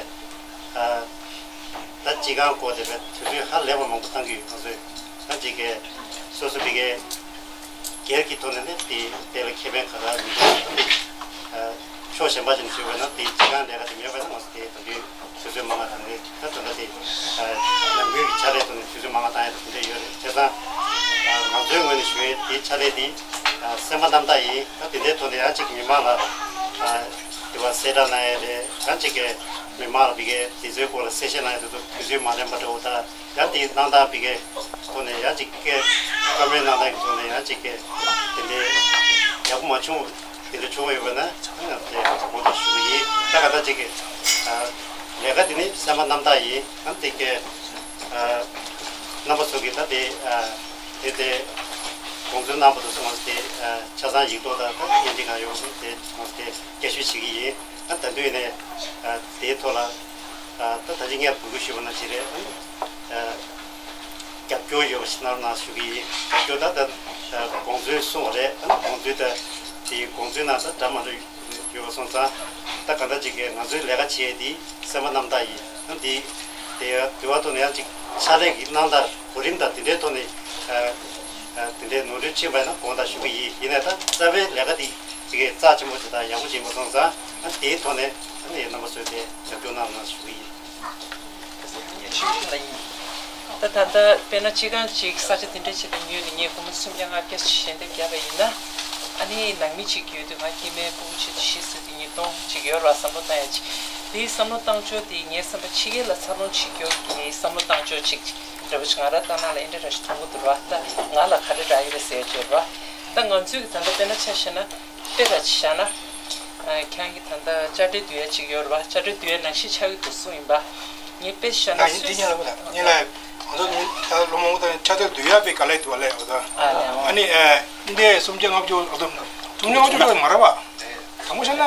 ད་སྤྱི་ཁང་སྐོར་དེ་བས་དུས་ཚོད་ཧ་ལས་པ་མང་པོ་བཏང་གི་ཡོད། ང་ཚོས་ད་གཅིག་གི་སོ་སོ་དེ་གའི་སྒེར་གྱི་ཐོག་ནས་ནི་དེ་དེ་ལ་ཁེ་ཕན་ག་རེ་མི་འདུག་ཕྱོགས་གཞན་པ་ཅིག་ནས་ཞུས་པ་ན་དེ་སྤྱི་ཁང་ལས་ཀ་དེ་མེད་པ་ན་ང་ཚོ་དེ་དུས་ཚོད་མང་བ་དང་ནི་ད་དོན་དག་དེ་ནམ་རྒྱུན་གྱི་ཕྱག་ལས་ཐོག་ནས་དུས་ཚོད་མང་བ་བཏང་ཡ་དེ་འདྲ་ཡོད་རེད། བྱས་ཙང་ང་ཚོའི་ངོས་ནས་ཞུ་ཡས་དེ་ཕྱག་ལས་དེ་སེམས་པ་རྣམ་དག་ཡིན། ད་དེ་འདྲའི་ཐོག་ནས་ཡང་གཅིག་མི་མང་ལ་དེ་བ་གསལ་བསྒྲགས་གནང་ཡས་རེད། ཡང་གཅིག་གི་ མི་མང་ལ་བི་གའི་དེ་ཚོའི་སྐོར་ལ་གསལ་བཤད་གནང་ཡ་དེ་ཚོ་དུས་ཚོད་མ་ལོན་པ་འདྲ་བོ། ད་ཡང་དེའི་གནང་སྟངས་བི་གའི་ཐོག་ནས་ཡང་ཅིག་བཀའ་བཀའ་མོལ་གནང་སྟངས་ཀྱི་ཐོག་ནས་ཡང་ཅིག་གི་དེ་འདྲའི་ཡག་པོ་མ་བྱུང་། དེ་འདྲ་བྱུང་ཡོད་པ་ན་ཡང་དེ་དགོངས་དག་ཞུ་གི་ཡིན། ད་ག་ད་ཅིག་གི་ལས་ཀ་དེ་ནི་སེམས་པ་རྣམ་དག་ཡིན། ཡང་དེ་གི་རྣམ་པ་ཚོ་གི་ད་དེ་དེ་དེ་དགོངས་ཚུལ་གནང་བ་དེ་ཚོ་ང་ཚོ་དེ་ཆ་ཚང་ཡིག་ཐོག་དང་ད་བརྙན་འཕྲིན་སྒང་ཡོད་པ་དེ་ང་ཚོ་དེ་སྐྱར་ཞུ་བྱེད་ཀྱི་ཡིན། ད་ད་དུང་ནས་དེའི་ཐོག་ལ་ད་ད་ཅི་ངས་འབོད་སྐུལ་ཞུས་པ་ནང་བཞིན་རེད། རྒྱབ་སྐྱོར་ཡོད་པ་ཞིག་གནང་རོགས་གནང་ཞུ་གི་ཡིན། རྒྱབ་སྐྱོར་ད་ད་དགོངས་ཚུལ་གསུངས་པ་རེད། དགོངས་ཚུལ་ད་དེ་དགོངས་ཚུལ་ནང་ད་འདྲ་མ་འདྲ་ཡོད་པ་སོང་ཙང་ད་ག་འདྲ་ཅིག་གིས་ང་ཚོའི་ལས་ཀ་བྱེད་ཡས་དེ་སེམས་པ་རྣམ་དག་ཡིན། ད་དེ་དེ་དུས་བ་ཐོག་ནས་ཡང་ཅིག་ཕྱག་ལས་ཀྱི་གནང་སྟངས་གོ་རིམ་དང་དེ་འདྲའི་ཐོག་ནས་དེ་འདྲའི་ནོར་འཁྲུལ་ཕྱིན་པ་ཡིན་ན་དགོངས་དག་ཞུ་གི་ཡིན། ཡིན་ནའི་ད་རྩ་བའི་ལས་ཀ་དེ་དེ་གའི་རྩ་ཆེན་པོ་ཞིག་དང་ཡག་པོ་ཞིག་ཡིན་པ་སོང་ཙང་ཨ་དེའི་ཐོག་ནས་ཨ་ནི་རྣམ་པ་ཚོས་དེ་རྒྱབ་སྐྱོར་གནང་རོགས་གནང་ཞུ་གི་ཡིན། ད་ད་ལྟ་དཔེར་ན་སྤྱི་ཁང་གཅིག་ས་ཆ་དེ་འདྲ་ཞིག་ལ་ཉོས་ནས་ངས་སྒོར་མོ་སུམ་བརྒྱ་ལྔ་བརྒྱ་ཞིག་ཞལ་འདེབས་བརྒྱབ་པ་ཡིན་ན། ཨ་ནི་ནང་མི་གཅིག་ཡོད་དུས་ང་སྐྱེ་དམན་སྤུ་གུ་ཆེད་དུ་གཞི་བཟོས་ཏེ་ཉིས་སྟོང་གཅིག་ཡོད་རེད་བ། བསམ་བློ་བཏང་ཡ་གཅིག་དེའི་བསམ་བློ་བཏང་ཕྱོགས་དེ་ངའི་བསམ་པ་ཕྱི་རྒྱལ་ལ་འཚར་ལོངས་བྱེད་རྒྱུ་གི་བསམ་བློ་བཏང་ཕྱོགས་གཅིག་འདྲ་པོ་ཅིག་ང་རང་ལྟ་ན་ལ་ཨེ་འདྲ་འདྲ་ཞིག་མཐོང་གི་འདུག་རེད་བ། ད་ང་ལ་ག་རེ་རག་གི་རེད་ཟེར་ཡ་ཅིག་ཡོད་རེད་བ། ད་ང་ཚོས་ཀྱི་ད་ལྟ་དཔེར་ན་ཆ་བཞག་ན། དཔེ་ལ་བཞག་ན། ཨ། ཁྱེད་རང་གིས་ད་ལྟ་དཔྱ་ཁྲལ་བསྡུ་ཡ་ཅིག་ཡོད་རེད་བ། དཔྱ་ཁྲལ་བསྡུ་ཡ་ནང་བཞིན་ཆགས་ཀྱི་འདུག་གསུངས་ཡིན་པ། ངས་དཔེ་བཞག་ན་ཡང་ཡིན་སུས། དེ་ཉན་ལ་བུ་ལ་ཉན་ལ། ང་ཚོ་ད་ལོ་མང་པོ་དང་ཕྱག་དེབ་བསྡུ་ཡ་པའི་དཀའ་ལས་འདུག་བ་ལས་འོ་ད། ཨ་ནི་ཨ་འདི་སུམ་བརྒྱ་ལྔ་བཅུ་འོ་ད་སུམ་བརྒྱ་ལྔ་བཅུ་ལས་མ་རེད་བ། དང་པོ་བཤད་ན་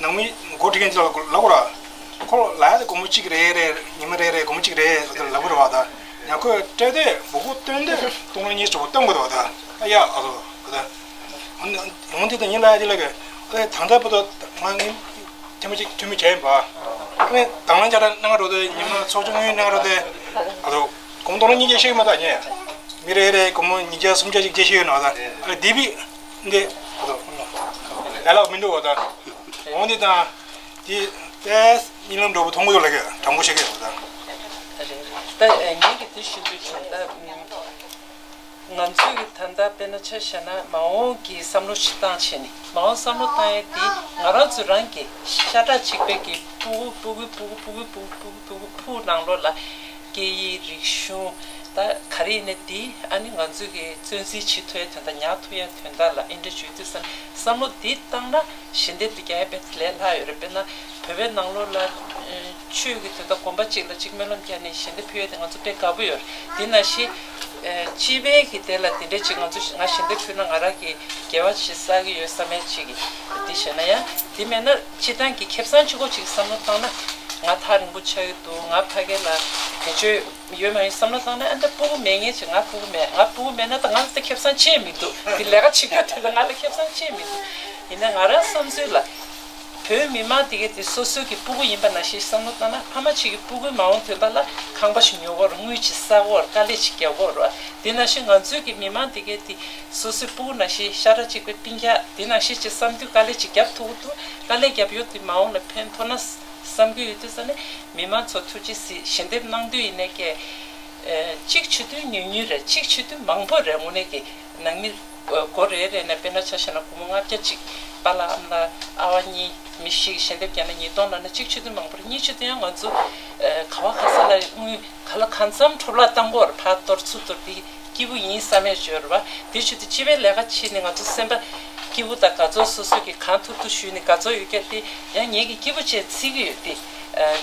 ནང་མི་འགོ་ཁྲིད་མཁན་ཅིག་ལ་ལབ་དགོས་ར། ཁོ་ལ་ཡ་དེ་སྒོར་མོ་གཅིག་རེ་རེ་ཉི་མ་རེ་རེ་སྒོར་མོ་གཅིག་རེ་འོ་ད་ལབ་དགོས་ར་བ། ད་ཡང་ཁོས་སྤྲད་དེ་སྦུག་གུ་བཏོན་དེ་སྟོང་ལོ་གཉིས་སྤྲད་པ་བཏོན་དགོས་ར་བ། ད་ཨ་ཡ་ཨ་ཟོ་འོ་ད། འོན་ཏེ་ད་ཉིན་ལ་ཡ་དེ་ལ་གི་ཨེ་ད་ལྟ་བར་དུ་ང་ངས་ཐེངས་མ་གཅིག་འཐུས་མི་བྱས་ཡིན་པ། ཨེ་དང་བླངས་བཅའ་ཁྲ་གནང་རོགས་དེ་ཉི་མ་ཚོགས་ཆུང་ངོས་གནང་རོགས་དེ་ཨ་ལོ་གོང་ཏོང་ལ་གཉིས་ཀྱི་ཤེས་ཀྱི་མ་ཐག་ཉེ་མི་རེ་རེ་སྒོར་མོ་ཉིས་བརྒྱ་སུམ་བརྒྱ་ཅིག་སྐྱེ་ཤེས་ཡོད་ན་ད་ཨ་ལེ་དེ་བི་འདི་ཨ་ལོ་ལ་ལ་མི་འདུག་བ་ད། འོན་ཏེ་ད་དེ་ཏེ་གཉིད་ལམ་འགྲོ་བ་མཐོང་གི་འདུག་ལ་གི་དྲང་པོ་བཤད་གི་ཡོད་ད། ད་ངས་གི་དེ་ཞུ་འདོད་བྱུང་ད། ང་ཚོས་ཀྱི་ད་ལྟ་དཔེར་ན་ཆ་བཞག་ན་མ་འོངས་ཀྱི་བསམ་བློ་ཞིག་བཏང་བྱས་ནས་མ་འོངས་བསམ་བློ་བཏང་ཡས་དེ་ང་རང་ཚོ་རང་གི་ཤ་ཁྲག་གཅིག་པའི་གི་ཕྲུ་གུ་ཕྲུ་གུ་ཕྲུ་གུ་ཕྲུ་གུ་ཕྲུ་གུ་ཕྲུ་གུ་ཕྲུ་གུ་ནང་ལོགས་ལ་སྐད་ཡིག་རིག་གཞུང་ད་ག་རེ་ཡིན་ན་དེ་ཨ་ནི་ང་ཚོས་ཀྱི་བཙན་འཛུལ་བྱེད་ཐུབ་ཡས་དོན་དག་ཉར་ཐུབ་ཡས་དོན་དག་ལ་ཨེ་འདྲ་བྱེད་དུས་ཙང་བསམ་བློ་དེ་བཏང་ན་ཞལ་འདེབས་དེ་རྒྱག་ཡས་དཔེ་ལས་སླ་ཡོད་རེད། དཔེར་ན། བོད་པའི་ནང་ལོགས་ལ་ཆོས་ཀྱི་དོན་དག་དགོན་པ་གཅིག་ལ་གཅིག་སྨོན་ལམ་བརྒྱབ་ནས་ཞལ་འདེབས་ཕུལ་ཡས་དེ་ང་ཚོ་དཔེ་དགའ་པོ་ཡོད་རེད། དེ་ནང་བཞིན་སྤྱི་པའི་གི་དེ་ལ་དེ་འདྲས་ཅིག་ང་ཚོ་ང་ཞལ་འདེབས་ཕུལ་ན་ང་རང་གི་དགེ་བ་ཅིག་བསགས་ཀྱི་ཡོད་བསམ་ཡས་ཅིག་གི་དེ་བྱས་ན་ཡང་དེ་མེད་ན་སྤྱི་བཏང་གི་ཁེ་བཟང་གཅིག་པོ་ཅིག་བསམ་བློ་བཏང་ན་ང་ཐག་རིང་པོ་ཆགས་ཀྱི་འདུག་ང་ཕ་གི་ལ་བེད་སྤྱོད་ཡོད་མ་ཡོད་བསམ་བློ་བཏང་ན་ཨ་ད་སྤུ་གུ་མེད་མཁན་ཅིག་ང་སྤུ་གུ་མེད་ང་སྤུ་གུ་མེད་ན་ད་ང་ལ་ད་ཁེ་བཟང་ཅི་ཡང་མི་འདུག་དེ་ལས་ཀ་བྱེད་རྒྱུ་དེ་ལ་ང་ལ་ཁེ་བཟང་ཅི་ཡང་མི་འདུག་ཡིན་ན་ང་རང་བསམ་ཚུལ་ལ། བོད་མི་མང་དེ་གའི་དེ་སོ་སོའི་གི་སྤུ་གུ་ཡིན་པ་ནང་བཞིན་བསམ་བློ་བཏང་ན་ཕ་མ་གཅིག་གི་སྤུ་གུའི་མ་འོངས་དོན་དག་ལ་ཁང་པ་ཞིག་ཉོ་དགོས་རེད། དངུལ་ཅིག་བསགས་དགོས་རེད། དཀའ་ལས་ཅིག་རྒྱག་དགོས་རེད། དེ་ནང་བཞིན་ང་ཚོའི་གི་མི་མང་དེ་གའི་དེ་སོ་སོའི་སྤུ་གུ་ནང་བཞིན་ཤ་ཁྲག་གཅིག་པའི་སྤུན་ཀྱག་དེ་ནང་བཞིན་ཅིག་བསམ་དུས་དཀའ་ལས་ཅིག་རྒྱབ་ཐུབ་ཀྱི་འདུག་དཀའ་ལས་རྒྱབ་ཡོད་དུས་མ་འོངས་ལ་ཕན་ཐོགས་ན་བསམ་གྱི་ཡོད་དུས་ཙང་ནས་མི་མང་ཚོ་ཐུགས་རྗེ་གཟིགས་ཞལ་འདེབས་གནང་དུས་ཡིན་ནའི་ཀྱེ། གཅིག་བྱེད་དུས་ཉུང་ཉུང་རེད། གཅིག་བྱེད་དུས་མང་པོ་རེད། དངོས་གནས་ཀྱི་ནང་མི། སྒོ་རེ་རེ་ནས་དཔེར་ན་ཆ་བཞག་ན་སྒོར་མོ་ལྔ་བརྒྱ་གཅིག་པཱ་ལགས་ཨ་མ་ལགས་ཨ་ཕ་གཉིས་མི་བཞི་གིས་ཞལ་འདེབས་བརྒྱབ་ན་ཉིས་སྟོང་ལབ་ན་གཅིག་བྱེད་དུས་མང་པོ་རེད། གཉིས་བྱེད་དུས་ཡང་ང་ཚོ་ག་བ་ག་ས་ལ་དངུལ་ག་ལ་གང་འཚམ་འཕྲོ་བརླག་བཏང་གི་ཡོད་རེད། ཕར་གཏོར་ཚུར་གཏོར་དེ་སྐྱིད་པོ་ཡིན་བསམ་ཡས་ཅིག་ཡོད་རེད་བ། དེ་བྱེད་དུས་སྤྱི་པའི་ལས་ཀ་བྱེད་ནས་ང་ཚོ་སེམས་པ་སྐྱིད་པོ་དང་དགའ་ཚོར་སོ་སོ་གིས་གང་ཐུབ་ཐུབ་ཞུས་ནས་དགའ་ཚོར་ཡོད་ཀྱང་དེ་ཡང་ངེད་ཀྱིས་སྐྱིད་པོ་བྱས་བརྩི་གི་ཡོད་དེ།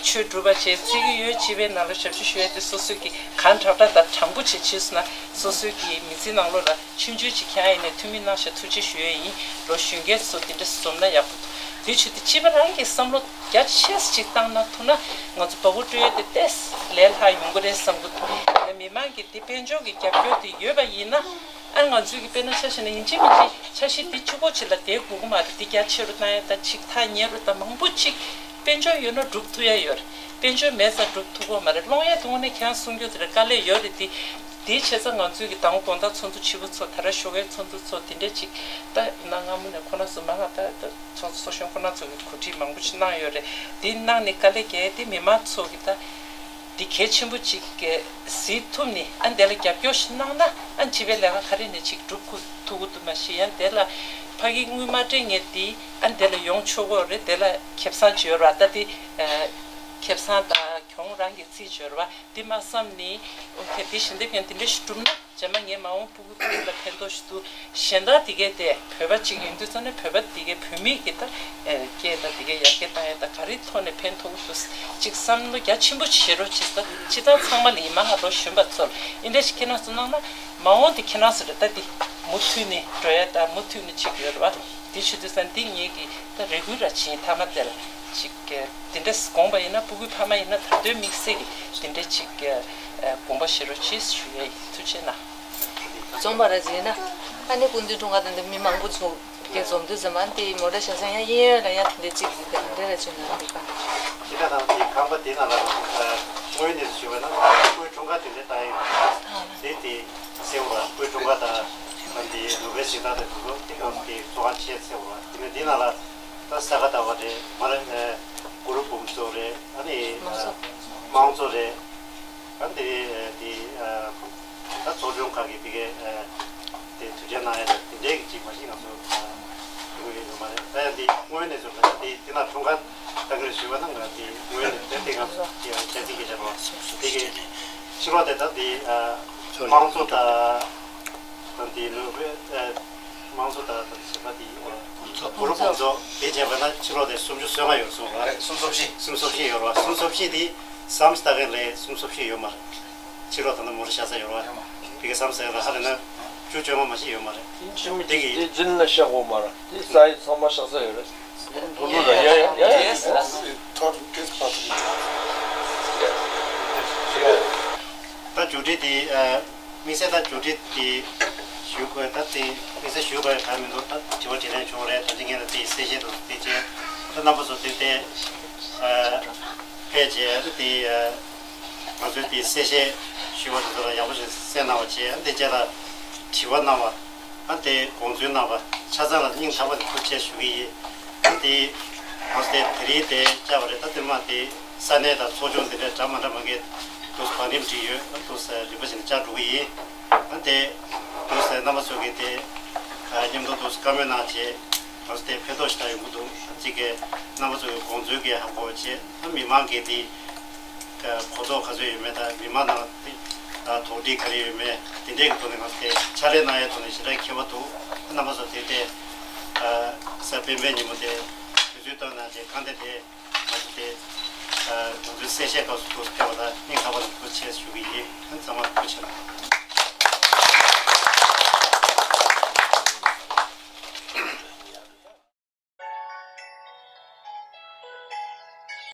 ཆོས་སྒྲུབ་པ་བྱས་བརྩི་གི་ཡོད། སྤྱི་པའི་ནང་ལ་ཞབས་ཞུ་ཞུ་ཡས་དེ་སོ་སོ་གིས་གང་དྲག་དྲག་དང་དྲང་པོ་བྱས་བྱས་སོང་ན་སོ་སོའི་གི་མི་ཚེ་ནང་ལོགས་ལ། ཆུང་ཆུང་ཅིག་ཁྱེད་རང་ཡིན་ནའི་འཐུས་མི་གནང་ཤག་ཐུགས་རྗེ་ཞུ་ཡས་ཡིན། ལོ་གཞོན་སྐྱེས་ཚོ་དེ་འདྲ་འཛོམས་ན་ཡག་པོ་འདུག་དེ་བྱེད་དུས་སྤྱི་པ་རང་གིས་བསམ་བློ་རྒྱ་ཆེ་ས་ཅིག་བཏང་ན་ཐུག་ན་ང་ཚོ་སྦ་ཁུག་སྤྲོད་ཡས་དེ་ཏོག་ཙམ་ལས་སླ་ཡོང་གི་རེད་བསམ་གི་འདུག་ཡིན་ན་མི་མང་གི་དེ་དཔལ་འབྱོར་གྱི་རྒྱབ་སྐྱོར་དེ་ཡོད་པ་ཡིན་ན་ཨ་ང་ཚོས་ཀྱི་དཔེར་ན་ཆ་བཞག་ན་ཡིན་གཅིག་མིན་གཅིག་འཆར་གཞི་འདི་གཅིག་པོ་ཅིག་ལ་བསྡད་དགོས་ཀྱི་མ་རེད། འདི་རྒྱ་ཆེ་རུ་བཏང་ཡས་དང་ཅིག་ཐག་ཉེ་རུ་དང་མང་པོ་ཅིག་དཔལ་འབྱོར་ཡོད་ན་སྒྲུབ་ཐུབ་ཡས་ཡོད་རེད། དཔལ་འབྱོར་མེད་ཙང་སྒྲུབ་ཐུབ་ཀྱི་མ་རེད། སློང་ཡས་དེ་དངོས་གནས་ཁྱེད་རང་གསུང་རྒྱུ་དེ་རེད། དཀའ་ལས་ཡོད་རེད་དེ། དེའི་བྱས་ཙང་ང་ཚོའི་གི་དང་པོ་དགོང་དག་ཚོགས་འདུ་ཆེན་པོ་ཚོགས། ད་རེས་ཞོགས་ཀའི་ཚོགས་འདུ་ཚོགས། དེ་འདྲས་ཅིག་ད་གནའ་སྔ་མོ་ནས་ཁོ་ན་ཚོ་མ་ང་ད་ད་ཚོགས་གཙོ་ཚོགས་གཞོན་ཁོ་ན་ཚོ་གི་གོ་སྒྲིག་མང་པོ་ཅིག་གནང་ཡོད་རེད། དེ་གནང་ནས་དཀའ་ལས་བརྒྱབ་དེ་མི་མང་ཚོ་གི་ད་འདི་གལ་ཆེན་པོ་ཅིག་གི་གཟིགས་ཐུབ་ནས་ཨ་འདི་ལ་རྒྱབ་སྐྱོར་ཞིག་གནང་ན་ཨ་སྤྱི་པའི་ལས་ཀ་ག་རེ་ནས་ཅིག་སྒྲུབ་ཐུབ་ཀྱི་འདུག་མ་གཞི་ཡང་དེ་ལ་ཕ་གི་དངུལ་མ་སྤྲད་མཁན་དེ་ཨ་འདི་ལ་ཡོང་ཆོག་གི་རེད། དེ་ལ་ཁེ་བཟང་ཅིག་ཡོད་རེད། ད་དེ། ཁེ་བཟང་དང་གྱོང་རང་གི་རྩིས་སྦྱོར་བ་འདི་མ་བསམ་ནི། ཨོ་ཁེ་འདི་ཞལ་འདེབས་མཁན་འདི་འདྲ་ཞིག་བསྒྲུབས་ན། རྗེས་མ་ངས་མ་འོངས་སྤུ་གུ་སྤུ་གུ་ལ་ཕན་ཐོགས་ཤིག་འདུག་གཞན་དག་དེ་གས་དེ་བོད་པ་གཅིག་ཡིན་དུས་ཙང་ནས་བོད་པ་དེ་གས་བོད་མི་གི་ད་ཨེ་སྐད་དང་དེ་གས་ཡར་རྒྱས་བཏང་ཡ་ད་ག་རེ་ཐོག་ནས་ཕན་ཐོགས་འདུག་གཅིག་བསམ་བློ་རྒྱ་ཆེན་པོ་བྱེད་རོགས་བྱེད་ད། སྤྱི་བཏང་ཚང་མ་ལ་ཡིན་མ་ཧ་རོགས་གཞོན་པ་ཚོར་ཨིན་འདྲ་ཞིག་ཁྱེད་རང་ཚོ་གནང་ན་མ་འོངས་དེ་ཁྱེད་རང་ཚོ་རེད་ད། དེ་མུ་མཐུད་ནས་འགྲོ་ཡ་ད་མུ་མཐུད་ནས་བྱེད་དགོས་རེད་བ། དེ་བྱེད་དུས་ཙང་འདི་ངེད་ཀྱི་ད་རེ་སྐུལ་ར་བྱེད་ཐ་མ་དེ་ལ་ཅིག་དེ་འདྲས་དགོངས་པ་ཡིན་ན་སྤུ་གུའི་ཕ་མ་ཡིན་ན་ད་དུང་དམིགས་བསལ་གྱི་དེ་འདྲས་ཅིག་དགོངས་པ་བཞེས་རོགས་གྱིས་ཞུ་ཡ་ཡིན། ཐུགས་རྗེ་གནང་། འཛོམས་པ་ར་ཅིག་ཡིན་ན་ཨ་ནི་སྐུ་མདུན་འཁྲུངས་སྐར་དེ་འདི་མི་མང་པོ་ཚོ་གི་འཛོམས་དུས་ཙམ་ཨ་དེ་མོ་ཊ་ཞང་ཞང་ཡང་གཡས་གཡོན་ལ་ཡང་དེ་འདྲས་ཅིག་དེ་འདྲས་ར་ཅིག་ན་འདུག་ག་ཁྱེད་ཀ་དང་དེ་ཁང་པ་དེ་ནང་ལ་དངོས་གནས་སུ་ཞུ་བ་ན་སྐུའི་འཁྲུངས་སྐར་དེ་འདྲས་བཏང་ཡིན་དེ་དེ། སེའུ་ར་སྤོས་ཀྲུང་ག་དང་། ཨ་འདི་ནུབ་པའི་གཞིས་ཆགས་དེ་ཚོ་དེ་གང་དེ་གཙོ་ཁ་ཆེ་སེའུ་ར་དེ་ནས་འདི་ནང་ལ་ད་ས་ག་ཟླ་བ་རེད་མ་རེད། གུ་རུ་འབུམ་ཚོགས་རེད། ཨ་ནི་དམངས་གཙོ་རེད། ཨ་འདི་དེ་ད་ཚོགས་ཆུང་ཁག་གི་དེ་གའི་དེ་དུས་ཆེན་གནང་ཡ་རེད། དེ་འདྲའི་གི་ཅིག་མ་གཞི་ང་ཚོ་ཞུ་གི་ཡོད་མ་རེད། ད་ཡང་འདི་དངོས་གནས་ཚོ་ད་དེ་དེ་ན་འཁྲུངས་སྐར་ད་གིར་ཞུས་པ་ན་ང་དེ་དངོས་གནས་དེ་དེ་ང་ཚོ་དེ་ཡང་ཁྱད་ཚིག་གི་བྱ་བ་དེ་གི་ཕྱི་ལོགས་དེ་ད་དེ་དམངས་གཙོ་དང་། དང་དེའི་ནུབ་པའི་དམངས་གཙོ་དང་དང་བྱེད་པ་དེའི་གུ་རུ་བོང་ཚོ་དེ་བྱས་པ་ན་ཕྱི་ལོགས་དེ་སུམ་ཅུ་སོ་ལྔ་ཡོད་སོང་བ་རེད། སུམ་ཅུ་སོ་བཞི། སུམ་ཅུ་སོ་བཞི་ཡོད་རེད་བ། སུམ་ཅུ་སོ་བཞི་དེ་ཟམ་ལྟ་མཁན་ལས་སུམ་ཅུ་སོ་བཞི་ཡོད་མ་རེད། ཕྱི་ལོགས་དང་ན་མོ་རེ་ཤ་ཚ་ཡོད་རེད་བ། དེ་གི་ཟམ་ཟེར་ལ་ཧ་ལས་ན་བཅུ་བཅོ་ལྔ་མ་ཞིག་ཡོད་མ་རེད། དེ་གི་དེ་འཛིན་ན་ཤ་གོ་མ་རེད། དེ་ས་ཡི་ཚང་མ་ཤ་ཚ་ཡོད་རེད། ཐོ་ཐོ་ད་ཡ་ཡ་ཡ་ཡ། ད་མཇུག་སྒྲིལ་དེ་དམིགས་བསལ་ད་མཇུག་སྒྲིལ་དེ་ཞུ་དགོས། ད་དེ་དམིགས་བསལ་ཞུ་དགོས་གང་མི་འདུག་ད་དྲི་བ་དྲིས་ལན་བྱུང་རེད། ད་ཅི་ངས་ད་དེ་གསལ་བཤད་དུ་དེ་བྱས་ད་རྣམ་པ་ཚོ་དེ་དེ་ཕལ་ཆེར་དེ་ང་ཚོའི་དེ་གསལ་བཤད་ཞུ་བ་དེ་ཚོ་ལ་ཡག་པོ་ཞིག་གསན་གནང་བ་བྱས། དེ་རྗེས་ལ་དྲི་བ་གནང་བ། ཨ་དེ་དགོངས་ཚུལ་གནང་བ་ཆ་ཚང་ལ་སྙིང་ཐག་པ་ནས་ཐུགས་རྗེ་ཆེ་ཞུ་གི་ཡིན། ཨ་དེ་ང་ཚོ་དེ་དེ་རིང་དེ་བཅར་བ་རེད། ད་དེ་མ་དེ་ས་གནས་དང་ཚོགས་ཆུང་དེ་འདྲ་འདྲ་མ་འདྲ་མ་གི་དུ་བང་རིམ་བསྒྲིགས་ཡོད། ཨ་དུ་ས་རིམ་པ་བཞིན་བཅར་འགྲོ་གི་ཡིན། ཨ་དེ་དུ་ས་རྣམ་པ་ཚོ་གི་དེ་མཉམ་དུ་དུ་བཀའ་མོལ་གནང་བྱས་ང་ཚོ་དེ་ཕན་ཐོགས་ཤིག་ད་ཡོང་གི་འདུག་གཅིག་གི་རྣམ་པ་ཚོ་གི་དགོངས་ཚུལ་གི་ཧ་གོ་བྱས། ཨ་མི་མང་གི་དེ་གོ་རྟོགས་ག་ཚོད་ཡོད་མེད་དང་མི་མང་ནང་དོགས་འདྲི་ག་རེ་ཡོད་མེད་དེ་འདྲའི་གི་ཐོག་ནས་ང་ཚོ་དེ་ཕྱག་ལས་གནང་ཡའི་ཐོག་ནས་ཞེ་དྲག་མཁས་པ་འདུག་རྣམ་པ་ཚོ་དེ་དེ་གཟའ་སྤེན་པའི་ཉིན་མོ་དེ་དུས་ཚོད་བཏོན་གནང་བྱས་གང་དེ་དེ་ང་ཚོ་དེ་ང་ཚོའི་གསལ་བཤད་སྐབས་སུ་ཐུགས་སུ་ཕེབས་པ་དང་སྙིང་ཐག་པ་ནས་ཐུགས་རྗེ་ཆེ་ཞུ་གི་ཡིན། ཚང་མ་ཐུགས་རྗེ་ཆེ།